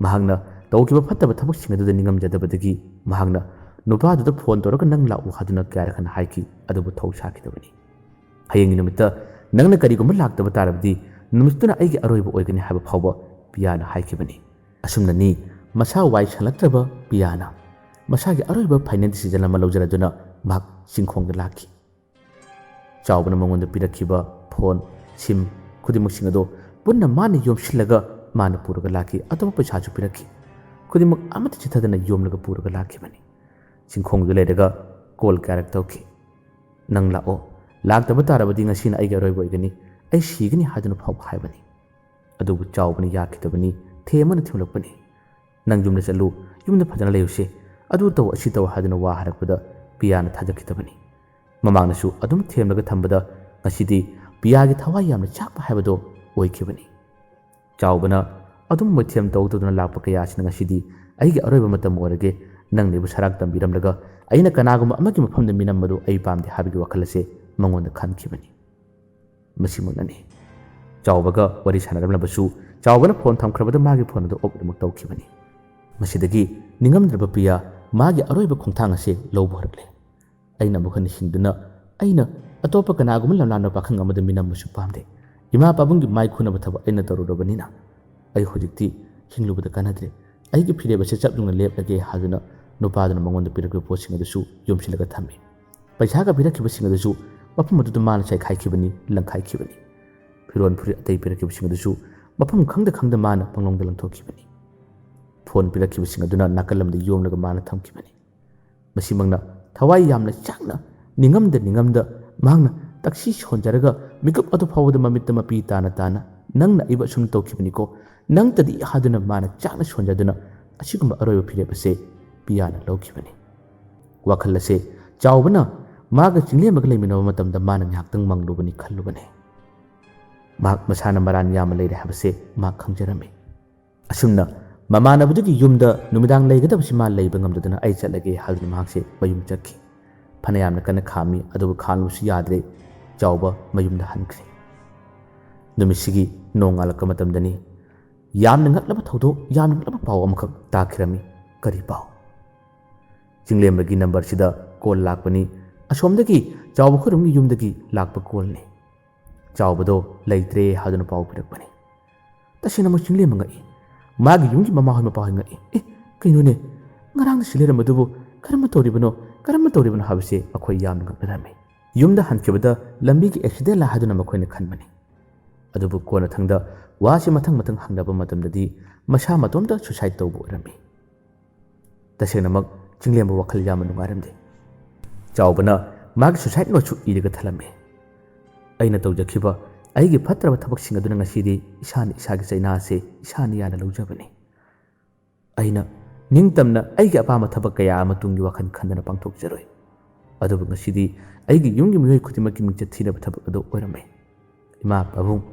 ꯃꯍꯥꯛꯅ ꯇꯧꯈꯤꯕ ꯐꯠꯇꯕ ꯊꯕꯛꯁꯤꯡ ꯑꯗꯨꯗ ꯅꯤꯡꯉꯝꯖꯗꯕꯗꯒꯤ ꯃꯍꯥꯛꯅ ꯅꯨꯄꯥꯗꯨꯗ ꯐꯣꯟ ꯇꯧꯔꯒ "ꯅꯪ ꯂꯥꯛꯎ" ꯍꯥꯏꯗꯨꯅ ꯀꯌꯥꯔꯛ ꯍꯟꯅ ꯍꯥꯏꯈꯤ, ꯑꯗꯨꯕꯨ ꯊꯧ ꯁꯥꯈꯤꯗꯕꯅꯤ꯫ "ꯍꯌꯦꯡꯒꯤ ꯅꯨꯃꯤꯠꯇ ꯅꯪꯅ ꯀꯔꯤꯒꯨꯝꯕ ꯂꯥꯛꯇꯕ ꯇꯥꯔꯕꯗꯤ ꯅꯨꯃꯤꯠꯇꯨꯅ ꯑꯩꯒꯤ ꯑꯔꯣꯏꯕ ꯑꯣꯏꯒꯅꯤ" ꯍꯥꯏꯕ ꯐꯥꯎꯕ ꯄꯤꯌꯥꯅ ꯍꯥꯏꯈꯤꯕꯅꯤ꯫ ꯑꯁꯨꯝꯅꯅꯤ ꯃꯁꯥ ꯋꯥꯏ ꯁꯜꯂꯛꯇ꯭ꯔꯕ ꯄꯤꯌꯥꯅ ꯃꯁꯥꯒꯤ ꯑꯔꯣꯏꯕ final decision ꯑꯃ ꯂꯧꯖꯔꯗꯨꯅ ꯃꯍꯥꯛ ꯆꯤꯡꯈꯣꯡꯗ ꯂꯥꯛꯈꯤ꯫ ꯆꯥꯎꯕꯅ ꯃꯉꯣꯟꯗ ꯄꯤꯔꯛꯈꯤꯕ ꯐꯣꯟ, ꯁꯤꯝ ꯈꯨꯗꯤꯡꯃꯛꯁꯤꯡ ꯑꯗꯣ ꯄꯨꯟꯅ ꯃꯥꯅ ꯌꯣꯝꯁꯤꯜꯂꯒ ꯃꯥꯅ ꯄꯨꯔꯒ ꯂꯥꯛꯈꯤ꯫ ꯑꯇꯣꯞꯄ ꯄꯩꯁꯥꯁꯨ ꯄꯤꯔꯛꯈꯤ꯫ ꯈꯨꯗꯤꯡꯃꯛ ꯑꯃꯠꯇ ꯆꯤꯠꯊꯗꯅ ꯌꯣꯝꯂꯒ ꯄꯨꯔꯒ ꯂꯥꯛꯈꯤꯕꯅꯤ꯫ ꯆꯤꯡꯈꯣꯡꯗꯨꯗ ꯂꯩꯔꯒ ꯀꯣꯜ ꯀꯌꯥꯔꯛ ꯇꯧꯈꯤ꯫ "ꯅꯪ ꯂꯥꯛꯑꯣ, ꯂꯥꯛꯇꯕ ꯇꯥꯔꯕꯗꯤ ꯉꯁꯤꯅ ꯑꯩꯒꯤ ꯑꯔꯣꯏꯕ ꯑꯣꯏꯒꯅꯤ, ꯑꯩ ꯁꯤꯒꯅꯤ" ꯍꯥꯏꯗꯨꯅ ꯐꯥꯎꯕ ꯍꯥꯏꯕꯅꯤ꯫ ꯑꯗꯨꯕꯨ ꯆꯥꯎꯕꯅ ꯌꯥꯈꯤꯗꯕꯅꯤ, ꯊꯦꯝ ꯑꯃꯅ ꯊꯦꯝꯂꯛꯄꯅꯤ꯫ "ꯅꯪ ꯌꯨꯝꯗ ꯆꯠꯂꯨ, ꯌꯨꯝꯗ ꯐꯖꯅ ꯂꯩꯔꯨꯁꯦ, ꯑꯗꯨ ꯇꯧ, ꯑꯁꯤ ꯇꯧ" ꯍꯥꯏꯗꯨꯅ ꯋꯥ ꯍꯥꯏꯔꯛꯄꯗ ꯄꯤꯌꯥꯅ ꯊꯥꯖꯈꯤꯗꯕꯅꯤ꯫ ꯃꯃꯥꯡꯗꯁꯨ ꯑꯗꯨꯝ ꯊꯦꯝꯂꯒ ꯊꯝꯕꯗ ꯉꯁꯤꯗꯤ ꯄꯤꯌꯥꯒꯤ ꯊꯋꯥꯏ ꯌꯥꯝꯅ ꯆꯥꯛꯄ ꯍꯥꯏꯕꯗꯣ ꯑꯣꯏꯈꯤꯕꯅꯤ꯫ ꯆꯥꯎꯕꯅ ꯑꯗꯨꯝ ꯃꯣꯏꯊꯦꯝ ꯇꯧ ꯇꯧꯗꯨꯅ ꯂꯥꯛꯄ ꯀꯌꯥ ꯑꯁꯤꯅ ꯉꯁꯤꯗꯤ "ꯑꯩꯒꯤ ꯑꯔꯣꯏꯕ ꯃꯇꯝ ꯑꯣꯏꯔꯒꯦ, ꯅꯪꯅ ꯑꯩꯕꯨ ꯁꯔꯥꯛ ꯇꯝꯕꯤꯔꯝꯂꯒ ꯑꯩꯅ ꯀꯅꯥꯒꯨꯝꯕ ꯑꯃꯒꯤ ꯃꯐꯝꯗ ꯃꯤꯅꯝꯕꯗꯨ ꯑꯩ ꯄꯥꯝꯗꯦ" ꯍꯥꯏꯕꯒꯤ ꯋꯥꯈꯜ ꯑꯁꯦ ꯃꯉꯣꯟꯗ ꯈꯟꯈꯤꯕꯅꯤ꯫ ꯃꯁꯤꯃꯛꯅꯅꯤ꯫ ꯆꯥꯎꯕꯒ ꯋꯥꯔꯤ ꯁꯥꯟꯅꯔꯝꯂꯕꯁꯨ ꯆꯥꯎꯕꯅ ꯐꯣꯟ ꯊꯝꯈ꯭ꯔꯕꯗ ꯃꯥꯒꯤ ꯐꯣꯟ ꯑꯗꯨ off ꯑꯗꯨꯃꯛ ꯇꯧꯈꯤꯕꯅꯤ꯫ ꯃꯁꯤꯗꯒꯤ ꯅꯤꯡꯉꯝꯗ꯭ꯔꯕ ꯄꯤꯌꯥ ꯃꯥꯒꯤ ꯑꯔꯣꯏꯕ ꯈꯣꯡꯊꯥꯡ ꯑꯁꯦ ꯂꯧꯕ ꯍꯧꯔꯛꯂꯦ꯫ "ꯑꯩꯅ ꯑꯃꯨꯛ ꯍꯟꯅ ꯍꯤꯡꯗꯨꯅ ꯑꯩꯅ ꯑꯇꯣꯞꯄ ꯀꯅꯥꯒꯨꯝꯕ ꯂꯝꯂꯥꯟꯕ ꯄꯥꯈꯪ ꯑꯃꯗ ꯃꯤꯅꯝꯕꯁꯨ ꯄꯥꯝꯗꯦ꯫ ꯏꯃꯥ ꯄꯥꯕꯨꯡꯒꯤ ꯃꯥꯏ ꯈꯨꯅꯕ ꯊꯕꯛ ꯑꯩꯅ ꯇꯧꯔꯨꯔꯕꯅꯤꯅ ꯑꯩ ꯍꯧꯖꯤꯛꯇꯤ ꯍꯤꯡꯂꯨꯕꯗ ꯀꯥꯟꯅꯗ꯭ꯔꯦ꯫ ꯑꯩꯒꯤ ꯐꯤꯔꯦꯞ ꯑꯁꯤ ꯆꯞ ꯌꯨꯡꯅ ꯂꯦꯞꯂꯒꯦ" ꯍꯥꯏꯗꯨꯅ ꯅꯨꯄꯥꯗꯨꯅ ꯃꯉꯣꯟꯗ ꯄꯤꯔꯛꯄ ꯄꯣꯠꯁꯤꯡ ꯑꯗꯨꯁꯨ ꯌꯣꯝꯁꯤꯜꯂꯒ ꯊꯝꯃꯤ꯫ ꯄꯩꯁꯥꯒ ꯄꯤꯔꯛꯈꯤꯕꯁꯤꯡ ꯑꯗꯨꯁꯨ ꯃꯐꯝ ꯑꯗꯨꯗ ꯃꯥꯅ ꯆꯥꯏꯈꯥꯏꯈꯤꯕꯅꯤ, ꯂꯪꯈꯥꯏꯈꯤꯕꯅꯤ꯫ ꯐꯤꯔꯣꯜ ꯐꯨꯔꯤꯠ ꯑꯇꯩ ꯄꯤꯔꯛꯈꯤꯕꯁꯤꯡ ꯑꯗꯨꯁꯨ ꯃꯐꯝ ꯈꯪꯗ ꯈꯪꯗ ꯃꯥꯅ ꯄꯪꯂꯪꯗ ꯂꯪꯊꯣꯛꯈꯤꯕꯅꯤ꯫ ꯐꯣꯟ ꯄꯤꯔꯛꯈꯤꯕꯁꯤꯡ ꯑꯗꯨꯅ ꯅꯥꯀꯜ ꯑꯃꯗ ꯌꯣꯝꯂꯒ ꯃꯥꯅ ꯊꯝꯈꯤꯕꯅꯤ꯫ ꯃꯁꯤꯃꯛꯅ ꯊꯋꯥꯏ ꯌꯥꯝꯅ ꯆꯥꯛꯅ, ꯅꯤꯡꯉꯝꯗ ꯅꯤꯡꯉꯝꯗ ꯃꯍꯥꯛꯅ ꯇꯛꯁꯤ ꯁꯣꯟꯖꯔꯒ ꯃꯤꯀꯨꯞ ꯑꯗꯨ ꯐꯥꯎꯕꯗ ꯃꯃꯤꯠꯇ ꯃꯄꯤ ꯇꯥꯅ ꯇꯥꯅ "ꯅꯪꯅ ꯑꯩꯕꯨ ꯑꯁꯨꯝ ꯇꯧꯈꯤꯕꯅꯤꯀꯣ, ꯅꯪꯇꯗꯤ" ꯍꯥꯏꯗꯨꯅ ꯃꯥꯅ ꯆꯥꯛꯅ ꯁꯣꯟꯖꯗꯨꯅ ꯑꯁꯤꯒꯨꯝꯕ ꯑꯔꯣꯏꯕ ꯐꯤꯔꯦꯞ ꯑꯁꯦ ꯄꯤꯌꯥꯅ ꯂꯧꯈꯤꯕꯅꯤ꯫ ꯋꯥꯈꯜ ꯑꯁꯦ ꯆꯥꯎꯕꯅ ꯃꯥꯒ ꯆꯤꯡꯂꯦꯝꯃꯒ ꯂꯩꯃꯤꯟꯅꯕ ꯃꯇꯝꯗ ꯃꯥꯅ ꯉꯥꯏꯍꯥꯛꯇꯪ ꯃꯪꯂꯨꯕꯅꯤ ꯈꯜꯂꯨꯕꯅꯤ꯫ ꯃꯍꯥꯛ ꯃꯁꯥꯅ ꯃꯔꯥꯟ ꯌꯥꯝꯅ ꯂꯩꯔꯦ ꯍꯥꯏꯕꯁꯦ ꯃꯍꯥꯛ ꯈꯪꯖꯔꯝꯃꯤ꯫ ꯑꯁꯨꯝꯅ ꯃꯃꯥꯟꯅꯕꯗꯨꯒꯤ ꯌꯨꯝꯗ ꯅꯨꯃꯤꯗꯥꯡ ꯂꯩꯒꯗꯕꯁꯤ ꯃꯥ ꯂꯩꯕ ꯉꯝꯗꯗꯨꯅ ꯑꯩ ꯆꯠꯂꯒꯦ ꯍꯥꯏꯗꯨꯅ ꯃꯍꯥꯛꯁꯦ ꯃꯌꯨꯝ ꯆꯠꯈꯤ꯫ ꯐꯅ ꯌꯥꯝꯅ ꯀꯟꯅ ꯈꯥꯝꯃꯤ, ꯑꯗꯨꯕꯨ ꯈꯥꯝꯂꯨꯕꯁꯨ ꯌꯥꯗ꯭ꯔꯦ꯫ ꯆꯥꯎꯕ ꯃꯌꯨꯝꯗ ꯍꯟꯈ꯭ꯔꯦ꯫ ꯅꯨꯃꯤꯠꯁꯤꯒꯤ ꯅꯣꯡꯉꯥꯜꯂꯛꯄ ꯃꯇꯝꯗꯅꯤ꯫ ꯌꯥꯝꯅ ꯉꯛꯂꯕ ꯊꯧꯗꯣꯛ, ꯌꯥꯝꯅ ꯉꯛꯂꯕ ꯄꯥꯎ ꯑꯃꯈꯛ ꯇꯥꯈꯤꯔꯝꯃꯤ꯫ ꯀꯔꯤ ꯄꯥꯎ? ꯆꯤꯡꯂꯦꯝꯕꯒꯤ ꯅꯝꯕꯔꯁꯤꯗ ꯀꯣꯜ ꯂꯥꯛꯄꯅꯤ꯫ ꯑꯁꯣꯝꯗꯒꯤ ꯆꯥꯎꯕ ꯈꯨꯔꯨꯝꯒꯤ ꯌꯨꯝꯗꯒꯤ ꯂꯥꯛꯄ ꯀꯣꯜꯅꯤ꯫ ꯆꯥꯎꯕꯗꯣ ꯂꯩꯇ꯭ꯔꯦ ꯍꯥꯏꯗꯨꯅ ꯄꯥꯎ ꯄꯤꯔꯛꯄꯅꯤ꯫ ꯇꯁꯦꯡꯅꯃꯛ ꯆꯤꯡꯂꯦꯝꯕ ꯉꯛꯏ꯫ ꯃꯥꯒꯤ ꯌꯨꯝꯒꯤ ꯃꯃꯥꯍꯣꯏ ꯃꯄꯥꯍꯣꯏ ꯉꯛꯏ꯫ "ꯑꯦ, ꯀꯩꯅꯣꯅꯦ? ꯉꯔꯥꯡꯗ ꯁꯤ ꯂꯩꯔꯝꯕꯗꯨꯕꯨ ꯀꯔꯝꯕ ꯇꯧꯔꯤꯕꯅꯣ? ꯀꯔꯝꯕ ꯇꯧꯔꯤꯕꯅꯣ?" ꯍꯥꯏꯕꯁꯦ ꯑꯩꯈꯣꯏ ꯌꯥꯝꯅ ꯉꯛꯅꯔꯝꯃꯤ꯫ ꯌꯨꯝꯗ ꯍꯟꯈꯤꯕꯗ ꯂꯝꯕꯤꯒꯤ ꯑꯦꯛꯁꯤꯗꯦꯟꯂ ꯍꯥꯏꯗꯨꯅ ꯃꯈꯣꯏꯅ ꯈꯟꯕꯅꯤ꯫ ꯑꯗꯨꯕꯨ ꯀꯣꯟꯅꯊꯪꯗ ꯋꯥꯁꯤ ꯃꯊꯪ ꯃꯊꯪ ꯍꯪꯅꯕ ꯃꯇꯝꯗꯗꯤ ꯃꯁꯥ ꯃꯇꯣꯝꯇ ꯁꯨꯁꯥꯏꯗ ꯇꯧꯕ ꯑꯣꯏꯔꯝꯃꯤ꯫ ꯇꯁꯦꯡꯅꯃꯛ ꯆꯤꯡꯂꯦꯝꯕ ꯋꯥꯈꯜ ꯌꯥꯝꯅ ꯅꯨꯡꯉꯥꯏꯔꯝꯗꯦ꯫ ꯆꯥꯎꯕꯅ ꯃꯥꯒꯤ ꯁꯨꯁꯥꯏꯗ ꯅꯣꯠꯁꯨ ꯏꯔꯒ ꯊꯜꯂꯝꯃꯤ꯫ "ꯑꯩꯅ ꯇꯧꯖꯈꯤꯕ ꯑꯩꯒꯤ ꯐꯠꯇ꯭ꯔꯕ ꯊꯕꯛꯁꯤꯡ ꯑꯗꯨꯅ ꯉꯁꯤꯗꯤ ꯏꯁꯥꯅ ꯏꯁꯥꯒꯤ ꯆꯩꯅꯥꯁꯦ ꯏꯁꯥꯅ ꯌꯥꯅ ꯂꯧꯖꯕꯅꯤ꯫ ꯑꯩꯅ ꯅꯤꯡꯇꯝꯅ ꯑꯩꯒꯤ ꯑꯄꯥꯝꯕ ꯊꯕꯛ ꯀꯌꯥ ꯑꯃ ꯇꯨꯡꯒꯤ ꯋꯥꯈꯜ ꯈꯟꯗꯅ ꯄꯥꯡꯊꯣꯛꯆꯔꯣꯏ꯫ ꯑꯗꯨꯕꯨ ꯉꯁꯤꯗꯤ ꯑꯩꯒꯤ ꯌꯨꯝꯒꯤ ꯃꯤꯑꯣꯏ ꯈꯨꯗꯤꯡꯃꯛꯀꯤ ꯃꯤꯡꯆꯠ ꯊꯤꯅꯕ ꯊꯕꯛ ꯑꯗꯨ ꯑꯣꯏꯔꯝꯃꯤ꯫ ꯏꯃꯥ, ꯄꯥꯕꯨꯡ,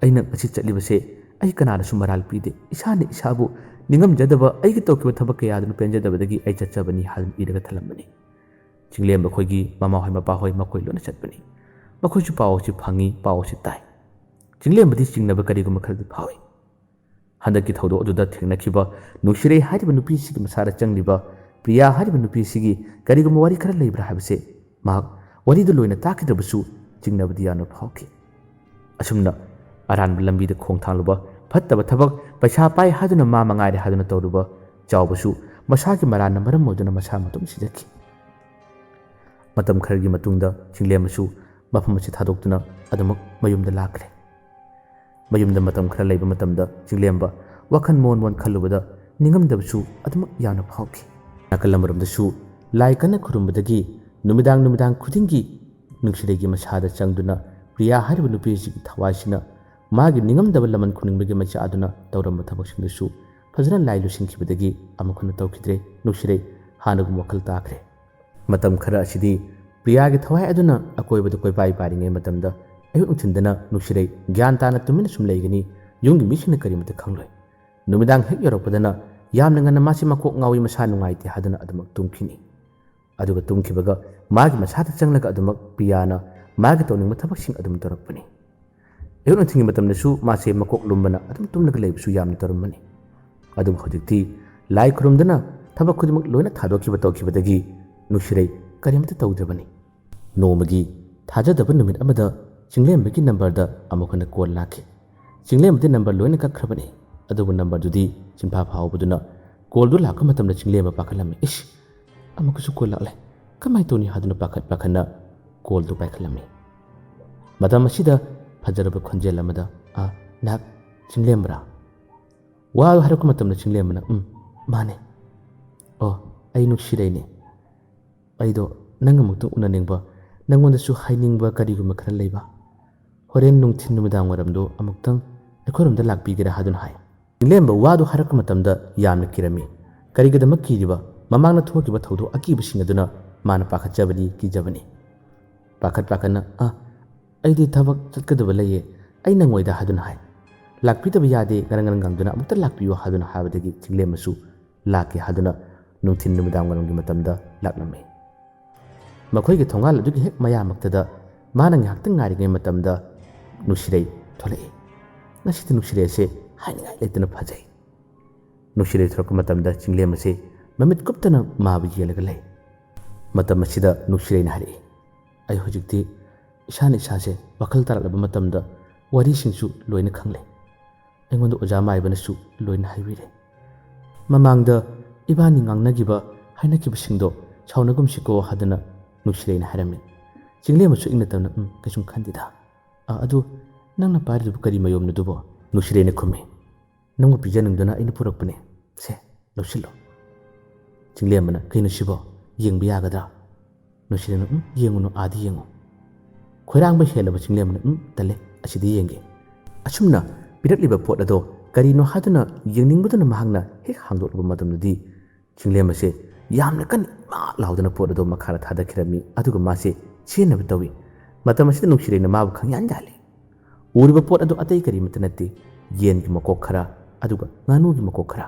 ꯑꯩꯅ ꯉꯁꯤ ꯆꯠꯂꯤꯕꯁꯦ ꯑꯩ ꯀꯅꯥꯗꯁꯨ ꯃꯔꯥꯜ ꯄꯤꯗꯦ꯫ ꯏꯁꯥꯅ ꯏꯁꯥꯕꯨ ꯅꯤꯡꯉꯝꯖꯗꯕ, ꯑꯩꯒꯤ ꯇꯧꯈꯤꯕ ꯊꯕꯛ ꯀꯌꯥꯗꯨꯅ ꯄꯦꯟꯖꯗꯕꯗꯒꯤ ꯑꯩ ꯆꯠꯆꯕꯅꯤ" ꯍꯥꯏꯗꯨꯅ ꯏꯔꯒ ꯊꯜꯂꯝꯕꯅꯤ꯫ ꯆꯤꯡꯂꯦꯝꯕ ꯑꯩꯈꯣꯏꯒꯤ ꯃꯃꯥꯍꯣꯏ ꯃꯄꯥꯍꯣꯏ ꯃꯈꯣꯏ ꯂꯣꯏꯅ ꯆꯠꯄꯅꯤ꯫ ꯃꯈꯣꯏꯁꯨ ꯄꯥꯎ ꯑꯁꯤ ꯐꯪꯉꯤ, ꯄꯥꯎ ꯑꯁꯤ ꯇꯥꯏ꯫ ꯆꯤꯡꯂꯦꯝꯕꯗꯤ ꯆꯤꯡꯅꯕ ꯀꯔꯤꯒꯨꯝꯕ ꯈꯔꯗꯤ ꯐꯥꯎꯏ꯫ ꯍꯟꯗꯛꯀꯤ ꯊꯧꯗꯣꯛ ꯑꯗꯨꯗ ꯊꯦꯡꯅꯈꯤꯕ ꯅꯨꯡꯁꯤꯔꯩ ꯍꯥꯏꯔꯤꯕ ꯅꯨꯄꯤꯁꯤꯒꯤ ꯃꯁꯥꯗ ꯆꯪꯂꯤꯕ ꯄ꯭ꯔꯤꯌꯥ ꯍꯥꯏꯔꯤꯕ ꯅꯨꯄꯤꯁꯤꯒꯤ ꯀꯔꯤꯒꯨꯝꯕ ꯋꯥꯔꯤ ꯈꯔ ꯂꯩꯕ꯭ꯔꯥ ꯍꯥꯏꯕꯁꯦ ꯃꯍꯥꯛ ꯋꯥꯔꯤꯗꯨ ꯂꯣꯏꯅ ꯇꯥꯈꯤꯗ꯭ꯔꯕꯁꯨ ꯆꯤꯡꯅꯕꯗꯤ ꯌꯥꯝꯅ ꯐꯥꯎꯈꯤ꯫ ꯑꯁꯨꯝꯅ ꯑꯔꯥꯟꯕ ꯂꯝꯕꯤꯗ ꯈꯣꯡ ꯊꯥꯡꯂꯨꯕ, ꯐꯠꯇꯕ ꯊꯕꯛ, ꯄꯩꯁꯥ ꯄꯥꯏ ꯍꯥꯏꯗꯨꯅ ꯃꯥ ꯃꯉꯥꯏꯔꯦ ꯍꯥꯏꯗꯨꯅ ꯇꯧꯔꯨꯕ ꯆꯥꯎꯕꯁꯨ ꯃꯁꯥꯒꯤ ꯃꯔꯥꯟꯅ ꯃꯔꯝ ꯑꯣꯏꯗꯨꯅ ꯃꯁꯥ ꯃꯇꯣꯝ ꯁꯤꯖꯈꯤ꯫ ꯃꯇꯝ ꯈꯔꯒꯤ ꯃꯇꯨꯡꯗ ꯆꯤꯡꯂꯦꯝꯕꯁꯨ ꯃꯐꯝ ꯑꯁꯤ ꯊꯥꯗꯣꯛꯇꯨꯅ ꯑꯗꯨꯃꯛ ꯃꯌꯨꯝꯗ ꯂꯥꯛꯈ꯭ꯔꯦ꯫ ꯃꯌꯨꯝꯗ ꯃꯇꯝ ꯈꯔ ꯂꯩꯕ ꯃꯇꯝꯗ ꯆꯤꯡꯂꯦꯝꯕ ꯋꯥꯈꯜ ꯃꯣꯟ ꯃꯣꯟ ꯈꯜꯂꯨꯕꯗ ꯅꯤꯡꯉꯝꯗꯕꯁꯨ ꯑꯗꯨꯃꯛ ꯌꯥꯝꯅ ꯐꯥꯎꯈꯤ꯫ ꯅꯥꯀꯜ ꯑꯃꯔꯣꯝꯗꯁꯨ ꯂꯥꯏ ꯀꯟꯅ ꯈꯨꯔꯨꯝꯕꯗꯒꯤ ꯅꯨꯃꯤꯗꯥꯡ ꯅꯨꯃꯤꯗꯥꯡ ꯈꯨꯗꯤꯡꯒꯤ ꯅꯨꯡꯁꯤꯔꯩꯒꯤ ꯃꯁꯥꯗ ꯆꯪꯗꯨꯅ ꯄ꯭ꯔꯤꯌꯥ ꯍꯥꯏꯔꯤꯕ ꯅꯨꯄꯤ ꯑꯁꯤꯒꯤ ꯊꯋꯥꯏꯁꯤꯅ ꯃꯥꯒꯤ ꯅꯤꯡꯉꯝꯗꯕ ꯂꯃꯟ ꯈꯨꯅꯤꯡꯕꯒꯤ ꯃꯩꯆꯥꯛ ꯑꯗꯨꯅ ꯇꯧꯔꯝꯕ ꯊꯕꯛꯁꯤꯡꯗꯨꯁꯨ ꯐꯖꯅ ꯂꯥꯏ ꯂꯨꯁꯤꯟꯈꯤꯕꯗꯒꯤ ꯑꯃꯨꯛ ꯍꯟꯅ ꯇꯧꯈꯤꯗ꯭ꯔꯦ꯫ ꯅꯨꯡꯁꯤꯔꯩ ꯍꯥꯟꯅꯒꯨꯝ ꯋꯥꯈꯜ ꯇꯥꯈ꯭ꯔꯦ꯫ ꯃꯇꯝ ꯈꯔ ꯑꯁꯤꯗꯤ ꯄ꯭ꯔꯤꯌꯥꯒꯤ ꯊꯋꯥꯏ ꯑꯗꯨꯅ ꯑꯀꯣꯏꯕꯗ ꯀꯣꯏꯄꯥꯏ ꯄꯥꯏꯔꯤꯉꯩ ꯃꯇꯝꯗ ꯑꯌꯨꯛ ꯅꯨꯡꯊꯤꯟꯗꯅ ꯅꯨꯡꯁꯤꯔꯩ ꯒ꯭ꯌꯥꯟ ꯇꯥꯅ ꯇꯨꯃꯤꯟꯅ ꯁꯨꯝ ꯂꯩꯒꯅꯤ꯫ ꯌꯨꯝꯒꯤ ꯃꯤꯁꯤꯡꯅ ꯀꯔꯤꯃꯇ ꯈꯪꯂꯣꯏ꯫ ꯅꯨꯃꯤꯗꯥꯡ ꯍꯦꯛ ꯌꯧꯔꯛꯄꯗꯅ ꯌꯥꯝꯅ ꯉꯟꯅ ꯃꯥꯁꯤ ꯃꯀꯣꯛ ꯉꯥꯎꯏ, ꯃꯁꯥ ꯅꯨꯡꯉꯥꯏꯇꯦ ꯍꯥꯏꯗꯨꯅ ꯑꯗꯨꯃꯛ ꯇꯨꯝꯈꯤꯅꯤ꯫ ꯑꯗꯨꯒ ꯇꯨꯝꯈꯤꯕꯒ ꯃꯥꯒꯤ ꯃꯁꯥꯗ ꯆꯪꯂꯒ ꯑꯗꯨꯃꯛ ꯄꯤꯌꯥꯅ ꯃꯥꯒꯤ ꯇꯧꯅꯤꯡꯕ ꯊꯕꯛꯁꯤꯡ ꯑꯗꯨꯝ ꯇꯧꯔꯛꯄꯅꯤ꯫ ꯑꯌꯨꯛ ꯅꯨꯡꯊꯤꯜꯒꯤ ꯃꯇꯝꯗꯁꯨ ꯃꯥꯁꯦ ꯃꯀꯣꯛ ꯂꯨꯝꯕꯅ ꯑꯗꯨꯝ ꯇꯨꯝꯂꯒ ꯂꯩꯕꯁꯨ ꯌꯥꯝꯅ ꯇꯧꯔꯝꯕꯅꯤ꯫ ꯑꯗꯨꯕꯨ ꯍꯧꯖꯤꯛꯇꯤ ꯂꯥꯏ ꯈꯨꯔꯨꯝꯗꯨꯅ ꯊꯕꯛ ꯈꯨꯗꯤꯡꯃꯛ ꯂꯣꯏꯅ ꯊꯥꯗꯣꯛꯈꯤꯕ ꯇꯧꯈꯤꯕꯗꯒꯤ ꯅꯨꯡꯁꯤꯔꯩ ꯀꯔꯤꯝꯇ ꯇꯧꯗ꯭ꯔꯕꯅꯤ꯫ ꯅꯣꯡꯃꯒꯤ ꯊꯥꯖꯗꯕ ꯅꯨꯃꯤꯠ ꯑꯃꯗ ꯆꯤꯡꯂꯦꯝꯕꯒꯤ ꯅꯝꯕꯔꯗ ꯑꯃꯨꯛ ꯍꯟꯅ ꯀꯣꯜ ꯂꯥꯛꯈꯤ꯫ ꯆꯤꯡꯂꯦꯝꯕꯗꯤ ꯅꯝꯕꯔ ꯂꯣꯏꯅ ꯀꯛꯈ꯭ꯔꯕꯅꯤ꯫ ꯑꯗꯨꯕꯨ ꯅꯝꯕꯔꯗꯨꯗꯤ ꯆꯤꯟꯐꯥ ꯐꯥꯎꯕꯗꯨꯅ ꯀꯣꯜꯗꯨ ꯂꯥꯛꯄ ꯃꯇꯝꯗ ꯆꯤꯡꯂꯦꯝꯕ ꯄꯥꯈꯠꯂꯝꯃꯤ꯫ "ꯏꯁ! ꯑꯃꯨꯛꯀꯁꯨ ꯀꯣꯜ ꯂꯥꯛꯂꯦ꯫ ꯀꯃꯥꯏꯅ ꯇꯧꯅꯤ?" ꯍꯥꯏꯗꯨꯅ ꯄꯥꯈꯠ ꯄꯥꯈꯠꯅ ꯀꯣꯜꯗꯨ ꯄꯥꯏꯈꯠꯂꯝꯃꯤ꯫ ꯃꯇꯝ ꯑꯁꯤꯗ ꯐꯖꯔꯕ ꯈꯣꯟꯖꯦꯜ ꯑꯃꯗ, "ꯑ, ꯅꯍꯥꯛ ꯆꯤꯡꯂꯦꯝꯕ꯭ꯔꯥ? ꯋꯥ ꯍꯥꯏꯔꯛꯄ ꯃꯇꯝꯗ ꯆꯤꯡꯂꯦꯝꯕꯅ, 'ꯎꯝ, ꯃꯥꯅꯦ꯫ ꯑꯣ, ꯑꯩ ꯅꯨꯡꯁꯤꯔꯩꯅꯦ꯫ ꯑꯩꯗꯣ ꯅꯪ ꯑꯃꯨꯛꯇꯪ ꯎꯅꯅꯤꯡꯕ, ꯅꯪꯉꯣꯟꯗꯁꯨ ꯍꯥꯏꯅꯤꯡꯕ ꯀꯔꯤꯒꯨꯝꯕ ꯈꯔ ꯂꯩꯕ꯫ ꯍꯣꯔꯦꯟ ꯅꯨꯡꯊꯤꯜ ꯅꯨꯃꯤꯗꯥꯡ ꯋꯥꯏꯔꯝꯗꯣ ꯑꯃꯨꯛꯇꯪ ꯑꯩꯈꯣꯏꯔꯣꯝꯗ ꯂꯥꯛꯄꯤꯒꯦꯔꯥ?" ꯍꯥꯏꯗꯨꯅ ꯍꯥꯏ꯫ ꯆꯤꯡꯂꯦꯝꯕ ꯋꯥꯗꯨ ꯍꯥꯏꯔꯛꯄ ꯃꯇꯝꯗ ꯌꯥꯝꯅ ꯀꯤꯔꯝꯃꯤ꯫ ꯀꯔꯤꯒꯤꯗꯃꯛ ꯀꯤꯔꯤꯕ? ꯃꯃꯥꯡꯗ ꯊꯣꯛꯈꯤꯕ ꯊꯧꯗꯣꯛ ꯑꯀꯤꯕꯁꯤꯡ ꯑꯗꯨꯅ ꯃꯥꯅ ꯄꯥꯈꯠꯆꯕꯅꯤ, ꯀꯤꯖꯕꯅꯤ꯫ ꯄꯥꯈꯠ ꯄꯥꯈꯠꯅ, "ꯑ, ꯑꯩꯗꯤ ꯊꯕꯛ ꯆꯠꯀꯗꯕ ꯂꯩꯌꯦ, ꯑꯩ ꯅꯪꯉꯣꯏꯗ" ꯍꯥꯏꯗꯨꯅ ꯍꯥꯏ꯫ "ꯂꯥꯛꯄꯤꯗꯕ ꯌꯥꯗꯦ, ꯉꯔꯪ ꯉꯔꯪ ꯉꯪꯗꯨꯅ ꯑꯃꯨꯛꯇ ꯂꯥꯛꯄꯤꯌꯨ" ꯍꯥꯏꯗꯨꯅ ꯍꯥꯏꯕꯗꯒꯤ ꯆꯤꯡꯂꯦꯝꯕꯁꯨ ꯂꯥꯛꯀꯦ ꯍꯥꯏꯗꯨꯅ ꯅꯨꯡꯊꯤꯜ ꯅꯨꯃꯤꯗꯥꯡ ꯋꯥꯏꯔꯝꯒꯤ ꯃꯇꯝꯗ ꯂꯥꯛꯂꯝꯃꯤ꯫ ꯃꯈꯣꯏꯒꯤ ꯊꯣꯡꯒꯥꯜ ꯑꯗꯨꯒꯤ ꯍꯦꯛ ꯃꯌꯥꯃꯛꯇꯗ ꯃꯥꯅ ꯉꯥꯏꯍꯥꯛꯇꯪ ꯉꯥꯏꯔꯤꯉꯩ ꯃꯇꯝꯗ ꯅꯨꯡꯁꯤꯔꯩ ꯊꯣꯛꯂꯛꯏ꯫ ꯉꯁꯤꯗꯤ ꯅꯨꯡꯁꯤꯔꯩ ꯑꯁꯦ ꯍꯥꯏꯅꯤꯡꯉꯥꯏ ꯂꯩꯇꯅ ꯐꯖꯩ꯫ ꯅꯨꯡꯁꯤꯔꯩ ꯊꯣꯛꯂꯛꯄ ꯃꯇꯝꯗ ꯆꯤꯡꯂꯦꯝꯕꯁꯦ ꯃꯃꯤꯠ ꯀꯨꯞꯇꯅ ꯃꯥꯕꯨ ꯌꯦꯡꯂꯒ ꯂꯩ꯫ ꯃꯇꯝ ꯑꯁꯤꯗ ꯅꯨꯡꯁꯤꯔꯩꯅ ꯍꯥꯏꯔꯛꯏ, "ꯑꯩ ꯍꯧꯖꯤꯛꯇꯤ ꯏꯁꯥꯅ ꯏꯁꯥꯁꯦ ꯋꯥꯈꯜ ꯇꯥꯔꯛꯂꯕ ꯃꯇꯝꯗ ꯋꯥꯔꯤꯁꯤꯡꯁꯨ ꯂꯣꯏꯅ ꯈꯪꯂꯦ꯫ ꯑꯩꯉꯣꯟꯗ ꯑꯣꯖꯥ ꯃꯥꯏꯕꯅꯁꯨ ꯂꯣꯏꯅ ꯍꯥꯏꯕꯤꯔꯦ꯫ ꯃꯃꯥꯡꯗ ꯏꯕꯥꯅꯤ ꯉꯥꯡꯅꯈꯤꯕ, ꯍꯥꯏꯅꯈꯤꯕꯁꯤꯡꯗꯣ ꯁꯥꯎꯅꯒꯨꯝꯁꯤꯀꯣ" ꯍꯥꯏꯗꯨꯅ ꯅꯨꯡꯁꯤꯔꯩꯅ ꯍꯥꯏꯔꯝꯃꯤ꯫ ꯆꯤꯡꯂꯦꯝꯕꯁꯨ ꯏꯪꯅ ꯇꯞꯅ, "ꯎꯝ, ꯀꯩꯁꯨꯝ ꯈꯟꯗꯦꯗ꯫ ꯑ, ꯑꯗꯨ ꯅꯪꯅ ꯄꯥꯏꯔꯤꯗꯨꯕꯨ ꯀꯔꯤ ꯃꯌꯣꯝꯅꯣ ꯑꯗꯨꯕꯣ?" ꯅꯨꯡꯁꯤꯔꯩꯅ ꯈꯨꯝꯃꯤ, "ꯅꯪꯕꯨ ꯄꯤꯖꯅꯤꯡꯗꯨꯅ ꯑꯩꯅ ꯄꯨꯔꯛꯄꯅꯦ꯫ ꯁꯦ, ꯂꯧꯁꯤꯜꯂꯣ꯫" ꯆꯤꯡꯂꯦꯝꯕꯅ, "ꯀꯩꯅꯣ ꯁꯤꯕꯣ? ꯌꯦꯡꯕ ꯌꯥꯒꯗ꯭ꯔꯥ?" ꯅꯨꯡꯁꯤꯔꯩꯅ, "ꯎꯝ, ꯌꯦꯡꯉꯨꯅꯨ, ꯑꯥꯗ ꯌꯦꯡꯉꯨ꯫" ꯈꯣꯏꯔꯥꯡꯕ ꯍꯦꯜꯂꯕ ꯆꯤꯡꯂꯦꯝꯕꯅ, "ꯎꯝ, ꯇꯜꯂꯦ, ꯑꯁꯤꯗ ꯌꯦꯡꯒꯦ꯫" ꯑꯁꯨꯝꯅ ꯄꯤꯔꯛꯂꯤꯕ ꯄꯣꯠ ꯑꯗꯣ ꯀꯔꯤꯅꯣ ꯍꯥꯏꯗꯨꯅ ꯌꯦꯡꯅꯤꯡꯕꯗꯨꯅ ꯃꯍꯥꯛꯅ ꯍꯦꯛ ꯍꯥꯡꯗꯣꯛꯂꯨꯕ ꯃꯇꯝꯗꯗꯤ ꯆꯤꯡꯂꯦꯝꯕꯁꯦ ꯌꯥꯝꯅ ꯀꯟꯅ ꯏꯃꯥ ꯂꯥꯎꯗꯨꯅ ꯄꯣꯠ ꯑꯗꯣ ꯃꯈꯥꯗ ꯊꯥꯗꯈꯤꯔꯝꯃꯤ꯫ ꯑꯗꯨꯒ ꯃꯥꯁꯦ ꯆꯦꯟꯅꯕ ꯇꯧꯏ꯫ ꯃꯇꯝ ꯑꯁꯤꯗ ꯅꯨꯡꯁꯤꯔꯩꯅ ꯃꯥꯕꯨ ꯈꯪꯌꯥꯟ ꯌꯥꯜꯂꯤ꯫ ꯎꯔꯤꯕ ꯄꯣꯠ ꯑꯗꯨ ꯑꯇꯩ ꯀꯔꯤꯃꯠꯇ ꯅꯠꯇꯦ, ꯌꯦꯟꯒꯤ ꯃꯀꯣꯛ ꯈꯔ, ꯑꯗꯨꯒ ꯉꯥꯅꯨꯒꯤ ꯃꯀꯣꯛ ꯈꯔ꯫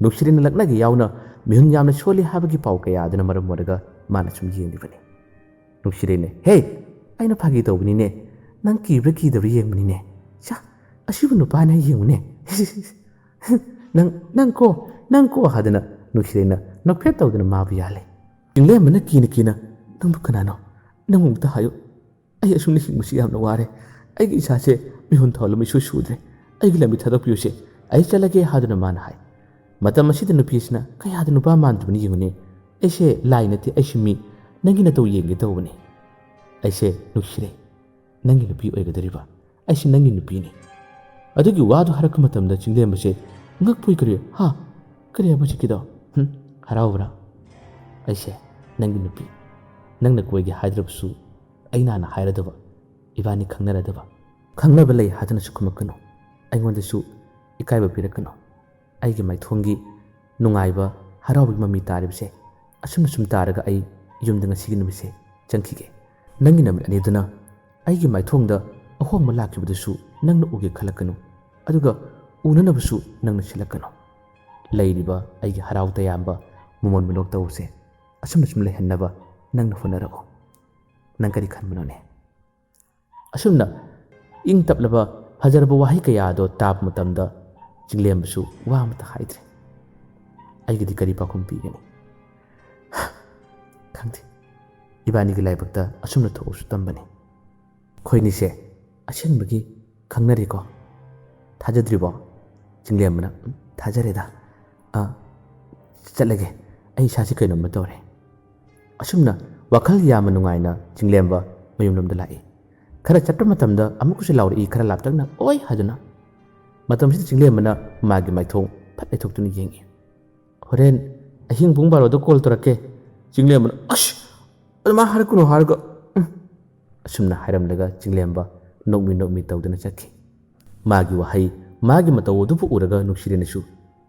ꯅꯨꯡꯁꯤꯔꯩꯅ ꯂꯛꯅꯒꯦ ꯌꯥꯎꯅ "ꯃꯤꯍꯨꯟ ꯌꯥꯝꯅ ꯁꯣꯜꯂꯤ" ꯍꯥꯏꯕꯒꯤ ꯄꯥꯎ ꯀꯌꯥ ꯑꯗꯨꯅ ꯃꯔꯝ ꯑꯣꯏꯔꯒ ꯃꯥꯅ ꯁꯨꯝ ꯌꯦꯡꯂꯤꯕꯅꯤ꯫ ꯅꯨꯡꯁꯤꯔꯩꯅ, "ꯍꯦ, ꯑꯩꯅ ꯐꯥꯒꯤ ꯇꯧꯕꯅꯤꯅꯦ, ꯅꯪ ꯀꯤꯕ꯭ꯔꯥ ꯀꯤꯗꯕ꯭ꯔꯥ ꯌꯦꯡꯕꯅꯤꯅꯦ꯫ ꯁꯥ, ꯑꯁꯤꯕꯨ ꯅꯨꯄꯥꯅ ꯌꯦꯡꯉꯨꯅꯦ꯫ ꯅꯪ, ꯅꯪ ꯀꯣ, ꯅꯪ ꯀꯣ" ꯍꯥꯏꯗꯅ ꯅꯨꯡꯁꯤꯔꯩꯅ ꯅꯣꯛꯐꯦꯠ ꯇꯧꯗꯨꯅ ꯃꯥꯕꯨ ꯌꯥꯜꯂꯤ꯫ ꯆꯤꯡꯂꯦꯝꯕꯅ ꯀꯤꯅ ꯀꯤꯅ, "ꯅꯪꯕꯨ ꯀꯅꯥꯅꯣ? ꯅꯪ ꯑꯃꯨꯛꯇ ꯍꯥꯏꯌꯨ꯫ ꯑꯩ ꯑꯁꯨꯝꯅ ꯍꯤꯡꯕꯁꯤ ꯌꯥꯝꯅ ꯋꯥꯔꯦ꯫ ꯑꯩꯒꯤ ꯏꯁꯥꯁꯦ ꯃꯤꯍꯨꯟ ꯊꯥꯍꯜꯂꯕ ꯏꯁꯣꯏ ꯁꯣꯏꯗ꯭ꯔꯦ꯫ ꯑꯩꯒꯤ ꯂꯝꯕꯤ ꯊꯥꯗꯣꯛꯄꯤꯌꯨꯁꯦ꯫ ꯑꯩ ꯆꯠꯂꯒꯦ" ꯍꯥꯏꯗꯨꯅ ꯃꯥꯅ ꯍꯥꯏ꯫ ꯃꯇꯝ ꯑꯁꯤꯗ ꯅꯨꯄꯤ ꯑꯁꯤꯅ, "ꯀꯌꯥꯗ ꯅꯨꯄꯥ ꯃꯥꯟꯗ꯭ꯔꯤꯕꯅꯤ ꯌꯦꯡꯉꯨꯅꯦ꯫ ꯑꯩꯁꯦ ꯂꯥꯏ ꯅꯠꯇꯦ, ꯑꯩꯁꯦ ꯃꯤ꯫ ꯅꯪꯒꯤ ꯅꯇꯧ ꯌꯦꯡꯒꯦ ꯇꯧꯕꯅꯤ꯫ ꯑꯩꯁꯦ ꯅꯨꯡꯁꯤꯔꯦ꯫ ꯅꯪꯒꯤ ꯅꯨꯄꯤ ꯑꯣꯏꯒꯗꯧꯔꯤꯕ꯫ ꯑꯩꯁꯦ ꯅꯪꯒꯤ ꯅꯨꯄꯤꯅꯤ"꯫ ꯑꯗꯨꯒꯤ ꯋꯥꯗꯨ ꯍꯥꯏꯔꯛꯄ ꯃꯇꯝꯗ ꯆꯤꯡꯂꯦꯝꯕꯁꯦ ꯉꯛꯄꯣꯏ ꯀꯔꯤ, "ꯍꯥ? ꯀꯔꯤ ꯍꯥꯏꯕ ꯍꯧꯖꯤꯛꯀꯤꯗꯣ? ꯍꯨꯝ? ꯍꯔꯥꯎꯕ꯭ꯔꯥ? ꯑꯩꯁꯦ ꯅꯪꯒꯤ ꯅꯨꯄꯤ꯫ ꯅꯪꯅ ꯀꯣꯏꯒꯦ ꯍꯥꯏꯗ꯭ꯔꯕꯁꯨ ꯑꯩꯅ ꯍꯥꯟꯅ ꯍꯥꯏꯔꯗꯕ, ꯏꯕꯥꯅꯤ ꯈꯪꯅꯔꯗꯕ꯫ ꯈꯪꯅꯕ ꯂꯩ ꯍꯥꯏꯗꯨꯅꯁꯨ ꯈꯨꯝꯃꯛꯀꯅꯨ, ꯑꯩꯉꯣꯟꯗꯁꯨ ꯏꯀꯥꯏꯕ ꯄꯤꯔꯛꯀꯅꯨ꯫ ꯑꯩꯒꯤ ꯃꯥꯏꯊꯣꯡꯒꯤ ꯅꯨꯡꯉꯥꯏꯕ, ꯍꯔꯥꯎꯕꯒꯤ ꯃꯃꯤ ꯇꯥꯔꯤꯕꯁꯦ, ꯑꯁꯨꯝꯅ ꯁꯨꯝ ꯇꯥꯔꯒ ꯑꯩ ꯌꯨꯝꯗ ꯉꯁꯤꯒꯤ ꯅꯨꯃꯤꯠꯁꯦ ꯆꯪꯈꯤꯒꯦ꯫ ꯅꯪꯒꯤ ꯅꯃꯤꯠ ꯑꯅꯤꯗꯨꯅ ꯑꯩꯒꯤ ꯃꯥꯏꯊꯣꯡꯗ ꯑꯍꯣꯡꯕ ꯂꯥꯛꯈꯤꯕꯗꯨꯁꯨ ꯅꯪꯅ ꯎꯒꯦ ꯈꯜꯂꯛꯀꯅꯨ, ꯑꯗꯨꯒ ꯎꯅꯅꯕꯁꯨ ꯅꯪꯅ ꯁꯤꯜꯂꯛꯀꯅꯨ꯫ ꯂꯩꯔꯤꯕ ꯑꯩꯒꯤ ꯍꯔꯥꯎ ꯇꯌꯥꯝꯕ, ꯃꯃꯣꯟ ꯃꯅꯣꯛ ꯇꯧꯕꯁꯦ ꯑꯁꯨꯝꯅ ꯁꯨꯝ ꯂꯩꯍꯟꯅꯕ ꯅꯪꯅ ꯍꯣꯠꯅꯔꯛꯑꯣ꯫ ꯅꯪ ꯀꯔꯤ ꯈꯟꯕꯅꯣꯅꯦ?" ꯑꯁꯨꯝꯅ ꯏꯪ ꯇꯞꯂꯕ ꯐꯖꯔꯕ ꯋꯥꯍꯩ ꯀꯌꯥ ꯑꯗꯣ ꯇꯥꯕ ꯃꯇꯝꯗ ꯆꯤꯡꯂꯦꯝꯕꯁꯨ ꯋꯥ ꯑꯃꯠꯇ ꯍꯥꯏꯗ꯭ꯔꯦ꯫ ꯑꯩꯒꯤꯗꯤ ꯀꯔꯤ ꯄꯥꯎꯈꯨꯝ ꯄꯤꯒꯅꯤ? ꯈꯪꯗꯦ꯫ ꯏꯕꯥꯅꯤꯒꯤ ꯂꯥꯏꯕꯛꯇ ꯑꯁꯨꯝꯅ ꯊꯣꯛꯎꯁꯨ ꯇꯝꯕꯅꯤ꯫ ꯑꯩꯈꯣꯏꯅꯤꯁꯦ ꯑꯁꯦꯡꯕꯒꯤ ꯈꯪꯅꯔꯦꯀꯣ? ꯊꯥꯖꯗ꯭ꯔꯤꯕꯣ? ꯆꯤꯡꯂꯦꯝꯕꯅ, "ꯎꯝ, ꯊꯥꯖꯔꯦꯗ꯫ ꯑ, ꯆꯠꯂꯒꯦ꯫ ꯑꯩ ꯏꯁꯥꯁꯤ ꯀꯩꯅꯣꯝꯃ ꯇꯧꯔꯦ"꯫ ꯑꯁꯨꯝꯅ ꯋꯥꯈꯜ ꯌꯥꯝꯅ ꯅꯨꯡꯉꯥꯏꯅ ꯆꯤꯡꯂꯦꯝꯕ ꯃꯌꯨꯝꯂꯣꯝꯗ ꯂꯥꯛꯏ꯫ ꯈꯔ ꯆꯠꯄ ꯃꯇꯝꯗ ꯑꯃꯨꯛꯀꯁꯨ ꯂꯥꯎꯔꯛꯏ, ꯈꯔ ꯂꯥꯞꯇꯛꯅ, "ꯑꯣꯏ" ꯍꯥꯏꯗꯨꯅ꯫ ꯃꯇꯝꯁꯤꯗ ꯆꯤꯡꯂꯦꯝꯕꯅ ꯃꯥꯒꯤ ꯃꯥꯏꯊꯣꯡ ꯐꯠ ꯂꯩꯊꯣꯛꯇꯨꯅ ꯌꯦꯡꯏ꯫ "ꯍꯣꯔꯦꯟ ꯑꯍꯤꯡ ꯄꯨꯡ ꯕꯥꯔꯣꯗ ꯀꯣꯜ ꯇꯧꯔꯛꯀꯦ"꯫ ꯆꯤꯡꯂꯦꯝꯕꯅ, "ꯑꯁ, ꯑꯗꯨꯃꯥꯏꯅ ꯍꯥꯏꯔꯛꯀꯅꯨ" ꯍꯥꯏꯔꯒ, ꯎꯝ꯫ ꯑꯁꯨꯝꯅ ꯍꯥꯏꯔꯝꯂꯒ ꯆꯤꯡꯂꯦꯝꯕ ꯅꯣꯛꯃꯤ ꯅꯣꯛꯃꯤ ꯇꯧꯗꯨꯅ ꯆꯠꯈꯤ꯫ ꯃꯥꯒꯤ ꯋꯥꯍꯩ, ꯃꯥꯒꯤ ꯃꯇꯧ ꯑꯗꯨꯕꯨ ꯎꯔꯒ ꯅꯨꯡꯁꯤꯔꯦꯅꯁꯨ,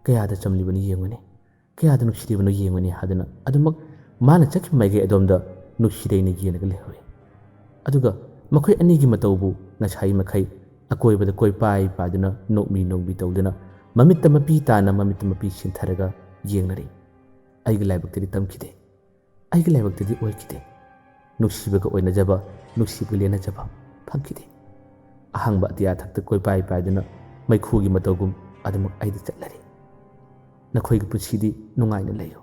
"ꯀꯌꯥꯗ ꯆꯝꯂꯤꯕꯅꯤ ꯌꯦꯡꯉꯨꯅꯦ, ꯀꯌꯥꯗ ꯅꯨꯡꯁꯤꯔꯤꯕꯅꯣ ꯌꯦꯡꯉꯨꯅꯦ" ꯍꯥꯏꯗꯨꯅ ꯑꯗꯨꯃꯛ ꯃꯥꯅ ꯆꯠꯈꯤꯕ ꯃꯥꯏꯀꯩ ꯑꯗꯣꯝꯗ ꯅꯨꯡꯁꯤꯔꯩꯅ ꯌꯦꯡꯂꯒ ꯂꯩꯍꯧꯔꯤ꯫ ꯑꯗꯨꯒ ꯃꯈꯣꯏ ꯑꯅꯤꯒꯤ ꯃꯇꯧꯕꯨ ꯉꯁꯥꯏ ꯃꯈꯩ ꯑꯀꯣꯏꯕꯗ ꯀꯣꯏꯄꯥꯏ ꯄꯥꯏꯗꯨꯅ, ꯅꯣꯛꯃꯤ ꯅꯣꯛꯃꯤ ꯇꯧꯗꯨꯅ, ꯃꯃꯤꯠꯇ ꯃꯄꯤ ꯇꯥꯅ ꯃꯃꯤꯠꯇ ꯃꯄꯤ ꯁꯤꯟꯊꯔꯒ ꯌꯦꯡꯂꯔꯦ꯫ ꯑꯩꯒꯤ ꯂꯥꯏꯕꯛꯇꯗꯤ ꯇꯝꯈꯤꯗꯦ꯫ ꯑꯩꯒꯤ ꯂꯥꯏꯕꯛꯇꯗꯤ ꯑꯣꯏꯈꯤꯗꯦ꯫ ꯅꯨꯡꯁꯤꯕꯒ ꯑꯣꯏꯅꯖꯕ, ꯅꯨꯡꯁꯤꯕꯒ ꯂꯦꯟꯅꯖꯕ ꯐꯪꯈꯤꯗꯦ꯫ ꯑꯍꯥꯡꯕ ꯑꯇꯤꯌꯥ ꯊꯛꯇ ꯀꯣꯏꯄꯥꯏ ꯄꯥꯏꯗꯨꯅ ꯃꯩꯈꯨꯒꯤ ꯃꯇꯧꯒꯨꯝ ꯑꯗꯨꯃꯛ ꯑꯩꯗꯤ ꯆꯠꯂꯔꯦ꯫ ꯅꯈꯣꯏꯒꯤ ꯄꯨꯟꯁꯤꯗꯤ ꯅꯨꯡꯉꯥꯏꯅ ꯂꯩꯌꯨ꯫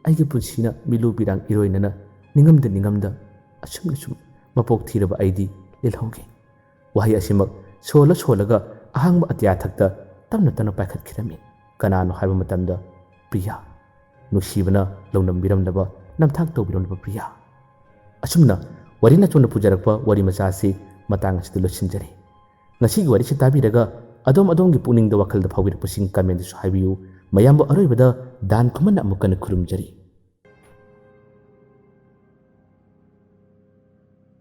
ꯑꯩꯒꯤ ꯄꯨꯟꯁꯤꯅ ꯃꯤꯂꯨ ꯕꯤꯔꯥꯡ ꯏꯔꯣꯏꯅꯅ ꯅꯤꯡꯉꯝꯗ ꯅꯤꯡꯉꯝꯗ ꯑꯁꯨꯝꯅ ꯁꯨꯝ ꯃꯄꯣꯛ ꯊꯤꯔꯕ ꯑꯩꯗꯤ ꯂꯦꯜꯍꯧꯒꯦ꯫ ꯋꯥꯍꯩ ꯑꯁꯤꯃꯛ ꯁꯣꯜꯂ ꯁꯣꯜꯂꯒ ꯑꯍꯥꯡꯕ ꯑꯇꯤꯌꯥ ꯊꯛꯇ ꯇꯞꯅ ꯇꯞꯅ ꯄꯥꯏꯈꯠꯈꯤꯔꯝꯃꯤ꯫ ꯀꯅꯥꯅꯣ ꯍꯥꯏꯕ ꯃꯇꯝꯗ ꯄ꯭ꯔꯤꯌꯥ꯫ ꯅꯨꯡꯁꯤꯕꯅ ꯂꯧꯅꯝꯕꯤꯔꯝꯂꯕ, ꯅꯝꯊꯥꯛ ꯇꯧꯕꯤꯔꯝꯂꯕ ꯄ꯭ꯔꯤꯌꯥ꯫ ꯑꯁꯨꯝꯅ ꯋꯥꯔꯤ ꯅꯆꯣꯟꯅ ꯄꯨꯖꯔꯛꯄ ꯋꯥꯔꯤ ꯃꯆꯥ ꯑꯁꯤ ꯃꯇꯥꯡ ꯑꯁꯤꯗ ꯂꯣꯏꯁꯤꯟꯖꯔꯦ꯫ ꯉꯁꯤꯒꯤ ꯋꯥꯔꯤꯁꯤ ꯇꯥꯕꯤꯔꯒ ꯑꯗꯣꯝ ꯑꯗꯣꯝꯒꯤ ꯄꯨꯛꯅꯤꯡꯗ ꯋꯥꯈꯜꯗ ꯐꯥꯎꯕꯤꯔꯛꯄꯁꯤꯡ comment ꯇꯁꯨ ꯍꯥꯏꯕꯤꯌꯨ꯫ ꯃꯌꯥꯝꯕꯨ ꯑꯔꯣꯏꯕꯗ ꯗꯥꯟ ꯈꯨꯃꯟꯅ ꯑꯃꯨꯛ ꯀꯟꯅ ꯈꯨꯔꯨꯝꯖꯔꯤ꯫